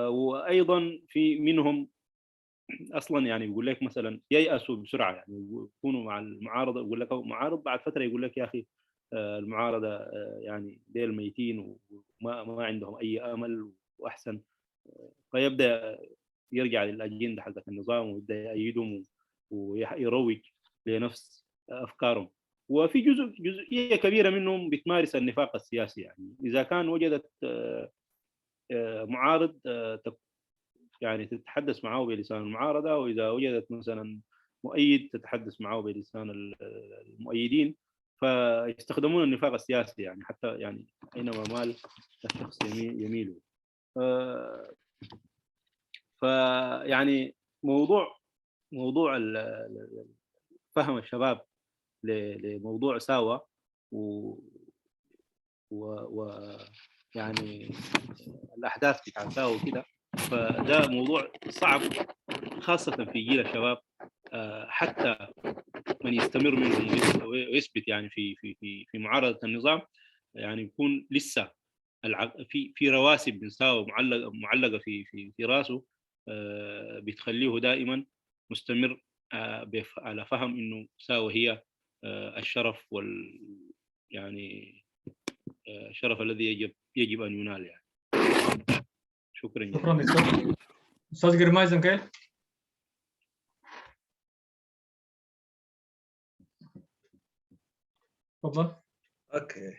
وأيضا في منهم أصلا يعني بيقول لك مثلا ييأسوا بسرعة، يعني يكونوا مع المعارضة، يقول لك معارض، بعد فترة يقول لك يا أخي المعارضة يعني ديل ميتين وما ما عندهم أي أمل وأحسن، فيبدأ يرجع للأجندة حقت النظام ويبدأ يأيدهم ويروج لنفس أفكارهم. وفي جزء جزئية كبيرة منهم بتمارس النفاق السياسي، يعني إذا كان وجدت معارض يعني تتحدث معه بلسان المعارضة، وإذا وجدت مثلا مؤيد تتحدث معه بلسان المؤيدين، فيستخدمون النفاق السياسي يعني حتى يعني أينما مال الشخص يميل يميل. فيعني موضوع موضوع فهم الشباب لموضوع ساوى و و يعني الاحداث بتاع ساوى وكده، فده موضوع صعب خاصه في جيل الشباب. حتى من يستمر منهم ويثبت يعني في في في في معارضه النظام، يعني يكون لسه في في رواسب من ساوى معلقه معلقه في في في راسه، بتخليه دائما مستمر على فهم انه ساوى هي الشرف وال يعني الشرف الذي يجب يجب ان ينال يعني. شكرا جزيلا. شكرا دكتور. استاذ جرماي زنكيل، تفضل. اوكي.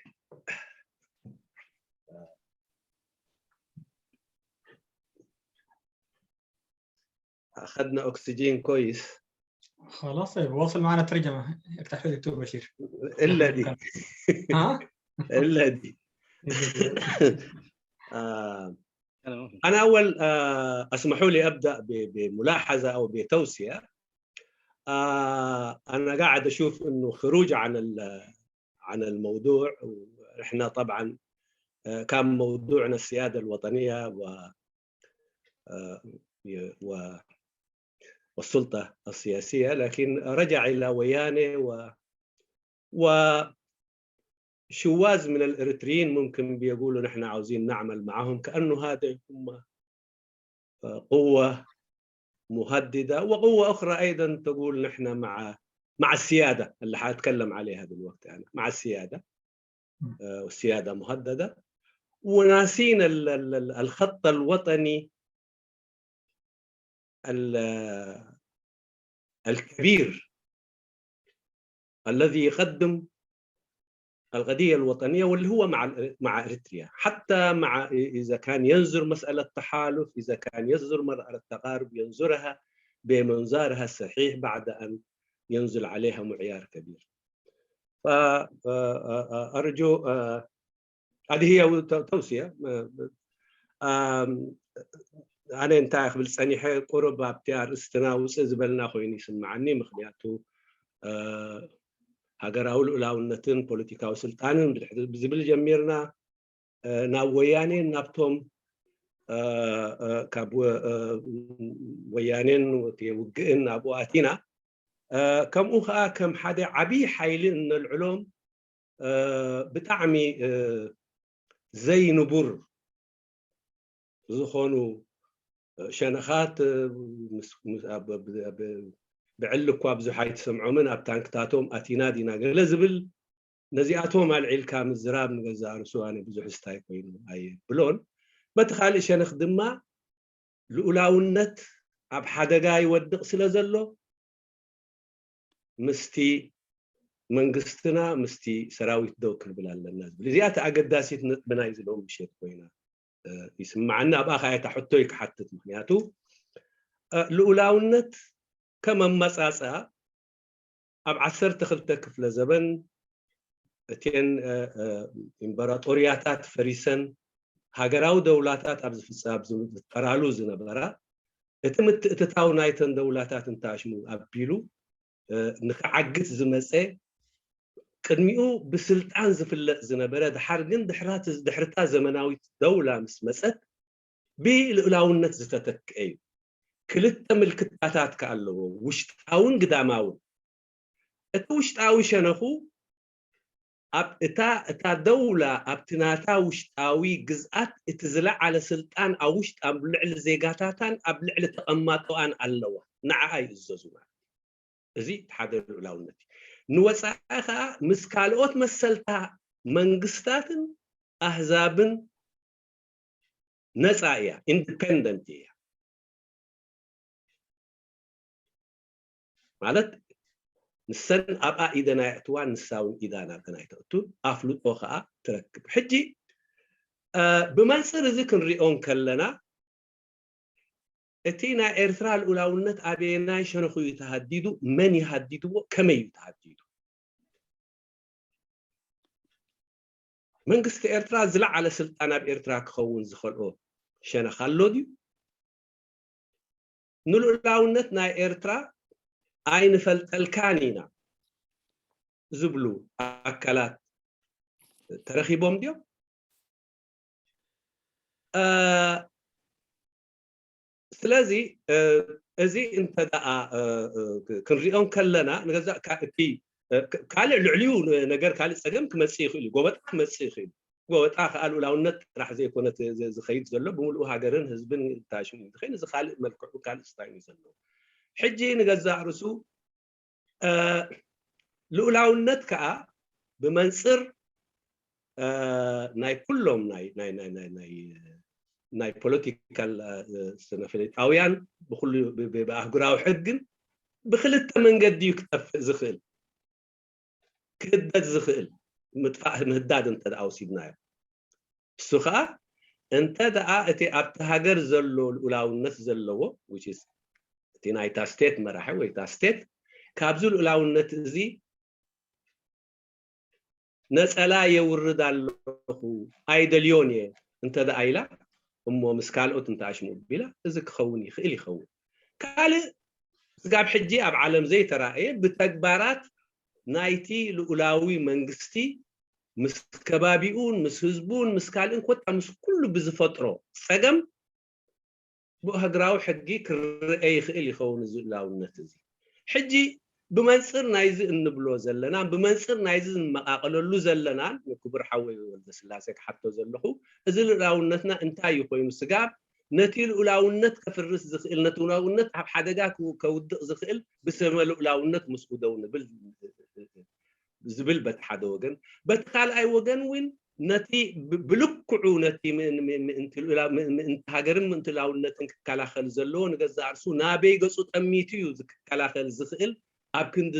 اخذنا اكسجين كويس. خلاص، طيب، واصل معنا ترجمه، اقترح لي دكتور بشير. الا دي. ها؟ الا دي. آه. انا اول آه اسمحوا لي ابدا بملاحظه او بتوصيه. آه انا قاعد اشوف انه خروج عن عن الموضوع. احنا طبعا آه كان موضوعنا السياده الوطنيه و و والسلطه السياسيه، لكن رجع الى ويانه و و شواذ من الاريتريين ممكن بيقولوا نحن عاوزين نعمل معهم، كانه هذا هم آه، قوه مهددة، وقوة أخرى أيضًا تقول: "نحن مع، مع السيادة اللي حأتكلم عليها دلوقتي أنا، مع السيادة، آه، والسيادة مهددة." وناسين ال-، ال-، ال-، الخط الوطني ال-، الكبير الذي يقدم القضية الوطنية، واللي هو مع ال-، مع إريتريا. حتى مع، إذا كان ينظر مسألة تحالف، إذا كان ينظر مسألة تقارب، ينظرها بمنظارها الصحيح بعد أن ينزل عليها معيار كبير. ف-، ف-، أرجو، آه، هذه هي تو-، توصية. آه، آم، ኣነ እንታይ ክብል ጸኒሐ፣ ቁሩብ ኣብቲ ኣርእስትና ውፅእ ዝበልና ኮይኑ ይስምዓኒ። ምኽንያቱ፣ እ፣ ሃገራዊ ልኡላውነትን ፖለቲካዊ ስልጣንን ብድሕሪ ዝብል ጀሚርና፣ እ፣ ናብ ወያኔን ናብቶም፣ እ፣ እ፣ ካብ ወ-፣ እ፣ ወያኔን እቲ ውግእን ኣብኡ ኣቲና። እ፣ ከምኡ ኸኣ ከም ሓደ ዓብዪ ሓይሊ እነልዕሎም፣ እ፣ ብጣዕሚ፣ እ፣ ዘይንቡር ዝኾኑ ሸነኻት፣ እ፣ ምስ፣ ምስ፣ ኣብ፣ ኣብ፣ ኣብ፣ ብዕሊ እኳ ብዙሕ ኣይትሰምዖምን፣ ኣብ ታንክታቶም ኣቲና ዲና ገለ ዝብል፣ ነዚኣቶም ኣልዒልካ ምዝራብ ንገዛእ ርእሱ ኣነ ብዙሕ ስታይ ኮይኑ ኣይብሎን። በቲ ካልእ ሸነኽ ድማ ልኡላውነት ኣብ ሓደጋ ይወድቕ ስለ ዘሎ፣ ምስቲ መንግስትና፣ ምስቲ ሰራዊት ደው ክንብል ኣለና ዝብል። እዚኣ እቲ ኣገዳሲት ነጥብና እዩ ዝለውን ምሸት ኮይና፣ እ፣ ይስምዓኒ። ኣብኣ ኸኣ እታ ሕቶይ ክሓትት፣ ምኽንያቱ፣ እ፣ ልኡላውነት ከም ኣመጻጽኣ ኣብ ዓሰርተ ክልተ ክፍለ ዘበን እተን፣ እ፣ እ፣ ኢምበራጦርያታት ፈሪሰን ሃገራዊ ደውላታት ኣብ ዝፍጸ-፣ ኣብ ዝፍጠራሉ ዝነበራ፣ እቲ ምትእትታው ናይተን ደውላታት እንታሽሙ ኣቢሉ፣ እ፣ ንክዓግት ዝመጸ፣ ቅድሚኡ ብስልጣን ዝፍለጥ ዝነበረ፣ ድሓር ግን ድሕራት-፣ ድሕርታ ዘመናዊት ደውላ ምስ መጸት ብልኡላውነት ዝተተክአ እዩ። ክልተ ምልክታታት ከኣ ኣለዎ፣ ውሽጣውን ግዳማውን። እቲ ውሽጣዊ ሸነኹ፣ ኣብ እታ፣ እታ ደውላ ኣብቲ ናታ ውሽጣዊ ግዝኣት እቲ ዝለዓለ ስልጣን ኣብ ውሽጥ፣ ኣብ ልዕሊ ዜጋታታን ኣብ ልዕሊ ተቐማጦኣን ኣለዋ። ንዓኣ ይእዘዙ ማለት እዩ። እዚ እቲ ሓደ ልኡላውነት እዩ። ንወጻኢ ኸኣ ምስ ካልኦት መሰልታ መንግስታትን ኣህዛብን ነጻ እያ፣ ኢንዲፐንደንት እያ። ማለት ንሰን ኣብኣ ኢደን ኣየእትዋን፣ ንሳ እውን ኢዳ ናብተን ኣይተእቱን፣ ኣፍልጦ ኸኣ ትረክብ። ሕጂ፣ እ፣ ብመንጽር እዚ ክንሪኦ እንከለና፣ እቲ ናይ ኤርትራ ልኡላውነት ኣበየናይ ሸነኹ እዩ ተሃዲዱ? መን እዩ ሃዲድዎ? ከመይ እዩ ተሃዲዱ? መንግስቲ ኤርትራ ዝለዓለ ስልጣን ኣብ ኤርትራ ክኸውን ዝኸልኦ ሸነኽ ኣሎ ድዩ? ንልኡላውነት ናይ ኤርትራ ኣይንፈልጠልካን ኢና ዝብሉ ኣካላት ተረኺቦም ድዮም? እ፣ ስለዚ፣ እ፣ እዚ እንተ ደኣ፣ እ፣ እ፣ ክንሪኦ እንከለና፣ ንገዛእ ካ-፣ እቲ፣ እ፣ ካ-፣ ካልእ ልዕሊኡ ነ-፣ ነገር፣ ካልእ ጸገም ክመጽእ ይኽእል እዩ። ጎበጣ ክመጽእ ይኽእል እዩ። ጎበጣ ከኣ ልኡላውነት ጥራሕ ዘይኮነ ት-፣ ዝ-፣ ዝኸይድ ዘሎ፣ ብምሉኡ ሃገርን ህዝብን ታሽሙ እዩ ዝኸይድ። እዚ ካልእ መልክዑ፣ ካልእ ስታይል እዩ ዘለዎ። ሕጂ ንገዛእ ርእሱ፣ እ፣ ልኡላውነት ከኣ ብመንጽር፣ እ፣ ናይ ኩሎም ናይ፣ ናይ፣ ናይ፣ ናይ፣ ናይ፣ ናይ ፖለቲካል፣ እ፣ ስነ-ፍልጣውያን፣ ብኹሉ ብ-፣ ብ-፣ ብኣህጉራዊ ሕግን ብኽልተ መንገዲ እዩ ክጠፍእ ዝኽእል። ክህደድ ዝኽእል፣ ምጥፋእ ምህዳድ እንተ ደኣ ወሲድናዮ። እሱ ኸኣ እንተ ደኣ እቲ ኣብቲ ሃገር ዘሎ ልኡላውነት ዘለዎ፣ which is እቲ ናይታ ስቴት መራሒ ወይ እታ ስቴት ካብዚ ልኡላውነት እዚ ነጸላ የውርድ ኣለኹ፣ ኣይደልዮን እየ እንተ ደኣ ኢላ፣ እሞ ምስ ካልኦት እንተ ኣሽሙ ቢላ፣ እዚ ክኸውን ይኽእል ይኸውን። ካልእ ስጋብ ሕጂ ኣብ ዓለም ዘይተራእየ፣ ብተግባራት ናይቲ ልኡላዊ መንግስቲ ምስ ከባቢኡን ምስ ህዝቡን ምስ ካልእን ኮታ ምስ ኩሉ ብዝፈጥሮ ጸገም ብሃገራዊ ሕጊ ክረአ ይኽእል ይኸውን እዚ ልኡላውነት እዚ። ሕጂ ብመንጽር ናይዚ እንብሎ ዘለናን ብመንጽር ናይዚ እንመቓቐለሉ ዘለናን፣ ንክቡር ሓወይ ወልደስላሴ ክሓቶ ዘለኹ፣ እዚ ልኡላውነትና እንታይ እዩ ኮይኑ? ስጋብ ነቲ ልኡላውነት ከፍርስ ዝኽእል፣ ነቲ ልኡላውነት ኣብ ሓደጋ ከውድቕ ዝኽእል ብስመ ልኡላውነት ምስኡ ደው ንብል ዝብል በቲ ሓደ ወገን፣ በቲ ካልኣይ ወገን እውን ነቲ ብልክዑ ነቲ ምእንቲ ሃገርን ምእንቲ ልኡላውነትን ክከላኸል ዘለዎ ንገዛእ ርእሱ ናበይ ገጹ ጠሚቱ እዩ ክከላኸል ዝኽእል ኣብ ክንዲ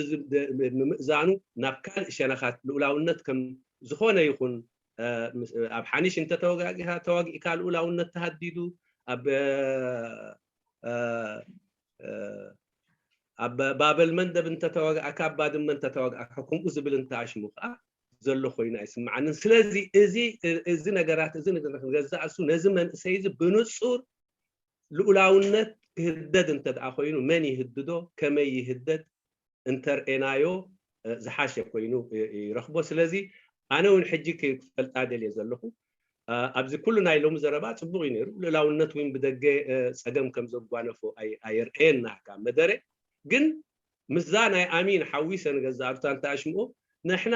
ምምእዛኑ ናብ ካልእ ሸነኻት ልኡላውነት ከም ዝኾነ ይኹን ኣብ ሓኒሽ እንተተወጋጊኻ ተዋጊእካ ልኡላውነት ተሃዲዱ ኣብ ኣብ ባበል መንደብ እንተተዋግኣካ ኣብ ባድመ እንተተዋግኣካ ከምኡ ዝብል እንተኣሽሙ ከዓ ዘሎ ኮይኑ ኣይስምዓንን። ስለዚ እዚ እዚ ነገራት እዚ ንገዛእ እሱ ነዚ መንእሰይ እዚ ብንጹር ልኡላውነት ክህደድ እንተ ደኣ ኮይኑ መን ይህድዶ፣ ከመይ ይህደድ እንተርእናዮ ዝሓሸ ኮይኑ ይረኽቦ። ስለዚ ኣነ እውን ሕጂ ክፈልጣ ደልየ ዘለኹ ኣብዚ ኩሉ ናይ ሎሚ ዘረባ ጽቡቕ እዩ ነይሩ። ልእላውነት እውን ብደገ ጸገም ከም ዘጓነፎ ኣየርእየና ካብ መደረ ግን ምስዛ ናይ ኣሚን ሓዊሰ ንገዛ ኣሉታ እንተ ኣሽምኦ ንሕና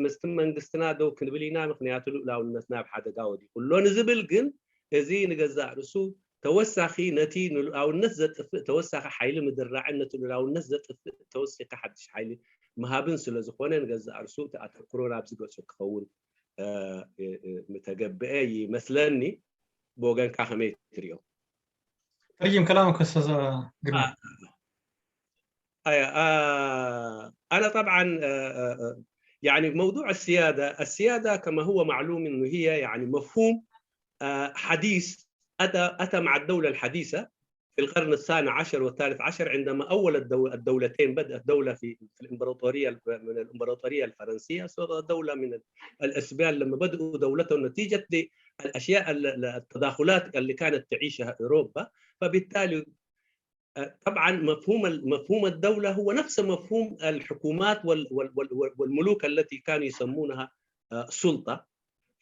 ምስቲ መንግስትና ደው ክንብል ኢና፣ ምክንያቱ ልእላውነትና ኣብ ሓደጋ ወዲቁ ኣሎ ንዝብል ግን እዚ ንገዛእ ርእሱ ተወሳኺ ነቲ ንልኡላውነት ዘጥፍእ ተወሳኺ ሓይሊ ምድራዕን ነቲ ልኡላውነት ዘጥፍእ ተወሲኺ ሓድሽ ሓይሊ ምሃብን ስለ ዝኾነ ንገዛእ ርእሱ እቲ ኣተኩሮ ናብዚ ገጹ ክኸውን ምተገብአ ይመስለኒ። ብወገንካ ከመይ ትሪኦ? ترجم كلامك أستاذ قرمي. أنا طبعا يعني موضوع السيادة، السيادة كما هو معلوم أنه هي يعني مفهوم حديث أتى أتى مع الدولة الحديثة في القرن الثاني عشر والثالث عشر عندما أول الدولتين بدأت دولة في في الإمبراطورية من الإمبراطورية الفرنسية صارت دولة من الإسبان لما بدأوا دولتهم نتيجة للأشياء التداخلات اللي كانت تعيشها أوروبا. فبالتالي طبعا مفهوم مفهوم الدولة هو نفس مفهوم الحكومات والملوك التي كانوا يسمونها سلطة.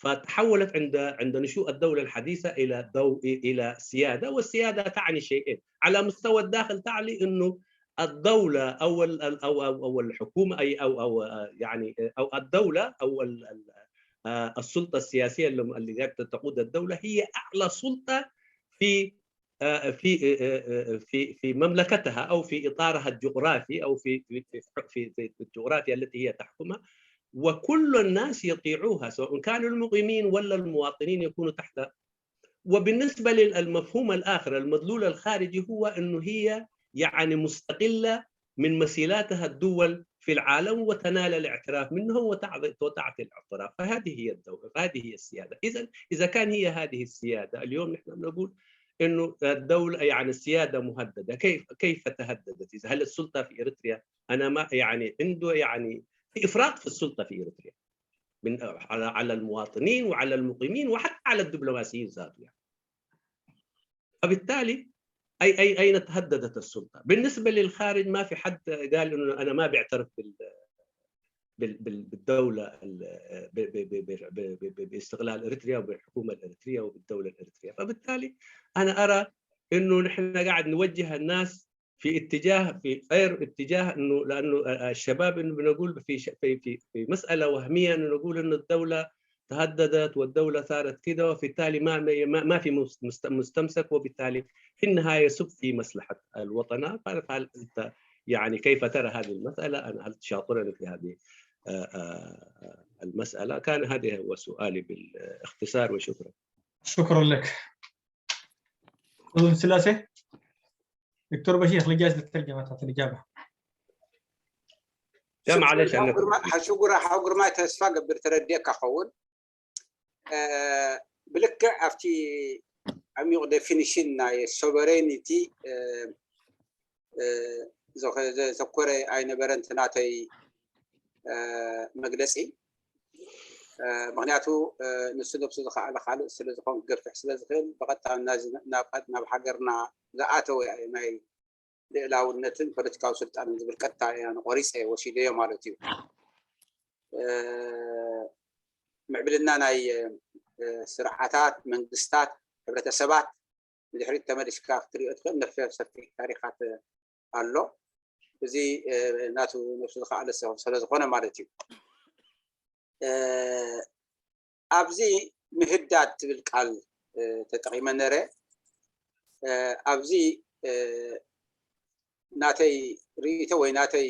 فتحولت عند عند نشوء الدولة الحديثة إلى دو إلى سيادة، والسيادة تعني شيئين. على مستوى الداخل تعني أنه الدولة أو أو أو الحكومة أي أو أو يعني أو الدولة أو السلطة السياسية اللي تقود الدولة هي أعلى سلطة في في في في مملكتها او في اطارها الجغرافي او في في في, في, في الجغرافيا التي هي تحكمها، وكل الناس يطيعوها سواء كانوا المقيمين ولا المواطنين يكونوا تحت. وبالنسبه للمفهوم الاخر المدلول الخارجي هو انه هي يعني مستقله من مثيلاتها الدول في العالم وتنال الاعتراف منهم وتعطي الاعتراف. فهذه هي الدولة، هذه هي السيادة. إذا إذا كان هي هذه السيادة اليوم نحن نقول انه الدولة يعني السيادة مهددة. كيف كيف تهددت؟ إذا هل السلطة في إريتريا أنا ما يعني عنده يعني في إفراط في السلطة في إريتريا من على على المواطنين وعلى المقيمين وحتى على الدبلوماسيين ذاته يعني. فبالتالي اي اي اين تهددت السلطه؟ بالنسبه للخارج ما في حد قال انه انا ما بعترف بال بالدوله باستقلال اريتريا وبالحكومه الاريتريه وبالدوله الاريتريه. فبالتالي انا ارى انه نحن قاعد نوجه الناس في اتجاه في غير اتجاه انه لانه الشباب انه بنقول في في في, في مساله وهميه انه نقول انه الدوله تهددت والدوله صارت كده، وبالتالي ما ما في مستمسك، وبالتالي في النهايه سب في مصلحه الوطن. فهل انت يعني كيف ترى هذه المساله؟ انا هل تشاطرني في هذه المساله؟ كان هذا هو سؤالي بالاختصار، وشكرا. شكرا لك. أستاذ سلاسي، دكتور بشير، لجاز الترجمة تاعت الإجابة. لا معلش انا حشكر حشكر حشكر ما تسفى قبل ترديك اخون. ብልክዕ ኣብቲ ዓሚቕ ዴፊኒሽን ናይ ሶቨሬኒቲ ዘተኮረ ኣይነበረን እቲ ናተይ መግለፂ። ምክንያቱ ንሱ ነብሱ ዝኸኣለ ካልእ ስለ ዝኾን ክገፍሕ ስለ ዝኽእል ብቐጥታ ናብ ሃገርና ዝኣተወ ናይ ልእላውነትን ፖለቲካዊ ስልጣንን ዝብል ቀጥታ እያ ንቆሪፀ ወሲደዮ ማለት እዩ። ምዕብልና ናይ ስርዓታት፣ መንግስታት፣ ሕብረተሰባት ንድሕሪት ተመሊስካ ክትሪኦ ትኽእል ነፍሰ ሰፊሕ ታሪኻት ኣሎ። እዚ ናቱ ነብሱ ዝኸኣለ ሰብ ስለ ዝኾነ ማለት እዩ። ኣብዚ ምህዳድ ትብል ቃል ተጠቒመ ነረ። ኣብዚ ናተይ ርእይቶ ወይ ናተይ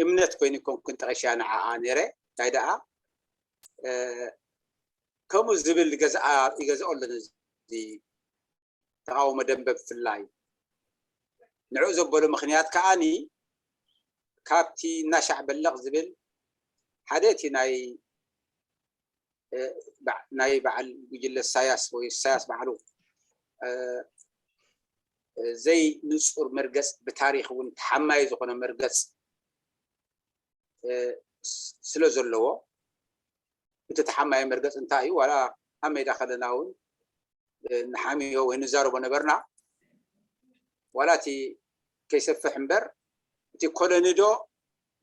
እምነት ኮይኑ ኮንኩን ጠቐሻ ንዓኣ ነረ። እንታይ ደኣ ከምኡ ዝብል ገዝኣ ይገዝኦ ኣለነ ተቃውሞ ደንበ ብፍላይ ንዕኡ ዘበሎ ምክንያት ከዓኒ ካብቲ እናሻዕ በለቕ ዝብል ሓደ እቲ ናይ ናይ በዓል ጉጅለ ሳያስ ወይ ሳያስ ባዕሉ ዘይ ንጹር መርገጽ ብታሪክ እውን ተሓማይ ዝኾነ መርገጽ ስለ ዘለዎ እቲ ተሓማይ መርገጽ እንታይ እዩ ዋላ ኣብ ሜዳ ከለና እውን ንሓምዮ ወይ ንዛረቦ ነበርና። ዋላ እቲ ከይሰፍሕ እምበር እቲ ኮሎኒ ዶ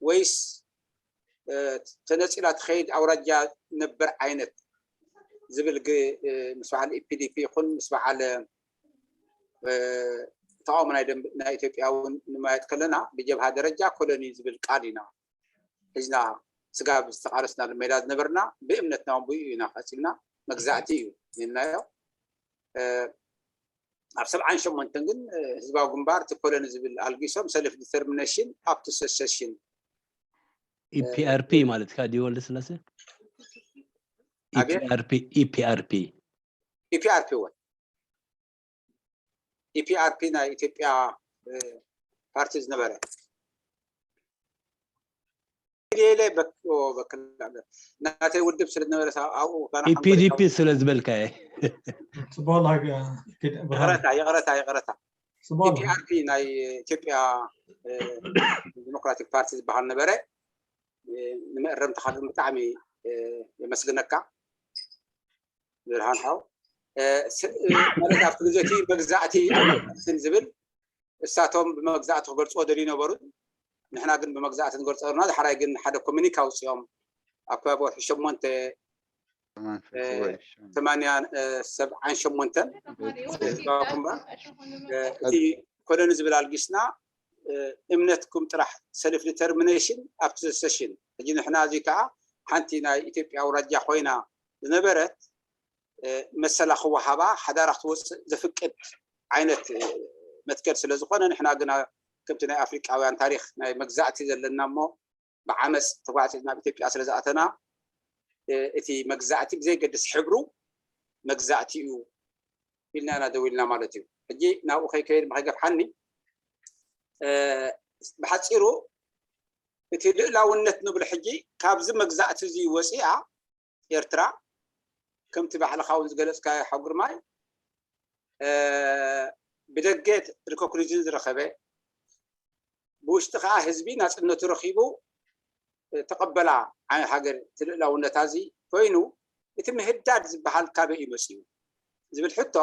ወይስ ተነፂላ ትኸይድ ኣውራጃ ነበር ዓይነት ዝብል ምስ በዓል ኢፒዲፒ ይኹን ምስ በዓል ተቃውሞ ናይ ኢትዮጵያ እውን ንማየጥ ከለና ብጀብሃ ደረጃ ኮሎኒ ዝብል ቃል ኢና ሒዝና ስጋብ ዝተቃለስናሉ ሜዳ ዝነበርና ብእምነትና እውን ብኡ ኢና ቀፂልና። መግዛእቲ እዩ ኢልናዮ። ኣብ ሰብዓን ሸሞንተን ግን ህዝባዊ ግንባር እቲ ኮሎኒ ዝብል ኣልጊሶም ሰልፍ ዲተርሚኔሽን ኣፕ ቱ ሰሰሽን ኢፒኣርፒ ማለት ካ ድዩ ወልደ ስላሴ? ኣቤት? ኢፒኣርፒ ኢፒኣርፒ ኢፒኣርፒ እውን ኢፒኣርፒ ናይ ኢትዮጵያ ፓርቲ ዝነበረ ኢሌለ በክላ ናተይ ውድብ ስለ ዝነበረ ኣብኡ ኢፒዲፒ ስለ ዝበልካየ ጽቡቅ ኣላ ብርሃን ይቅረታ ይቅረታ ይቅረታ ጽቡቅ ኣላ ኢፒኣርፒ ናይ ኢትዮጵያ ዲሞክራቲክ ፓርቲ ዝበሃል ነበረ። ንመእረምትኻ ግን ብጣዕሚ የመስግነካ ብርሃን ሓው። ማለት ኣብቲ ግዜ እቲ መግዛእቲ ኣይነበረትን ዝብል እሳቶም ብመግዛእቲ ክገልፅዎ ደልዩ ነበሩ። ንሕና ግን ብመግዛእቲ ንገልፆ ነበርና። ዳሕራይ ግን ሓደ ኮሚኒካ ኣውፂኦም ኣብ ከባቢ ወርሒ ሸሞንተ ሰማንያ ሰብዓን ሸሞንተን እቲ ኮሎኒ ዝብል ኣልጊስና እምነትኩም ጥራሕ ሰልፍ ዲተርሚኔሽን ኣብቲ ሰሽን ሕጂ ንሕና እዚ ከዓ ሓንቲ ናይ ኢትዮጵያ ኣውራጃ ኮይና ዝነበረት መሰላ ክወሃባ ሓዳራ ክትወፅእ ዘፍቅድ ዓይነት መትከል ስለ ዝኾነ ንሕና ግና ከምቲ ናይ ኣፍሪቃውያን ታሪክ ናይ መግዛእቲ ዘለና እሞ ብዓመፅ ተጓዕፂፅና ኣብ ኢትዮጵያ ስለ ዝኣተና እቲ መግዛእቲ ብዘይገድስ ሕብሩ መግዛእቲ እዩ ኢልና ኢና ደው ኢልና ማለት እዩ። ሕጂ ናብኡ ከይከይድ ከይገፍሓኒ ብሓፂሩ እቲ ልእላውነት ንብሎ ሕጂ ካብዚ መግዛእቲ እዚ ወፂኣ ኤርትራ ከምቲ ባዕልኻ እውን ዝገለፅካዮ ሓው ግርማይ ብደገ ሪኮግኒሽን ዝረኸበ ብውሽጢ ከዓ ህዝቢ ናፅነቱ ረኪቡ ተቐበላ ዓይነት ሃገር እቲ ልእላውነታ እዚ ኮይኑ እቲ ምህዳድ ዝበሃል ካበይ እዩ መፅኡ ዝብል ሕቶ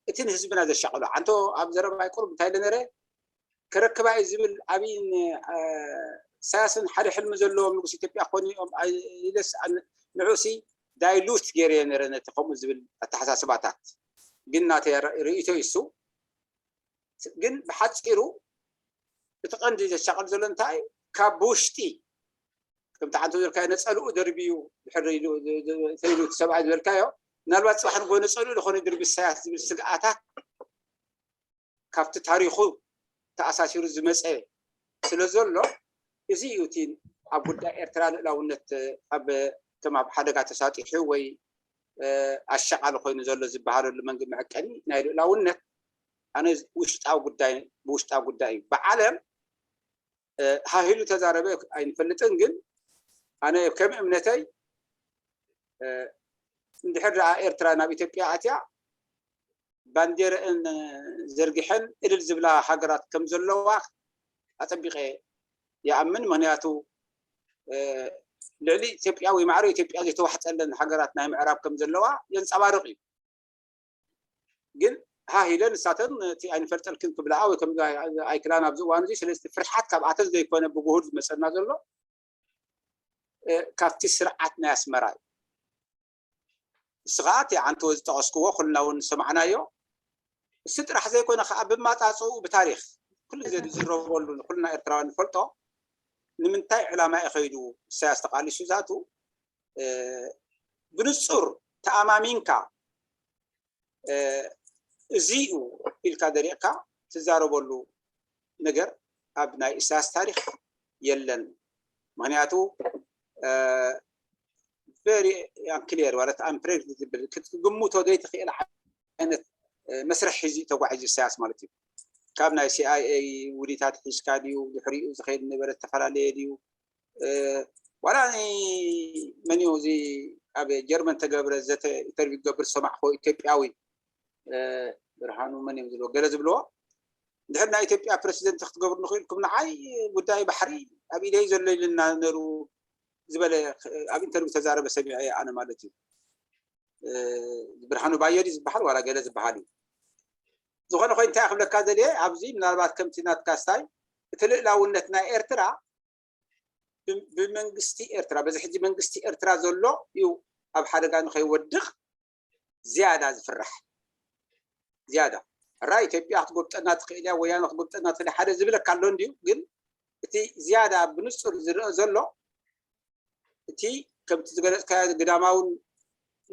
እቲ ንህዝብና ዘሻቐሎ ዓንቶ ኣብ ዘረባይ ቁሩብ እንታይ ኢለ ነረ ከረክባ እዩ ዝብል ኣብይን ኢሳያስን ሓደ ሕልሚ ዘለዎም ንጉስ ኢትዮጵያ ክኾኑ እዮም ኢለስ ንዑሲ ዳይሉት ገይረ ነረ ነቲ ከምኡ ዝብል ኣተሓሳስባታት ግን ናተይ ርእይቶ ይሱ ግን ብሓፂሩ እቲ ቀንዲ ዘሻቐል ዘሎ እንታይ ካብ ብውሽጢ ከምቲ ዓንቶ ዝበልካዮ ነፀልኡ ደርብዩ ድሕር ኢሉ ሰብኣይ ዝበልካዮ ምናልባት ፅባሕ ንጎ ነፀልኡ ዝኾነ ድርቢ ኢሳያስ ዝብል ስግኣታት ካብቲ ታሪኹ ተኣሳሲሩ ዝመፀ ስለ ዘሎ እዚ እዩ እቲ ኣብ ጉዳይ ኤርትራ ልእላውነት ኣብ ከም ኣብ ሓደጋ ተሳጢሑ ወይ ኣሻቓሊ ኮይኑ ዘሎ ዝበሃለሉ መንገዲ መዕቀኒ ናይ ልእላውነት ኣነ ውሽጣዊ ጉዳይ ብውሽጣዊ ጉዳይ እዩ ብዓለም ሃሂሉ ተዛረበ ኣይንፈልጥን ግን ኣነ ከም እምነተይ እንድሕር ደኣ ኤርትራ ናብ ኢትዮጵያ ኣትያ ባንዴረአን ዘርጊሐን እልል ዝብላ ሃገራት ከም ዘለዋ ኣፀቢቐ ይኣምን ምክንያቱ ልዕሊ ኢትዮጵያ ወይ ማዕረ ኢትዮጵያ ዘይተዋሕፀለን ሃገራት ናይ ምዕራብ ከም ዘለዋ የንፀባርቕ እዩ ግን ሃሂለ ንሳተን እቲ ኣይንፈልጠልክን ክብላኣ ወይ ከም ኣይክላን ኣብዚ እዋን እዚ ስለዚ ፍርሓት ካብኣተን ዘይኮነ ብጉሁር ዝመፀና ዘሎ ካብቲ ስርዓት ናይ ኣስመራ እዩ እሱ ከዓ እቲ ዓንቶ ዝጠቐስክዎ ኩልና እውን ዝሰማዕናዮ እሱ ጥራሕ ዘይኮነ ከዓ ብማፃፅኡ ብታሪክ ኩሉ ግዜ ዝዝረበሉ ንኩልና ኤርትራውያን ንፈልጦ ንምንታይ ዕላማ እዩ ከይዱ ኢሳያስ ተቃሊሱ ዛቱ ብንጹር ተኣማሚንካ፣ እ፣ እዚ እዩ ኢልካ ደሪቕካ ትዛረበሉ ነገር ኣብ ናይ ኢሳያስ ታሪኽ የለን። ምኽንያቱ፣ እ፣ very unclear ማለት unpredictable፣ ክትግምቶ ዘይትኽእል ዓይነት፣ እ፣ መስርሕ ሒዙ እዩ ተጓዒዙ ኢሳያስ ማለት እዩ። ካብ ናይ ሲ ኣይ ኤ ውዲታት ሒዝካ ድዩ፣ ድሕሪኡ ዝኸይድ ነበረ ዝተፈላለየ ድዩ? እ፣ ዋላ ኒ-፣ መን እዩ እዚ ኣብ ጀርመን ተገብረ ዘተ ኢንተርቪው ክገብር ዝሰማዕኮ ኢትዮጵያዊ፣ እ፣ ብርሃኑ መን እዮም ዝብልዎ፣ ገለ ዝብልዎ፣ እንድሕር ናይ ኢትዮጵያ ፕረሲደንት ክትገብሩ ንኽኢልኩም ንዓይ ጉዳይ ባሕሪ ኣብ ኢደይ ዘሎ ኢልና ነሩ ዝበለ ኣብ ኢንተርቪው ተዛረበ ሰሚዐ ኣነ ማለት እዩ። እ፣ ብርሃኑ ባዮ ድዩ ዝበሃል ዋላ ገለ ዝበሃል እዩ። ዝኾነ ኮይኑ እንታይ ክብለካ ደልየ ኣብዚ ምናልባት ከምቲ ናትካ ስታይ እቲ ልእላውነት ናይ ኤርትራ ብ-፣ ብመንግስቲ ኤርትራ በዚ ሕጂ መንግስቲ ኤርትራ ዘሎ እዩ ኣብ ሓደጋ ንኸይወድቕ ዝያዳ ዝፍራሕ። ዝያዳ ሕራ ኢትዮጵያ ክትጎብጠና ትኽእል እያ፣ ወያነ ክትጎብጠና ትኽእል እያ፣ ሓደ ዝብለካ ኣሎ እንድዩ። ግን እቲ ዝያዳ ብንጹር ዝረአ ዘሎ እቲ ከምቲ ዝገለጽካዮ ግዳማውን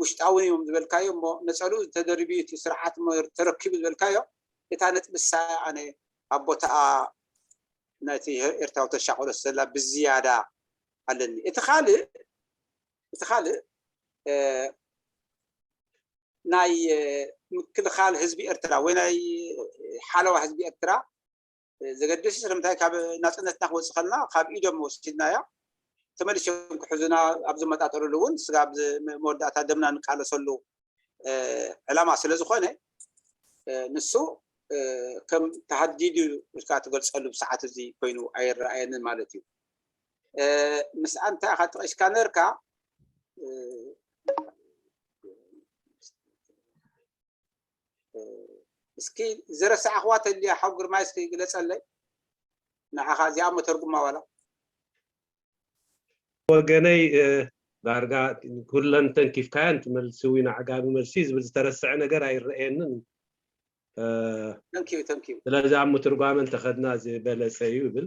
ውሽጣውን እዮም ዝበልካዮ እሞ ነጸልኡ ተደሪቢ እቲ ስርዓት እሞ ተረኪቡ ዝበልካዮ እታ ነጥቢ እሳ ኣነ ኣብ ቦታኣ ነቲ ኤርትራዊ ተሻቕሎ ዘላ ብዝያዳ ኣለኒ። እቲ ካልእ፣ እቲ ካልእ፣ እ፣ ናይ፣ እ፣ ምክልኻል ህዝቢ ኤርትራ ወይ ናይ ሓለዋ ህዝቢ ኤርትራ፣ እ፣ ዘገድስ እዩ። ስለምንታይ ካብ ናጽነትና ክወጽእ ከለና ካብ ኢዶም ወሲድናዮ፣ ተመሊሶም ክሕዙና ኣብ ዝመጣጠርሉ እውን ስጋብ ዝ-፣ መወዳእታ ደምና ንቃለሰሉ፣ እ፣ ዕላማ ስለ ዝኾነ፣ እ፣ ንሱ፣ እ፣ ከም ተሃዲዱ ኢልካ ትገልጸሉ ብሰዓት እዚ ኮይኑ ኣይረኣየንን ማለት እዩ። እ፣ ምስ ኣንታ ኢኻ ጠቒስካ ነርካ፣ እ፣ እ፣ እስኪ ዝረሳዕኽዋ ተልያ ሓው ግርማይ እስኪ ግለጸለይ። ንዓኻ እዚኣ እሞ ተርጉማ ዋላ። ወገነይ፣ እ፣ ዳርጋ ኩለን ተንኪፍካየን ትመልሲ ዊና ዓጋቢ መልሲ ዝብል ዝተረስዐ ነገር ኣይረኣየንን። እ፣ ተንኪዩ ተንኪዩ ስለዚ ኣብ ምትርጓመ እንተኸድና ዝበለጸ እዩ ይብል።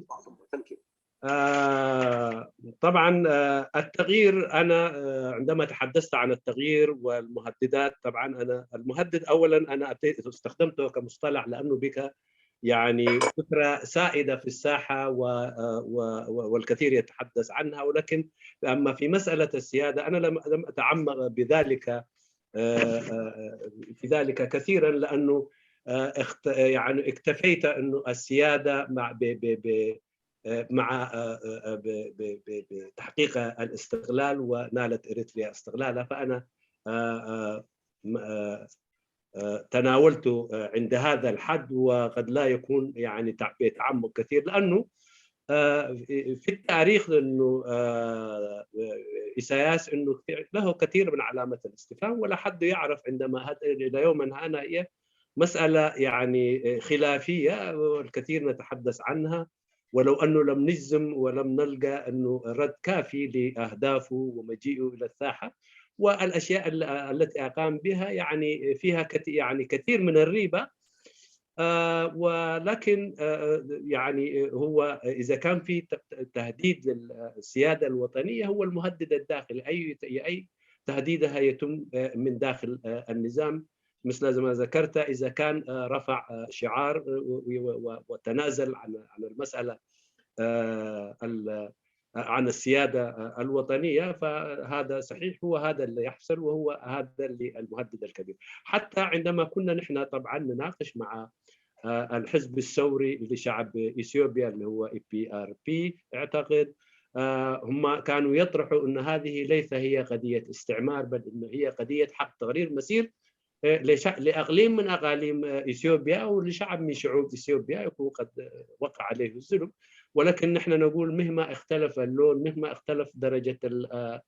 ተንኪዩ آه، طبعا، آه، التغيير، أنا، آه، عندما تحدثت عن التغيير والمهددات، طبعا أنا المهدد أولا أنا أتيت استخدمته كمصطلح لأنه بك يعني فكرة سائدة في الساحة و-، آه، و-، و-، والكثير يتحدث عنها، ولكن أما في مسألة السيادة أنا لم، لم أتعمق بذلك، آه، آه، في ذلك كثيرا لأنه، آه، اخت-، يعني اكتفيت أنه السيادة مع، ب-، ب-، ب-، آه، مع، آه، آه، ب-، ب-، ب-، بتحقيق الاستقلال ونالت إريتريا استقلالها، فأنا، آه، آه، م-، آه، آه، تناولته، آه، عند هذا الحد، وقد لا يكون يعني تع-، بتعمق كثير، لأنه، آه، في التاريخ إنه، آه، إساياس إنه كثير، له كثير من علامة الاستفهام، ولا حد يعرف عندما هد-، إلى يومنا هذا هي مسألة يعني خلافية، والكثير نتحدث عنها، ولو أنه لم نجزم ولم نلقى أنه رد كافي لأهدافه ومجيئه إلى الساحة والأشياء ال-، التي أقام بها، يعني فيها كت-، يعني كثير من الريبة. آه، ولكن، آه، يعني هو إذا كان في ت-، تهديد للسيادة الوطنية، هو المهدد الداخلي. أي، أي تهديدها يتم، آه، من داخل، آه، النظام، مثل ما ذكرت، إذا كان، آه، رفع، آه، شعار، آه، و-، و-، و-، وتنازل عن، عن المسألة، آه، ال-، عن السيادة، آه، الوطنية، فهذا صحيح، هو هذا اللي يحصل، وهو هذا اللي المهدد الكبير. حتى عندما كنا نحن طبعا نناقش مع، آه، الحزب الثوري لشعب إثيوبيا اللي هو إي بي آر بي أعتقد، آه، هم كانوا يطرحوا أن هذه ليس هي قضية استعمار، بل أن هي قضية حق تغيير مسير، آه، لش-، لإقليم من أقاليم، آه، إثيوبيا، أو لشعب من شعوب إثيوبيا يكون قد، آه، وقع عليه الظلم. ولكن نحن نقول مهما اختلف اللون، مهما اختلف درجة ال-، آه،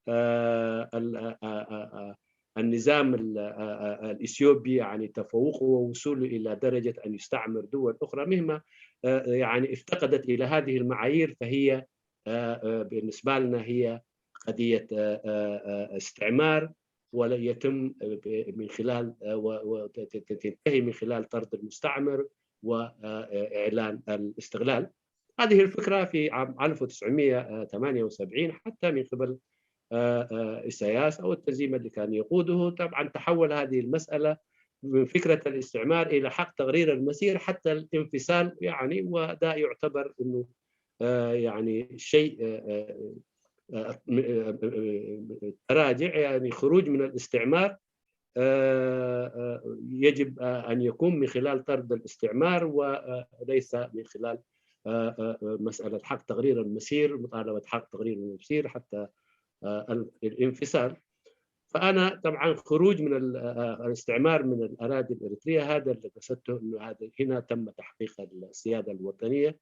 آه، ال-، آه، آه، آه، النظام ال-، آه، آه، الإثيوبي، يعني تفوقه ووصوله إلى درجة أن يستعمر دول أخرى، مهما، آه، يعني افتقدت إلى هذه المعايير، فهي، آه، آه، بالنسبة لنا هي قضية، آه، آه، آه، استعمار، ويتم، آه، ب-، من خلال، آه، و-، و-، ت-، ت-، ت-، تنتهي من خلال طرد المستعمر وإعلان الاستقلال. هذه الفكرة في عام ألف وتسعمية وثمانية وسبعين حتى من قبل، آه، آه، إساياس أو التنظيم اللي كان يقوده. طبعا تحول هذه المسألة من فكرة الاستعمار إلى حق تقرير المصير حتى الانفصال، يعني، وده يعتبر أنه آه، يعني شيء آه، آه، آه، آه، آه، تراجع، يعني خروج من الاستعمار، آه، آه، يجب آه، أن يكون من خلال طرد الاستعمار وليس من خلال آه، آه، آه، مسألة حق تقرير المصير، مطالبة حق تقرير المصير حتى آه، ال- الانفصال. فأنا طبعا خروج من ال- آه، الاستعمار من الأراضي الإريترية، هذا اللي قصدته، أنه هذا هنا تم تحقيق السيادة الوطنية.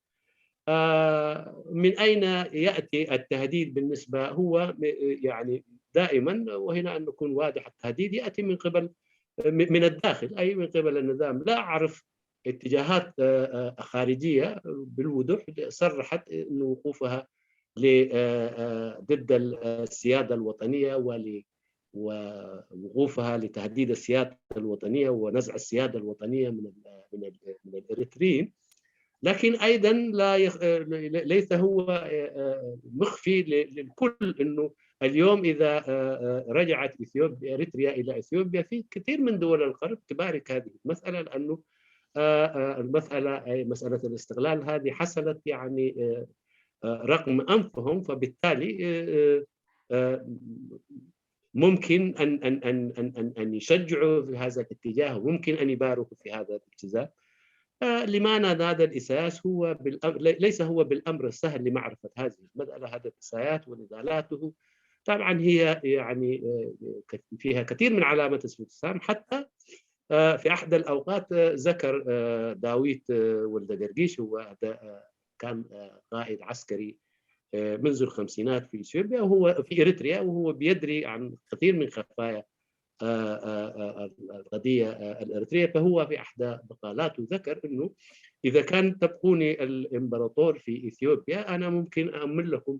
آه، من أين يأتي التهديد بالنسبة؟ هو م- يعني دائما، وهنا أن نكون واضح، التهديد يأتي من قبل م- من الداخل، أي من قبل النظام. لا أعرف اتجاهات آه، آه، خارجية بالوضوح صرحت أن وقوفها ل- آه، آه، ضد ال- السيادة الوطنية ول- ووقوفها لتهديد السيادة الوطنية ونزع السيادة الوطنية من ال- من ال- من الإريتريين. لكن أيضا لا يخ... ليس هو مخفي للكل أنه اليوم إذا رجعت إثيوبيا، إريتريا، إلى إثيوبيا، في كثير من دول الغرب تبارك هذه المسألة، لأنه المسألة، أي مسألة الاستقلال هذه، حصلت يعني رغم أنفهم، فبالتالي ممكن أن أن أن أن أن أن يشجعوا في هذا الاتجاه، وممكن أن يباركوا في هذا الاتجاه. لماذا هذا الإساس؟ هو بالأمر، ليس هو بالأمر السهل لمعرفة هذه المسألة، هذا الإسايات ونضالاته. طبعا هي يعني فيها كثير من علامات الاستفهام. حتى في أحد الأوقات ذكر داويت ولد قرقيش، هو كان قائد عسكري منذ الخمسينات في إثيوبيا، وهو في إريتريا، وهو بيدري عن كثير من خفايا القضية الإريترية. فهو في أحدى مقالاته ذكر أنه إذا كان تبقوني الإمبراطور في إثيوبيا، أنا ممكن أأمن لكم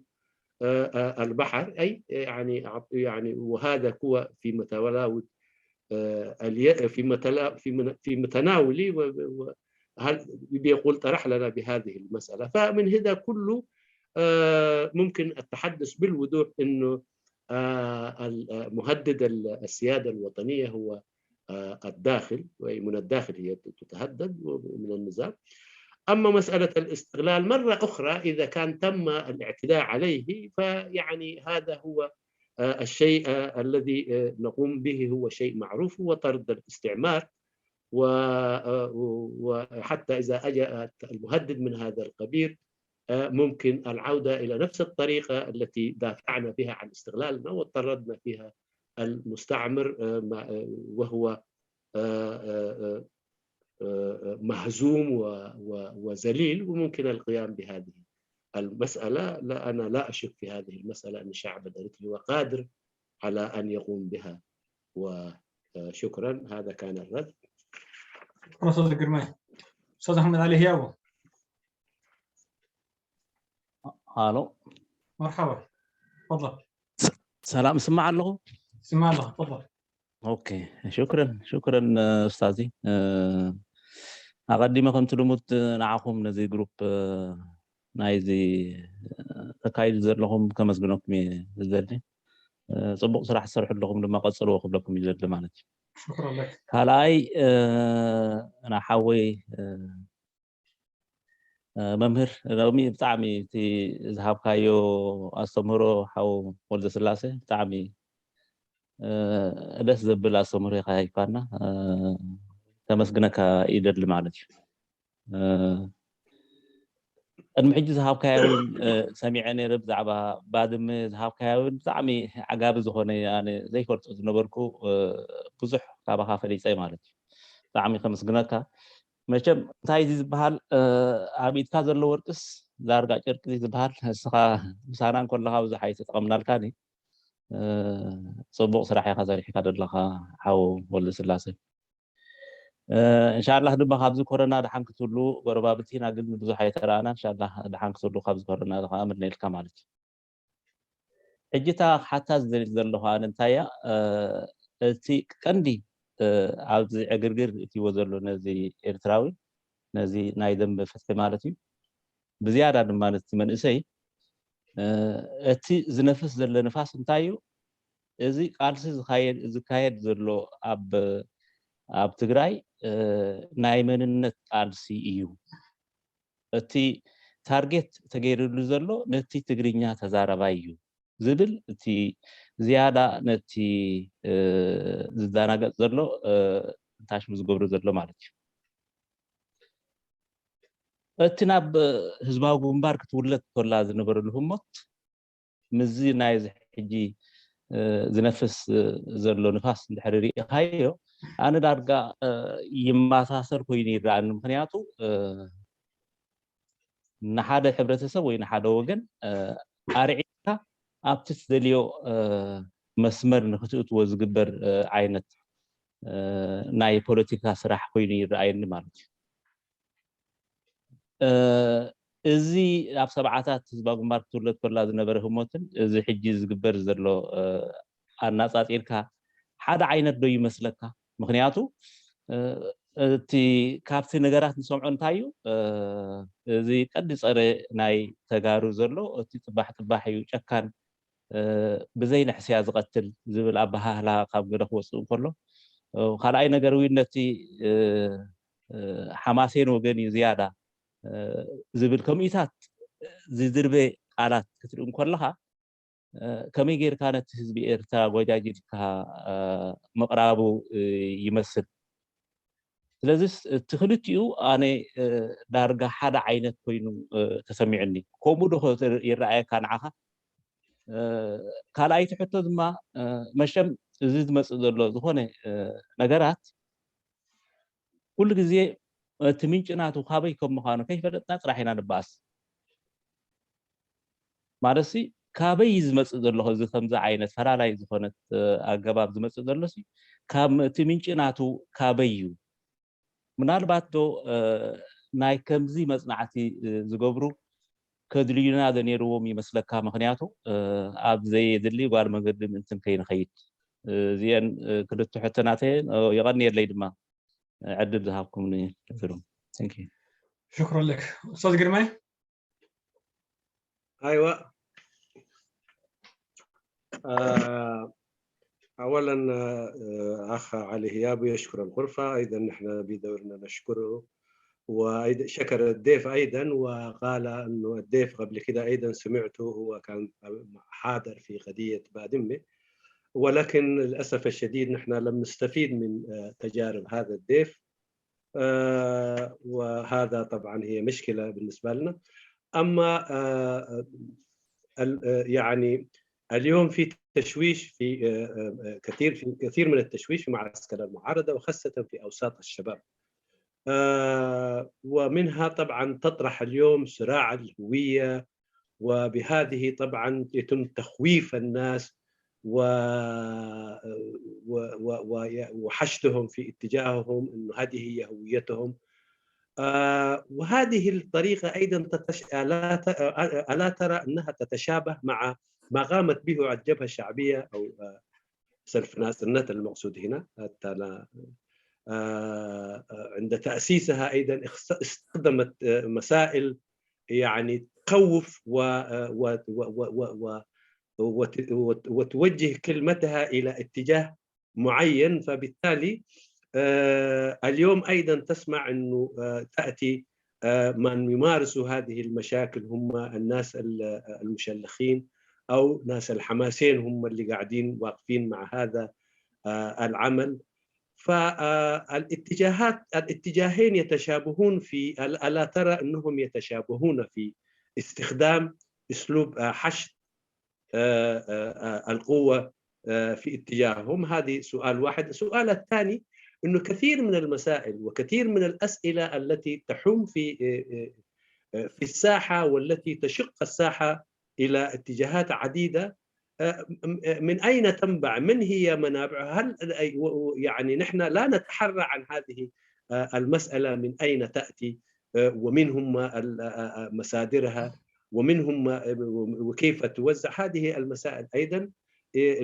البحر، أي يعني يعني وهذا هو في متناول في متناولي. هل بيقول طرح لنا بهذه المسألة؟ فمن هذا كله ممكن التحدث بالوضوح أنه مهدد السيادة الوطنية هو الداخل، ومن الداخل هي تتهدد من النظام. أما مسألة الاستقلال مرة أخرى، إذا كان تم الاعتداء عليه، فيعني هذا هو الشيء الذي نقوم به، هو شيء معروف، هو طرد الاستعمار. وحتى إذا أجى المهدد من هذا القبيل، ممكن العودة إلى نفس الطريقة التي دافعنا بها عن استقلالنا واضطردنا فيها المستعمر، وهو مهزوم وذليل، وممكن القيام بهذه المسألة. لا، أنا لا أشك في هذه المسألة أن الشعب الإريتري هو قادر على أن يقوم بها. وشكرا، هذا كان الرد. شكرا أستاذ قرمي. أستاذ أحمد علي هيابو. الو. مرحبا، تفضل. ሰላም፣ እስማዕ ኣለኹ? እስማዕ ኣለኹ፣ ተፈضል። ኦኬ፣ ሽክረን ሽክረን ኡስታዚ። ኣቐዲመ ከምቲ ልሙድ ንዓኹም ነዚ ግሩፕ ናይዚ ተካይዱ ዘለኹም ከመስግነኩም እየ ዝደሊ። ጽቡቕ ስራሕ ትሰርሑ ኣለኹም ድማ ቀጽልዎ ክብለኩም እዩ ዘድሊ ማለት እዩ። ሽክረን ለክ። ካልኣይ ንሓወይ መምህር ሎሚ ብጣዕሚ እቲ ዝሃብካዮ ኣስተምህሮ ሓው ወልደስላሴ ብጣዕሚ ደስ ዘብል ኣስተምህሮ ኢኻ ሂብካና። ከመስግነካ ይደሊ ማለት እዩ። ቅድሚ ሕጂ ዝሃብካዮ እውን ሰሚዐ ነይረ፣ ብዛዕባ ባድመ ዝሃብካዮ እውን ብጣዕሚ ዓጋቢ ዝኾነ፣ ኣነ ዘይፈልጦ ዝነበርኩ ብዙሕ ካባኻ ፈሊፀ ማለት እዩ። ብጣዕሚ ከመስግነካ። መቸም እንታይ እዚ ዝበሃል ኣብ ኢድካ ዘሎ ወርቅስ ዳርጋ ጨርቂ ዝበሃል፣ እስኻ ምሳና እንከለኻ ብዙሕ ኣይተጠቐምናልካን። ጽቡቕ ስራሕ ኢኻ ሰሪሕካ ዘለኻ ሓው ወልደስላሴ። እንሻላህ ድማ ካብዚ ኮረና ደሓን ክትህሉ፣ ጎረባብቲ ኢና ግን ብዙሕ ኣይተረኣና። እንሻላህ ደሓን ክትህሉ ካብዚ ኮረና ከኣ ምነየልካ ማለት እዩ። ሕጂ እታ ክሓታ ዝደሊ ዘለኹ ኣነ እንታይ እያ፣ እቲ ቀንዲ ኣብዚ ዕግርግር እትይዎ ዘሎ ነዚ ኤርትራዊ፣ ነዚ ናይ ደንበ ፍትሒ ማለት እዩ፣ ብዝያዳ ድማ ነቲ መንእሰይ እቲ ዝነፍስ ዘሎ ንፋስ እንታይ እዩ? እዚ ቃልሲ ዝካየድ ዘሎ ኣብ ኣብ ትግራይ ናይ መንነት ቃልሲ እዩ። እቲ ታርጌት ተገይርሉ ዘሎ ነቲ ትግርኛ ተዛረባይ እዩ ዝብል እቲ ዝያዳ ነቲ ዝዳናገፅ ዘሎ ታሽሙ ዝገብሮ ዘሎ ማለት እዩ። እቲ ናብ ህዝባዊ ግንባር ክትውለድ ከላ ዝነበረሉ ህሞት ምስዚ ናይዚ ሕጂ ዝነፍስ ዘሎ ንፋስ እንድሕር ርኢኻዮ ኣነ ዳርጋ ይመሳሰል ኮይኑ ይረኣኒ። ምክንያቱ ንሓደ ሕብረተሰብ ወይ ንሓደ ወገን ኣርዒካ ኣብቲ ትደልዮ መስመር ንክትእትዎ ዝግበር ዓይነት ናይ ፖለቲካ ስራሕ ኮይኑ ይረኣየኒ ማለት እዩ። እዚ ኣብ ሰብዓታት ህዝባዊ ግንባር ክትውለድ ከላ ዝነበረ ህሞትን እዚ ሕጂ ዝግበር ዘሎ ኣናፃፂርካ ሓደ ዓይነት ዶ ይመስለካ? ምክንያቱ እቲ ካብቲ ነገራት ንሰምዖ እንታይ እዩ፣ እዚ ቀዲ ፀረ ናይ ተጋሩ ዘሎ እቲ ፅባሕ ፅባሕ እዩ፣ ጨካን፣ ብዘይ ንሕስያ ዝቐትል ዝብል ኣበሃህላ ካብ ገለ ክወፅእ እንከሎ፣ ካልኣይ ነገር እውን ነቲ ሓማሴን ወገን እዩ ዝያዳ ዝብል ከምኡታት ዝድርበ ቃላት ክትርኢ እንከለኻ ከመይ ጌርካ ነቲ ህዝቢ ኤርትራ ጎጃጅልካ ምቕራቡ ይመስል። ስለዚስ እቲ ክልቲኡ ኣነ ዳርጋ ሓደ ዓይነት ኮይኑ ተሰሚዑኒ። ከምኡ ዶ ይረኣየካ ንዓኻ? ካልኣይቲ ሕቶ ድማ መሸም እዚ ዝመፅእ ዘሎ ዝኾነ ነገራት ኩሉ ግዜ እቲ ምንጭ ናቱ ካበይ ከም ምዃኑ ከይፈለጥና ጥራሕ ኢና ንበኣስ። ማለትሲ ካበይ እዩ ዝመፅእ ዘሎ እዚ ከምዚ ዓይነት ፈላላይ ዝኾነት ኣገባብ ዝመፅእ ዘሎሲ ካብ እቲ ምንጭ ናቱ ካበይ እዩ? ምናልባት ዶ ናይ ከምዚ መፅናዕቲ ዝገብሩ ከድልዩና ዶ ነይርዎም ይመስለካ? ምክንያቱ ኣብ ዘየድሊ ጓል መገዲ ምእንትን ከይንኸይድ። እዚአን ክልተ ሕቶናተየን የቐንየለይ ድማ ዕድል ዝሃብኩምኒ። ሽክሮ ለክ ኡስታዝ ግርማይ። أيوة. آه، أولا، آه، أخ علي هياب يشكر الغرفة، أيضا نحن بدورنا نشكره. وشكر الضيف أيضا، وقال أنه الضيف قبل كده أيضا سمعته، هو كان حاضر في قضية بادمة، ولكن للأسف الشديد نحن لم نستفيد من آه، تجارب هذا الضيف. آه، وهذا طبعا هي مشكلة بالنسبة لنا. أما آه، يعني اليوم في تشويش في كثير في كثير من التشويش في معسكر المعارضة، وخاصة في أوساط الشباب، ومنها طبعا تطرح اليوم صراع الهوية، وبهذه طبعا يتم تخويف الناس و وحشدهم في اتجاههم، انه هذه هي هويتهم. آه وهذه الطريقه ايضا تتش... الا ت... الا ترى انها تتشابه مع ما قامت به الجبهه الشعبيه او آه سلف ناصر نت المقصود هنا حتى لا آه عند تاسيسها ايضا استخدمت مسائل يعني تخوف و و و و و و وتوجه كلمتها الى اتجاه معين. فبالتالي اليوم ايضا تسمع انه تاتي من يمارسوا هذه المشاكل هم الناس المشلخين او ناس الحماسين هم اللي قاعدين واقفين مع هذا العمل. فالاتجاهات الاتجاهين يتشابهون في الا ترى انهم يتشابهون في استخدام اسلوب حشد القوه في اتجاههم. هذه سؤال واحد. السؤال الثاني انه كثير من المسائل وكثير من الاسئله التي تحوم في في الساحه والتي تشق الساحه الى اتجاهات عديده، من اين تنبع؟ من هي منابعها؟ هل يعني نحن لا نتحرى عن هذه المساله من اين تاتي ومن هم مصادرها ومن هم وكيف توزع؟ هذه المسائل ايضا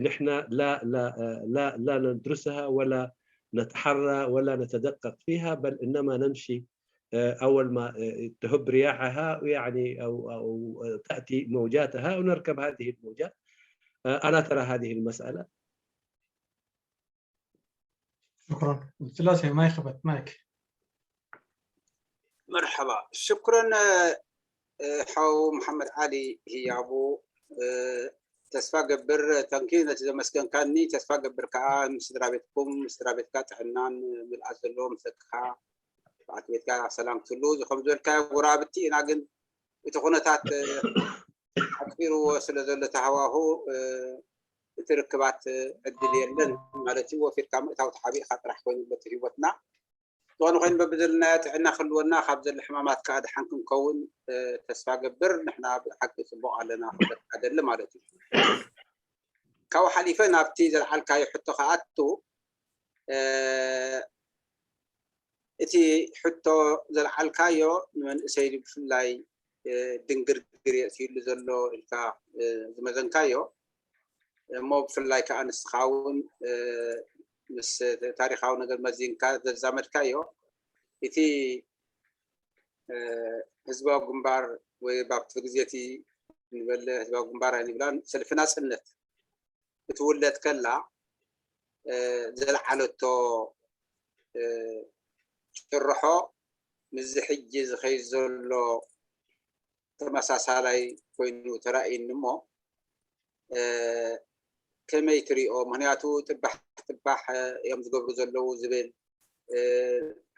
نحن لا لا لا لا ندرسها ولا نتحرى ولا نتدقق فيها، بل انما نمشي آه، أول ما، آه، تهب رياحها، يعني، أو، أو، آه، تأتي موجاتها، ونركب هذه الموجات. آه، أنا ترى هذه المسألة. شكرا. ثلاثة ما يخبت مايك. مرحبا، شكرا. آه، ሓው መሓመድ ዓሊ ህያቡ። ተስፋ ገብር፣ ታንኪ ነቲ ዘመስገንካኒ። ተስፋ ገብር ከዓ ምስ ስድራ ቤትኩም፣ ምስ ስድራ ቤትካ ጥዕናን ምልኣት ዘለዎ፣ ምስ ደቅኻ፣ በዓልቲ ቤትካ ሰላም ክትህሉ። እዚ ከም ዝበልካዮ ጎረባብቲ ኢና፣ ግን እቲ ኩነታት ሓፂርዎ ስለ ዘሎ ተሃዋሁ፣ እቲ ርክባት ዕድል የለን ማለት እዩ። ወፊርካ ምእታው ተሓቢእካ ጥራሕ ኮይኑ በቲ ህይወትና። ዝኾነ ኮይኑ በብዘለናዮ ጥዕና ክህልወና፣ ካብ ዘሎ ሕማማት ከዓ ድሓን ክንከውን ተስፋ ገብር። ንሕና ብሓቂ ፅቡቕ ኣለና ክበል ኣደሊ ማለት እዩ። ካብኡ ሓሊፈ ናብቲ ዘልዓልካዮ ሕቶ ክኣቱ። እቲ ሕቶ ዘልዓልካዮ ንመንእሰይ ብፍላይ ድንግርግር የእትዩሉ ዘሎ ኢልካ ዝመዘንካዮ እሞ ብፍላይ ከዓ ንስኻ እውን ምስ ታሪኻዊ ነገር መዚንካ ዘዛመድካዮ እቲ ህዝባዊ ግንባር ወይ ኣብቲ ግዜ እቲ ንበለ ህዝባዊ ግንባር ኣይንብላን ሰልፊ ናፅነት ክትውለድ ከላ ዘልዓለቶ ጭርሖ ምስዚ ሕጂ ዝኸይድ ዘሎ ተመሳሳላይ ኮይኑ ተራእዩኒ እሞ ከመይ ትሪኦ? ምክንያቱ ጥባሕ ጥባሕ እዮም ዝገብሩ ዘለዉ ዝብል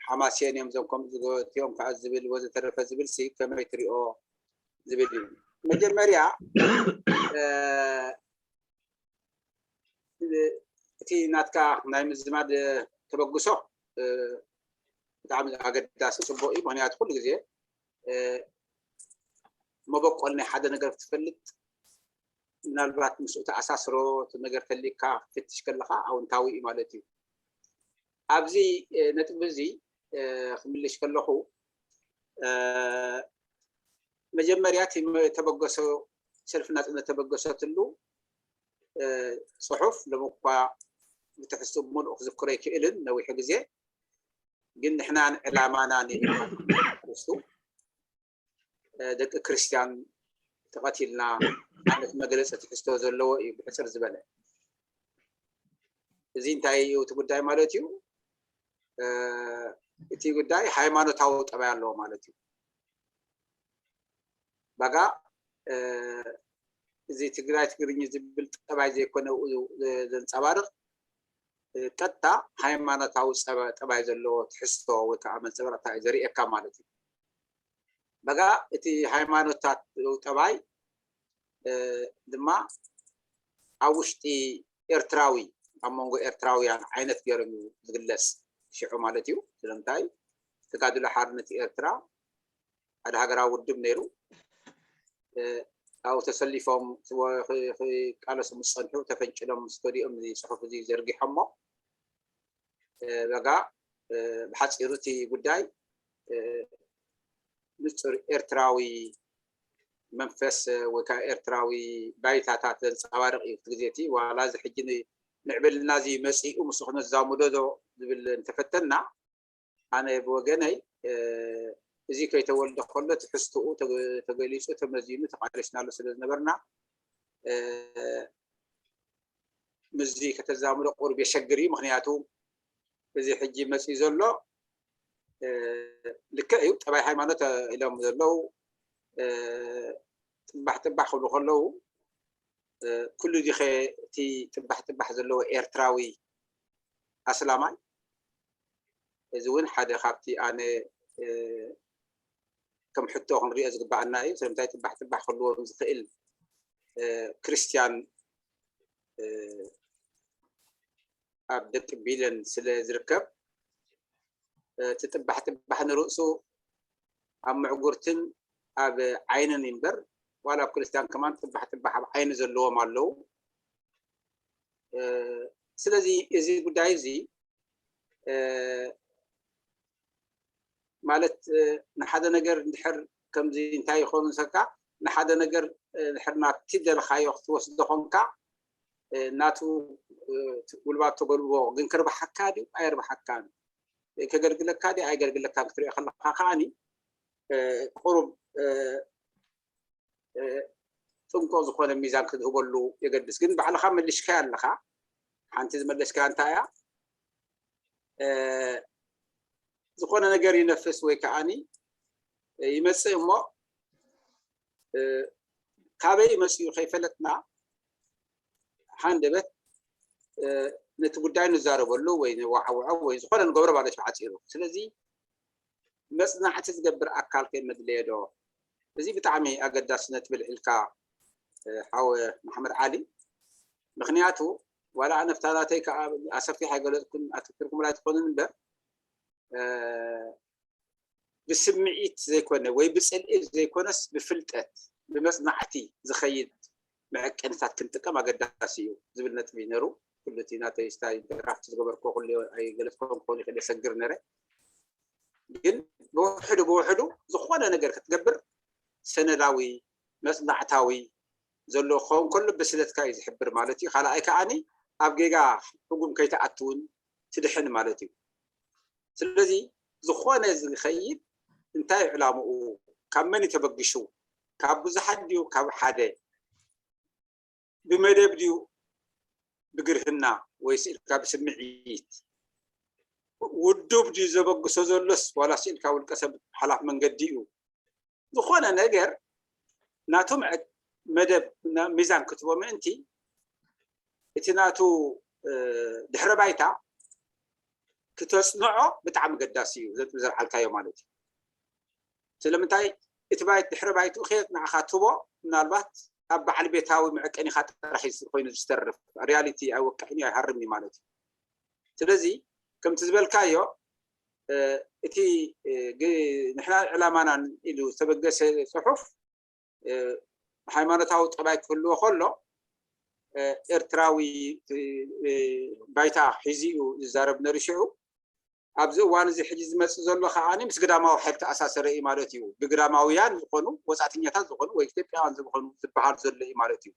ሓማሴን እዮም እዞም ከምኡ ዝገበሩ እቲኦም ከዓ ዝብል ወዘተረፈ ዝብል ሲ ከመይ ትሪኦ ዝብል እዩ። መጀመርያ እቲ ናትካ ናይ ምዝማድ ተበግሶ ብጣዕሚ ኣገዳሲ ፅቡቅ እዩ። ምክንያቱ ኩሉ ግዜ መበቆል ናይ ሓደ ነገር ክትፈልጥ ምናልባት ምስኡ ተኣሳስሮ እቲ ነገር ተሊካ ክትፍትሽ ከለካ ኣውንታዊ እዩ ማለት እዩ። ኣብዚ ነጥቢ እዚ ክምልሽ ከለኩ መጀመርያ እቲ ተበገሶ ሰልፊ ናፅነት ተበገሰትሉ ፅሑፍ ሎም እኳ ብትሕዝትኡ ብምልኡ ክዝክሮ ይክእልን ነዊሑ ግዜ ግን ንሕናን ዕላማናን ይብል ኣርእስቱ ደቂ ክርስትያን ተቐቲልና ዓይነት መግለፂ ትሕዝቶ ዘለዎ እዩ ብሕፅር ዝበለ። እዚ እንታይ እዩ እቲ ጉዳይ ማለት እዩ? እቲ ጉዳይ ሃይማኖታዊ ጠባይ ኣለዎ ማለት እዩ። ባጋ እዚ ትግራይ ትግርኝ ዝብል ጠባይ ዘይኮነ ዘንፀባርቕ ቀጥታ ሃይማኖታዊ ጠባይ ዘለዎ ትሕዝቶ ወይ ከዓ መንፀባርቕታ እዩ ዘርእየካ ማለት እዩ። በጋ እቲ ሃይማኖታት ጠባይ ድማ ኣብ ውሽጢ ኤርትራዊ ኣብ መንጎ ኤርትራውያን ዓይነት ገይሮም እዩ ዝግለፅ ሽዑ ማለት እዩ። ስለምንታይ ተጋድሎ ሓርነት ኤርትራ ሓደ ሃገራዊ ውድብ ነይሩ። ኣብኡ ተሰሊፎም ክቃለሱ ምስ ፀንሑ ተፈንጭሎም ምስ ከዲኦም እዚ ፅሑፍ እዚ ዘርጊሖሞ በጋ ብሓፂሩ እቲ ጉዳይ ንፁር ኤርትራዊ መንፈስ ወይ ከዓ ኤርትራዊ ባይታታት ዘንፀባርቕ እዩ። እቲ ግዜ እቲ ዋላ እዚ ሕጂ ምዕብልና እዚ መፂኡ ምስኡ ክነዛምዶ ዶ ዝብል እንተፈተና ኣነ ብወገነይ እዚ ከይተወልደ ከሎ ትሕዝትኡ ተገሊፁ ተመዚኑ ተቃሊስናሉ ስለ ዝነበርና ምስዚ ከተዛምዶ ቁሩብ የሸግር እዩ። ምክንያቱ እዚ ሕጂ መፅዩ ዘሎ ልክዕ እዩ። ጠባይ ሃይማኖት ኢሎም ዘለዉ ጥባሕ ጥባሕ ክብሉ ከለዉ ኩሉ ዲኸ እቲ ጥባሕ ጥባሕ ዘለዎ ኤርትራዊ ኣስላማይ? እዚ እውን ሓደ ካብቲ ኣነ ከም ሕቶ ክንሪኦ ዝግባኣና እዩ። ስለምንታይ ጥባሕ ጥባሕ ክህልዎም ዝኽእል ክርስትያን ኣብ ደቂ ቢለን ስለ ዝርከብ እቲ ጥባሕ ጥባሕ ንርእሱ ኣብ ምዕጉርትን ኣብ ዓይንን እምበር ዋላ ኣብ ክርስትያን ከማን ጥባሕ ጥባሕ ኣብ ዓይኒ ዘለዎም ኣለዉ። ስለዚ እዚ ጉዳይ እዚ ማለት ንሓደ ነገር እንድሕር ከምዚ እንታይ ይኸውን ሰካ ንሓደ ነገር ድሕር ናብቲ ደለኻዮ ክትወስዶ ኾንካ ናቱ ጉልባት ተገልቦ ግን ክርብሓካ ድዩ ኣየርብሓካን? ከገልግለካ ድዩ ኣይገልግለካን ክትሪኦ ከለኻ ከዓኒ ቁሩብ ጥንቆ ዝኾነ ሚዛን ክትህበሉ የገድስ። ግን ባዕልኻ መሊሽካያ ኣለኻ። ሓንቲ ዝመለስካያ እንታይ እያ? ዝኾነ ነገር ይነፍስ ወይ ከዓኒ ይመፅእ እሞ ካበይ መፅኡ ከይፈለጥና ሃንደበት ነቲ ጉዳይ ንዛረበሉ ወይ ንወዓውዖ ወይ ዝኾነ ንገብሮ ማለት እዩ ብሓፂሩ። ስለዚ መፅናዕቲ ዝገብር ኣካል ከይመድለየ ዶ? እዚ ብጣዕሚ ኣገዳሲ ነጥቢ ልዒልካ ሓወ መሓመድ ዓሊ። ምክንያቱ ዋላ ኣነ ፍታ ናተይ ከዓ ኣሰፊሕ ኣይገለፅኩን ኣትክርኩም ላይ ትኾኑን እምበር ብስምዒት ዘይኮነ ወይ ብፅልኢ ዘይኮነስ ብፍልጠት ብመፅናዕቲ ዝኸይድ መዐቀኒታት ክንጥቀም ኣገዳሲ እዩ ዝብል ነጥቢ ነሩ። ኩሉ እቲ ናተይ ስታይ ድራፍት ዝገበርክዎ ኩሉ ኣይገለፅኮን ክኾን ይኽእል የሰግር ነረ። ግን ብውሕዱ ብውሕዱ ዝኾነ ነገር ክትገብር ሰነዳዊ መፅናዕታዊ ዘሎ ክኸውን ከሎ ብስለትካ እዩ ዝሕብር ማለት እዩ። ካልኣይ ከዓኒ ኣብ ጌጋ ሕጉም ከይትኣትውን ትድሕን ማለት እዩ። ስለዚ ዝኾነ ዝኸይድ እንታይ ዕላምኡ ካብ መን ተበግሹ ካብ ብዙሓት ድዩ ካብ ሓደ ብመደብ ድዩ ብግርህና ወይ ስኢልካ ብስምዒት ውዱብ ድዩ ዘበግሶ ዘሎስ ዋላ ስኢልካ ውልቀ ሰብ ሓላፍ መንገዲ እዩ ዝኾነ ነገር ናቱ መደብ ሚዛን ክትቦ ምእንቲ እቲ ናቱ ድሕረ ባይታ ክተፅንዖ ብጣዕሚ ገዳሲ እዩ ዘልዓልካዮ ማለት እዩ ስለምንታይ እቲ ባይት ድሕረ ባይትኡ ከየፅናዕካ ትቦ ምናልባት ኣብ በዓል ቤታዊ መዕቀኒኻ ጥራሕ ኮይኑ ዝተርፍ ሪያሊቲ ኣይወቅዕን እዩ ኣይሃርም እዩ ማለት እዩ ስለዚ ከምቲ ዝበልካዮ እቲ ንሕና ዕላማና ኢሉ ዝተበገሰ ፅሑፍ ሃይማኖታዊ ጠባይ ክህልዎ ከሎ ኤርትራዊ ባይታ ሒዙ እዩ ዝዛረብ ነሩ ሽዑ ኣብዚ እዋን እዚ ሕጂ ዝመፅእ ዘሎ ከዓ ምስ ግዳማዊ ሓይል ተኣሳሰረ እዩ ማለት እዩ ብግዳማውያን ዝኾኑ ወፃእተኛታት ዝኾኑ ወይ ኢትዮጵያውያን ዝኾኑ ዝበሃል ዘሎ እዩ ማለት እዩ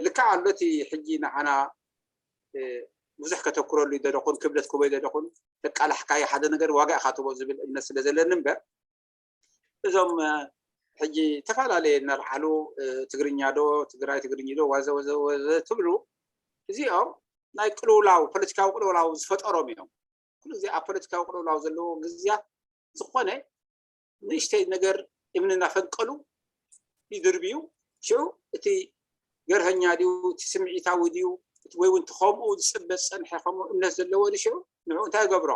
ልክዓ ኣሎ እቲ ሕጂ ንዓና ብዙሕ ከተኩረሉ ይደለኹን ክብደት ክቦ ይደለኹን ተቃላሕካዮ ሓደ ነገር ዋጋ ኢኻ ትቦ ዝብል እምነት ስለ ዘለኒ እምበር እዞም ሕጂ ዝተፈላለየ እናልዓሉ ትግርኛ ዶ ትግራይ ትግርኝ ዶ ዋዘ ወዘ ወዘ ትብሉ እዚኦም ናይ ቅልውላው ፖለቲካዊ ቅልውላው ዝፈጠሮም እዮም ኩሉ ግዜ ኣብ ፖለቲካዊ ቅልውላው ዘለዎ ግዝያት ዝኾነ ንእሽተይ ነገር እምኒ እናፈንቀሉ ይድርብዩ ሽዑ እቲ ገርሀኛ ድዩ እቲ ስምዒታዊ ድዩ ወይ እውን ከምኡ ዝፅበ ዝፀንሐ ከምኡ እምነት ዘለዎ ድዩ ሽዑ ንዕኡ እንታይ ይገብሮ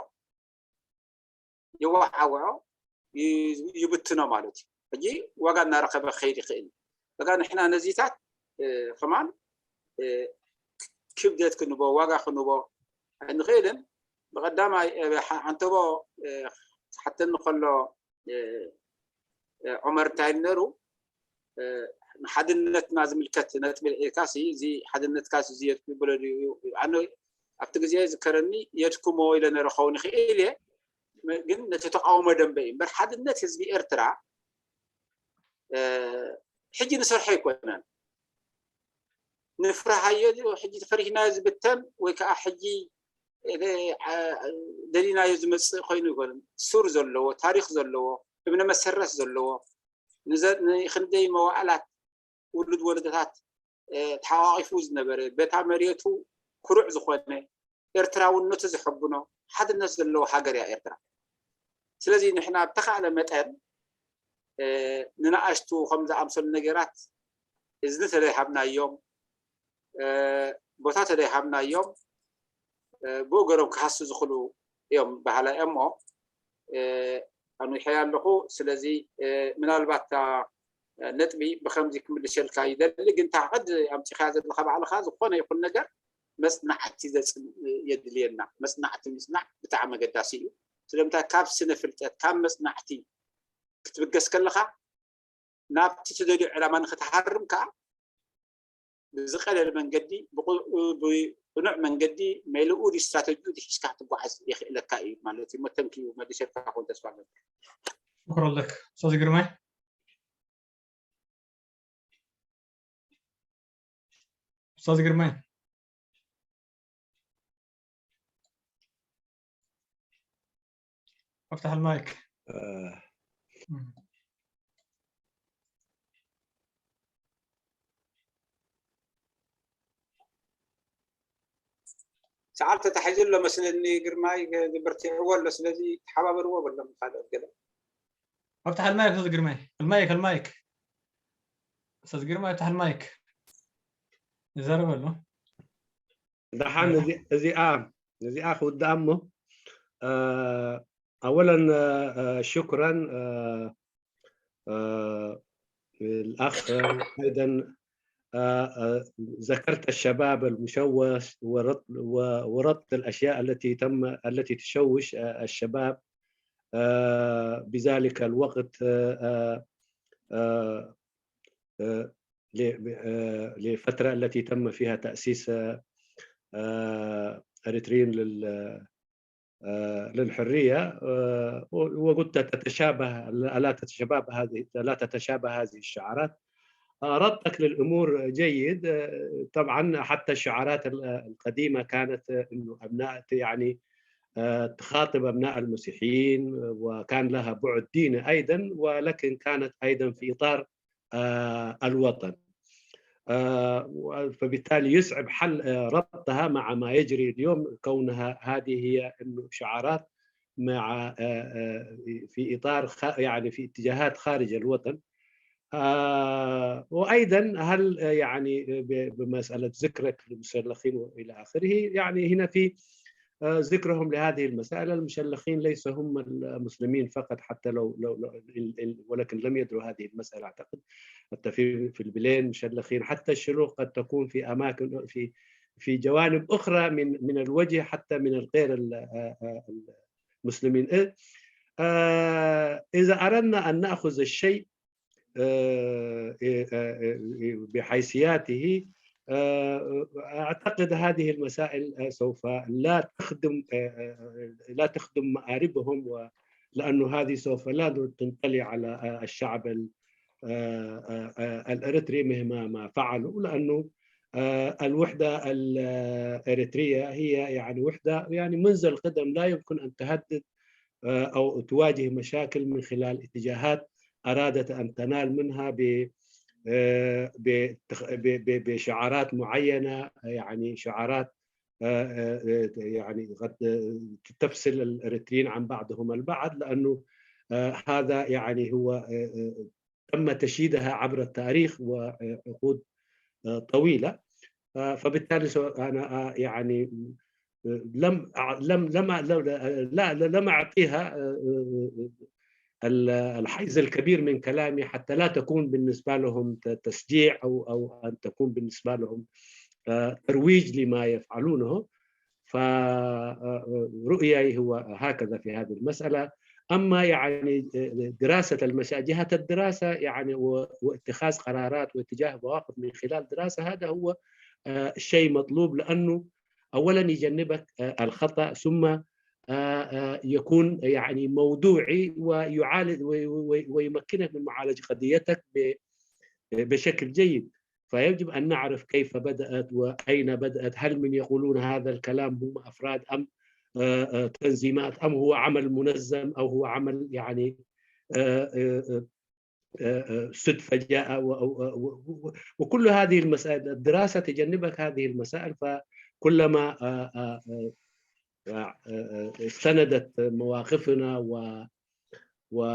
የዋዓውዖ ይብትኖ ማለት እዩ ሕጂ ዋጋ እናረኸበ ክኸይድ ይኽእል በቃ ንሕና ነዚታት ከማን ክብደት ክንቦ ዋጋ ክንቦ ኣይንኽእልን ብቐዳማይ ሓንተቦ ክሓተኒ ከሎ ዑመር እንታይ ነሩ ንሓድነትና ዝምልከት ነጥቢ ልዒልካ እዚ ሓድነትካ ዝየድኩ ይብሎ ኣነ ኣብቲ ግዜ ዝከረኒ የድኩሞ ኢለ ነረ ኸውን ይኽእል እየ ግን ነቲ ተቃውሞ ደንበ እዩ እምበር ሓድነት ህዝቢ ኤርትራ ሕጂ ንሰርሖ ኣይኮነን ንፍርሃዮ ሕጂ ፈሪህናዮ ዝብተን ወይ ከዓ ሕጂ ደሊናዮ ዝመፅእ ኮይኑ ይኮነ ሱር ዘለዎ ታሪክ ዘለዎ እምነ መሰረት ዘለዎ ንክንደይ መዋእላት ውሉድ ወለደታት ተሓቋቂፉ ዝነበረ በታ መሬቱ ኩሩዕ ዝኾነ ኤርትራውነቱ ዘሐብኖ ሓድነት ዘለዎ ሃገር እያ ኤርትራ ስለዚ ንሕና ብተኻእለ መጠን ንነኣሽቱ ከም ዝኣምሰሉ ነገራት እዝኒ ተደይሃብናዮም ቦታ ተደይሃብናዮም ብኡ ገሮም ክሃሱ ዝኽእሉ እዮም በሃላይ እሞ ኣንዊሐያ ኣለኹ ስለዚ ምናልባት ነጥቢ ብከምዚ ክምልሸልካ ይደሊ ግን ታሕቐድ ኣምፂኻያ ዘለካ ባዕልካ ዝኾነ ይኹን ነገር መፅናዕቲ የድልየና መፅናዕቲ ምፅናዕ ብጣዕሚ ኣገዳሲ እዩ ስለምንታይ ካብ ስነ ፍልጠት ካብ መፅናዕቲ ክትብገስ ከለካ ናብቲ ትደልዮ ዕላማ ንክትሃርም ከዓ ብዝቀለለ መንገዲ ብቅኑዕ መንገዲ መልኡ ስትራተጂ ሒዝካ ክትጓዓዝ የኽእለካ እዩ ማለት እዩ መተንክዩ መሊሸልካ ክውን ተስፋ ኣለካ ሽኩር ኣለክ ኡስታዝ ግርማይ ኡስታዝ ግርማይ افتح المايك. ሰዓል ተታሒዙ ኣሎ መስለኒ ግርማይ፣ በርቲዕዎ ኣሎ። ስለዚ ተሓባበርዎ በሎም ካልኦት ገለ። افتح المايك استاذ ግርማይ። المايك، المايك استاذ ግርማይ، افتح المايك። ይዛረብ ኣሎ። ደሓን። እዚኣ እዚኣ ክውድኣ እሞ፣ أولا شكرا الأخ أيضا، ذكرت الشباب المشوش وربط الأشياء التي تم التي تشوش الشباب بذلك الوقت، لفترة التي تم فيها تأسيس إريتريين لل للحرية. وقلت تتشابه، لا تتشابه هذه لا تتشابه هذه الشعارات. ربطك للأمور جيد. طبعا حتى الشعارات القديمة كانت أنه أبناء يعني تخاطب أبناء المسيحيين، وكان لها بعد ديني أيضا، ولكن كانت أيضا في إطار الوطن. فبالتالي يصعب حل ربطها مع ما يجري اليوم، كونها هذه هي انه شعارات مع في اطار يعني في اتجاهات خارج الوطن. وايضا هل يعني بمساله ذكرك للمشلخين والى اخره، يعني هنا في ذكرهم لهذه المسألة. المشلخين ليس هم المسلمين فقط، حتى لو لو ولكن لم يدروا هذه المسألة أعتقد. حتى في في البلين مشلخين، حتى الشلوخ قد تكون في أماكن في في جوانب أخرى من من الوجه حتى من الغير المسلمين. إذا أردنا أن نأخذ الشيء بحيثياته، أعتقد هذه المسائل سوف لا تخدم لا تخدم مآربهم، لأنه هذه سوف لا تنطلي على الشعب الإريتري مهما ما فعلوا، لأنه الوحدة الإريترية هي يعني وحدة يعني منذ القدم لا يمكن أن تهدد أو تواجه مشاكل من خلال اتجاهات أرادت أن تنال منها بشعارات معينة، يعني شعارات يعني قد تفصل الإريتريين عن بعضهم البعض، لأنه هذا يعني هو تم تشييدها عبر التاريخ وعقود طويلة. فبالتالي أنا يعني لم لم لم لا لم اعطيها الحيز الكبير من كلامي حتى لا تكون بالنسبه لهم تشجيع او او ان تكون بالنسبه لهم ترويج لما يفعلونه. فرؤيي هو هكذا في هذه المساله. اما يعني دراسه المسائل، جهه الدراسه يعني واتخاذ قرارات واتجاه مواقف من خلال دراسه، هذا هو شيء مطلوب، لانه اولا يجنبك الخطا، ثم يكون يعني موضوعي ويعالج ويمكنك من معالجه قضيتك بشكل جيد. فيجب ان نعرف كيف بدات واين بدات، هل من يقولون هذا الكلام هم افراد ام تنظيمات ام هو عمل منظم او هو عمل يعني صدفه جاء. وكل هذه المسائل الدراسه تجنبك هذه المسائل. فكلما استندت مواقفنا و و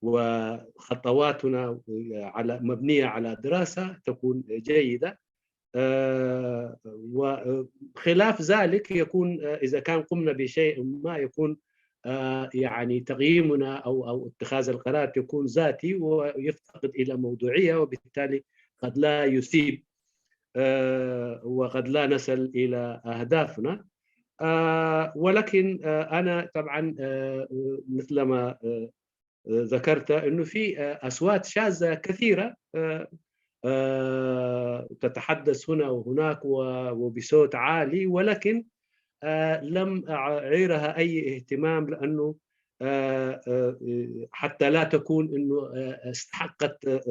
وخطواتنا على مبنيه على دراسه تكون جيده. وخلاف ذلك يكون اذا كان قمنا بشيء ما يكون يعني تقييمنا او او اتخاذ القرار يكون ذاتي ويفتقد الى موضوعيه، وبالتالي قد لا يثيب وقد لا نصل الى اهدافنا. ولكن انا طبعا مثلما ذكرت انه في اصوات شاذه كثيره تتحدث هنا وهناك وبصوت عالي، ولكن لم اعيرها اي اهتمام، لانه حتى لا تكون انه استحقت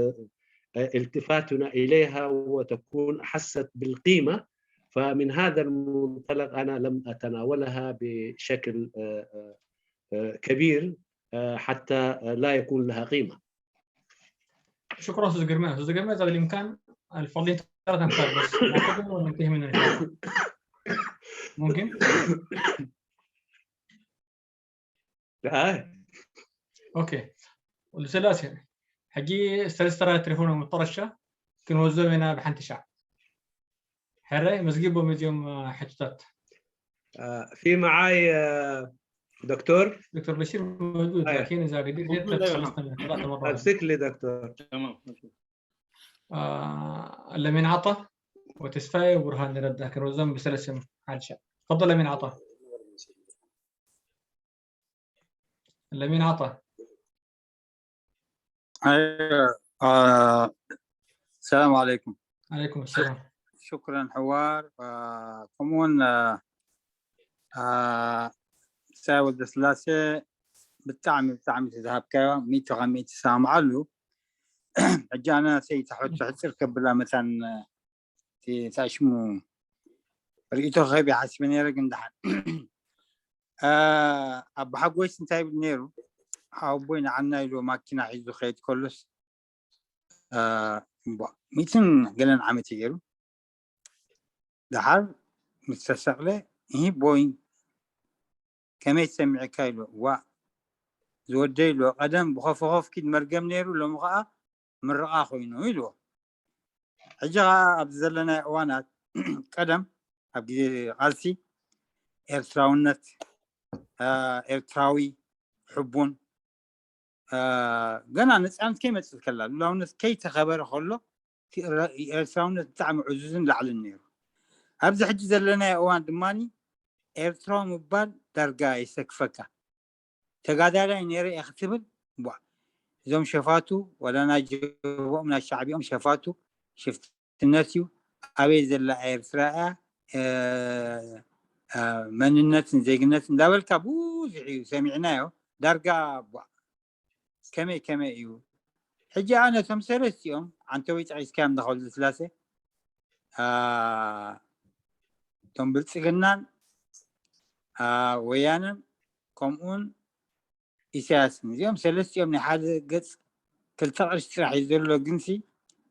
التفاتنا اليها وتكون احست بالقيمه. فمن هذا المنطلق أنا لم أتناولها بشكل آه، آه، آه، كبير آه، حتى لا يكون لها قيمة. ሽኩራን ኡስታዝ ግርማ። ኡስታዝ ግርማ፣ إذا بالإمكان الفضل ثلاث أمثال بس ناخذهم وننتهي منه إن شاء الله. ممكن؟ آه. ኦኬ፣ ወዲ ስላሴ፣ ሕጂ ሰለስተ ራይ ትሪፉና መጠረሻ ክንወዞም ኢና ብሓንቲ ሻዕ። ሕራይ መዝጊቦም እዚኦም ሕቶታት። آه، في معاي آه، دكتور دكتور بشير موجود، أيوة. لكن إذا قدرت موجود، يرتب أيوة. خلصنا من ثلاثة مرات. أمسك لي دكتور. تمام. آه، لمين عطا وتسفاي وبرهان رد كنوزم بسلسم حال شاء. تفضل لمين عطا. لمين عطا. أيوة. آه. السلام عليكم. عليكم السلام. شكرا حوار. آه. كمون آه. آه. ساوي دسلاسة بالتعمي بالتعمي تذهب كا ميتو غمي تسامع له. أجانا سي تحت تحت كبلا مثلا آه، تي تاشمو رئيتو غيبي حسبني رق ندحن. آه. أبو حقويس انتهي بالنيرو. حاوبوين عنا يلو ماكينة حيزو خيط كلس. آه. با. ميتن قلن عمتي يرو. دحر مستسقلة. إيه بوين. كما يسمع كايلو. وا. زودي له قدم بخوف خوف كيد مرقم نيرو لو مغا مرقا خوينو يلو. ሕጂ ኸዓ ኣብዚ ዘለናዮ እዋናት ቀደም ኣብ ግዜ ቃልሲ ኤርትራውነት ኤርትራዊ ሕቡን ገና ነፃነት ከይመፅእ ከላ ሉላውነት ከይተኸበረ ከሎ ኤርትራውነት ብጣዕሚ ዕዙዝን ላዕልን ነይሩ። ኣብዚ ሕጂ ዘለናዮ እዋን ድማ ኤርትራዊ ምባል ዳርጋ የሰክፈካ። ተጋዳላይ ነይረ እየ ክትብል እዞም ሸፋቱ ወላ ናይ ጀብኦም ናይ ሻዕቢኦም ሸፋቱ ሽፍትነት እዩ። ኣበይ ዘላ ኤርትራ እያ መንነትን ዜግነትን እንዳበልካ ብዙሕ እዩ ሰሚዕናዮ። ዳርጋ ቧ ከመይ ከመይ እዩ ሕጂ ኣነ እቶም ሰለስቲኦም ዓንተወይ ጠቒስካዮም እንዳኸበል ስላሴ እቶም ብልፅግናን ወያነን ከምኡን ኢሳያስን እዚኦም ሰለስቲኦም ናይ ሓደ ገፅ ክልተ ቅርሺ ጥራሕ እዩ ዘሎ ግንሲ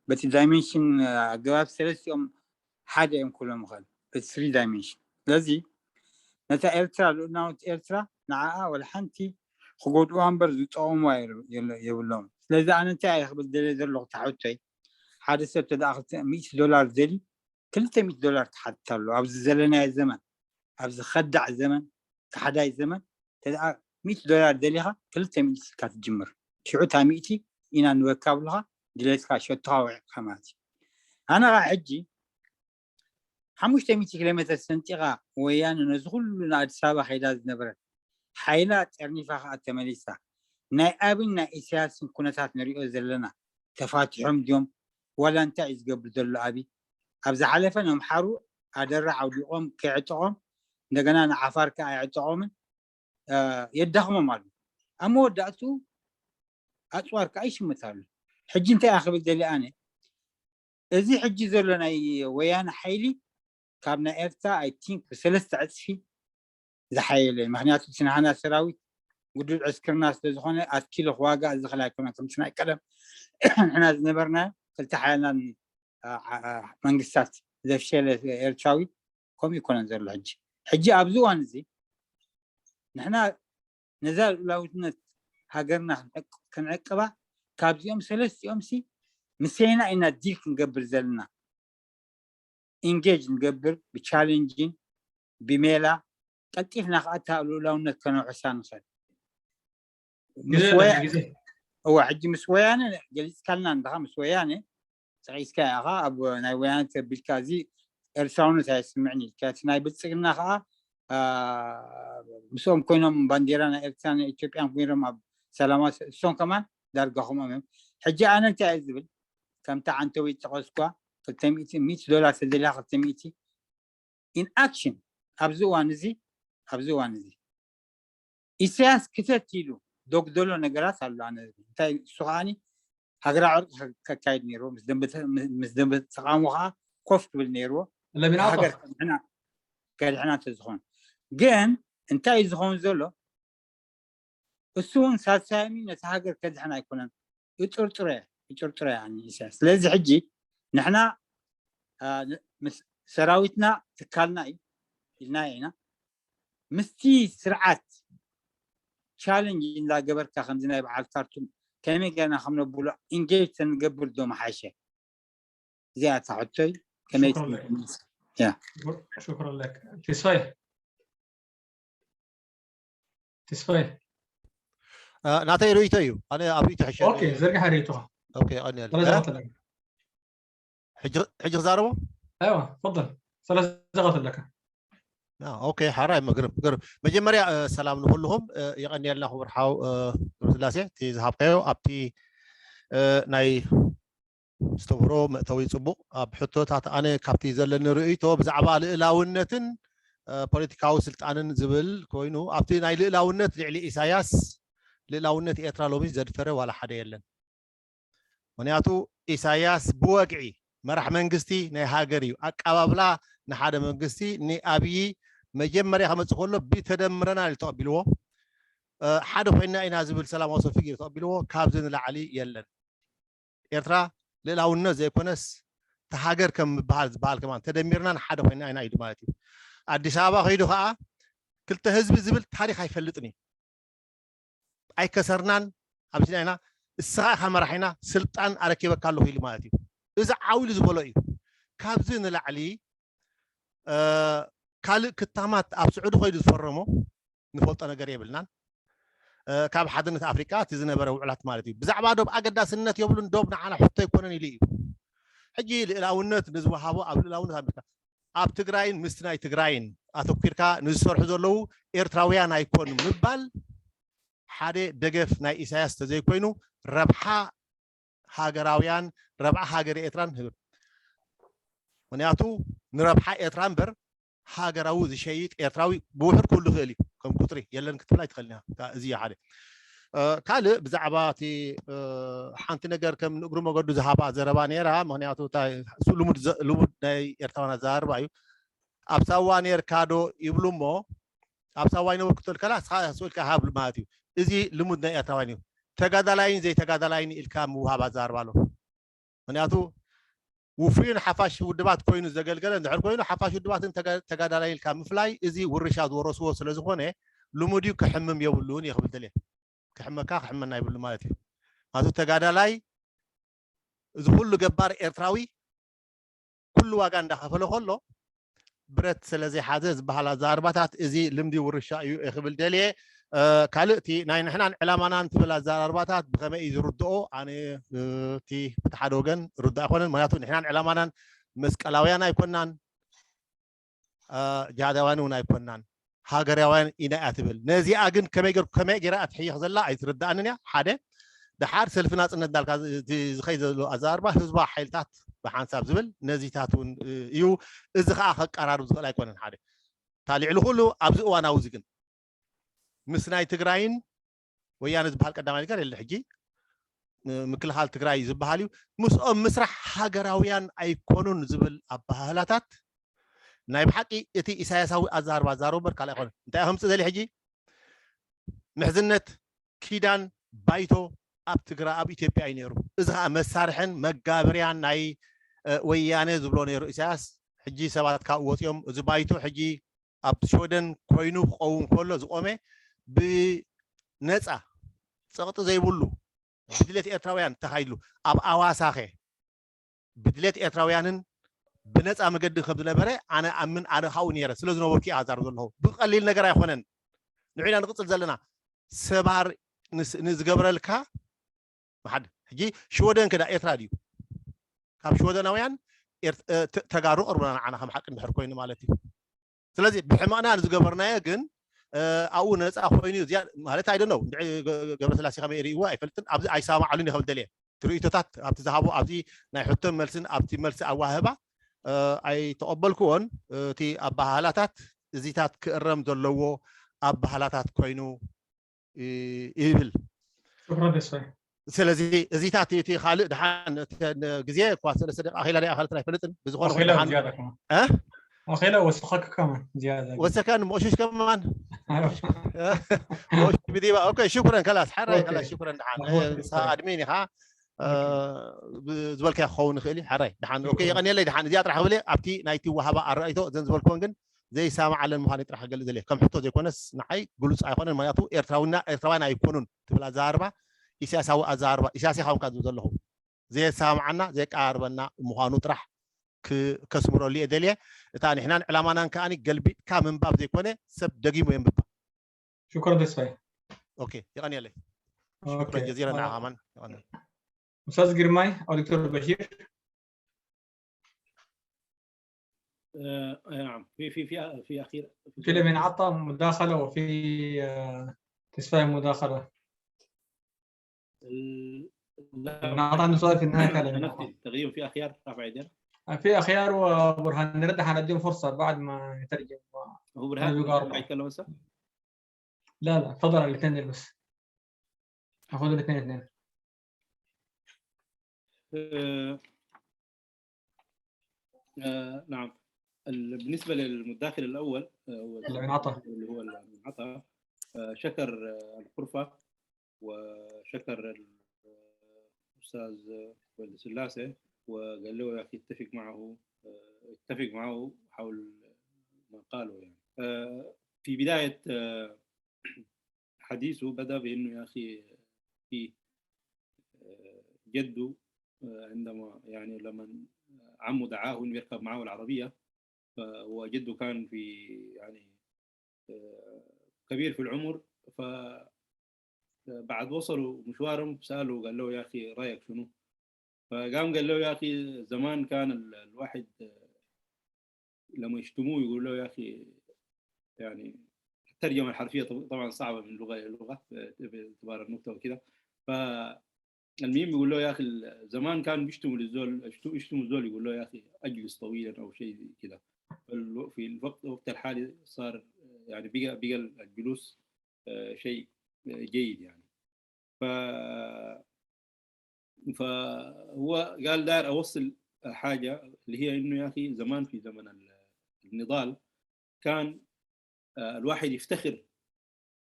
በቲ ዳይሜንሽን ኣገባብ ሰለስቲኦም ሓደ እዮም ክብሎም ይኽእል በቲ ስሪ ዳይሜንሽን ስለዚ ነታ ኤርትራ ልኡናውት ኤርትራ ንዓኣ ወላ ሓንቲ ክጎድዋ እምበር ዝጠቐምዋ የብሎም ስለዚ ኣነ እንታይ እየ ክብል ደልየ ዘለኹ ታሕቶይ ሓደ ሰብ ተደኣ ክልተ ሚእቲ ዶላር ደልዩ ክልተ ሚእቲ ዶላር ትሓትት ኣሎ ኣብዚ ዘለናዮ ዘመን ኣብዚ ከዳዕ ዘመን ካሕዳይ ዘመን ተደኣ ሚእቲ ዶላር ደሊኻ ክልተ ሚእቲ ኢልካ ትጅምር ሽዑ እታ ሚእቲ ኢና ንበካ ብልኻ ድሌትካ ሸቶኻ ውዒቕካ ማለት እዩ ኣነ ኸዓ ሕጂ ሓሙሽተ ሚእቲ ኪሎ ሜትር ሰንጢቓ ወያነ ነዚ ኩሉ ንኣዲስ ኣበባ ከይዳ ዝነበረት ሓይላ ጠርኒፋ ከዓ ተመሊሳ ናይ ኣብን ናይ ኢሳያስን ኩነታት ንሪኦ ዘለና ተፋቲሖም ድዮም ዋላ እንታይ እዩ ዝገብር ዘሎ ኣብይ ኣብ ዝሓለፈ ነምሓሩ ኣደራ ዓውዲቖም ከይዕጠቖም እንደገና ንዓፋር ከዓ ኣይዕጠቖምን የዳኽሞም ኣሎ ኣብ መወዳእቱ ኣፅዋር ከዓ ይሽምት ኣሎ ሕጂ እንታይ እያ ክብል ደሊ ኣነ እዚ ሕጂ ዘሎ ናይ ወያነ ሓይሊ ካብ ናይ ኤርትራ ኣይ ቲንክ ብሰለስተ ዕፅፊ ዝሓየለ እዩ ምክንያቱ እቲ ናህና ሰራዊት ግዱድ ዕስክርና ስለዝኾነ ኣትኪሉ ክዋጋእ ዝኽእል ኣይኮነን ከምቲ ናይ ቀደም ንሕና ዝነበርናዮ ክልተ ሓያላን መንግስታት ዘፍሸለ ኤርትራዊ ከምኡ ይኮነን ዘሎ ሕጂ ሕጂ ኣብዚ እዋን እዚ ንሕና ነዛ ልኡላውነት ሃገርና ክንዕቅባ ካብዚኦም ሰለስቲኦም ሲ ምሰና ኢና ዲል ክንገብር ዘለና ኢንጌጅ ንገብር ብቻለንጅን ብሜላ ቀልጢፍና ከዓ እታ ልኡላውነት ከነውሕሳ ንኽእል እዋ ሕጂ ምስ ወያነ ገሊፅካልና እንድኻ ምስ ወያነ ፀቂስካ ኢኻ ኣብ ናይ ወያነ ተቢልካ እዚ ኤርትራውነት ኣይስምዕን ኢልካ እቲ ናይ ብልፅግና ከዓ ምስኦም ኮይኖም ባንዴራ ናይ ኤርትራ ናይ ኢትዮጵያን ኮይኖም ኣብ ሰላማ እሶም ከማን ዳርጋ ከምኦም እዮም ሕጂ ኣነ እንታይ እየ ዝብል ከምቲ ዓንተዊ ዝጠቀስኳ ክልተ ሚእቲ ዶላር ተደልያ ክልተ ሚእቲ ኢን ኣክሽን ኣብዚ እዋን እዚ ኣብዚ እዋን እዚ ኢሳያስ ክተት ኢሉ ዶግደሎ ነገራት ኣሎ ኣነ እንታይ እሱ ከዓኒ ሃገራዊ ዕርቂ ከካይድ ነይርዎ ምስ ደንበ ተቃውሞ ከዓ ኮፍ ክብል ነይርዎ ለሚናቶ ሃገር ከድሕና ከድሕና እንተዝኾን ግን እንታይ እዩ ዝኸውን ዘሎ? እሱ እውን ሳልሳይ ሚን ነቲ ሃገር ከድሕን ኣይኮነን። ይጥርጥረ ይጥርጥረ ያኒ ኢሳያስ። ስለዚ ሕጂ ንሕና አ፣ ን- ምስ ሰራዊትና ትካልና እዩ ኢልና ኢና። ምስቲ ስርዓት ቻለንጅ እንዳገበርካ ከምዚ ናይ በዓል ካርቱም ከመይ ገና ከም ነብሎ ኢንጌጅ ተንገብር ዶ መሓሸ? እዚኣ እታ ሕቶይ። ከመይ ሽኩራን ለክ። ትምልስ? ያ ሽኩራን ለክ። ተስፋይ ተስፋይ እ፣ ናተይ ርእይቶ እዩ። ኣነ ኣብ ርእይቶ ሕሸ ኦኬ፣ ዘርግሐ ርእይቶኻ ኦኬ፣ ቀኒል ሰለስተ ኣለካ። ሕጂ ክዛረቦ ኣይዋ፣ ፈضል ሰለስተ ኣለካ። ኦኬ፣ ሓራይ መግርም ግርም። መጀመርያ እ፣ ሰላም ንኩልኹም እ፣ የቐንየልና ክቡር ሓው እ፣ ገብረስላሴ እቲ ዝሃብካዮ ኣብቲ እ፣ ናይ ዝተብህሮ መእተዊ ጽቡቕ። ኣብ ሕቶታት ኣነ ካብቲ ዘለኒ ርእይቶ ብዛዕባ ልእላውነትን እ፣ ፖለቲካዊ ስልጣንን ዝብል ኮይኑ ኣብቲ ናይ ልእላውነት ልዕሊ ኢሳያስ ልእላውነት ኤርትራ ሎሚ ዘድፈረ ዋላ ሓደ የለን። ምክንያቱ ኢሳያስ ብወግዒ መራሕ መንግስቲ ናይ ሃገር እዩ። ኣቀባብላ ንሓደ መንግስቲ ንኣብዪ መጀመርያ ከመፅእ ከሎ ብተደምረና ኢሉ ተቐቢልዎ። እ፣ ሓደ ኮይና ኢና ዝብል ሰላማዊ ሰልፊ ገይሩ ተቐቢልዎ። ካብዚ ንላዕሊ የለን። ኤርትራ ልእላውነት ዘይኮነስ ተሃገር ከም ምበሃል ዝበሃል ከማን ተደሚርና ንሓደ ኮይና ኢና ኢሉ ማለት እዩ። ኣዲስ ኣበባ ከይዱ ከዓ ክልተ ህዝቢ ዝብል ታሪክ ኣይፈልጥን እዩ። ኣይከሰርናን ኣብዚና ኢና፣ እስኻ ኢኻ መራሒና፣ ስልጣን ኣረኪበካ ኣለኹ ኢሉ ማለት እዩ። እዚ ዓው ኢሉ ዝበሎ እዩ። ካብዚ ንላዕሊ እ፣ ካልእ ክታማት ኣብ ስዑዲ ከይዱ ዝፈረሞ ንፈልጦ ነገር የብልናን። እ፣ ካብ ሓድነት ኣፍሪቃ እቲ ዝነበረ ውዕላት ማለት እዩ። ብዛዕባ ዶብ ኣገዳስነት የብሉን፣ ዶብ ንዓና ሕቶ ኣይኮነን ኢሉ እዩ። ሕጂ ልእላውነት ንዝወሃቦ ኣብ ልእላውነት ኣሜሪካ ኣብ ትግራይን ምስቲ ናይ ትግራይን ኣተኲርካ ንዝሰርሑ ዘለዉ ኤርትራውያን ኣይኮኑ ምባል ሓደ ደገፍ ናይ ኢሳያስ ተዘይኮይኑ ረብሓ ሃገራውያን ረብሓ ሃገር ኤርትራን ህብር። ምክንያቱ ንረብሓ ኤርትራ እምበር ሃገራዊ ዝሸይጥ ኤርትራዊ ብውሕድ ክህሉ ይኽእል እዩ። ከም ቁፅሪ የለን ክትብል ኣይትኽእልን ኢኻ። እታ- እዚ እዩ ሓደ። እ፣ ካልእ ብዛዕባ እቲ እ፣ ሓንቲ ነገር ከም ንእግሩ መገዱ ዝሃባ ዘረባ ነይራ። ምክንያቱ እታ እሱ ልሙድ ዘ- ልሙድ ናይ ኤርትራውያን ኣዘራርባ እዩ። ኣብ ሳዋ ነርካ ዶ ይብሉ እሞ ኣብ ሳዋ ይነበርኩ ትብል ከላ ንስኻ ስኢልካ ሃብ ማለት እዩ። እዚ ልሙድ ናይ ኤርትራውያን እዩ። ተጋዳላይን ዘይተጋዳላይን ኢልካ ምውሃብ ኣዘራርባ ኣሎ። ምክንያቱ ውፉይን ሓፋሽ ውድባት ኮይኑ ዘገልገለ እንድሕር ኮይኑ ሓፋሽ ውድባትን ተጋ- ተጋዳላይ ኢልካ ምፍላይ እዚ ውርሻ ዝወረስዎ ስለዝኾነ ልሙድ እዩ። ክሕምም የብሉን እየ ክብል ደልየ። ክሕመካ ክሕመና ይብሉ ማለት እዩ። ማለቱ ተጋዳላይ እዚ ኩሉ ገባር ኤርትራዊ ኩሉ ዋጋ እንዳኸፈለ ከሎ ብረት ስለ ዘይሓዘ ዝበሃል ኣዘራርባታት እዚ ልምዲ ውርሻ እዩ እየ ክብል ደልየ። እ፣ ካልእ እቲ ናይ ንሕናን ዕላማናን ትብል ኣዘራርባታት ብኸመይ እዩ ዝርድኦ? ኣነ እ፣ እቲ ብቲ ሓደ ወገን ርዱእ ኣይኮነን። ምክንያቱ ንሕናን ዕላማናን መስቀላውያን ኣይኮናን፣ እ፣ ጅሃዳውያን እውን ኣይኮናን፣ ሃገራውያን ኢና እያ ትብል። ነዚኣ ግን ከመይ ገር ከመይ ገይራ እያ ትሕይኽ ዘላ ኣይትርድኣንን እያ። ሓደ ደሓር ሰልፊ ናጽነት እንዳልካ ዝ- ዝ- ዝኸይድ ዘሎ ኣዘራርባ ህዝባዊ ሓይልታት ብሓንሳብ ዝብል ነዚታት እውን እ፣ እዩ። እዚ ከዓ ከቀራርብ ዝኽእል ኣይኮነን። ሓደ እታ ልዕሊ ኩሉ ኣብዚ እዋናዊ እዚ ግን ምስ ናይ ትግራይን ወያነ ዝበሃል ቀዳማይ ነገር የለ ሕጂ እ፣ ምክልኻል ትግራይ ዝበሃል እዩ። ምስኦም ምስራሕ ሃገራውያን ኣይኮኑን ዝብል ኣበሃህላታት ናይ ብሓቂ እቲ ኢሳያሳዊ ኣዘራርባ ዛረቡ እምበር ካልእ ኣይኮነን። እንታይ ከምፅእ ዘሊ ሕጂ ምሕዝነት ኪዳን ባይቶ ኣብ ትግራይ ኣብ ኢትዮጵያ እዩ ነይሩ። እዚ ከዓ መሳርሕን መጋበርያን ናይ እ፣ ወያነ ዝብሎ ነይሩ ኢሳያስ። ሕጂ ሰባት ካብኡ ወፂኦም። እዚ ባይቶ ሕጂ ኣብ ሽወደን ኮይኑ ክኸውን ከሎ ዝቆመ ብነፃ ፀቕጢ ዘይብሉ ብድሌት ኤርትራውያን ተኻይድሉ ኣብ ኣዋሳኸ ብድሌት ኤርትራውያንን ብነፃ መገዲ ከም ዝነበረ ኣነ ኣምን ኣነ ካብኡ ነይረ ስለ ዝነበርኩ እየ ኣዛርብ ዘለኹ። ብቐሊል ነገር ኣይኮነን። ንዑ ኢና ንቕፅል ዘለና። ሰባር ንስ- ንዝገብረልካ መሓድ ሕጂ ሽወደን ክዳ ኤርትራ ድዩ? ካብ ሽወደናውያን ኤርት- እ፣ ተ- ተጋሩ ቅርቡና ንዓና ከም ሓቂ እንድሕር ኮይኑ ማለት እዩ። ስለዚ ብሕመቕና ንዝገበርናዮ ግን እ፣ ኣብኡ ነፃ ኮይኑ እዚኣ ማለት ኣይደነው እንድዒ ገ- ገ- ገብረስላሴ ከመይ ርእይዎ ኣይፈልጥን። ኣብዚ ኣይሰማማዓሉን ይኸብል ደልየ ትርኢቶታት ኣብቲ ዝሃቦ ኣብዚ ናይ ሕቶን መልስን ኣብቲ መልሲ ኣዋህባ እ፣ ኣይተቐበልክዎን። እቲ ኣባሃላታት እዚታት ክእረም ዘለዎ ኣባሃላታት ኮይኑ እ፣ ይብል። ሽኩራን ተስፋይ። ስለዚ እዚታት እቲ ካልእ ድሓን እቲ ግዜ እኳ ሰለስተ ደቂቃ ኣኺላ ደኣ ካልእ ኣይፈልጥን። ብዝኾነ ኣኺላ ድሓን ዝያዳ ከማን እ? ኣኺላ ወሰኸካ ከማን ዝያዳ ወሰካን ሞሽሽ ከማን ሞሽ ብዲባ ኦኬ ሽኩረን ከላስ ሓራይ ኦኬ። ከላስ ሽኩረን ድሓን ኦኬ፣ ንሳ ሽኩረን። ኣድሚን ኢኻ እ፣ ብ- ዝበልካዮ ክኸውን ይኽእል እዩ ሓራይ ድሓን ኦኬ የቐንየለይ ድሓን እዚኣ ጥራሕ ክብል እየ። ኣብቲ ናይቲ ወሃባ ኣረኣይቶ እዘን ዝበልክወን ግን ዘይሰማማዓለን ምዃነይ ጥራሕ ክገልጽ ደልየ። ከም ሕቶ ዘይኮነስ ንዓይ ግሉጽ ኣይኮነን። ምኽንያቱ ኤርትራውና ኤርትራውያን ኣይኮኑን ትብል ኣዘራርባ ኢሳያሳዊ ኣዘራርባ ኢሳያስ ኢኻ ውን ካብ ዝብል ዘለኹ ዘየሰማማዓና ዘየቀራርበና ምዃኑ ጥራሕ ክ- ከስምረሉ እየ ደልየ። እታ ንሕናን ዕላማናን ከኣ ገልቢጥካ ምንባብ ዘይኮነ ሰብ ደጊሙ የንብባ። ሽኩረን ተስፋይ ኦኬ የቐንየለይ። ኦኬ ሽኩረን ጀዚረን አ- ንዓኻ ማን የቐንየለይ። أستاذ جرماي أو دكتور بشير آه، نعم في في في في اخير في لمين عطى مداخلة وفي آه، تسفاي مداخلة ال- لا لمين عطى عنده سؤال في النهاية كان لمين عطى نكتفي تقريبا في اخيار رافع ايدينا في أخيار وبرهان نرد حنديهم فرصة بعد ما يترجم هو برهان نبي قاربة. ما يتكلم هسه لا لا تفضل الاثنين دول بس هاخذ الاثنين اثنين آه، آه، نعم ال- بالنسبة للمداخل الأول آه، هو اللي من عطا. اللي هو اللي من عطا آه، شكر آه، الغرفة وشكر ال- الأستاذ ولد سلاسة وقال له يا أخي اتفق معه آه، اتفق معه حول ما قاله يعني آه، في بداية آه، حديثه بدأ بأنه يا أخي في آه، جده آه، عندما يعني لما عمه دعاه انه يركب معه العربيه فهو جده كان في يعني آه، كبير في العمر فبعد وصلوا مشوارهم سالوا قال له يا اخي رايك شنو؟ فقام قال له يا اخي زمان كان ال- الواحد آه، لما يشتموه يقول له يا اخي يعني الترجمه الحرفيه طب- طبعا صعبه من لغه الى لغه باعتبار النكته وكذا فالمهم يقول له يا اخي زمان كان بيشتموا للزول يشتموا الزول يقول له يا اخي اجلس طويلا او شيء كذا في الوقت الوقت الحالي صار يعني بقى بقى الجلوس آه، شيء جيد يعني ف فهو قال داير اوصل حاجه اللي هي انه يا اخي زمان في زمن النضال كان آه، الواحد يفتخر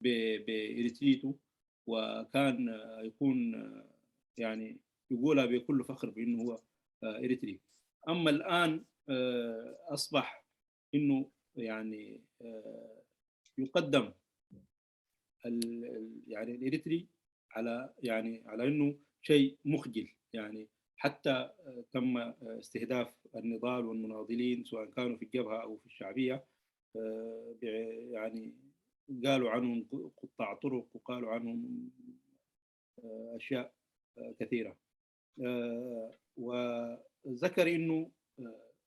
باريتريته وكان آه، يكون آه، يعني يقولها بكل فخر بانه هو آه، اريتري. اما الان آه، اصبح انه يعني آه، يقدم يعني الاريتري على يعني على انه شيء مخجل يعني حتى تم استهداف النضال والمناضلين سواء كانوا في الجبهه او في الشعبيه يعني قالوا عنهم قطاع طرق وقالوا عنهم اشياء كثيره وذكر انه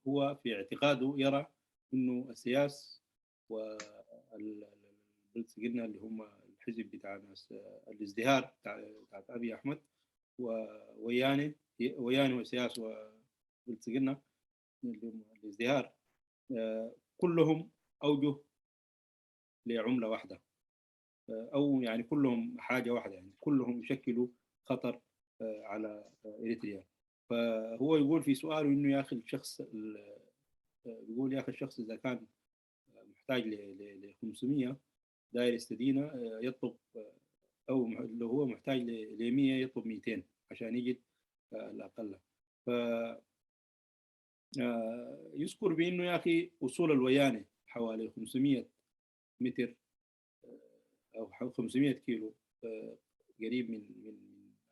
هو في اعتقاده يرى انه السياس والبلدزقنة اللي هم الحزب بتاع ناس الازدهار بتاع بتاعت ابي احمد ووياني وياني وسياس وبلدزقنة اللي هم الازدهار كلهم اوجه لعمله واحده او يعني كلهم حاجه واحده يعني كلهم يشكلوا خطر على اريتريا. فهو يقول في سؤاله انه يا اخي الشخص بيقول يا اخي الشخص اذا كان محتاج ل خمسمية داير يستدينا يطلب او لو هو محتاج ل مية يطلب ميتين عشان يجد الاقل. ف يذكر بانه يا اخي اصول الويانه حوالي خمسمية متر او خمسمية كيلو قريب من من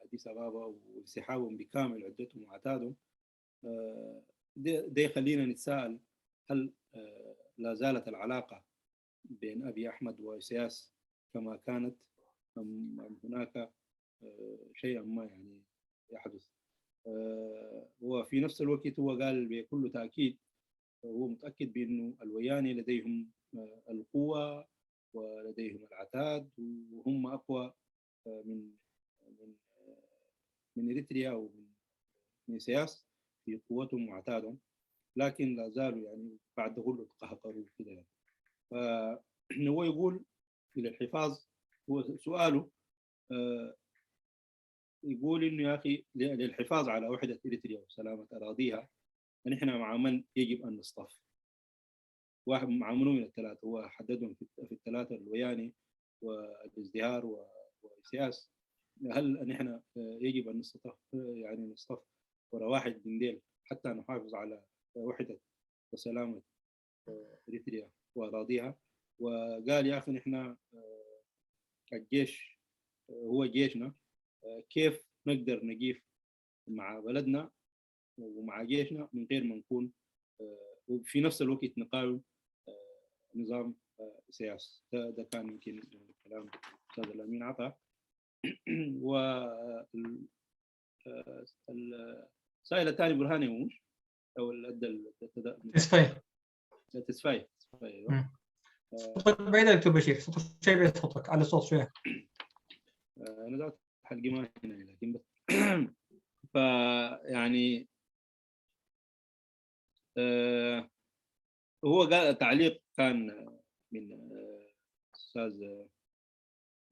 اديس ابابا وانسحابهم بكامل عدتهم وعتادهم. ده يخلينا نتساءل هل لا زالت العلاقه بين ابي احمد واسياس كما كانت ام هناك شيئا ما يعني يحدث. وفي نفس الوقت هو قال بكل تاكيد هو متاكد بانه الوياني لديهم القوه ولديهم العتاد وهم اقوى من من من اريتريا او من من سياس في قوتهم وعتادهم. لكن لا زالوا يعني بعد ده كله تقهقروا كده يعني. فهو يقول للحفاظ هو سؤاله آه يقول إنه يا أخي، ل-، للحفاظ على وحدة إريتريا وسلامة أراضيها، فنحن مع من يجب أن نصطف؟ واحد مع منو من الثلاثة؟ هو حددهم في، في الثلاثة، الوياني والازدهار و-، وإيسياس. هل نحن يجب أن نصطف، يعني نصطف ورا واحد من ديل حتى نحافظ على وحدة وسلامة إريتريا وأراضيها؟ وقال: يا أخي، نحن، آه، الجيش، آه، هو جيشنا، آه، كيف نقدر نقيف مع بلدنا ومع جيشنا من غير ما نكون، آه، وفي نفس الوقت نقاوم، آه، نظام، آه، سياسي؟ ده، ده كان يمكن كلام أستاذ الأمين عطا. و، آه، ال-، آه، ال-، السائل الثاني برهاني، مش؟ أو ال-، الد-، الد-، الد-، تصفية. تصفية، تصفية، أيوة. مم. آه. صوتك بعيد يا دكتور بشير، صوتك شوية بعيد، صوتك على الصوت شوية. آه، أنا ذات حلقي ما هنا، لكن بس. فيعني، آه، هو قال تعليق كان من، آه، أستاذ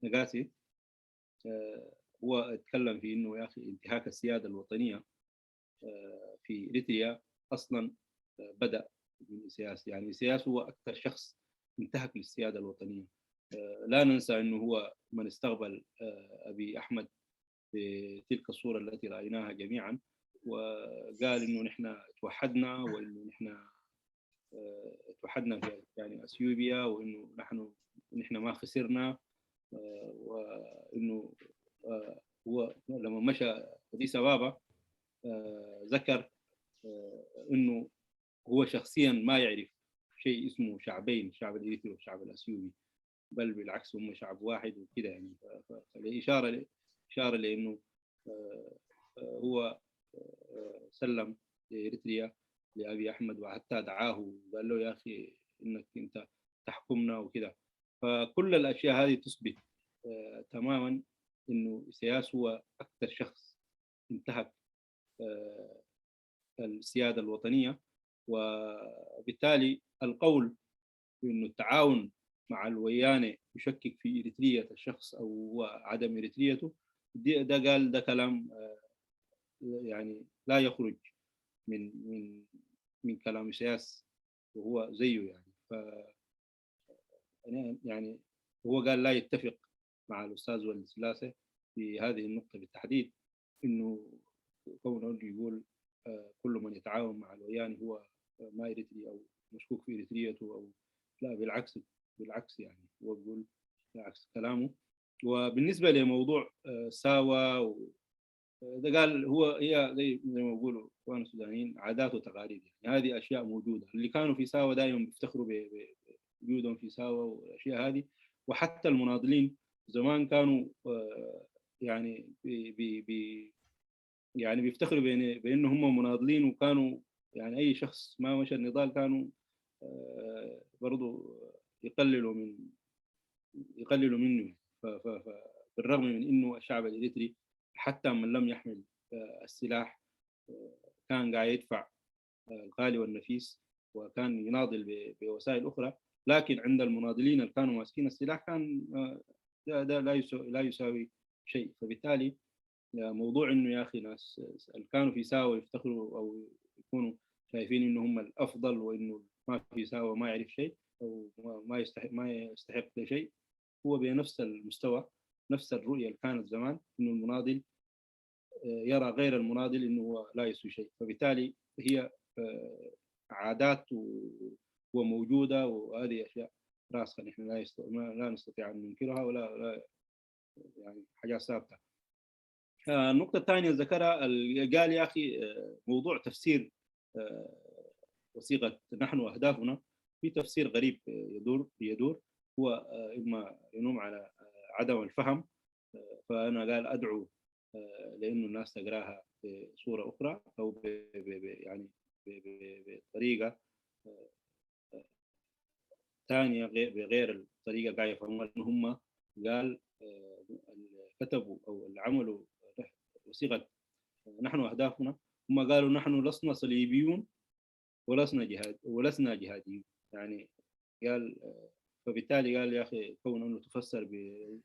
نقاسي. آه، هو اتكلم في إنه يا أخي، انتهاك السيادة الوطنية، آه، في إريتريا أصلًا، آه، بدأ من إيسياس. يعني إيسياس هو أكثر شخص انتهك للسيادة الوطنية. آه، لا ننسى إنه هو من استقبل، آه، أبي أحمد بتلك الصورة التي رأيناها جميعًا، وقال إنه نحن توحدنا، وإنه نحن، آه، توحدنا في، يعني، أثيوبيا، وإنه نحن، نحن ما خسرنا، آه، وإنه، آه، هو لما مشى أديس أبابا، آه، ذكر، آه، إنه هو شخصيًا ما يعرف شيء اسمه شعبين، الشعب الإريتري والشعب الأثيوبي، بل بالعكس هم شعب واحد وكده، يعني. ف-، ف-، فلإشارة ل-، إشارة لأنه، آه، آه، هو، آه، سلم لإريتريا لأبي أحمد، وحتى دعاه وقال له: يا أخي، إنك أنت تحكمنا وكده. فكل الأشياء هذه تثبت، آه، تمامًا إنه إيسياس هو أكثر شخص انتهك، آه، السيادة الوطنية، وبالتالي القول بأنه التعاون مع الويانة يشكك في إريترية الشخص أو عدم إريتريته، دي، ده قال ده كلام، آه، يعني لا يخرج من، من، من كلام إيسياس، وهو زيه يعني. ف، يعني، يعني هو قال لا يتفق مع الأستاذ ولد سلاسة في هذه النقطة بالتحديد، إنه كونه يقول، آه، كل من يتعاون مع الوياني هو ما إريتري أو مشكوك في إريتريته أو، لا، بالعكس، بالعكس، يعني هو بيقول بالعكس كلامه. وبالنسبة لموضوع، آه، ساوا و-، ده قال هو، هي زي، زي ما بيقولوا إخواننا السودانيين، عادات وتقاليد. يعني هذه أشياء موجودة. اللي كانوا في ساوا دائمًا بيفتخروا ب-، ب-، بوجودهم في ساوا والأشياء هذه. وحتى المناضلين زمان كانوا، آه، يعني بي-، بي-، بي-، يعني بيفتخروا بأن، بأن هم مناضلين، وكانوا يعني أي شخص ما مشى النضال كانوا، آه، برضو يقللوا من، يقللوا منه. ف-، ف-، ف-، بالرغم من إنه الشعب الإريتري حتى من لم يحمل، آه، السلاح، آه، كان قاعد يدفع، آه، الغالي والنفيس، وكان يناضل ب-، بوسائل أخرى، لكن عند المناضلين اللي كانوا ماسكين السلاح كان، آه، ده، ده لا يسا-، لا يساوي شيء. فبالتالي، آه، موضوع إنه يا أخي ناس اللي كانوا في ساوا يفتخروا أو يكونوا شايفين إنه هم الأفضل وإنه ما في ساوا ما يعرف شيء أو ما، ما يستحق، ما يستحق شيء، هو بنفس المستوى، نفس الرؤية اللي كانت زمان، إنه المناضل، آه، يرى غير المناضل إنه هو لا يسوي شيء. فبالتالي هي، آه، عادات و-، وموجودة، وهذه أشياء راسخة نحن لا يست-، ما، لا نستطيع أن ننكرها ولا، لا، يعني حاجات ثابتة. آه، النقطة الثانية ذكرها ال-، قال يا أخي، آه، موضوع تفسير، آه، وثيقة نحن وأهدافنا، في تفسير غريب، آه، يدور، يدور، هو، آه، إما ينوم على، آه، عدم الفهم. آه، فأنا قال أدعو، آه، لأنه الناس تقراها بصورة أخرى أو ب-، ب-، ب-، يعني ب-، ب-، بطريقة، آه، ثانية غير، بغير الطريقة قاعد يفهموها، لأنه هم قال، آه، ال-، كتبوا أو اللي عملوا وثيقة نحن أهدافنا، هم قالوا: "نحن لسنا صليبيون ولسنا جهاد-، ولسنا جهاديون". يعني قال، آه، فبالتالي قال يا اخي كون انه تفسر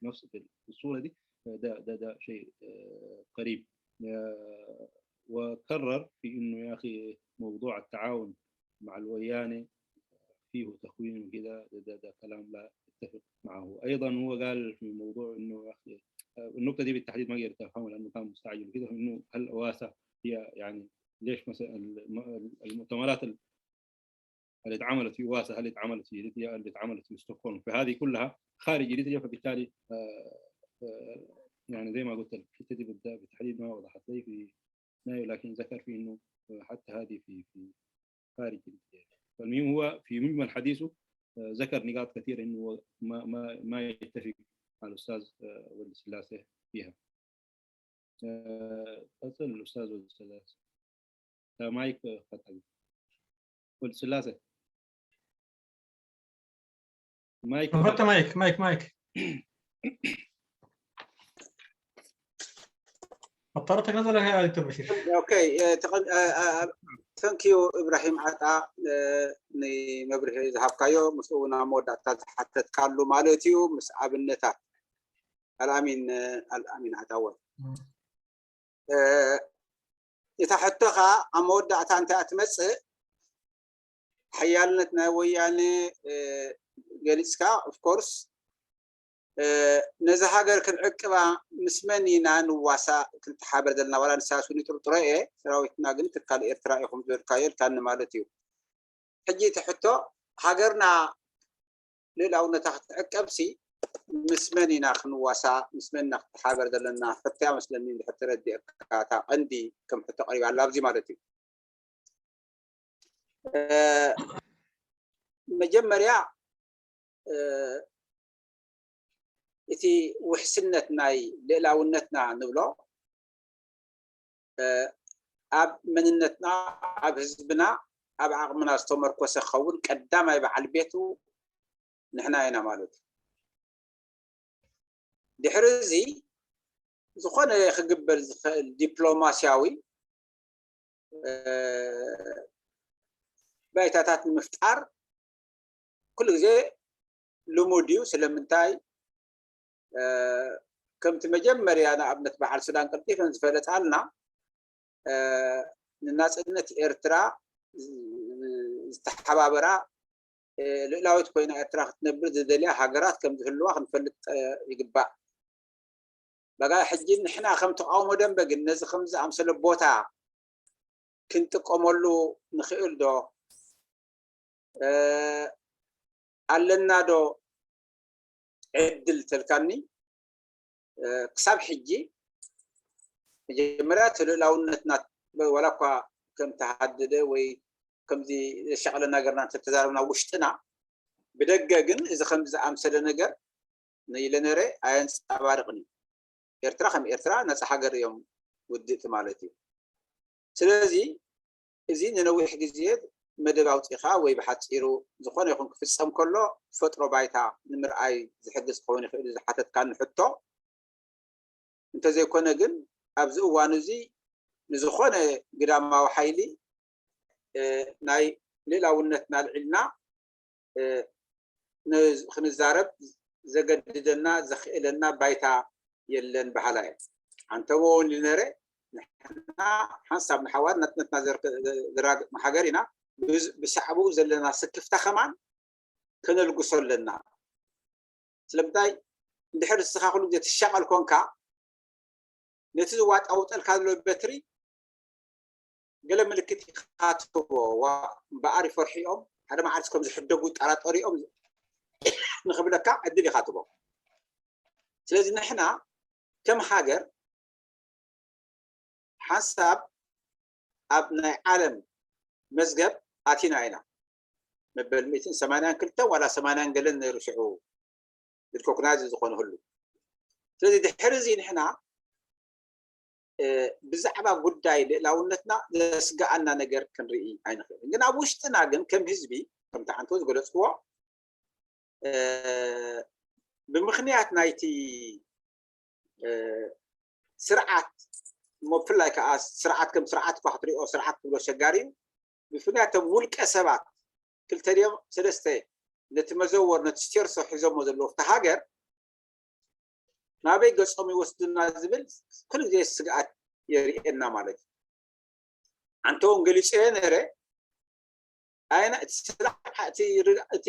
بنفس بالصوره دي، ده ده ده شيء آه، غريب. آه، وكرر في انه يا اخي موضوع التعاون مع الويانه فيه تخوين وكده، ده, ده, ده كلام لا اتفق معه. ايضا هو قال في موضوع انه يا اخي آه، النقطه دي بالتحديد ما قدرت افهمها لانه كان مستعجل وكده، انه هل اواسا هي يعني ليش مثلا الم- المؤتمرات اللي اتعملت في اواسا هل اتعملت في اريتريا، اللي اتعملت في ستوكهولم، فهذه كلها خارج اريتريا. فبالتالي آه، آه، يعني زي ما قلت لك الحته دي بالتحديد ما وضحت لي في نايو، لكن ذكر في انه حتى هذه في في خارج اريتريا. فالمهم هو في مجمل حديثه آه، ذكر نقاط كثيره انه ما ما ما يتفق مع الاستاذ آه، ولد سلاسه فيها. آه، تفضل الاستاذ ولد سلاسه. آه، مايك آه، فتح. ولد سلاسه. مايك فتح مايك مايك مايك. بطارتك نزل يا دكتور بشير. Okay. Thank you ኢብራሂም ዓጣ ንመብርሂ ዝሃብካዮ፣ ምስኡ እውን ኣብ መወዳእታ ዝሓተትካሉ ማለት እዩ። ምስ ኣብነታት ኣልኣሚን ኣልኣሚን ዓጣወት እታ ሕቶኻ ኣብ መወዳእታ እንታይ ትመፅእ? ሓያልነት ናይ ወያነ ገሊፅካ። Of course ነዚ ሃገር ክንዕቅባ ምስ መን ኢና ንዋሳእ ክንተሓበር ዘለና? ዋላ ንሳያስ እውን ይጥርጥሮ እየ። ሰራዊትና ግን ትካል ኤርትራ ኢኹም ዝበልካዮ ኢልካኒ ማለት እዩ። ሕጂ እቲ ሕቶ ሃገርና ልእላውነታ ክትዕቀብሲ ምስ መን ኢና ክንዋሳእ? ምስ መን ኢና ክትሓበር ዘለና? ሕቶ እያ መስለኒ እንድሕር ተረዲእካ እታ ቀንዲ ከም ሕቶ ቀሪባ ኣላ ኣብዚ ማለት እዩ። መጀመርያ እቲ ውሕስነት ናይ ልእላውነትና ንብሎ ኣብ መንነትና ኣብ ህዝብና ኣብ ዓቕምና ዝተመርኮሰ ክኸውን ቀዳማይ በዓል ቤቱ ንሕና ኢና ማለት እዩ። ድሕሪ እዚ ዝኾነ ክግበር ዝኽእል ዲፕሎማስያዊ ባይታታት ንምፍጣር ኩሉ ግዜ ልሙድ እዩ። ስለምንታይ ከምቲ መጀመርያ ንኣብነት በዓል ሱዳን ቀልጢፈን ዝፈለጣልና ንናፅነት ኤርትራ ዝተሓባበራ ልእላዊት ኮይና ኤርትራ ክትነብር ዝደልያ ሃገራት ከም ዝህልዋ ክንፈልጥ ይግባእ። በጋ ሕጂ ንሕና ከም ተቃውሞ ደንበ ግን ነዚ ከም ዝኣምሰለ ቦታ ክንጥቀመሉ ንኽእል ዶ ኣለና ዶ ዕድል ተልካኒ ክሳብ ሕጂ መጀመርያ እቲ ልእላውነትና ዋላ እኳ ከም ተሃደደ ወይ ከምዚ ዘሻቐለ ነገርና እንተተዛረብና ውሽጥና ብደገ ግን እዚ ከምዚ ዝኣምሰለ ነገር ንኢለ ነረ ኣየንፀባርቕን እዩ። ኤርትራ ከም ኤርትራ ነፃ ሃገር እዮም ውድእቲ ማለት እዩ። ስለዚ እዚ ንነዊሕ ግዜ መደብ ኣውፂኻ ወይ ብሓፂሩ ዝኾነ ይኹን ክፍፀም ከሎ ፈጥሮ ባይታ ንምርኣይ ዝሕግዝ ክኸውን ይኽእል ዝሓተትካኒ ሕቶ እንተዘይኮነ ግን ኣብዚ እዋን እዚ ንዝኾነ ግዳማዊ ሓይሊ ናይ ልእላውነትና ኣልዒልና ክንዛረብ ዘገድደና ዘኽእለና ባይታ የለን በሃላ እየ። ኣንተሞ እውን ልነረ ንሕና ሓንሳብ ንሓዋር ናትነትና ዘራግጥና ሃገር ኢና። ብሳዕብኡ ዘለና ስክፍታ ከማን ከነልግሶ ኣለና። ስለምንታይ እንድሕር ንስኻ ኩሉ ግዜ ትሻቐል ኮንካ ነቲ ዝዋጣውጠልካ ዘሎ በትሪ ገለ ምልክት ኢኻ ትቦ እምበኣር ይፈርሑ እዮም ሓደ መዓልቲ ከም ዝሕደጉ ይጠራጠሩ እዮም ንኽብለካ ዕድል ኢኻ ትቦ። ስለዚ ንሕና ከም ሃገር ሓንሳብ ኣብ ናይ ዓለም መዝገብ ኣቲና ኢና። መበል ሚእትን ሰማንያን ክልተን ዋላ ሰማንያን ገለን ነይሩ ሽዑ ሪኮግናይዝ ዝኾነ ህሉ። ስለዚ ድሕሪ እዚ ንሕና ብዛዕባ ጉዳይ ልእላውነትና ዘስግኣና ነገር ክንርኢ ኣይንኽእልን። ግን ኣብ ውሽጥና ግን ከም ህዝቢ ከምቲ ሓንቲ ዝገለፅክዎ ብምኽንያት ናይቲ ስርዓት እሞ ብፍላይ ከዓ ስርዓት ከም ስርዓት እኳ ክትሪኦ ስርዓት ክብሎ ኣሸጋሪ እዩ። ብፍላይ እቶም ውልቀ ሰባት ክልተ ድዮም ሰለስተ ነቲ መዘወር ነቲ ስተርሶ ሒዞሞ ዘለዉ ኣብቲ ሃገር ናበይ ገጾም ይወስዱና ዝብል ኩሉ ግዜ ስግኣት የርእየና ማለት እዩ። ኣንተ እውን ገሊጸዮ ነረ ኣይና እቲ ስላ- እቲ ርግ- እቲ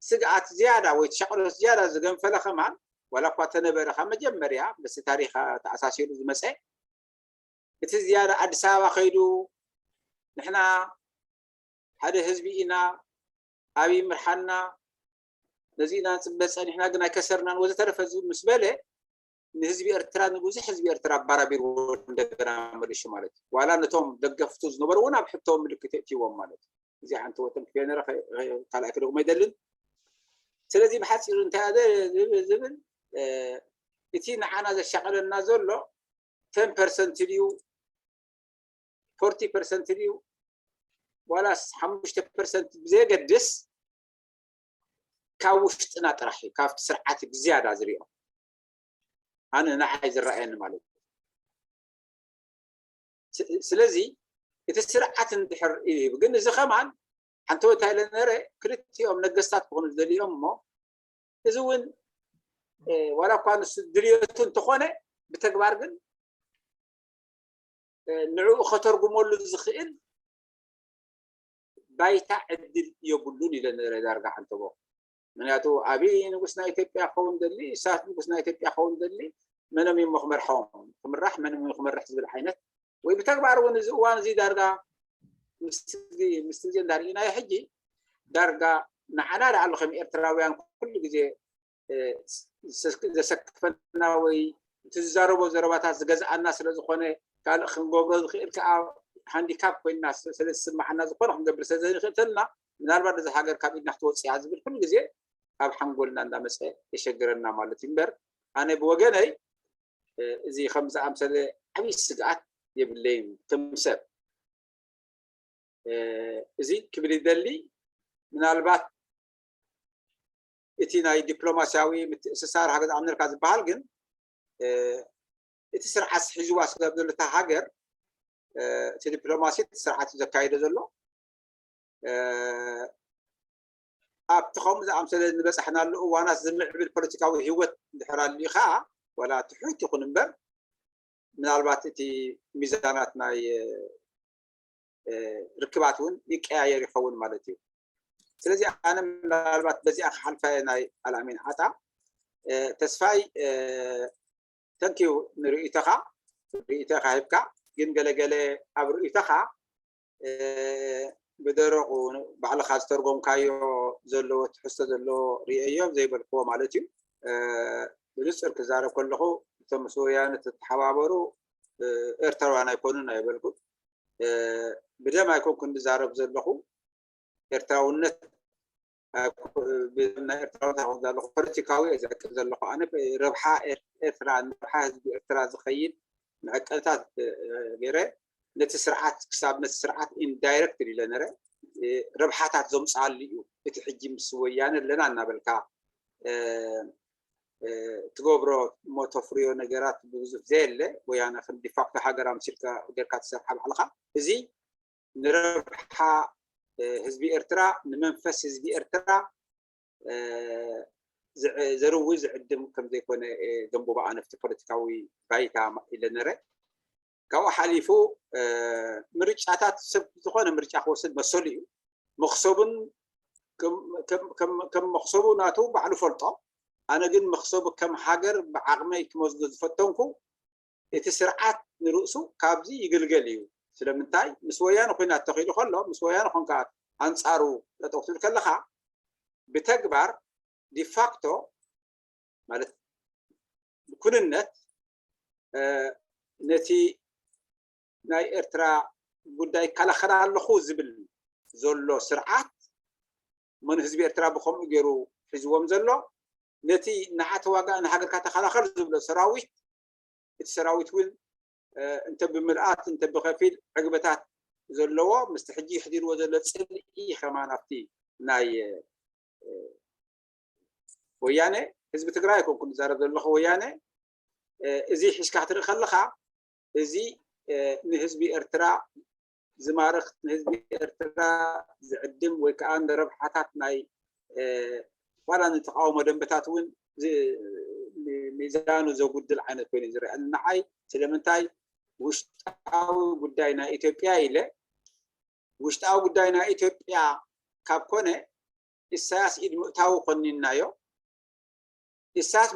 ስግኣት ዝያዳ ወይ እቲ ሻቕሎት ዝያዳ ዝገንፈለ ከማን ዋላ እኳ ተነበረ ካብ መጀመርያ ምስቲ ታሪኽ ተኣሳሲሩ ዝመፀ እቲ ዝያዳ ኣዲስ ኣበባ ከይዱ ንሕና ሓደ ህዝቢ ኢና፣ ኣብ ይምርሓና፣ ነዚ ኢና ንፅበ ፀኒሕና ግን ኣይከሰርናን ወዘተረፈ ዝብል ምስ በለ ንህዝቢ ኤርትራ ንብዙሕ ህዝቢ ኤርትራ ኣባራቢርዎ እንደገና መሊሱ ማለት እዩ። ዋላ ነቶም ደገፍቱ ዝነበሩ እውን ኣብ ሕቶ ምልክት የእትይዎም ማለት እዩ። እዚ ሓንቲ ወጥን ክፍዮ ነረ ካልኣይ ክደግሞ ኣይደልን። ስለዚ ብሓፂሩ እንታይ ዝብል እቲ ንዓና ዘሻቐለና ዘሎ ten percent ድዩ forty percent ድዩ ዋላስ ሓሙሽተ percent ብዘየገድስ ካብ ውሽጥና ጥራሕ እዩ ካብቲ ስርዓት ብዝያዳ ዝሪኦ ኣነ ንዓይ ዝረኣየኒ ማለት እዩ። ስለዚ እቲ ስርዓት እንድሕር ይህብ ግን እዚ ከማን ሓንቲ ወታ ኢለ ነረ ክልቲኦም ነገስታት ክኾኑ ዝደልዮም እሞ እዚ እውን ዋላ እኳ ንሱ ድልየቱ እንተኾነ ብተግባር ግን ንዕኡ ከተርጉመሉ ዝኽእል ባይታ ዕድል የብሉን ኢለ ነረ ዳርጋ ሓንተቦ ምክንያቱ ኣብይ ንጉስ ናይ ኢትዮጵያ ክኸውን ደሊ እሳት ንጉስ ናይ ኢትዮጵያ ክኸውን ደሊ መነም እሞ ክመርሖም ክምራሕ መነም ክመርሕ ዝብል ዓይነት ወይ ብተግባር እውን እዚ እዋን እዚ ዳርጋ ምስ ግዜ እንዳርኢናዮ ሕጂ ዳርጋ ንዓና ዳኣሉ ከም ኤርትራውያን ኩሉ ግዜ ዘሰክፈና ወይ እቲ ዝዛረቦ ዘረባታት ዝገዝኣና ስለ ዝኾነ ካልእ ክንገብሮ ዝኽእል ከዓ ሃንዲካፕ ኮይና ስለ ዝስምዓና ዝኾነ ክንገብር ስለ ዘይንኽእል ተልና ምናልባት ነዚ ሃገር ካብ ኢድና ክትወፅእ እያ ዝብል ኩሉ ግዜ ኣብ ሓንጎልና እንዳመፀ የሸግረና ማለት እዩ እምበር ኣነ ብወገነይ እዚ ከም ዝኣምሰለ ዓብዪ ስግኣት የብለይን ከም ሰብ እዚ ክብል ይደሊ ምናልባት እቲ ናይ ዲፕሎማሲያዊ ምትእስሳር ሃገዝ ኣምነልካ ዝበሃል ግን እቲ ስርዓት ሒዝዋ ስለ ዘለታ ሃገር እቲ ዲፕሎማሲ ስርዓት ዘካየደ ዘሎ ኣብቲ ከምኡ ዝኣምሰለ ዝበፃሕናሉ እዋናት ዝምዕብል ፖለቲካዊ ህይወት እንድሕር ኣልዩ ከዓ ወላ ትሑት ይኹን እምበር ምናልባት እቲ ሚዛናት ናይ ርክባት እውን ይቀያየር ይኸውን ማለት እዩ። ስለዚ ኣነ ምናልባት በዚኣ ክሓልፋ ናይ ኣልኣሚን ዓጣ ተስፋይ ተንኪዩ ንርእይቶኻ ርእይቶኻ ሂብካ ግን ገለገለ ኣብ ርእይቶኻ ብደረቑ ባዕልኻ ዝተርጎምካዮ ዘለዎ ትሕዝቶ ዘለዎ ርእየዮ ዘይበልክዎ ማለት እዩ። ብንፅር ክዛረብ ከለኹ እቶም ምስ ወያነ ተተሓባበሩ ኤርትራውያን ኣይኮኑን ኣይበልኩን። ብደም ኣይኮንኩን ዝዛረብ ዘለኹ ኤርትራውነት ናይ ኤርትራውነት ዘለኹ ፖለቲካዊ እየ ዘቅብ ዘለኹ ኣነ ረብሓ ኤርትራ ንረብሓ ህዝቢ ኤርትራ ዝኸይድ መዕቀንታት ገይረ ነቲ ስርዓት ክሳብ ነቲ ስርዓት ኢንዳይረክት ኢለ ነረ ረብሓታት ዘምፅኣሉ እዩ እቲ ሕጂ ምስ ወያነ ኣለና እናበልካ ትገብሮ እሞ ተፍርዮ ነገራት ብዙሕ ዘየለ ወያነ ከም ዲፋክቶ ሃገር ኣምሲልካ ጌርካ ትሰርሓ ባዕልካ እዚ ንረብሓ ህዝቢ ኤርትራ ንመንፈስ ህዝቢ ኤርትራ ዘርዊ ዝዕድም ከም ዘይኮነ ዘንብባ ኣነፍቲ ፖለቲካዊ ባይታ ኢለ ነረ ካብኡ ሓሊፉ ምርጫታት ሰብ ዝኾነ ምርጫ ክወስድ መሰሉ እዩ መክሰቡን ከም መክሰቡ ናቱ ባዕሉ ፈልጦ ኣነ ግን መክሰቡ ከም ሃገር ብዓቕመይ ክመዝዶ ዝፈተንኩ እቲ ስርዓት ንርእሱ ካብዚ ይግልገል እዩ ስለምንታይ ምስ ወያነ ኮይና ተኺሉ ከሎ ምስ ወያነ ኮንካ ኣንፃሩ ጠጠው ትብል ከለካ ብተግባር ዲፋክቶ ማለት ብኩንነት ነቲ ናይ ኤርትራ ጉዳይ ይከላኸል ኣለኹ ዝብል ዘሎ ስርዓት መን ህዝቢ ኤርትራ ብከምኡ ገይሩ ሒዝዎም ዘሎ ነቲ ንዓ ተዋጋእ ንሃገርካ ተኸላኸል ዝብሎ ሰራዊት እቲ ሰራዊት እውን እንተ ብምልኣት እንተ ብከፊል ዕግበታት ዘለዎ ምስቲ ሕጂ ይሕዲርዎ ዘሎ ፅልኢ ከማን ኣብቲ ናይ ወያነ ህዝቢ ትግራይ ኣይኮንኩ ዝዛረብ ዘለኹ ወያነ እዚ ሒዝካ ክትርኢ ከለካ እዚ ንህዝቢ ኤርትራ ዝማርኽ ንህዝቢ ኤርትራ ዝዕድም ወይ ከዓ ንረብሓታት ናይ ዋላ ንተቃውሞ ደንበታት እውን ሚዛኑ ዘጉድል ዓይነት ኮይኑ ዝረኣኒ ንዓይ። ስለምንታይ ውሽጣዊ ጉዳይ ናይ ኢትዮጵያ ኢለ ውሽጣዊ ጉዳይ ናይ ኢትዮጵያ ካብ ኮነ ኢሳያስ ኢድ ምእታዊ ኮኒናዮ። ኢሳያስ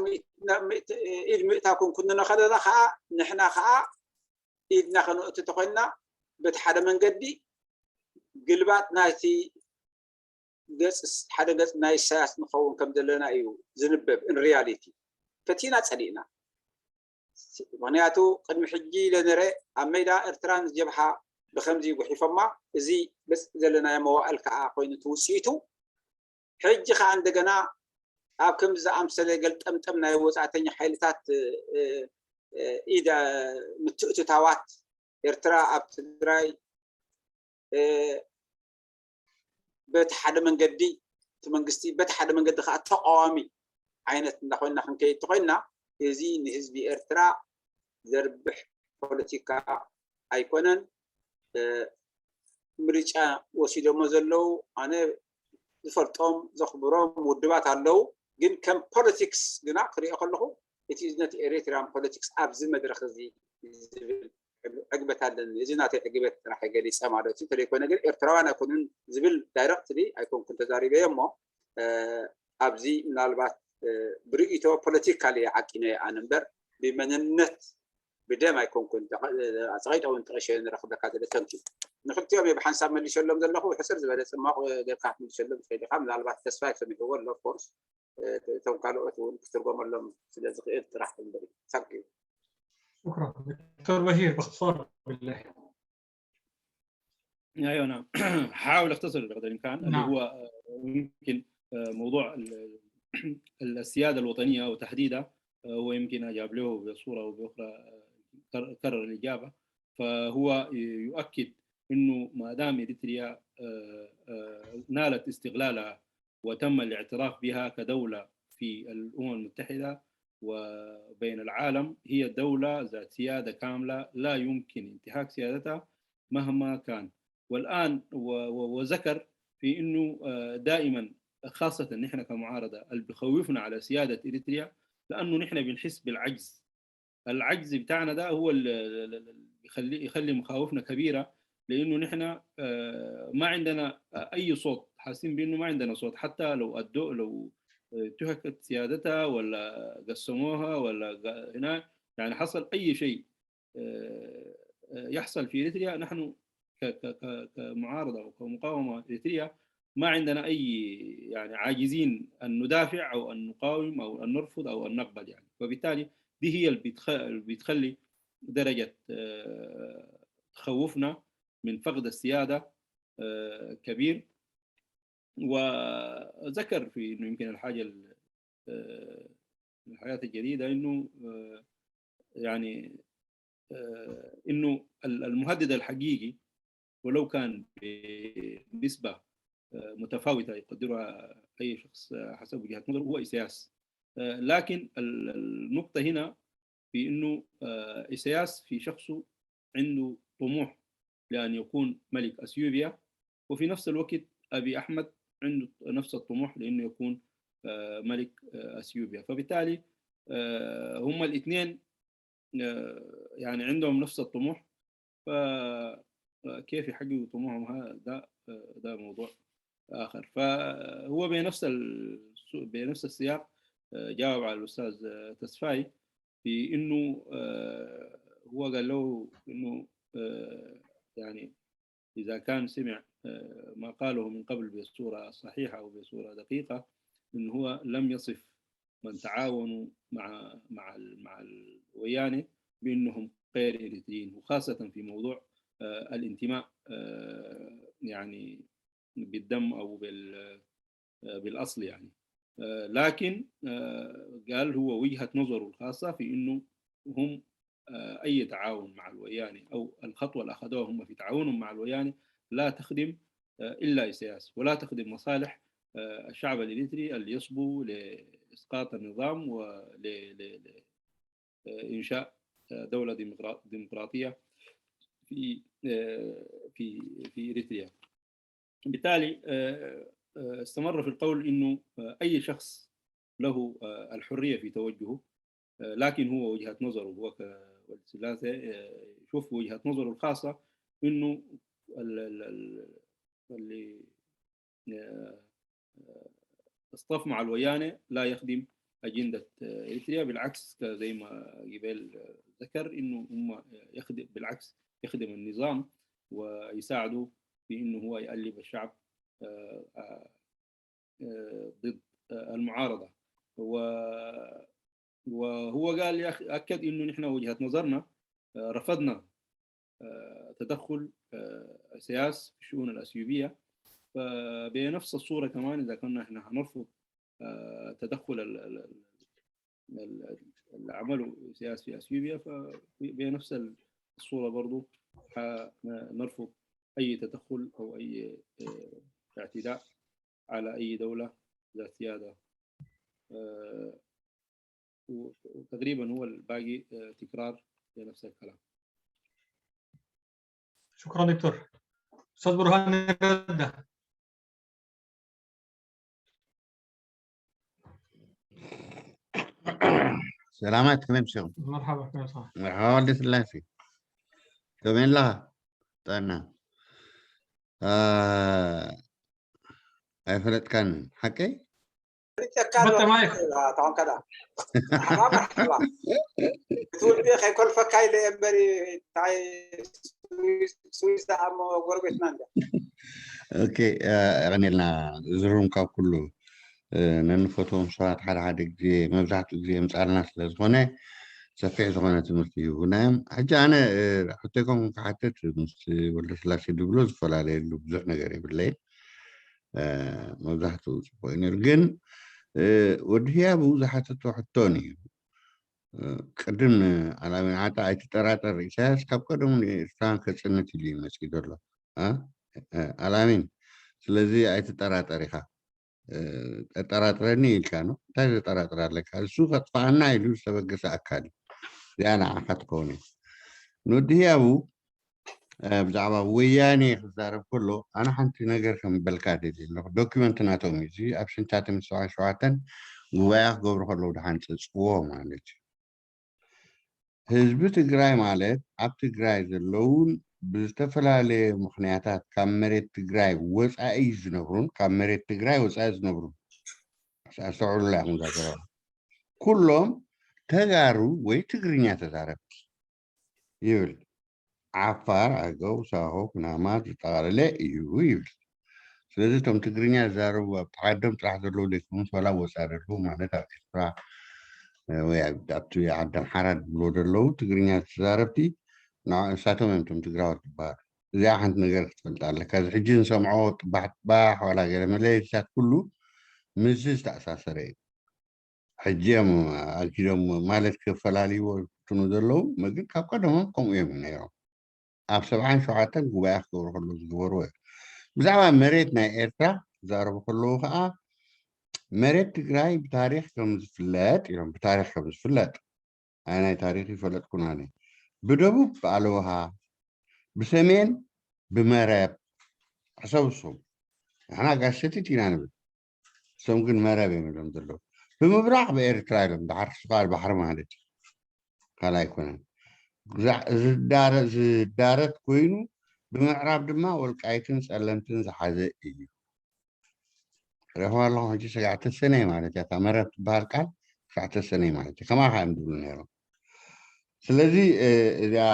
ኢድ ምእታው ክንኩንኖ ከለና ከዓ ንሕና ከዓ ኢድና ከነእቱ ተኮይንና በቲ ሓደ መንገዲ ግልባጥ ናይቲ ገጽ ሓደ ገጽ ናይ ኢሳያስ ንኸውን ከም ዘለና እዩ ዝንበብ። ን ሪያሊቲ ፈቲና ጸሊእና። ምክንያቱ ቅድሚ ሕጂ ኢለ ነረ ኣብ ሜዳ ኤርትራን ጀብሃ ብከምዚ ጉሒፎማ፣ እዚ በጽ ዘለናዮ መዋእል ከዓ ኮይኑ ትውፅኢቱ። ሕጂ ከዓ እንደገና ኣብ ከምዚ ዝኣምሰለ ገልጠምጠም ናይ ወፃእተኛ ሓይልታት ኢደ ምትእትታዋት ኤርትራ ኣብ ትግራይ በቲ ሓደ መንገዲ እቲ መንግስቲ በቲ ሓደ መንገዲ ከዓ ተቃዋሚ ዓይነት እንዳኮይና ክንከይድ ተኮይና እዚ ንህዝቢ ኤርትራ ዘርብሕ ፖለቲካ ኣይኮነን። ምርጫ ወሲዶሞ ዘለዉ ኣነ ዝፈልጦም ዘኽብሮም ውድባት ኣለዉ። ግን ከም ፖለቲክስ ግና ክሪኦ ከለኹ it is not Eritrean politics ኣብዚ መድረክ እዚ ዝብል ዕግበት ኣለኒ። እዚ ናተይ ዕግበት ጥራሕ ገሊፀ ማለት እዩ። እንተዘይኮነ ግን ኤርትራውያን ኣይኮኑን ዝብል ዳይረክትሊ ኣይኮንኩን ተዛሪበዮ እሞ ኣብዚ ምናልባት ብርእይቶ ፖለቲካሊ ዓቂነ ኣነ እምበር ብመንነት ብደም ኣይኮንኩን። ኣፀቂጠ እውን ጠቂሸ ንረክበካ ዘለ ተንኪ ንክልቲኦም እየ ብሓንሳብ መሊሸሎም ዘለኹ። ሕፅር ዝበለ ፅማቕ ጌርካ ክትምልሸሎም ትኽእል ኢኻ። ምናልባት ተስፋይ ሰሚዕዎ ኣሎ ኦፍኮርስ እቶም ካልኦት እውን ክትርጎመሎም ስለ ዝኽእል ጥራሕ እምበሪ። Thank you. شكرا دكتور بهير، باختصار بالله. ايوه، انا هحاول اختصر بقدر الامكان اللي نعم. هو آه، يمكن آه، موضوع ال- ال- السياده الوطنيه وتحديدها آه، هو يمكن اجاب له بصوره او باخرى آه، كر- كرر الاجابه. فهو يؤكد انه ما دام اريتريا آه، آه، نالت استقلالها وتم الاعتراف بها كدوله في الامم المتحده وبين العالم، هي دوله ذات سياده كامله لا يمكن انتهاك سيادتها مهما كان. والان و- و- وذكر في انه آه، دائما خاصه نحن كمعارضه اللي بخوفنا على سياده اريتريا لانه نحن بنحس بالعجز. العجز بتاعنا ده هو اللي اللي- اللي بيخلي يخلي مخاوفنا كبيره، لانه نحن آه، ما عندنا اي صوت، حاسين بانه ما عندنا صوت. حتى لو ادوا لو آه، انتهكت سيادتها ولا قسموها ولا ق- هنا يعني حصل اي شيء آه، آه، يحصل في اريتريا، نحن ك- ك- ك- كمعارضه وكمقاومه اريتريا ما عندنا اي يعني عاجزين ان ندافع او ان نقاوم او ان نرفض او ان نقبل يعني. فبالتالي دي هي اللي بتخ- اللي بتخلي درجه آه، تخوفنا من فقد السياده آه، كبير. وذكر في انه يمكن الحاجه ال- آه، الحياه الجديده انه آه، يعني آه، انه ال- المهدد الحقيقي ولو كان بنسبه آه، متفاوته يقدرها اي شخص آه، حسب وجهه نظره هو اسياس. آه، لكن ال- النقطه هنا في انه آه، اسياس في شخصه عنده طموح لان يكون ملك اثيوبيا، وفي نفس الوقت ابي احمد عنده نفس الطموح لانه يكون آه، ملك آه، اثيوبيا. فبالتالي آه، هم الاثنين يعني عندهم نفس الطموح، فكيف يحققوا طموحهم؟ ها- ده ده موضوع اخر. فهو بنفس ال... بنفس السياق آه، جاوب على الاستاذ آه، تسفاي في انه آه، هو قال له انه آه، يعني اذا كان سمع آه، ما قاله من قبل بصوره صحيحه او بصوره دقيقه، انه هو لم يصف من تعاونوا مع مع ال- مع الويانه بانهم غير اريتريين، وخاصه في موضوع آه، الانتماء آه، يعني بالدم او بال آه، بالاصل يعني. آه، لكن آه، قال هو وجهه نظره الخاصه في انه هم آه، اي تعاون مع الويانه او الخطوه اللي اخذوها هم في تعاونهم مع الويانه لا تخدم آه، الا اسياس ولا تخدم مصالح آه، الشعب الاريتري اللي يصبو لاسقاط النظام ول ل- ل- آه، انشاء آه، دوله ديمقرا- ديمقراطيه في آه، في في اريتريا. بالتالي آه، استمر في القول إنه أي شخص له الحرية في توجهه، لكن هو وجهة نظره، هو كولد سلاسي يشوف وجهة نظره الخاصة إنه اللي اصطف مع الويانة لا يخدم أجندة إريتريا، بالعكس زي ما جبال ذكر إنه هم يخدم، بالعكس يخدم النظام ويساعده في إنه هو يألب الشعب ضد المعارضة. وهو قال يا أخي، أكد إنه نحن وجهة نظرنا رفضنا تدخل سياس في الشؤون الأثيوبية. فبنفس الصورة كمان إذا كنا إحنا هنرفض تدخل العمل سياس في أثيوبيا، فبنفس الصورة برضو نرفض أي تدخل أو أي اعتداء على أي دولة ذات سيادة. وتقريبا هو الباقي تكرار لنفس الكلام. شكرا دكتور. استاذ برهان رده. سلامات كمان شو؟ مرحبا كمان صح. مرحبا ولد سلاسي. كمان لا. طيب. ኣይፈለጥካን ሓቀይ? ሪተካሎ ታውን ከዳ መርሓባ መርሓባ ክትውልቢ ከይኮልፈካ ኢለ እምበሪ እንታይ ስዊስ ደኣ እሞ ጎረቤትና እንደ ኦኬ። የቐኔልና ዝሩም ካብ ኩሉ ነንፈትዎም ሰባት ሓደ ሓደ ግዜ መብዛሕትኡ ግዜ የምፃልና ስለ ዝኾነ ሰፊሕ ዝኾነ ትምህርቲ ይህቡና እዮም። ሕጂ ኣነ ሕቶይኩም ክሓትት ምስ ወልደስላሴ ድብሎ ዝፈላለየሉ ብዙሕ ነገር የብለይን። መብዛሕትኡ ፅቡቅ እዩ ነይሩ። ግን ወዲ ህያቡ ዝሓተቶ ሕቶን እዩ። ቅድም ኣላሚን ዓጣ ኣይትጠራጠር፣ ኢሳያስ ካብ ቀደሙ ንኤርትራውያን ከጽንት ኢሉ እዩ መጺኡ ዘሎ ኣላሚን። ስለዚ ኣይትጠራጠር ኢኻ። ጠራጥረኒ ኢልካ ነው፣ እንታይ ዘጠራጥር ኣለካ? እሱ ከጥፋኣና ኢሉ ዝተበገሰ ኣካል እዩ። እዚኣ ንዓኻ ትኸውን እያ። ንወዲ ህያቡ ብዛዕባ ወያኔ ክዛረብ ከሎ ኣነ ሓንቲ ነገር ከም በልካ ደልየ ኣለኹ። ዶኪመንት ናቶም እዩ እዚ ኣብ ሽንቻተ ሚእቲ ሰብዓን ሸውዓተን ጉባኤ ክገብሩ ከለዉ ድሓን ፀፅዎ ማለት እዩ። ህዝቢ ትግራይ ማለት ኣብ ትግራይ ዘለውን ብዝተፈላለየ ምክንያታት ካብ መሬት ትግራይ ወፃኢ ዝነብሩን ካብ መሬት ትግራይ ወፃኢ ዝነብሩን ኣስተውዕሉላ ኢኹም እዛ ዘረባ ኩሎም ተጋሩ ወይ ትግርኛ ተዛረብቲ ይብል። ዓፋር፣ ኣገው፣ ሳሆ፣ ኩናማ ዘጠቓለለ እዩ ይብል። ስለዚ እቶም ትግርኛ ዝዛረቡ ኣብቲ ዓዶም ጥራሕ ዘለዉ ዘይኮኑስ ዋላ ወፃኢ ዘለዉ ማለት ኣብ ኤርትራ ወይ ኣብቲ ዓዲ ኣምሓራ ዝብልዎ ዘለዉ ትግርኛ ተዛረብቲ ንሳቶም እዮም እቶም ትግራዎት ዝበሃሉ። እዚኣ ሓንቲ ነገር ክትፈልጣ ኣለካ። እዚ ሕጂ ንሰምዖ ጥባሕ ጥባሕ ዋላ ገለ መለለይታት ኩሉ ምስዚ ዝተኣሳሰረ እዩ። ሕጂ እዮም ኣኪዶም ማለት ክፈላልይዎ ዝፍትኑ ዘለዉ ግን ካብ ቀደሞም ከምኡ እዮም ነይሮም። ኣብ ሰብዓን ሸውዓተን ጉባኤ ክገብሩ ከለዉ ዝገበርዎ እዮም። ብዛዕባ መሬት ናይ ኤርትራ ክዛረቡ ከለዉ ከዓ መሬት ትግራይ ብታሪክ ከም ዝፍለጥ ኢሎም ብታሪክ ከም ዝፍለጥ ኣይ ናይ ታሪክ ይፈለጥኩን ኣነ ብደቡብ ብኣለውሃ ብሰሜን ብመረብ ሕሰብ እሶም ንሕና ጋሸቲት ኢና ንብል እሶም ግን መረብ እዮም ኢሎም ዘለዉ ብምብራቅ ብኤርትራ ኢሎም ድሓር ክስፋል ባሕሪ ማለት እዩ ካልእ ኣይኮነን ዝዳረት ኮይኑ ብምዕራብ ድማ ወልቃይትን ፀለምትን ዝሓዘ እዩ ረኽባ ኣለኹ ሕጂ ሰጋዕተ ሰነይ ማለት እያ እታ መረብ ትበሃል ቃል ሰጋዕተ ሰነይ ማለት እዩ ከማኻ እዮም ዝብሉ ነይሮም ስለዚ እዚኣ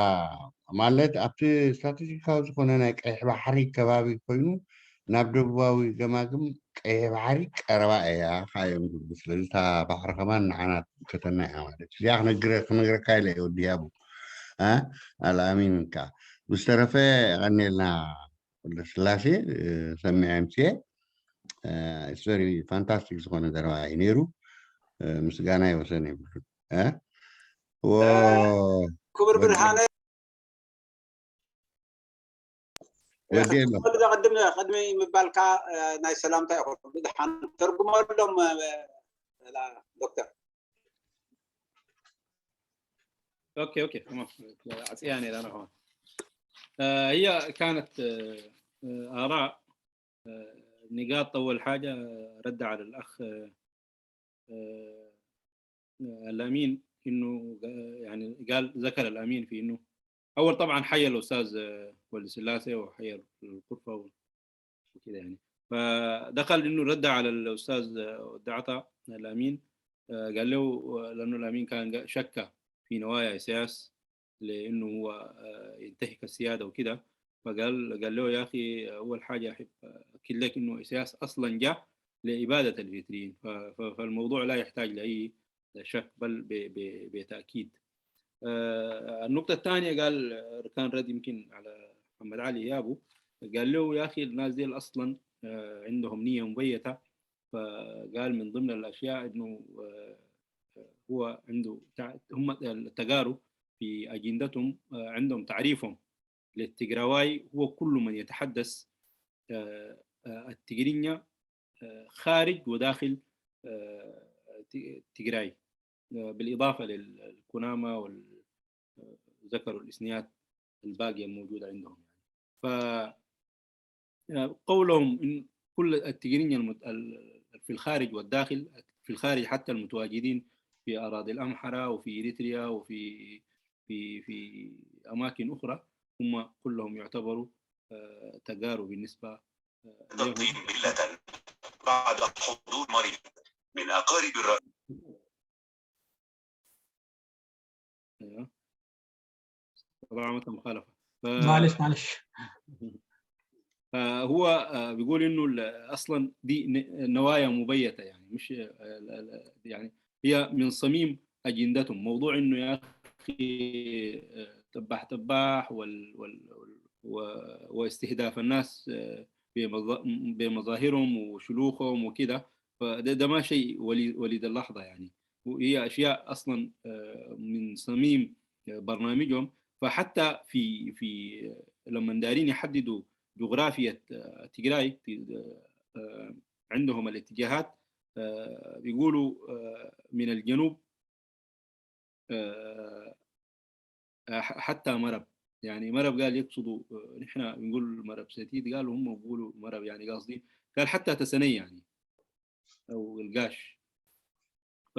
ማለት ኣብቲ ስትራቴጂካዊ ዝኾነ ናይ ቀይሕ ባሕሪ ከባቢ ኮይኑ ናብ ደቡባዊ ገማግም ቀይሕ ባሕሪ ቀረባ እያ ከዓ እዮም ዝብሉ ስለዚ እታ ባሕሪ ከማን ንዓና ትምልከተና እያ ማለት እዩ እዚኣ ክነግረካ ኢለ እየ ወዲ ያቡ ኣልኣሚን ከዓ ብዝተረፈ ቀኒልና ወልደስላሴ ሰሚዐ ምፅኤ it's very fantastic ዝኾነ ዘረባ እዩ ነይሩ ምስጋና ይወሰን የብሉ ክቡር ብርሃነ ቅድሚ ምባልካ ናይ ሰላምታ ይኹን ብድሓን ተርጉመሎም ዶክተር اوكي اوكي تمام عطياني انا هون هي كانت اراء نقاط. أول حاجة، رد على الأخ، آه، آه، الأمين، إنه قا-، يعني قال، ذكر الأمين في إنه أول طبعًا حيا الأستاذ، آه، ولد سلاسة، وحيا الغرفة و-، وكده يعني. فدخل إنه رد على الأستاذ، آه، ودعطة الأمين، آه، قال له، آه، لأنه الأمين كان قا-، شك في نوايا إسياس لأنه هو، آه، ينتهك السيادة وكده. فقال، قال له: "يا أخي، أول حاجة أحب أكد لك إنه إسياس أصلًا جاء لإبادة الإريتريين." ف-، ف-، فالموضوع لا يحتاج لأي شك، بل ب-، ب-، بتأكيد. آه، النقطة الثانية، قال، كان رد يمكن على محمد علي يابو، قال له: "يا أخي، الناس دي أصلًا، آه، عندهم نية مبيتة." فقال من ضمن الأشياء إنه، آه، هو عنده تع-، هم التجارب في أجندتهم، آه، عندهم تعريفهم للتجراواي هو كل من يتحدث، آه، آه، التجرينيا، آه، خارج وداخل، آه، ت-، تجراي، آه، بالإضافة للكنامة وال-، آه، ذكروا الإسنيات الباقية الموجودة عندهم. ف-، آه، قولهم إن كل التجرينيا المت-، ال-، في الخارج والداخل، في الخارج حتى المتواجدين في أراضي الأمحرة وفي إريتريا وفي، في، في أماكن أخرى، هم كلهم يعتبروا، آه، تجارب بالنسبة، آه، لهم. تقديم ملة بعد حضور مريض من أقارب الر- أيوة. طبعًا متى مخالفة. ف-، معلش، معلش. فهو، آه، بيقول إنه ال-، أصلًا دي ن-، نوايا مبيتة، يعني مش، آه، ال-، ال-، يعني هي من صميم أجندتهم. موضوع إنه يا أخي، آه، تباح تباح وال-، وال-، وال-، و-، واستهداف الناس، آه، بمظا-، بمظاهرهم وشلوخهم وكده. فده، ده ما شيء ولي-، وليد اللحظة يعني. وهي أشياء أصلًا، آه، من صميم، آه، برنامجهم. فحتى في، في، لما دارين يحددوا جغرافية، آه، تجراي، آه، عندهم الاتجاهات، آه، بيقولوا، آه، من الجنوب، آه، آه، ح-، حتى مرب، يعني مرب قال يقصدوا، آه، نحن بنقول مرب ستيت، قالوا هم بيقولوا مرب، يعني قاصدين، قال حتى تسني يعني، أو القاش. ف،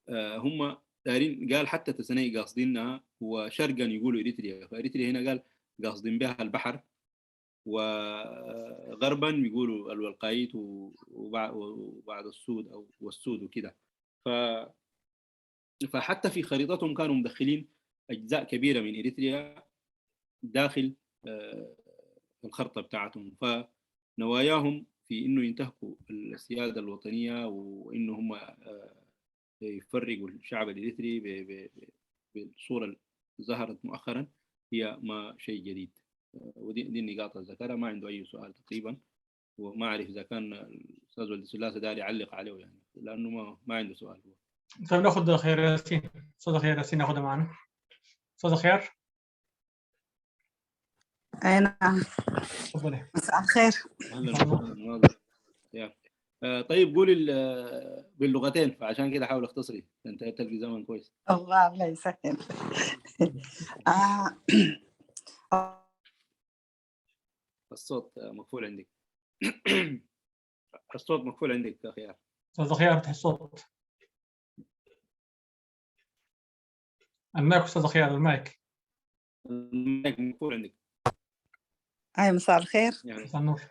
آه، هم دارين، قال حتى تسني قاصدينها، وشرقًا يقولوا إريتريا، فإريتريا هنا قال قاصدين بها البحر، وغربًا يقولوا الولقايت و-، وبع-، وبعد السود أو والسود وكده. ف-، فحتى في خريطتهم كانوا مدخلين أجزاء كبيرة من إريتريا داخل، آه، الخرطة بتاعتهم. فنواياهم في إنه ينتهكوا السيادة الوطنية، وإنه هم، آه، يفرقوا الشعب الإريتري ب-، ب-، ب-، بالصورة اللي ظهرت مؤخرًا، هي ما شيء جديد. آه، ودي، دي النقاط اللي ذكرها، ما عنده أي سؤال تقريبًا. وما أعرف إذا كان الأستاذ ولد سلاسة داري يعلق عليه يعني، لأنه ما، ما عنده سؤال هو. طيب، ناخذ خيار ياسين. أستاذ خيار ياسين ناخذه معنا. أستاذ خيار. أي نعم. تفضلي. مساء الخير. أهلًا وسهلًا. واضح. يا. آه، طيب، قولي ال-، آه، باللغتين، فعشان كده حاول اختصري، أنت تلقي زمن كويس. الله، الله يسهل. آه. الصوت، آه، مقفول عندك. الصوت مقفول عندك يا خيار. أستاذ خيار، افتح الصوت. المايك، أستاذ خيار، المايك. المايك مقفول عندك. هاي، مساء الخير. يعني. مساء النور.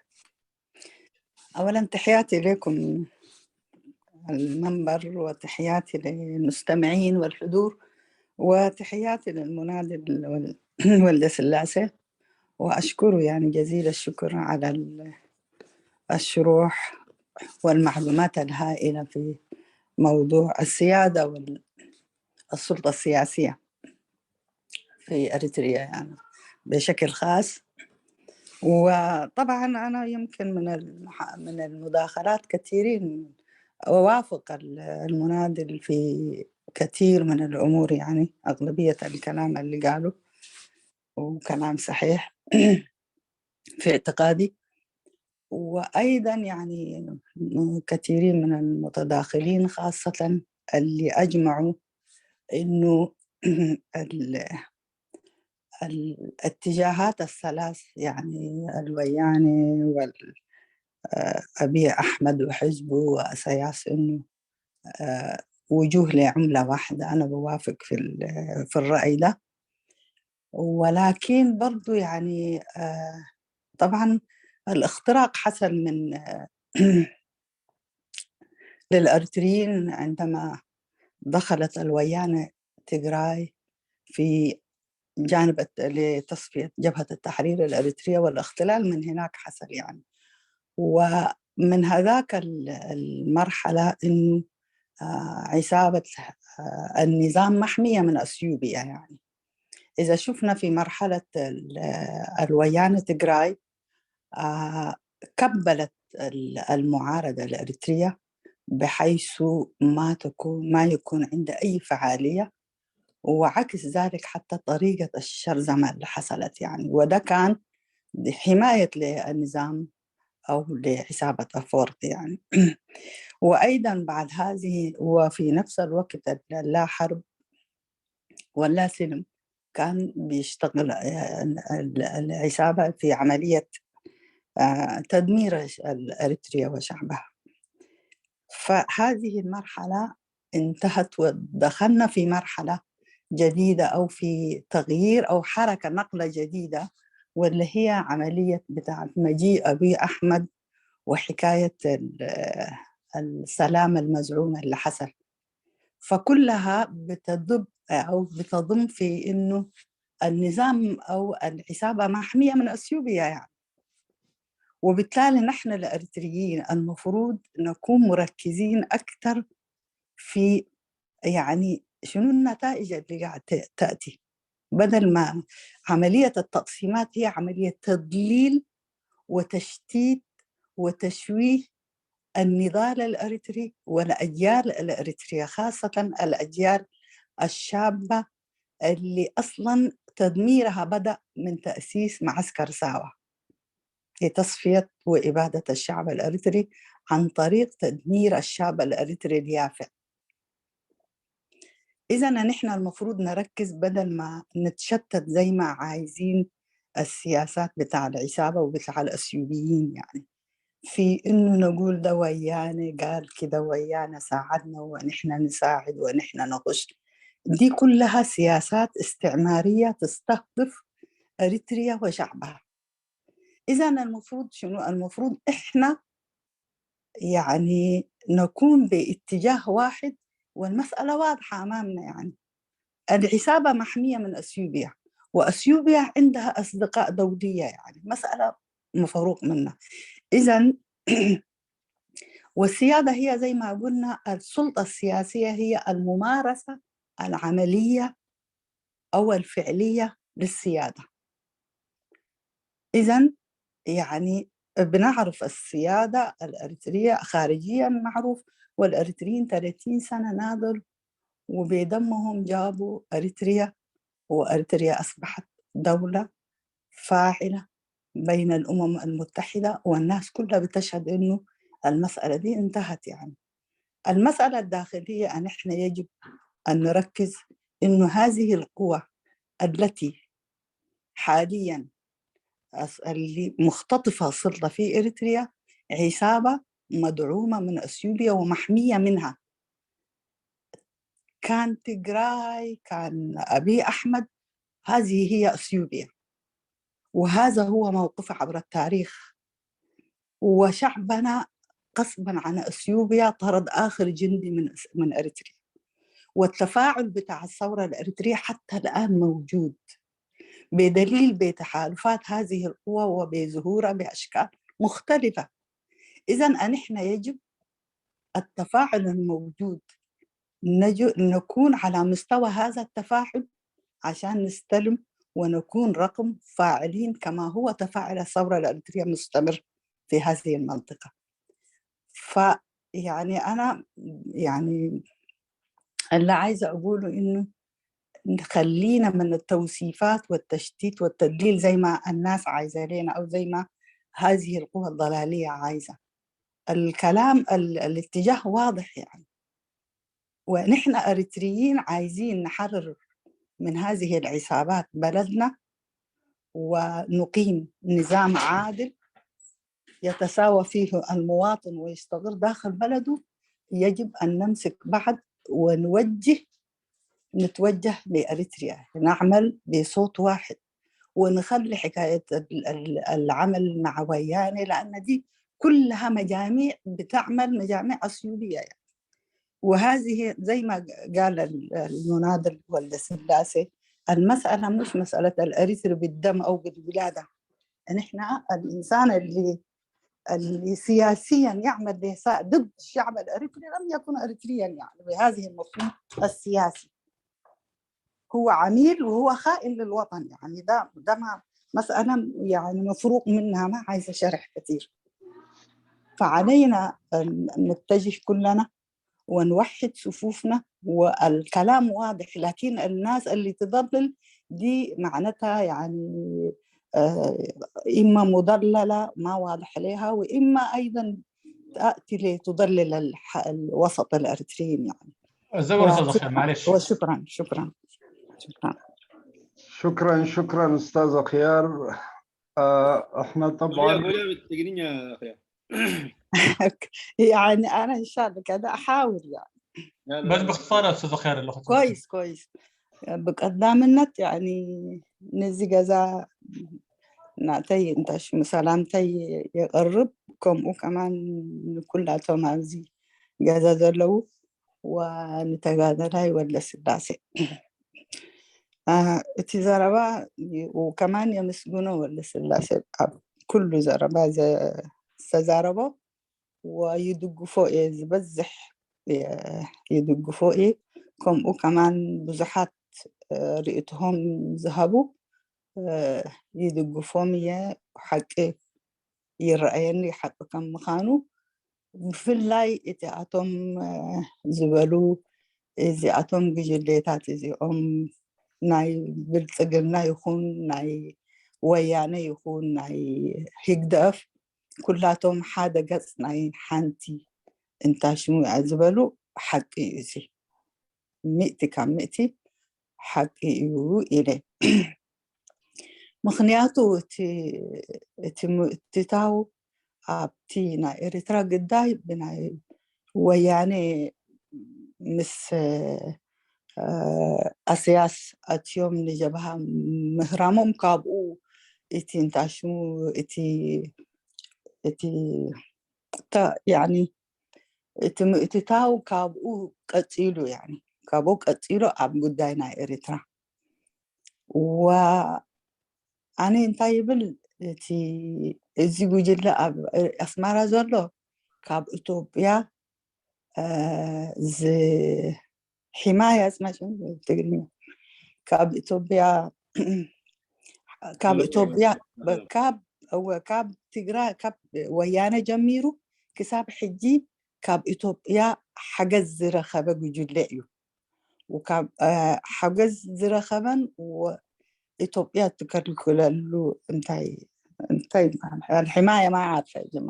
أولًا، تحياتي لكم المنبر، وتحياتي للمستمعين والحضور، وتحياتي للمناضل وال-، ولد سلاسة، وأشكره يعني جزيل الشكر على ال-، الشروح والمعلومات الهائلة في موضوع السيادة وال-، السلطة السياسية في أريتريا يعني بشكل خاص. وطبعًا أنا يمكن من المح-، من المداخلات كثيرين أوافق ال-، المناضل في كثير من الأمور، يعني أغلبية الكلام اللي قاله، وكلام صحيح في اعتقادي. وأيضًا يعني كثيرين من المتداخلين خاصة اللي أجمعوا إنه ال-، الاتجاهات الثلاث، يعني الوياني وال-، أبي أحمد وحزبه وأسياس إنه وجوه لعملة واحدة. أنا بوافق في في الرأي ده، ولكن برضو يعني طبعا الاختراق حصل من للأريتريين عندما دخلت الويانة تجراي في جانب لتصفية جبهة التحرير الأريترية، والاختلال من هناك حصل يعني. ومن هذاك المرحلة إنه عصابة النظام محمية من أثيوبيا يعني. إذا شفنا في مرحلة الويانة تجراي، كبلت المعارضة الأريترية بحيث ما تكون ما يكون عند أي فعالية، وعكس ذلك حتى طريقة الشرذمة اللي حصلت يعني. وده كان حماية للنظام أو لعصابة أفورت يعني. وأيضا بعد هذه وفي نفس الوقت لا حرب ولا سلم كان بيشتغل العصابة في عملية تدمير أريتريا وشعبها. فهذه المرحلة انتهت ودخلنا في مرحلة جديدة أو في تغيير أو حركة نقلة جديدة، واللي هي عملية بتاعت مجيء أبي أحمد وحكاية السلام المزعوم اللي حصل. فكلها بتضب أو بتضم في إنه النظام أو العصابة محمية من أثيوبيا يعني. وبالتالي نحن الأريتريين المفروض نكون مركزين أكثر في يعني شنو النتائج اللي قاعد تأتي، بدل ما عملية التقسيمات هي عملية تضليل وتشتيت وتشويه النضال الأريتري والأجيال الأريترية، خاصة الأجيال الشابة اللي أصلا تدميرها بدأ من تأسيس معسكر ساوا لتصفية وإبادة الشعب الأريتري عن طريق تدمير الشاب الأريتري اليافع. إذا نحن المفروض نركز بدل ما نتشتت زي ما عايزين السياسات بتاع العصابة وبتاع الأثيوبيين يعني، في إنه نقول ده ويانا قال كده ويانا ساعدنا ونحن نساعد ونحن نخش. دي كلها سياسات استعمارية تستهدف أريتريا وشعبها. إذا المفروض شنو؟ المفروض إحنا يعني نكون باتجاه واحد، والمسألة واضحة أمامنا يعني. العصابة محمية من أثيوبيا، وأثيوبيا عندها أصدقاء دولية يعني، مسألة مفروغ منها. إذا والسيادة هي زي ما قلنا، السلطة السياسية هي الممارسة العملية أو الفعلية للسيادة. إذا يعني بنعرف السيادة الأريترية خارجيا معروف، والأريتريين ثلاثين سنة ناضلوا وبدمهم جابوا أريتريا، وأريتريا أصبحت دولة فاعلة بين الأمم المتحدة، والناس كلها بتشهد إنه المسألة دي انتهت يعني. المسألة الداخلية أن إحنا يجب أن نركز إنه هذه القوى التي حاليا اللي مختطفة السلطة في إريتريا عصابة مدعومة من أثيوبيا ومحمية منها. كان تجراي، كان أبي أحمد، هذه هي أثيوبيا، وهذا هو موقفها عبر التاريخ. وشعبنا غصبا عن أثيوبيا طرد آخر جندي من من أريتريا، والتفاعل بتاع الثورة الأريترية حتى الآن موجود بدليل بتحالفات هذه القوى وبظهورها بأشكال مختلفة. إذا نحن يجب التفاعل الموجود نكون على مستوى هذا التفاعل عشان نستلم ونكون رقم فاعلين كما هو تفاعل الثورة الأريترية مستمر في هذه المنطقة. فيعني أنا يعني اللي عايزة أقوله إنه نخلينا من التوصيفات والتشتيت والتدليل زي ما الناس عايزة لنا أو زي ما هذه القوى الضلالية عايزة. الكلام الاتجاه واضح يعني، ونحن أريتريين عايزين نحرر من هذه العصابات بلدنا ونقيم نظام عادل يتساوى فيه المواطن ويستقر داخل بلده، يجب أن نمسك بعض ونوجه، نتوجه لأريتريا، نعمل بصوت واحد، ونخلي حكاية ال- ال- العمل مع ويانة، لأن دي كلها مجاميع بتعمل مجاميع أصولية يعني. وهذه زي ما قال ال- المناضل ولد سلاسي، المسألة مش مسألة الأريتري بالدم أو بالولادة. نحن الإنسان اللي اللي سياسيا يعمل ضد الشعب الأريتري لم يكن أريتريا يعني بهذه المفهوم السياسي. هو عميل وهو خائن للوطن يعني. ده ده ما مسألة يعني مفروغ منها، ما عايزة شرح كثير. فعلينا أن نتجه كلنا ونوحد صفوفنا، والكلام واضح، لكن الناس اللي تضلل دي معناتها يعني آه، إما مضللة ما واضح لها، وإما أيضا تأتي لتضلل الح- الوسط الأريتريين يعني. الزمن استاذ خير، معلش. وشكرا شكرا شكرا. شكرا شكرا استاذ خيار. آه، احنا طبعا Vogliamo, vogliamo Tigrinya, Khayar. يعني أنا إن شاء الله كده أحاول يعني. لا، لا، بس لا. باختصار استاذ خيار اللي أخذت. كويس كويس. ብቀዳምነት يعني ነዚ ገዛ ናተይ እንታሽሙ ሰላምተይ የቕርብ፣ ከምኡ ከማን ንኩላቶም ኣብዚ ገዛ ዘለዉ ወንተጋደላይ ወልደስላሴ። አ፣ እቲ ዘረባ ይ- ከማን የመስግኖ ወልደስላሴ ኣብ ኩሉ ዘረባ ዘ- ዝተዛረቦ ወይድግፎ እየ ዝበዝሕ የ- ይድግፎ እየ። ከምኡ ከማን ብዙሓት እ፣ ርእይቶሆም ዝሃቡ እ፣ ይድግፎም እየ። ሓቂ ይረኣየኒ ሓቂ ከም ምዃኑ፣ ብፍላይ እቲኣቶም እ፣ ዝበሉ እዚኣቶም ግጅሌታት እዚኦም ናይ ብልጽግና ይኹን ናይ ወያነ ይኹን ናይ ህግደፍ ኩላቶም ሓደ ገጽ ናይ ሓንቲ እንታሽሙ እያ ዝበሉ ሓቂ እዩ። እዚ ሚእቲ ካብ ሚእቲ ሓቂ እዩ ኢለ። ምኽንያቱ እቲ እቲ ምእትታው ኣብቲ ናይ ኤርትራ ግዳይ ብናይ ወያነ ምስ እ፣ ኣስያስ ኣትዮም ንጀብሃ ምህራሞም ካብኡ እቲ እንታሽሙ እቲ እቲ ታ- ያኒ እቲ ምእትታው ካብኡ ቀጺሉ ያኒ ካብኡ ቀጺሉ ኣብ ጉዳይ ናይ ኤርትራ ወ ኣነ እንታይ ይብል እቲ እዚ ጉጅለ ኣብ ኣስመራ ዘሎ ካብ ኢትዮጵያ እ፣ ዝ ሒማያ ስማሽን ትግርኛ ካብ ኢትዮጵያ ካብ ኢትዮጵያ ካብ እወ፣ ካብ ትግራይ ካብ ወያነ ጀሚሩ ክሳብ ሕጂ ካብ ኢትዮጵያ ሓገዝ ዝረኸበ ጉጅለ እዩ። ወካብ እ፣ ሓገዝ ዝረኸበን ወ- ኢትዮጵያ ትከልክለሉ እንታይ እንታይ ይበሃል? ሕማየ ማ ዓርፈ ጅማ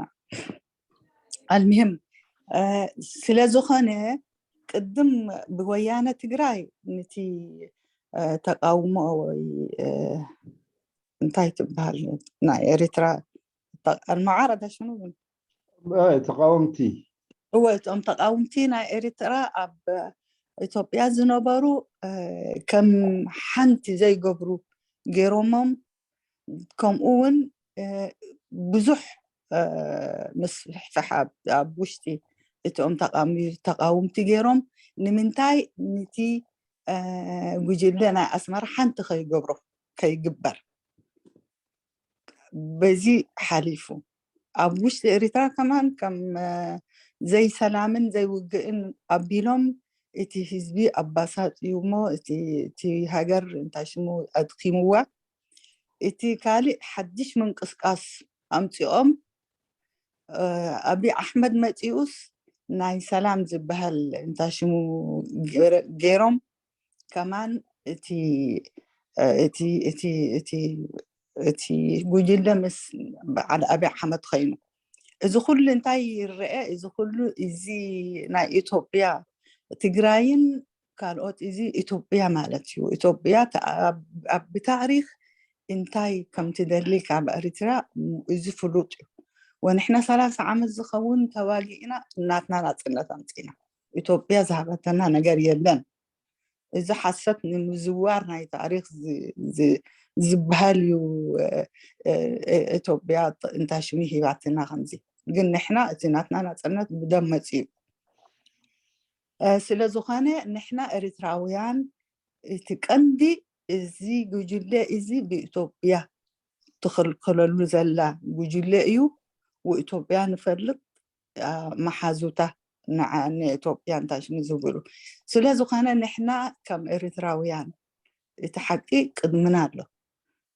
ኣልምሂም እ፣ ስለ ዝኾነ ቅድም ብወያነ ትግራይ ነቲ እ፣ ተቃውሞ ወይ እ፣ እንታይ ትበሃል ናይ ኤርትራ المعارضة شنو آه، ተቃወምቲ እወ እቶም ተቃውምቲ ናይ ኤርትራ ኣብ ኢትዮጵያ ዝነበሩ እ፣ ከም ሓንቲ ዘይገብሩ ገይሮሞም። ከምኡ እውን እ፣ ብዙሕ እ፣ ምስፍሕፋሕ ኣብ- ኣብ ውሽጢ እቶም ተቃሚ- ተቃውምቲ ገይሮም ንምንታይ ንቲ እ፣ ጉጅለ ናይ ኣስመራ ሓንቲ ከይገብሮ ከይግበር በዚ ሓሊፉ ኣብ ውሽጢ ኤርትራ ከማን ከም እ፣ ዘይሰላምን ዘይውግእን ኣቢሎም እቲ ህዝቢ ኣባሳጥዩሞ እቲ እቲ ሃገር እንታይ ሽሙ ኣድኪምዋ እቲ ካልእ ሓድሽ ምንቅስቃስ ኣምፂኦም እ፣ ኣብይ ኣሕመድ መፂኡስ ናይ ሰላም ዝበሃል እንታይ ሽሙ ገይረ- ገይሮም ከማን እቲ እ፣ እቲ እቲ እቲ እቲ ጉጅለ ምስ በዓል ኣብይ ኣሕመድ ኸይኑ እዚ ኩሉ እንታይ ይረአ? እዚ ኩሉ እዚ ናይ ኢትዮጵያ ትግራይን ካልኦት እዚ ኢትዮጵያ ማለት እዩ። ኢትዮጵያ ተ- ኣብ- ኣብ- ብታሪክ እንታይ ከም ትደሊ ካብ ኤርትራ እዚ ፍሉጥ እዩ። ወንሕና ሰላሳ ዓመት ዝኸውን ተዋጊእና ናትና ናፅነት ኣምፂና። ኢትዮጵያ ዝሃበተና ነገር የለን። እዚ ሓሰት ንምዝዋር ናይ ታሪክ ዝበሃል እዩ። ኢትዮጵያ እንታይ ሽሙ ሂባትና ከምዚ፣ ግን ንሕና እቲ ናትና ናፅነት ብደም መፂኡ። ስለ ዝኾነ ንሕና ኤርትራውያን እቲ ቀንዲ እዚ ጉጅለ እዚ ብኢትዮጵያ ትኽልክለሉ ዘላ ጉጅለ እዩ። ወኢትዮጵያ ንፈልጥ መሓዙታ ንኢትዮጵያ እንታይ ሽሙ ዝብሉ። ስለ ዝኾነ ንሕና ከም ኤርትራውያን እቲ ሓቂ ቅድምና ኣሎ።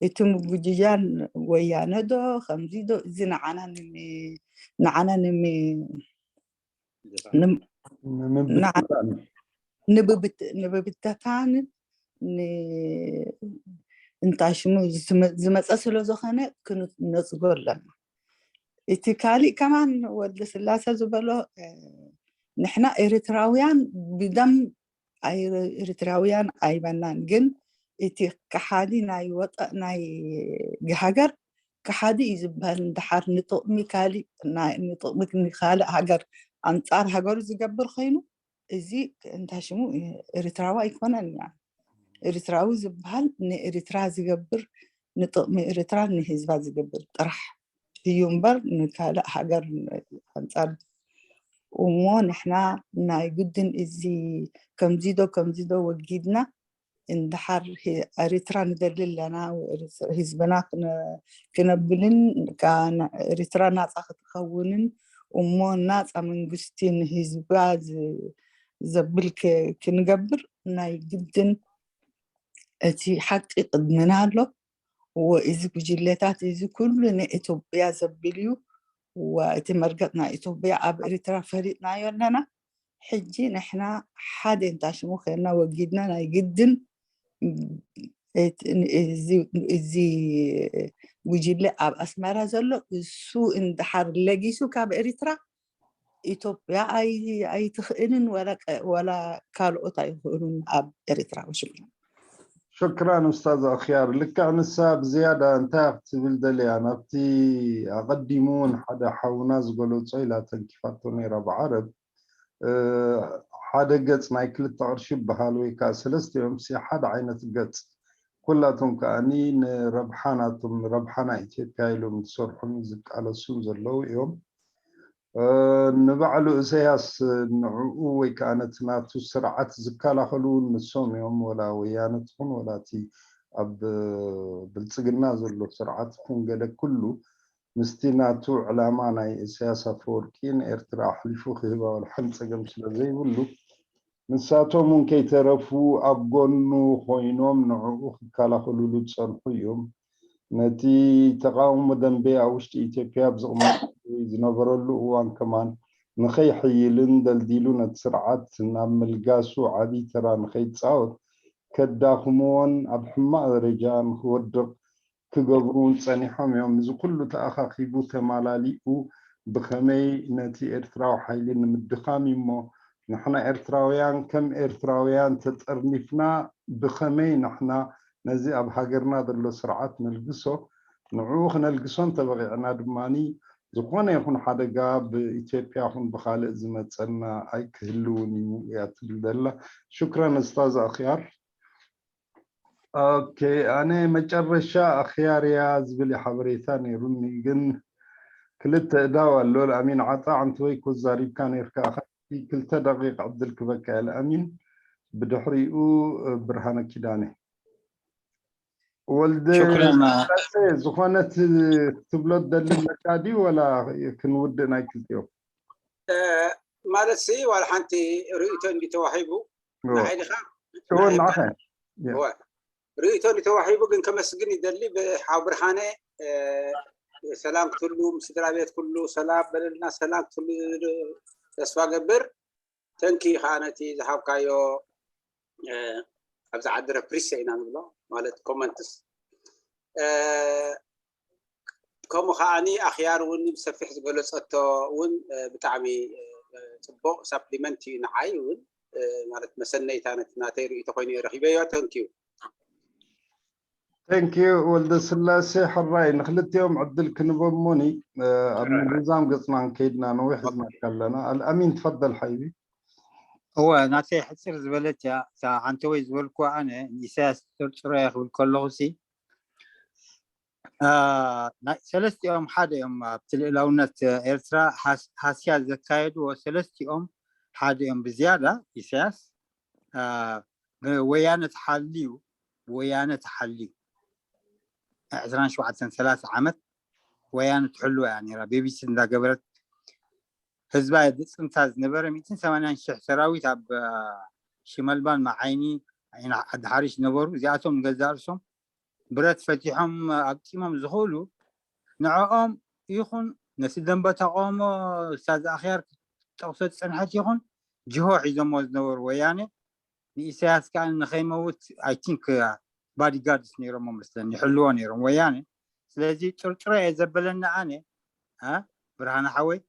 እቲ ምጉጅጃል ወያነ ዶ ከምዚ ዶ እዚ ንዓና ንዓና ንብብተታን እንታይ ሽሙ ዝመፀ ስለ ዝኾነ ክንነፅጎ ኣለና። እቲ ካሊእ ከማን ወልደ ስላሰ ዝበሎ ንሕና ኤርትራውያን ብደም ኤርትራውያን ኣይበናን፣ ግን እቲ ከሓዲ ናይ ወጠእ ናይ ሃገር ከሓዲ እዩ ዝበሃል። እንድሓር ንጥቕሚ ካሊእ ንጥቕሚ ካልእ ሃገር ኣንፃር ሃገሩ ዝገብር ኮይኑ እዚ እንታይ ሽሙ ኤርትራዊ ኣይኮነን። ያ ኤርትራዊ ዝበሃል ንኤርትራ ዝገብር ንጥቕሚ ኤርትራ ንህዝባ ዝገብር ጥራሕ እዩ እምበር ንካልእ ሃገር ኣንፃር እሞ ንሕና ናይ ግድን እዚ ከምዚ ዶ ከምዚ ዶ ወጊድና እንድሓር ኤርትራ ንደሊ ኣለና ህዝብና ክነብልን ኤርትራ ናፃ ክትኸውንን እሞ ናፃ መንግስቲ ንህዝባ ዘብል ክንገብር ናይ ግድን እቲ ሓቂ ቅድምና ኣሎ። እዚ ጉጅለታት እዚ ኩሉ ንኢትዮጵያ ዘብል እዩ። እቲ መርገጥ ናይ ኢትዮጵያ ኣብ ኤርትራ ፈሊጥናዮ ኣለና። ሕጂ ንሕና ሓደ እንታይ ሽሙ ኮይንና ወጊድና ናይ ግድን እዚ ጉጅለ ኣብ ኣስመራ ዘሎ እሱ እንድሓር ለጊሱ ካብ ኤርትራ ኢትዮጵያ ኣይትኽእልን ወላ ካልኦት ኣይኽእሉን ኣብ ኤርትራ። ሽክራን። ሽክራን ኡስታዝ ኣኽያር። ልክዕ ንሳ ብዝያዳ እንታይ ክትብል ደልያ ናብቲ ኣቐዲሙ እውን ሓደ ሓውና ዝገለጾ ኢላ ተንኪፋቶ ነይራ ብዓረብ ሓደ ገጽ ናይ ክልተ ቅርሺ ይበሃል ወይ ከዓ ሰለስቲኦም ሲ ሓደ ዓይነት ገጽ ኩላቶም ከዓኒ ንረብሓ ናቶም ንረብሓ ናይ ኢትዮጵያ ኢሎም ዝሰርሑን ዝቃለሱን ዘለዉ እዮም። ንባዕሉ እሰያስ ንዕኡ ወይ ከዓ ነቲ ናቱ ስርዓት ዝከላኸሉ እውን ንሶም እዮም። ወላ ወያነ ትኹን ወላ እቲ ኣብ ብልፅግና ዘሎ ስርዓት ይኹን ገለ ኩሉ ምስቲ ናቱ ዕላማ ናይ እሰያስ ኣፈወርቂ ንኤርትራ ኣሕሊፉ ክህባ ወላ ሓንቲ ፀገም ስለ ዘይብሉ ንሳቶም እውን ከይተረፉ ኣብ ጎኑ ኮይኖም ንዕኡ ክከላኸሉሉ ዝፀንሑ እዮም። ነቲ ተቃውሞ ደንበ ኣብ ውሽጢ ኢትዮጵያ ኣብ ዝቕመጠሉ ወይ ዝነበረሉ እዋን ከማን ንኸይሕይልን ደልዲሉ ነቲ ስርዓት ናብ ምልጋሱ ዓብዪ ተራ ንኸይፃወት ከዳኽምዎን ኣብ ሕማቕ ደረጃ ንክወድቕ ክገብሩ እውን ፀኒሖም እዮም። እዚ ኩሉ ተኣኻኺቡ ተማላሊኡ ብኸመይ ነቲ ኤርትራዊ ሓይሊ ንምድኻም እዩ እሞ ንሕና ኤርትራውያን ከም ኤርትራውያን ተጠርኒፍና ብኸመይ ንሕና ነዚ ኣብ ሃገርና ዘሎ ስርዓት ነልግሶ ንዕኡ ክነልግሶ እንተበቂዕና ድማ ዝኾነ ይኹን ሓደጋ ብኢትዮጵያ ኹን ብካልእ ዝመፀና ኣይክህልውን እዩ እያ ትብል ዘላ። ሽክረን እስታዝ ኣኽያር። ኦኬ ኣነ መጨረሻ ኣኽያር እያ ዝብል ሓበሬታ ነይሩኒ ግን ክልተ እዳው ኣሎ ኣሚን ዓጣ ዓንተ ወይ ኮ ዛሪብካ ነይርካ ክልተ ደቂቅ ዕድል ክበካ እየ ኣሚን ብድሕሪኡ ብርሃነ ኪዳነ ወልደ ዝኾነት ክትብሎ ደሊ ኣለካ ድዩ ወላ ክንውድእ ናይ ክልቲኦም ማለት ሲ ዋላ ሓንቲ ርእቶ እንዲ ተዋሂቡ ንዓይ ዲኻ ንዓኸ ርእቶ እንዲ ተዋሂቡ ግን ከመስግን ይደሊ ብሓው ብርሃነ ሰላም ክትህሉ ምስ ስድራ ቤት ኩሉ ሰላም በለልና ሰላም ክትህሉ ተስፋ ገብር ተንኪ ከዓ ነቲ ዝሃብካዮ ኣብዚ ዓዲ ረፕሪሰ ኢና ንብሎ ማለት ኮመንትስ ከምኡ ከዓኒ ኣኽያር እውን ብሰፊሕ ዝገለፀቶ እውን ብጣዕሚ ፅቡቅ ሳፕሊመንት እዩ ንዓይ እውን ማለት መሰነይታ ነቲ ናተይ ርእቶ ኮይኑ ረኪበዮ ተንኪዩ Thank you ወልደ ስላሴ። ሕራይ ንክልቲኦም ዕድል ክንቦም ሞኒ ኣብ ምዝዛም ገፅና ንከይድና ነዊሕ ዝመካ ኣለና። ኣልኣሚን ትፈደል ሓይቢ። እወ ናተይ ሕፅር ዝበለት እያ። እታ ሓንተወይ ዝበልኩዋ ኣነ ንኢሳያስ ጥርጥሮ እየ ክብል ከለኹ ሲ ሰለስቲኦም ሓደ እዮም ኣብቲ ልእላውነት ኤርትራ ሃስያ ዘካየድዎ ሰለስቲኦም ሓደ እዮም ብዝያዳ ኢሳያስ ወያነ ተሓልዩ ወያነ ተሓልዩ ዕስራን ሸውዓተን ሰላሳ ዓመት ወያነ ትሕልዋ እያ ነራ ቢቢሲ እንዳገበረት ህዝባ የድፅንታ ዝነበረ ሚእትን ሰማንያን ሽሕ ሰራዊት ኣብ ሽመልባን መዓይኒ ዓዲ ሓሪሽ ነበሩ። እዚኣቶም ንገዛእ ርእሶም ብረት ፈቲሖም ኣግጢሞም ዝኽእሉ ንዕኦም ይኹን ነቲ ደንበ ተቃውሞ ስታዝ ኣኽያር ክትጠቕሶ ዝፀንሐት ይኹን ጅሆ ሒዞሞ ዝነበሩ ወያነ ንኢሳያስ ከዓ ንኸይመውት I think bodyguards ነይሮሞ መስለኒ ይሕልዎ ነይሮም ወያነ። ስለዚ ጥርጥሮ እየ ዘበለኒ ኣነ ብርሃነ ሓወይ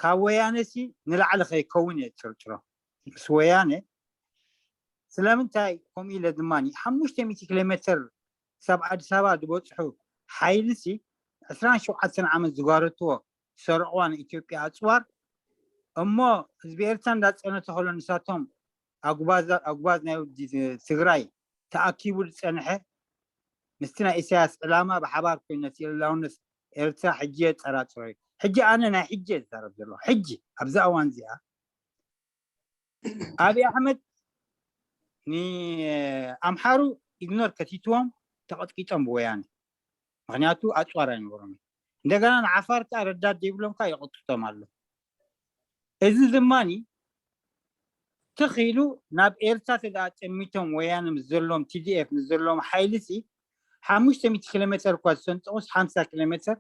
ካብ ወያነ ሲ ንላዕሊ ከይከውን እየ ዝጥርጥሮ ምስ ወያነ። ስለምንታይ ከምኡ ኢለ ድማ ሓሙሽተ ሚእቲ ኪሎ ሜትር ክሳብ ኣዲስ ኣበባ ዝበፅሑ ሓይሊ ሲ ዕስራን ሸውዓተን ዓመት ዝጓረትዎ ዝሰርቕዋ ናይ ኢትዮጵያ ኣፅዋር እሞ ህዝቢ ኤርትራ እንዳፀነተ ከሎ ንሳቶም ኣጉባዝ ናይ ወዲ ትግራይ ተኣኪቡ ዝፀንሐ ምስቲ ናይ ኢሳያስ ዕላማ ብሓባር ኮይኑ ነቲ ልእላውነት ኤርትራ ሕጂ የጠራጥሮ እዩ። ሕጂ ኣነ ናይ ሕጂ እየ ዝዛረብ ዘለኹ። ሕጂ ኣብዛ እዋን እዚኣ ኣብይ ኣሕመድ ንኣምሓሩ ኢግኖር ከቲትዎም ተቐጥቂጦም ብወያነ ምክንያቱ ኣፅዋር ኣይነበሮም። እንደገና ንዓፋር ከዓ ረዳት ዘይብሎም ከዓ ይቐጥቅጦም ኣሎ። እዚ ድማ ትኽ ኢሉ ናብ ኤርትራ ተደኣ ጠሚቶም ወያነ ምስ ዘለዎም ቲዲኤፍ ምስ ዘለዎም ሓይሊ ሲ ሓሙሽተ ሚእቲ ኪሎ ሜትር እኳ ዝሰንጠቑስ ሓምሳ ኪሎ ሜትር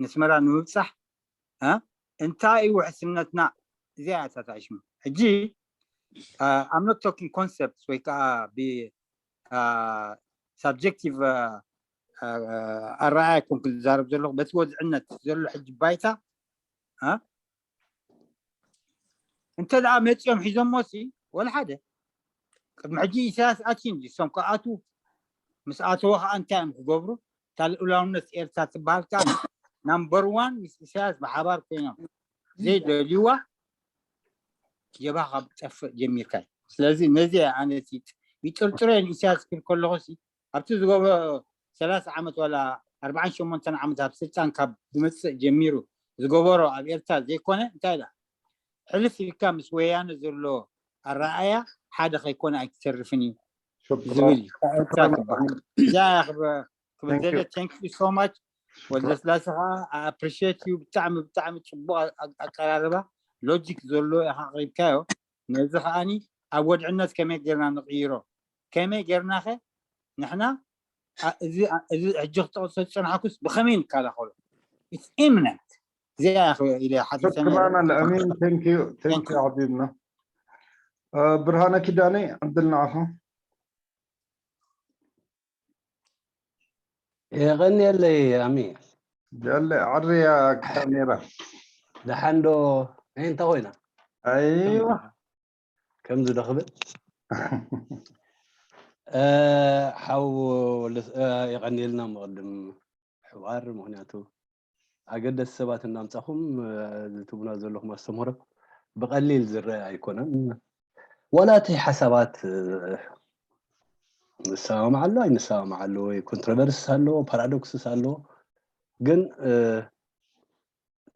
ንስመራ ንምብፃሕ እንታይ እዩ ውሕስነትና? እዚኣ እያ እታ ሽሙ። ሕጂ I'm not talking concepts ወይ ከዓ ብ subjective ኣረኣያ ኮንኩ ዝዛረብ ዘለኹ በቲ ወድዕነት ዘሎ ሕጂ ባይታ እንተ ደኣ መፂኦም ሒዞሞ ሲ ወላ ሓደ ቅድሚ ሕጂ ኢሳያስ ኣትዩ እንጂ እሶም ክኣትዉ ምስ ኣተወ ከዓ እንታይ እዮም ክገብሩ? እታ ልኡላውነት ኤርትራ ትበሃል ከዓ ናምበር ዋን ምስ ኢሳያስ ብሓባር ኮይኖም ዘይደልይዋ ጀብሃ ካብ ጠፍእ ጀሚርካ እዩ። ስለዚ ነዚ ኣነ ይጥርጥረ ንኢሳያስ ክብል ከለኹ ሲ ኣብቲ ዝገበሮ ሰላሳ ዓመት ዋላ ኣርባዓን ሸሞንተን ዓመት ኣብ ስልጣን ካብ ዝመፅእ ጀሚሩ ዝገበሮ ኣብ ኤርትራ ዘይኮነ እንታይ ዳ ሕልፍ ኢልካ ምስ ወያነ ዘሎ ኣረኣያ ሓደ ከይኮነ ኣይትተርፍን እዩ ዝብል እዩ። ኤርትራ ትበሃል እዚኣ ክብል ዘለ። Thank you so much ወልደስላሴ ከዓ I appreciate you ብጣዕሚ ብጣዕሚ ፅቡቅ ኣቀራርባ ሎጂክ ዘሎ ኢካ ኣቅሪብካዮ። ነዚ ከዓኒ ኣብ ወድዕነት ከመይ ጌርና ንቕይሮ? ከመይ ጌርናኸ ንሕና እዚ ሕጂ ክጠቕሶ ዝፀናሕኩስ ብኸመይ ንከላኸሎ? It's imminent። እዚኣ ኢለ ሓቲተ ነይረ። ኣልኣሚን። Thank you. Thank you ሓቢብና። ብርሃነ ኪዳነ ዕድል ንዓኻ። የቐንየለይ ኣሚ። ጀለ ዓርያ ካሜራ። ደሓን ዶ? እንታይ ኮይና? ኣይዋ። ከምዚ ዶ ክብል? ሓው የቐንየልና መቕድም ሕዋር ምክንያቱ ኣገደስቲ ሰባት እናምፃኹም ዝትቡና ዘለኹም ኣስተምህሮ ብቐሊል ዝረአ ኣይኮነን። ዋላ እቲ ሓሳባት ንሰማማዓሉ ኣይንሰማማዓሉ ወይ ኮንትሮቨርስስ ኣለዎ፣ ፓራዶክስስ ኣለዎ። ግን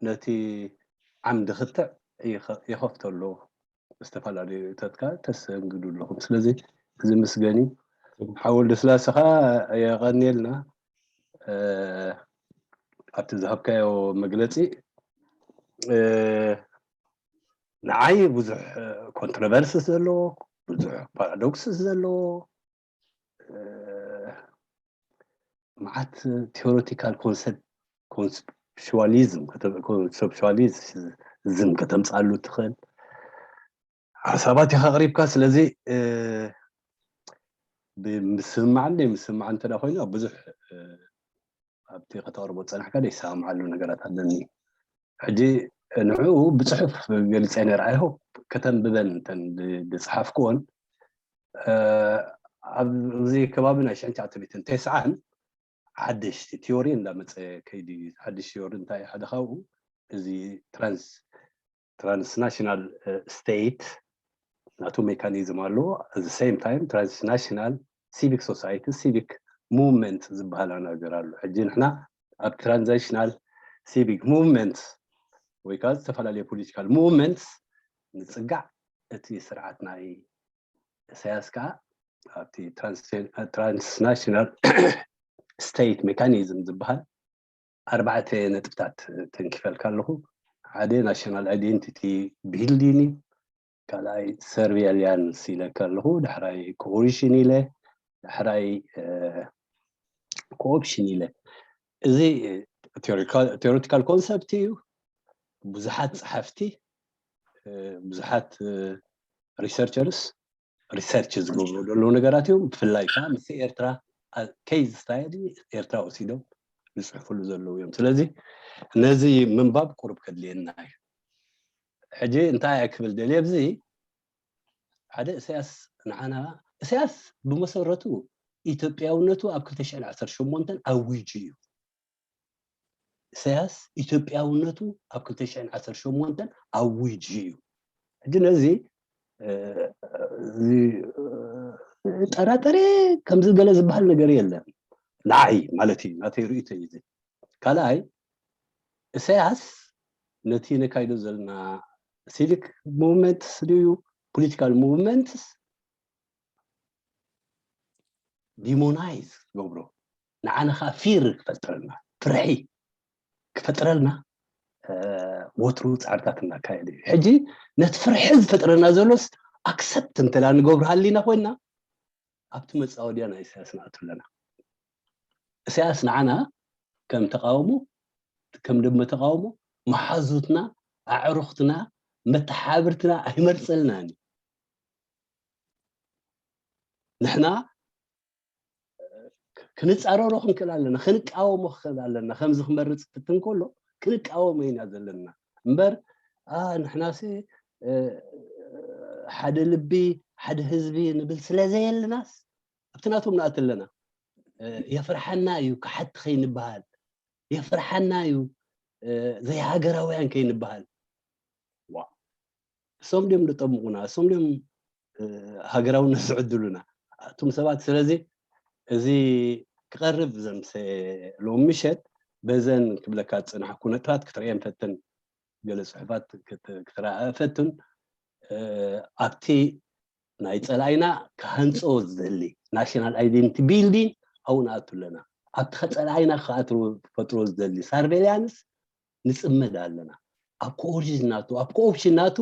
ነቲ ዓምዲ ክትዕ ይኸፍተሉ ዝተፈላለዩ ተትካ ተሰንግዱ ኣለኹም። ስለዚ እዚ ምስገኒ ሓወል ደስላሰኻ የቐንየልና ኣብቲ ዝሃብካዮ መግለፂ። ንዓይ ብዙሕ ኮንትሮቨርሲስ ዘለዎ ብዙሕ ፓራዶክስስ ዘለዎ መዓት ቴዎሬቲካል ኮንሰፕሽዋሊዝም ኮንሰፕሽዋሊዝም ከተምፃሉ ትኽእል ሓሳባት ኢኻ ኣቕሪብካ። ስለዚ ብምስምማዕን ዘይምስምማዕን እንተ ኮይኑ ኣብ ብዙሕ ኣብቲ ከተቕርቦ ዝፀናሕካ ዘይሰማምዓሉ ነገራት ኣለኒ። ሕጂ ንዕኡ ብፅሑፍ ገሊፀ ነይረ። ኣይሆፕ ከተንብበን እተን ዝፀሓፍክዎን ኣብዚ ከባቢ ናይ ሽሕን ትሽዓተ ሚእትን ተስዓን ሓደሽቲ ቲዮሪ እንዳመፀ ከይዲ። ሓደሽቲ ቲዮሪ እንታይ ሓደ ካብኡ እዚ ትራንስ ትራንስናሽናል ስቴት ናቱ ሜካኒዝም ኣለዎ። እዚ ሴም ታይም ትራንስናሽናል ሲቪክ ሶሳይቲ፣ ሲቪክ ሙቭመንት ዝበሃል ነገር ኣሎ። ሕጂ ንሕና ኣብ ትራንዚሽናል ሲቪክ ሙቭመንት ወይ ከዓ ዝተፈላለዩ ፖለቲካል ሙቭመንት ንፅጋዕ፣ እቲ ስርዓት ናይ ኢሳያስ ከዓ ኣብቲ ትራንስናሽናል ስቴት ሜካኒዝም ዝበሃል ኣርባዕተ ነጥብታት ተንኪፈልካ ኣለኹ። ሓደ ናሽናል ኣይደንቲቲ ቢልዲንግ እዩ። ካልኣይ ሰርቬይላንስ ኢለካ ኣለኹ። ዳሕራይ ኮኦሪሽን ኢለ፣ ዳሕራይ ኮኦፕሽን ኢለ። እዚ ቴዎሪቲካል ኮንሰፕት እዩ። ብዙሓት ጸሓፍቲ፣ ብዙሓት ሪሰርቸርስ ሪሰርች ዝገብሩ ዘለዉ ነገራት እዮም። ብፍላይ ከዓ ምስ ኤርትራ ኬዝ ስታዲ ኤርትራ ወሲዶም ዝፅሕፍሉ ዘለዉ እዮም። ስለዚ ነዚ ምንባብ ቁሩብ ከድልየና እዩ። ሕጂ እንታይ እየ ክብል ደልየ ኣብዚ ሓደ ኢሳያስ ንዓና፣ ኢሳያስ ብመሰረቱ ኢትዮጵያውነቱ ኣብ ክልተ ሽሕን ዓሰርተ ሸሞንተን ኣዊጁ እዩ። ኢሳያስ ኢትዮጵያውነቱ ኣብ ክልተ ሽሕን ዓሰርተ ሸሞንተን ኣዊጁ እዩ። ሕጂ ነዚ ጠራጠሬ ከምዚ ገለ ዝበሃል ነገር የለን። ንዓይ ማለት እዩ፣ ናተይ ርእይቶ እዩ። ካልኣይ ኢሳያስ ነቲ ነካይዶ ዘለና ሲቪክ ሙቭመንትስ ድዩ ፖለቲካል ሙቭመንትስ ዲሞናይዝ ገብሮ፣ ንዓና ከዓ ፊር ክፈጥረልና፣ ፍርሒ ክፈጥረልና ወትሩ ፃዕርታት እናካየደ እዩ። ሕጂ ነቲ ፍርሒ ዝፈጥረና ዘሎስ ኣክሰፕት እንተላ ንገብሮ ሃሊና ኮይና ኣብቲ መፃወድያ ናይ ኢሳያስ ንኣቱ ኣለና። ኢሳያስ ንዓና ከም ተቃውሞ፣ ከም ደመ ተቃውሞ መሓዙትና፣ ኣዕሩኽትና፣ መተሓብርትና ኣይመርፀልናን እዩ። ንሕና ክንፃረሮ ክንክእል ኣለና፣ ክንቃወሞ ክኽእል ኣለና። ከምዚ ክመርፅ ክትንከሎ ክንቃወሞ ኢና ዘለና እምበር ንሕናሲ ሓደ ልቢ ሓደ ህዝቢ ንብል ስለ ዘየልናስ ኣብቲ ናቶም ንኣት ኣለና። የፍርሓና እዩ ክሓቲ ከይንበሃል፣ የፍርሓና እዩ ዘይሃገራውያን ከይንበሃል። እሶም ድም ዝጠምቁና፣ እሶም ድም ሃገራውነት ዝዕድሉና ኣቱም ሰባት። ስለዚ እዚ ክቐርብ ዘምሰ ሎም ምሸት በዘን ክብለካ ዝፅናሕኩ ነጥባት ክትርእየን ፈትን፣ ገለ ፅሑፋት ክትረኣ ፈትን። ኣብቲ ናይ ፀላኢና ክሃንፆ ዝደሊ ናሽናል ኣይደንቲ ቢልዲንግ ኣብኡ ንኣቱ ኣለና። ኣብቲ ከፀላኢና ክኣትሮ ፈጥሮ ዝደሊ ሳርቬሊያንስ ንፅመድ ኣለና። ኣብ ኮኦርጅን ናቱ ኣብ ኮኦፕሽን ናቱ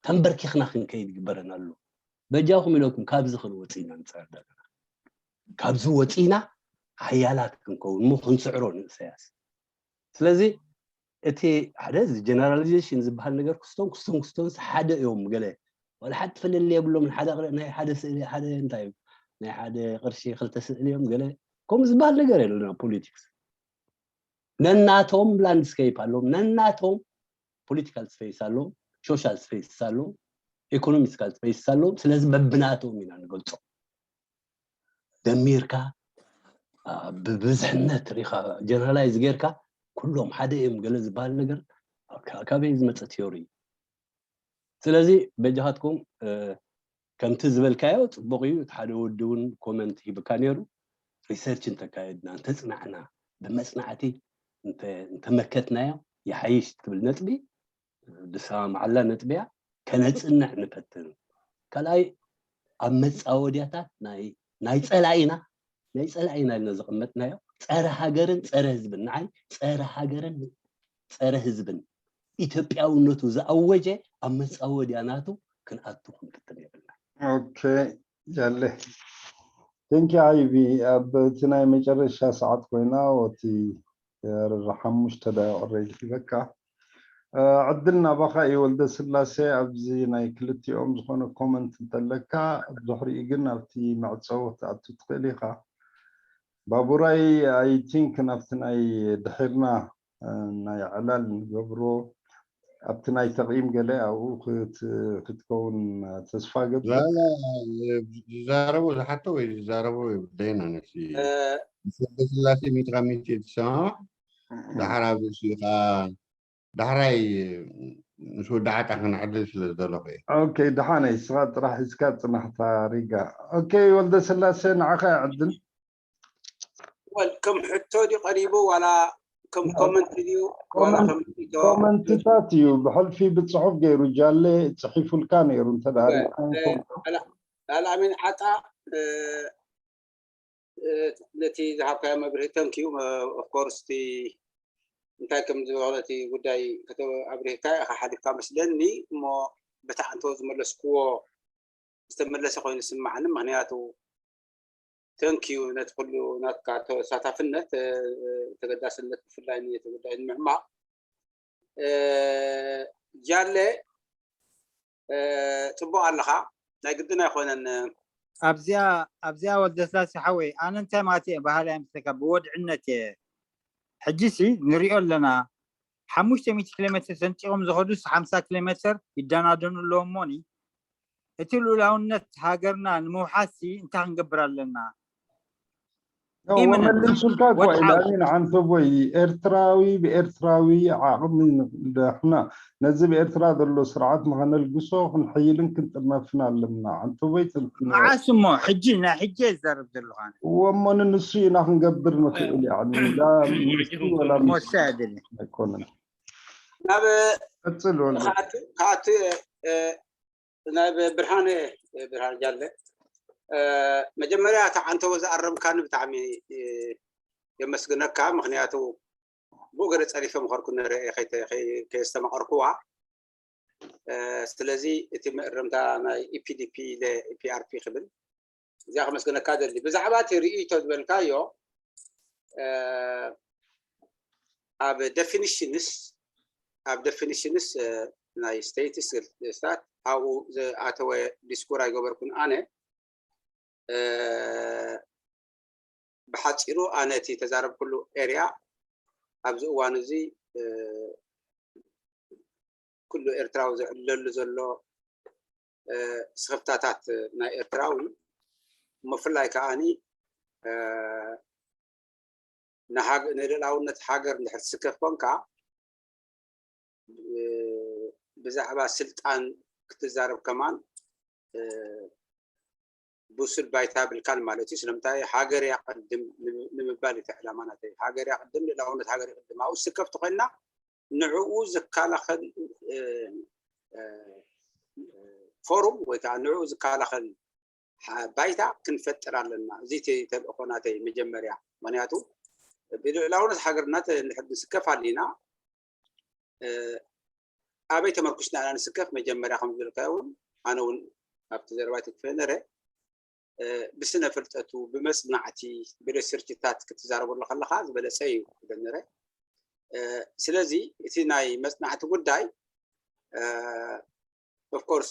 ተንበርኪኽና ክንከይድ ይግበረና ኣሎ። በጃኹም ኢለኩም ካብዚ ክንወፅእ ኢና ንፅዕር ዘለና። ካብዚ ወፂእና ሓያላት ክንከውን እሞ ክንስዕሮ ንእሰያስ። ስለዚ እቲ ሓደ እዚ ጀነራላይዜሽን ዝበሃል ነገር ክስቶን ክስቶን ክስቶንስ ሓደ እዮም። ገለ ዋላ ሓንቲ ፍልል የብሎም። ሓደ ቅረ- ናይ ሓደ ስእሊ ሓደ እንታይ እዩ ናይ ሓደ ቅርሺ ክልተ ስእሊ እዮም። ገለ ከምኡ ዝበሃል ነገር የለና። ፖሊቲክስ ነናቶም ላንድስኬፕ ኣለዎም፣ ነናቶም ፖለቲካል ስፔስ ኣለዎም፣ ሶሻል ስፔስ ኣለዎም፣ ኢኮኖሚካል ስፔስ ኣለዎም። ስለዚ በብናቶም ኢና ንገልፆ። ደሚርካ ብብዝሕነት ሪኻ ጀነራላይዝ ጌርካ ኩሎም ሓደ እዮም ገለ ዝበሃል ነገር ካበይ ዝመፀ ቲዮሪ እዩ? ስለዚ በጃኻትኩም ከምቲ ዝበልካዮ ፅቡቕ እዩ። እቲ ሓደ ወዲ እውን ኮመንት ሂብካ ነይሩ። ሪሰርች እንተካየድና እንተፅናዕና ብመፅናዕቲ እንተመከትናዮ ይሓይሽ ትብል ነጥቢ ዝሰማምዓላ ነጥቢ እያ። ከነፅንዕ ንፈትን። ካልኣይ ኣብ መፃወድያታት ናይ ናይ ፀላኢና ናይ ፀላኢና ኢልና ዘቐመጥናዮ ፀረ ሃገርን ፀረ ህዝብን ንዓይ ፀረ ሃገርን ፀረ ህዝብን ኢትዮጵያውነቱ ዝኣወጀ ኣብ መፃወድያ ናቱ ክንኣቱ ክንፍትን የብልና። ኦኬ ያለ ቴንኪ ኣይቢ ኣብ እቲ ናይ መጨረሻ ሰዓት ኮይና ወቲ ሓሙሽተ ደቂቕ ሬድ ሂበካ ዕድል ናባኻ እዩ ወልደ ስላሴ። ኣብዚ ናይ ክልቲኦም ዝኾነ ኮመንት እንተለካ ድሕሪኡ ግን ኣብቲ መዕፀዊ ክትኣቱ ትኽእል ኢኻ። ባቡራይ ኣይ ቲንክ ናብቲ ናይ ድሒርና ናይ ዕላል ንገብሮ ኣብቲ ናይ ተቕይም ገለ ኣብኡ ክት- ክትከውን ተስፋ ገብር። ላላ ዝዛረቦ ዝሓቶ ወይ ዝዛረቦ የብለይን ኣነሲ እ፣ ምስ ወልደስላሴ ሚእቲ ካብ ሚእቲ እትሰማማዕ ዳሕር ኣብ ርእሲኡ ከዓ ዳሕራይ ምስ ወዳዓታ ክነዕልል ስለ ዝደለኹ እየ። ኦኬ፣ ደሓነይ፣ ንስኻ ጥራሕ ሒዝካ ጽናሕታ ሪጋ። ኦኬ፣ ወልደስላሴ፣ ንዓኻ ይዕድል። ወል ከም ሕቶ ድዩ ቀሪቡ ዋላ ከም ኮመንት ድዩ ዋላ ከም ሪቶ? ኮመንትታት እዩ ብሕልፊ ብፅሑፍ ገይሩ ጃለ ፅሒፉልካ ነይሩ። እንተ ደኣ ወል፣ ርኢኻዮ እ፣ ኣላ- ኣልኣሚን ዓጣ፣ እ፣ እ፣ ነቲ ዝሃብካዮ መብርሂ ተንክዩ። ኦፍኮርስ እቲ እንታይ ከም ዝበለ እቲ ጉዳይ ኣብሪህካ ኢኻ ሓሊፍካ መስለኒ። እሞ በታ ኣንቶ ዝመለስክዎ ዝተመለሰ ኮይኑ ስማዓኒ። ምክንያቱ ተንክዩ ነቲ ኩሉ ናትካ ተሳታፍነት፣ እ፣ ተገዳስነት ብፍላይ ነቲ ጉዳይ ንምዕማቕ። እ፣ ጃለ፣ እ፣ ጽቡቕ ኣለኻ። ናይ ግድን ኣይኮነን። ኣብዚኣ ኣብዚኣ ወልደስላሴ ሓወይ፣ ኣነ እንታይ ማለት እየ ባህላይ ምስለካ ብወድዕነት እየ። ሕጂ ሲ ንሪኦ ኣለና፣ ሓሙሽተ ሚእቲ ኪሎ ሜትር ሰንጢቖም ዝኸዱስ ሓምሳ ኪሎ ሜትር ይደናደኑ ኣለዎ እሞኒ፣ እቲ ልኡላውነት ሃገርና ንምውሓስ ሲ እንታይ ክንገብር ኣለና? ያው ኢምንን መመሊሱልካ እኮ ወድዓዊ ኢላኒ ንዓንተቦይ፣ ኤርትራዊ ብኤርትራዊ ዓቕሚ ንሕና ነዚ ብኤርትራ ዘሎ ስርዓት ንኸነልግሶ ክንሕይልን ክንጥርነፍን ኣለና። ዓንተቦይ ትንትኖ መዓስ እሞ ሕጂ ናይ ሕጂ እየ ዝዛረብ ዘለኹ ኣነ። እወ እሞ ንንሱ ኢና ክንገብር ንኽእል። ያኒ ላ ንሱ ወላ እሞ ምስ እሳ እያ ደልየ። ኣይኮነን። ናብ ቀጽል ወልደ። ከኣቱ ከኣቱ፣ እ፣ ናብ ብርሃነ፣ ብርሃነ ጃለ፣ እ፣ መጀመርያ እታ ዓንተቦ ዝኣረምካኒ ብጣዕሚ፣ እ፣ የመስግነካ። ምክንያቱ ብኡ ገለ ጸሪፈ ምኸርኩ ነረ ከየስተማቐርኩዋ። እ፣ ስለዚ እቲ መእረምታ ናይ ኢፒዲፒ ኢለ ኢፒኣርፒ ክብል እዚኣ ከመስግነካ ደሊ። ብዛዕባ እቲ ርእይቶ ዝበልካዮ፣ እ፣ ኣብ ደፊኒሽንስ ኣብ ደፊኒሽንስ፣ እ፣ ናይ ስቴትስ ስታት ኣብኡ ዝኣተወ ዲስኩር ኣይገበርኩን ኣነ። እ፣ ብሓፂሩ ኣነ እቲ ተዛረብኩሉ ኤርያ ኣብዚ እዋን እዚ፣ እ፣ ኩሉ ኤርትራዊ ዝዕለሉ ዘሎ፣ እ፣ ስኽፍታታት ናይ ኤርትራዊ፣ ብፍላይ ከዓኒ፣ እ፣ ንሃገ-፣ ንልእላውነት ሃገር እንድሕር ትስከፍ ኮንካ፣ እ፣ ብዛዕባ ስልጣን ክትዛረብ ከማን፣ እ፣ ብሱል ባይታ ብልካን ማለት እዩ። ስለምንታይ ሃገር እያ ቅድም ንም-፣ ንምባል እቲ ዕላማ ናተይ። ሃገር እያ ቅድም፣ ልእላውነት ሃገር ይቅድም። ኣብኡ ስከፍ ተኮይንና ንዕኡ ዝከላኸል፣ እ፣ እ፣ ፎሩም ወይ ከዓ ንዕኡ ዝከላኸል ሓ-፣ ባይታ ክንፈጥር ኣለና። እዚ እቲ ተልእኾ ናተይ መጀመርያ። ምክንያቱ ብልእላውነት ሃገርና ተ-፣ እንድሕር ንስከፍ ኣሊና፣ እ፣ ኣበይ ተመርኩስና ኢና ንስከፍ? መጀመርያ ከም ዝበልካዮ እውን ኣነ እውን ኣብቲ ዘረባይ ተክፍለ ነረ፣ እ፣ ብስነ ፍልጠቱ፣ ብመጽናዕቲ፣ ብሪሰርችታት ክትዛረበሉ ከለኻ ዝበለጸ እዩ ክብል ነረ። እ፣ ስለዚ እቲ ናይ መጽናዕቲ ጉዳይ፣ እ፣ ኦፍኮርስ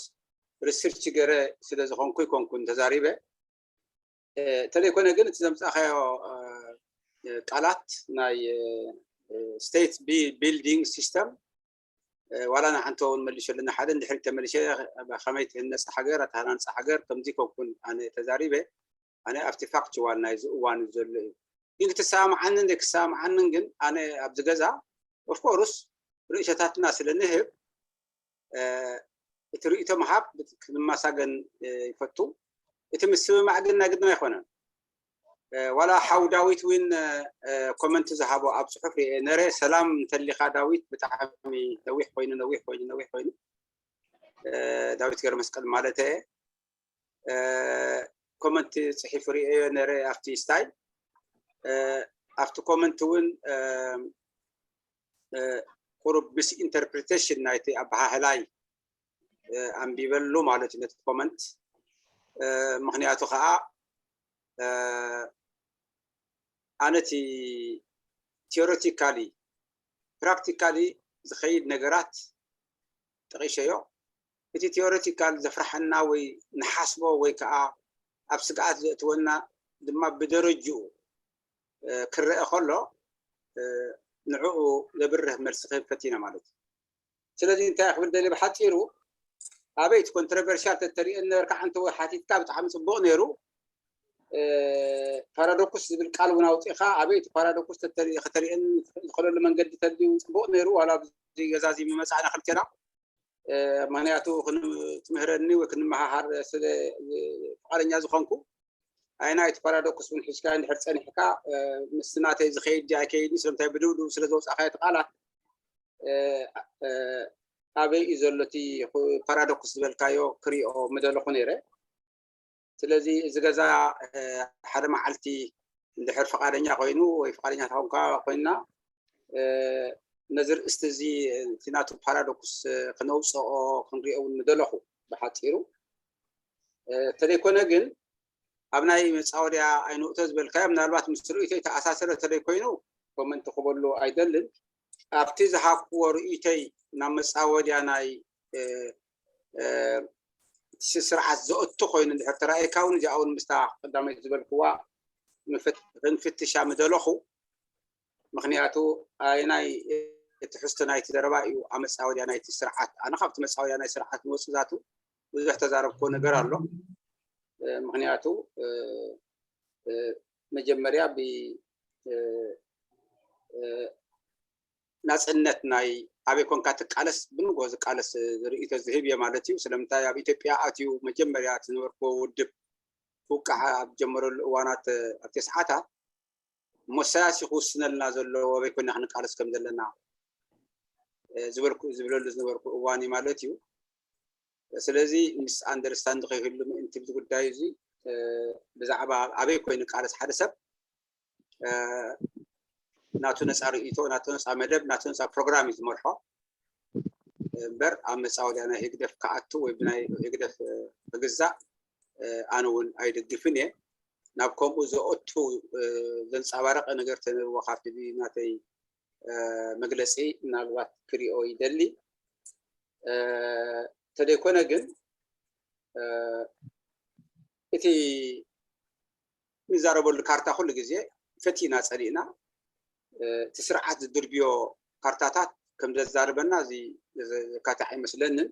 ሪሰርች ገረ ስለ ዝኾንኩ ይኮንኩን ተዛሪበ። እ፣ እንተዘይኮነ ግን እቲ ዘምጻእካዮ፣ እ፣ እ፣ ቃላት ናይ፣ እ፣ እ፣ ስቴት ቢ-፣ ቢልዲንግ ሲስተም፣ እ፣ ዋላ ንሓንቲ እውን መልሸ ኣለና። ሓደ እንድሕር ተመልሸ ከመይ ትህነጽ ሃገር፣ ኣተሃናንጻ ሃገር ከምዚ ኮንኩን ኣነ ተዛሪበ። ኣነ ኣብቲ ፋክቹዋል ናይዚ እዋን ዘሎ እዩ። ግን ክትሰማምዓንን ዘይክሰማምዓንን ግን ኣነ ኣብዚ ገዛ ኦፍኮርስ ርእይቶታትና ስለ ንህብ፣ እ፣ እቲ ርእይቶ ምሃብ ብት-፣ ክመሳገን፣ እ፣ ይፈቱ። እቲ ምስምማዕ ግን ናይ ግድን ኣይኮነን። እ፣ ዋላ ሓው ዳዊት እውን፣ እ፣ እ፣ ኮመንት ዝሃቦ ኣብ ጽሑፍ ርኤ ነረ። ሰላም እንተሊኻ ዳዊት፣ ብጣዕሚ ነዊሕ ኮይኑ፣ ነዊሕ ኮይኑ፣ ነዊሕ ኮይኑ። እ፣ ዳዊት ገረመስቀል ማለት እየ። እ፣ ኮመንት ጽሒፉ ርኤዮ ነረ ኣብቲ ስታይል። እ፣ ኣብቲ ኮመንት እውን፣ እ፣ እ፣ ቁሩብ ሚስ ኢንተርፕሪቴሽን ናይቲ ኣበሃህላይ፣ እ፣ ኣንቢበሉ ማለት እዩ ነቲ ኮመንት። እ፣ ምኽንያቱ ከዓ፣ እ፣ ኣነ እቲ ቲዮሬቲካሊ፣ ፕራክቲካሊ ዝኸይድ ነገራት ጠቒሸዮ። እቲ ቲዮሬቲካል ዘፍርሓና ወይ ንሓስቦ ወይ ከዓ ኣብ ስግኣት ዘእትወና ድማ ብደረጅኡ፣ እ፣ ክረአ ከሎ፣ እ፣ ንዕኡ ዘብርህ መልሲ ክህብ ፈቲነ ማለት እዩ። ስለዚ እንታይ ክብል ደሊ ብሓፂሩ፣ ኣበይ እቲ ኮንትሮቨርሻል ተተሪእን ነበርካ፣ ሓንቲ ወይ ሓቲትካ ብጣዕሚ ፅቡቕ ነይሩ። እ፣ ፓራዶክስ ዝብል ቃል እውን ኣውፂእኻ፣ ኣበይ እቲ ፓራዶክስ ተተሪ-፣ ከተሪእን ዝኽእለሉ መንገዲ ተልዩ ፅቡቕ ነይሩ። ዋላ ኣብዚ ገዛ እዚ ምመፃእና ክልቴና፣ እ፣ ምኽንያቱ ክን-፣ ትምህረኒ ወይ ክንመሃሃር ስለ ፍቓደኛ ዝኾንኩ፣ ኣይና እቲ ፓራዶክስ እውን ሒዝካ እንድሕር ፀኒሕካ፣ እ፣ ምስ ናተይ ዝኸይድ ድዩ ኣይከይድን፣ ስለምንታይ ብድብድብ ስለ ዘውፃእካ እቲ ቃላት፣ እ፣ እ፣ ኣበይ እዩ ዘሎ እቲ ፓራዶክስ ዝበልካዮ ክሪኦ ምደለኹ ነይረ። ስለዚ እዚ ገዛ፣ እ፣ ሓደ መዓልቲ እንድሕር ፍቓደኛ ኮይኑ ወይ ፍቓደኛ ተኾንካ ኮይና፣ እ፣ ነዚ ርእስቲ እዚ፣ እቲ ናቱ ፓራዶክስ፣ እ፣ ክነውፅኦ ክንሪኦ እውን ምደለኹ ብሓፂሩ። እ፣ ተደይኮነ ግን ኣብ ናይ መፃወድያ ኣይንእቶ ዝበልካዮ ምናልባት ምስ ርእይቶይ ተኣሳሰረ ተደይኮይኑ ኮመንት ክበሉ ኣይደልን። ኣብቲ ዝሃብክዎ ርእይቶይ ናብ መፃወድያ ናይ፣ እ፣ እ፣ እቲ ስርዓት ዘእቱ ኮይኑ እንድሕር ተራእየካ እውን እዚኣ እውን ምስታ ቀዳመይቲ ዝበልክዋ ምፍት-፣ ክንፍትሻ ምደለኹ። ምኽንያቱ ኣየናይ ትሕዝቶ ናይቲ ዘረባ እዩ ኣብ መፃወድያ ናይቲ ስርዓት? ኣነ ካብቲ መፃወድያ ናይ ስርዓት ንወፂ ዛቱ ብዙሕ ተዛረብክዎ ነገር ኣሎ። እ፣ ምኽንያቱ፣ እ፣ እ፣ መጀመርያ ብ-፣ እ፣ እ፣ ናጽነት ናይ ኣበይ ኮንካ ትቃለስ፣ ብንጎ ዝቃለስ ርእይቶ ዝህብ እየ ማለት እዩ። ስለምንታይ ኣብ ኢትዮጵያ ኣትዩ መጀመርያ እቲ ዝነበርክዎ ውድብ ክውቃዕ ኣብ ጀመረሉ እዋናት፣ ኣብ ተስዓታት እሞ ሰያሲ ክውስነልና ዘለዎ ኣበይ ኮይና ክንቃለስ ከም ዘለና፣ እ፣ ዝበልኩ፣ ዝብለሉ ዝነበርኩ እዋን እዩ ማለት እዩ። ስለዚ ምስ ኣንደርስታንድ ከይህሉ ምእንቲ ብዚ ጉዳይ እዚ፣ እ፣ ብዛዕባ ኣበይ ኮይኑ ቃለስ ሓደ ሰብ፣ እ፣ ናቱ ነፃ ርእይቶ፣ ናቱ ነፃ መደብ፣ ናቱ ነፃ ፕሮግራም እዩ ዝመርሖ። እምበር ኣብ መፃወድያ ናይ ህግደፍ ክኣቱ ወይ ብናይ ህግደፍ፣ እ፣ ክግዛእ፣ እ፣ ኣነ እውን ኣይድግፍን እየ። ናብ ከምኡ ዘእቱ፣ እ፣ ዘንፀባረቐ ነገር ተነርዎ ካብቲ ናተይ፣ እ፣ መግለፂ ምናልባት ክሪኦ ይደሊ። እ፣ ተደይኮነ ግን፣ እ፣ እቲ ንዛረበሉ ካርታ ኩሉ ግዜ ፈቲና ጸሊእና፣ እ፣ እቲ ስርዓት ዝድርብዮ ካርታታት ከም ዘዛርበና እዚ ዘካትዕ ኣይመስለንን።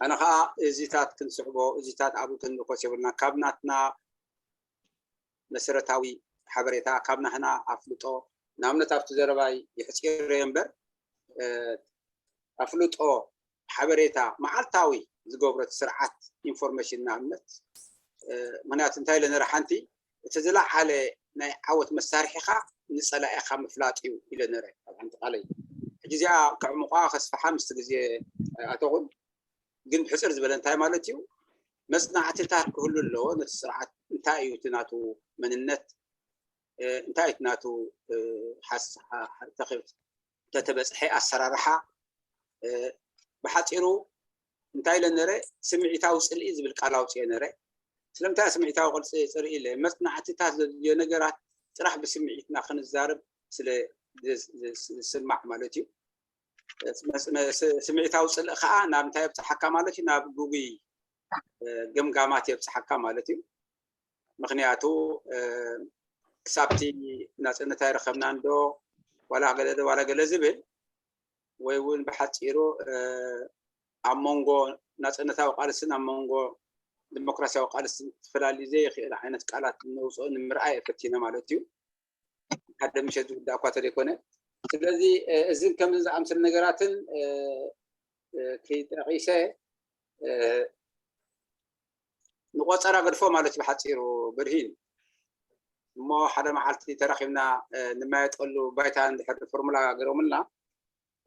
ኣነ ኸኣ እዚታት ክንስዕቦ፣ እዚታት ኣብኡ ክንልኮስ የብልና። ካብ ናትና መሰረታዊ ሓበሬታ፣ ካብ ናህና ኣፍልጦ፣ ንኣብነት ኣብቲ ዘረባይ የሕጺረዮ እምበር፣ እ፣ ኣፍልጦ፣ ሓበሬታ መዓልታዊ ዝገብሮ እቲ ስርዓት ኢንፎርሜሽን ንኣብነት፣ እ፣ ምኽንያቱ እንታይ ኢለ ነረ ሓንቲ፣ እቲ ዝለዓለ ናይ ዓወት መሳርሒኻ ንጸላኢኻ ምፍላጥ እዩ ኢለ ነረ ኣብ ሓንቲ ቃለይ። ሕጂ እዚኣ ከዕሙቓ ከስፍሓ ምስቲ ግዜ ኣይኣተኹን፣ ግን ብሕጽር ዝበለ እንታይ ማለት እዩ፣ መጽናዕትታት ክህሉ ኣለዎ ነቲ ስርዓት እንታይ እዩ እቲ ናቱ መንነት፣ እ፣ እንታይ እቲ ናቱ፣ እ፣ ሓስ-፣ ሓ-፣ ሓ-፣ ተኸ-፣ ተተበጽሐ ኣሰራርሓ፣ እ፣ ብሓጺሩ እንታይ ኢለ ነረ፣ ስምዒታዊ ጽልኢ ዝብል ቃል ኣውጽኤ ነረ። ስለምንታይ ስምዒታዊ ቅርጺ ጽልኢ ኢለ? መጽናዕትታት ዘድልዮ ነገራት ጥራሕ ብስምዒትና ክንዛረብ ስለ ዝ-፣ ዝ-፣ ዝስማዕ ማለት እዩ። መጽ-፣ መ-፣ ስ-፣ ስምዒታዊ ጽልኢ ከኣ ናብ እንታይ የብጽሓካ ማለት እዩ? ናብ ግጉይ፣ እ፣ ገምጋማት የብጽሓካ ማለት እዩ። ምኽንያቱ፣ እ፣ ክሳብቲ ናጽነት ኣይረኸብናን ዶ ዋላ ገለ ዶ ዋላ ገለ ዝብል ወይ እውን ብሓጺሩ፣ እ፣ ኣብ መንጎ ናጽነታዊ ቃልስን ኣብ መንጎ ዲሞክራሲያዊ ቃልስን ክፈላለዩ ዘይኽእል ዓይነት ቃላት ነውጽኦ ንምርኣይ እየ ፈቲነ ማለት እዩ። ሓደ ምሸት ዝውዳእ እኳ ተደይኮነ። ስለዚ፣ እ፣ እዝን ከምዚ ዝኣምሰሉ ነገራትን፣ እ፣ እ፣ ከይጠቒሰ፣ እ፣ ንቆጸራ ገድፎ ማለት እዩ ብሓጺሩ ብርሂን። እሞ ሓደ መዓልቲ ተራኺብና፣ እ፣ ንመያየጠሉ ባይታ እንድሕር ፎርሙላ ገይሮምልና፣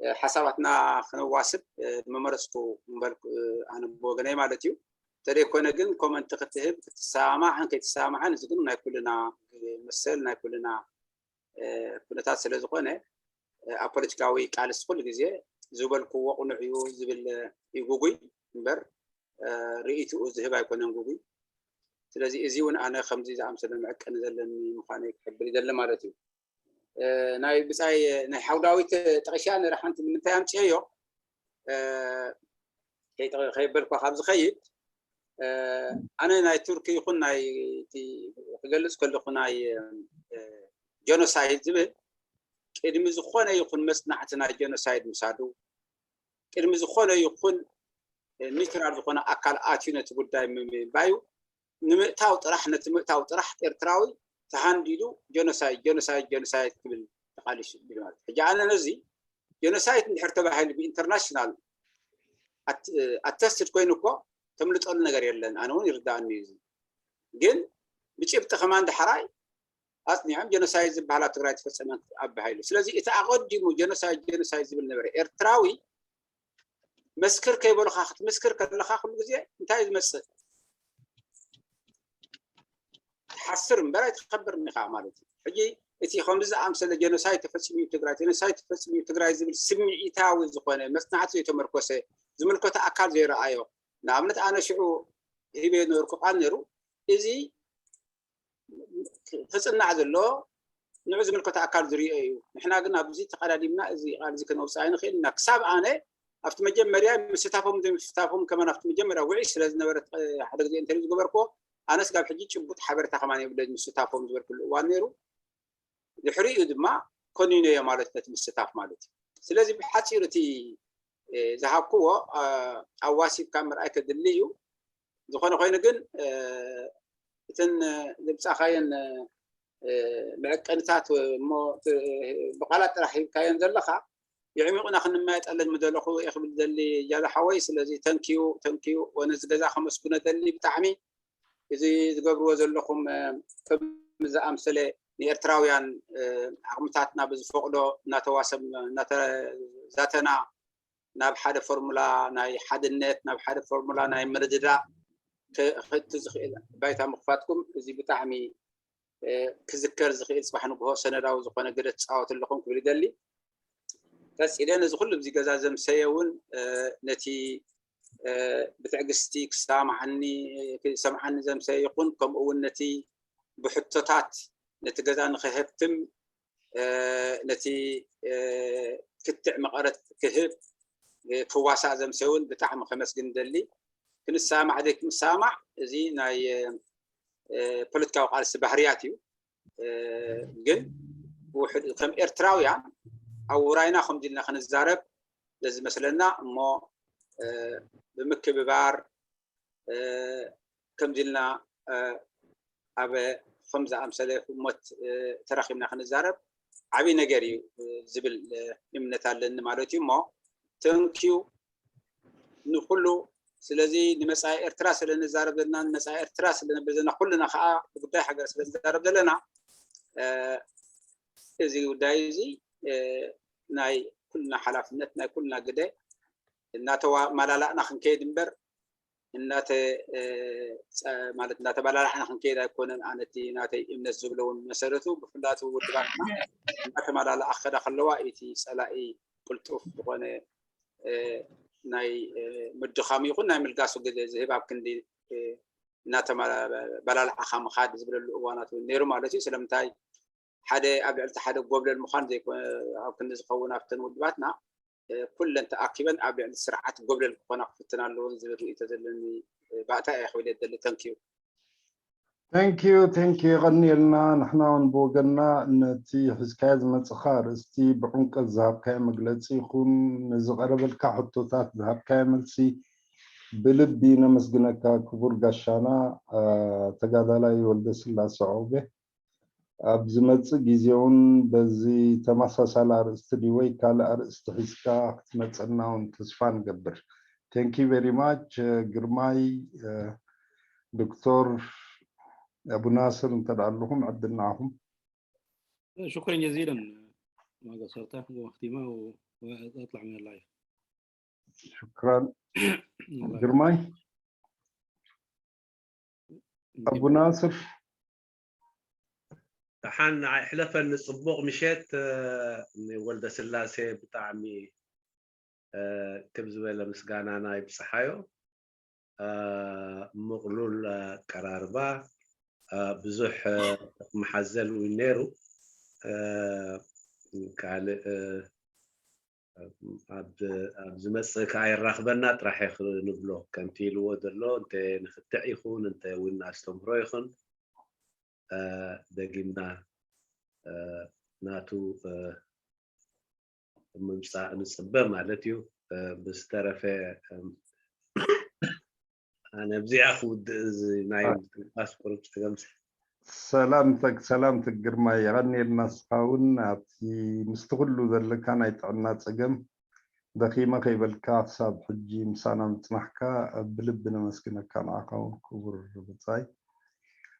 እ፣ ሓሳባትና ክነዋስብ፣ እ፣ ምመረጽኩ ምበልኩ፣ እ፣ ኣነ ብወገነይ ማለት እዩ። እንተደይኮነ ግን ኮመንት ክትህብ ክትሰማማዕን ከይትሰማማዕን፣ እዚ ግን ናይ ኩልና መሰል ናይ ኩልና፣ እ፣ ኩነታት ስለ ዝኾነ፣ እ፣ ኣብ ፖለቲካዊ ቃልሲ ኩሉ ግዜ ዝበልክዎ ቅኑዕ እዩ ዝብል እዩ ግጉይ እምበር፣ እ፣ ርእይትኡ ዝህብ ኣይኮነን ግጉይ። ስለዚ እዚ እውን ኣነ ከምዚ ዝኣምሰለ መዐቀኒ ዘለኒ ምዃነይ ክሕብር ይደሊ ማለት እዩ። እ፣ ናይ ብጻይ ናይ ሓው ዳዊት ጠቒሻ ነረ ሓንቲ ንምንታይ ኣምጽኤዮ፣ እ፣ ከይጠ-፣ ከየበልኳ ካብ ዝኸይድ፣ እ፣ ኣነ ናይ ቱርኪ ይኹን ናይ እቲ ክገልጽ ከለኹ ናይ፣ እ፣ ጀኖሳይድ ዝብል ቅድሚ ዝኾነ ይኹን መጽናዕቲ ናይ ጀኖሳይድ ምሳዱ፣ ቅድሚ ዝኾነ ይኹን ኒውትራል ዝኾነ ኣካል ኣትዩ ነቲ ጉዳይ ምምባዩ ንምእታው ጥራሕ፣ ነቲ ምእታው ጥራሕ ኤርትራዊ ተሃንዲዱ ጀኖሳይድ፣ ጀኖሳይድ፣ ጀኖሳይድ ክብል ተቓሊሱ። ሕጂ ኣነ ነዚ ጀኖሳይድ እንድሕር ተባሂሉ ብኢንተርናሽናል ኣተስትድ ኮይኑ እኮ ተምልጠሉ ነገር የለን። ኣነ እውን ይርዳእኒ እዩ። ግን ብጭብጢ ከማን ዳሕራይ ኣፅኒዖም ጀኖሳይድ ዝበሃል ኣብ ትግራይ ተፈፀመ ኣባሂሉ። ስለዚ እቲ ኣቐዲሙ ጀኖሳይድ፣ ጀኖሳይድ ዝብል ነበረ። ኤርትራዊ መስክር ከይበሉኻ ክትምስክር ከለኻ ኩሉ ግዜ እንታይ ዝመፅእ? ትሓስር እምበር ኣይትኸብርን ኢኻ ማለት እዩ። ሕጂ እቲ ከምዚ ዝኣምሰለ ጀኖሳይድ ተፈፂሙ እዩ ትግራይ፣ ጀኖሳይድ ተፈፂሙ እዩ ትግራይ ዝብል ስምዒታዊ ዝኾነ መፅናዕቲ ዘይተመርኮሰ፣ ዝምልከቶ ኣካል ዘይረኣዮ፣ ንኣብነት ኣነ ሽዑ ሂበ ነበርኩ ቃል ነይሩ፣ እዚ ክፅናዕ ዘለዎ ንዑ ዝምልከቶ ኣካል ዝሪኦ እዩ። ንሕና ግን ኣብዚ ተቐዳዲምና እዚ ቃል እዚ ከነውፅእ ኣይንኽእል ኢና። ክሳብ ኣነ ኣብቲ መጀመርያ ምስታፎም ዘይምስታፎም ከማን ኣብቲ መጀመርያ ውዒ ስለ ዝነበረ ሓደ ግዜ ኢንተርቪው ዝገበርክዎ ኣነስ ጋብ ሕጂ ጭቡጥ ሓበሬታ ከማን የብለኝ ምስታፎም ዝበልኩሉ እዋን ነይሩ። ድሕሪኡ ድማ ኮኒነዮ ማለት ነቲ ምስታፍ ማለት እዩ። ስለዚ ብሓፂሩ እቲ ዝሃብክዎ ኣዋሲብካ ምርኣይ ከድሊ እዩ። ዝኾነ ኮይኑ ግን እተን ዘምፃእካየን መዐቀንታት እሞ ብቃላት ጥራሕ ሂብካየን ዘለካ የዕሚቑና ክንመያየጠለን ምደለኹ እየ ክብል ደሊ እያለ ሓወይ። ስለዚ ተንኪዩ ተንኪዩ ወነዚ ገዛ ከመስግኖ ደሊ ብጣዕሚ እዚ ዝገብርዎ ዘለኹም ከም ዝኣምሰለ ንኤርትራውያን ዓቕምታትና ብዝፈቕዶ እናተዋሰም እናተዛተና ናብ ሓደ ፎርሙላ ናይ ሓድነት ናብ ሓደ ፎርሙላ ናይ ምርድዳእ ክእቱ ዝኽእል ባይታ ምኽፋትኩም እዚ ብጣዕሚ ክዝከር ዝኽእል ፅባሕ ንግሆ ሰነዳዊ ዝኾነ ግደ ትፃወት ኣለኹም ክብል ይደሊ። ቀፂለ ነዚ ኩሉ ኣብዚ ገዛ ዘምሰየ እውን ነቲ ብትዕግስቲ ክሰማዓኒ ክሰምዓኒ ዘምሰየ ይኹን ከምኡ እውን ነቲ ብሕቶታት ነቲ ገዛ ንክህብትም ነቲ ክትዕ መቐረት ክህብ ክዋሳእ ዘምሰየ እውን ብጣዕሚ ከመስግን ደሊ። ክንሰማዕ ዘይክንሰማዕ እዚ ናይ ፖለቲካዊ ቃልሲ ባህርያት እዩ። ግን ከም ኤርትራውያን ኣብ ውራይና ከምዚ ኢልና ክንዛረብ ለዝመስለና እሞ ብምክብባር ከምዚ ኢልና ኣብ ከም ዝኣምሰለ ህሞት ተራኺብና ክንዛረብ ዓብዪ ነገር እዩ ዝብል እምነት ኣለኒ ማለት እዩ። እሞ ተንኪዩ ንኩሉ ስለዚ ንመፃኢ ኤርትራ ስለ ንዛረብ ዘለና ንመፃኢ ኤርትራ ስለ ነብል ዘለና ኩልና ከዓ ብጉዳይ ሃገር ስለ ንዛረብ ዘለና እዚ ጉዳይ እዚ ናይ ኩልና ሓላፍነት ናይ ኩልና ግደ እናተማላላእና ክንከይድ እምበር እናተ ማለት እናተባላላዕና ክንከይድ ኣይኮነን። ኣነቲ ናተይ እምነት ዝብሎ እውን መሰረቱ ብፍላቱ ውድባትና እናተማላላኣ ክኸዳ ከለዋ እቲ ፀላኢ ቅልጡፍ ዝኾነ ናይ ምድኻም ይኹን ናይ ምልጋሱ ግዜ ዝህብ ኣብ ክንዲ እናተባላላዕኻ ምኻድ ዝብለሉ እዋናት እውን ነይሩ ማለት እዩ። ስለምንታይ ሓደ ኣብ ልዕልቲ ሓደ ጎብለል ምዃን ዘይኮነ ኣብ ክንዲ ዝኸውን ኣብተን ውድባትና ኩለን ተኣኪበን ኣብ ልዕሊ ስርዓት ጎብለል ክኾና ክፍትና ኣለዎን ዝብል ርእይቶ ዘለኒ ባእታ እየ ክብል የደሊ። ተንኪዩ። Thank you thank you የቐንየልና። ንሕና እውን ብወገንና ነቲ ሒዝካዮ ዝመፅኻ ኣርእስቲ ብዕምቀት ዝሃብካዮ መግለፂ ይኹን ንዝቐረበልካ ሕቶታት ዝሃብካዮ መልሲ ብልቢ ነመስግነካ ክቡር ጋሻና ተጋዳላይ ወልደስላሰ ዑቕቤ። ኣብ ዝመፅእ ግዜ እውን በዚ ተመሳሳሊ ኣርእስቲ ድዩ ወይ ካልእ ኣርእስቲ ሒዝካ ክትመፀና እውን ተስፋ ንገብር። Thank you very much ግርማይ ዶክተር ኣቡ ናስር እንተ ኣለኹም ዕድል ንዓኹም። شكرا جزيلا ማጋ ሰርታ ወክቲማ ወጣጥላዕ ምን ላይፍ ሽክራን ግርማይ ኣቡ ናስር ደሓን ንዓይ ሕለፈኒ። ፅቡቕ ምሸት ወልደ ስላሴ፣ ብጣዕሚ ክብ ዝበለ ምስጋናና ይብፅሓዮ። ምቕሉል ኣቀራርባ፣ ብዙሕ መሓዘል እውን ነይሩ። ካልእ ኣብ ዝመፅእ ከዓ የራኽበና ጥራሕ ክንብሎ ከምቲ ኢልዎ ዘሎ እንተ ንክትዕ ይኹን እንተ እውን ኣስተምህሮ ይኹን ደጊምና ናቱ ምምፃእ ንፅበ ማለት እዩ። ብዝተረፈ ኣነ ኣብዚኣ ክውድእ እዚ ናይ ምትንፋስ ቁሩብ ፀገም። ሰላም ተግ ሰላም ተግ ግርማ፣ የቐንየልና። ንስኻ እውን ኣብቲ ምስቲ ኩሉ ዘለካ ናይ ጥዕና ፀገም ደኺመ ከይበልካ ክሳብ ሕጂ ምሳና ምፅናሕካ ብልቢ ነመስግነካ። ንዓኻ እውን ክቡር ብፃይ።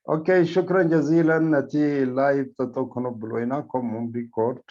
ኦኬ፣ ሽክረን ጀዚለን። ነቲ ላይቭ ጠጠው ከነብሎ ኢና፣ ከምኡውን ሪኮርድ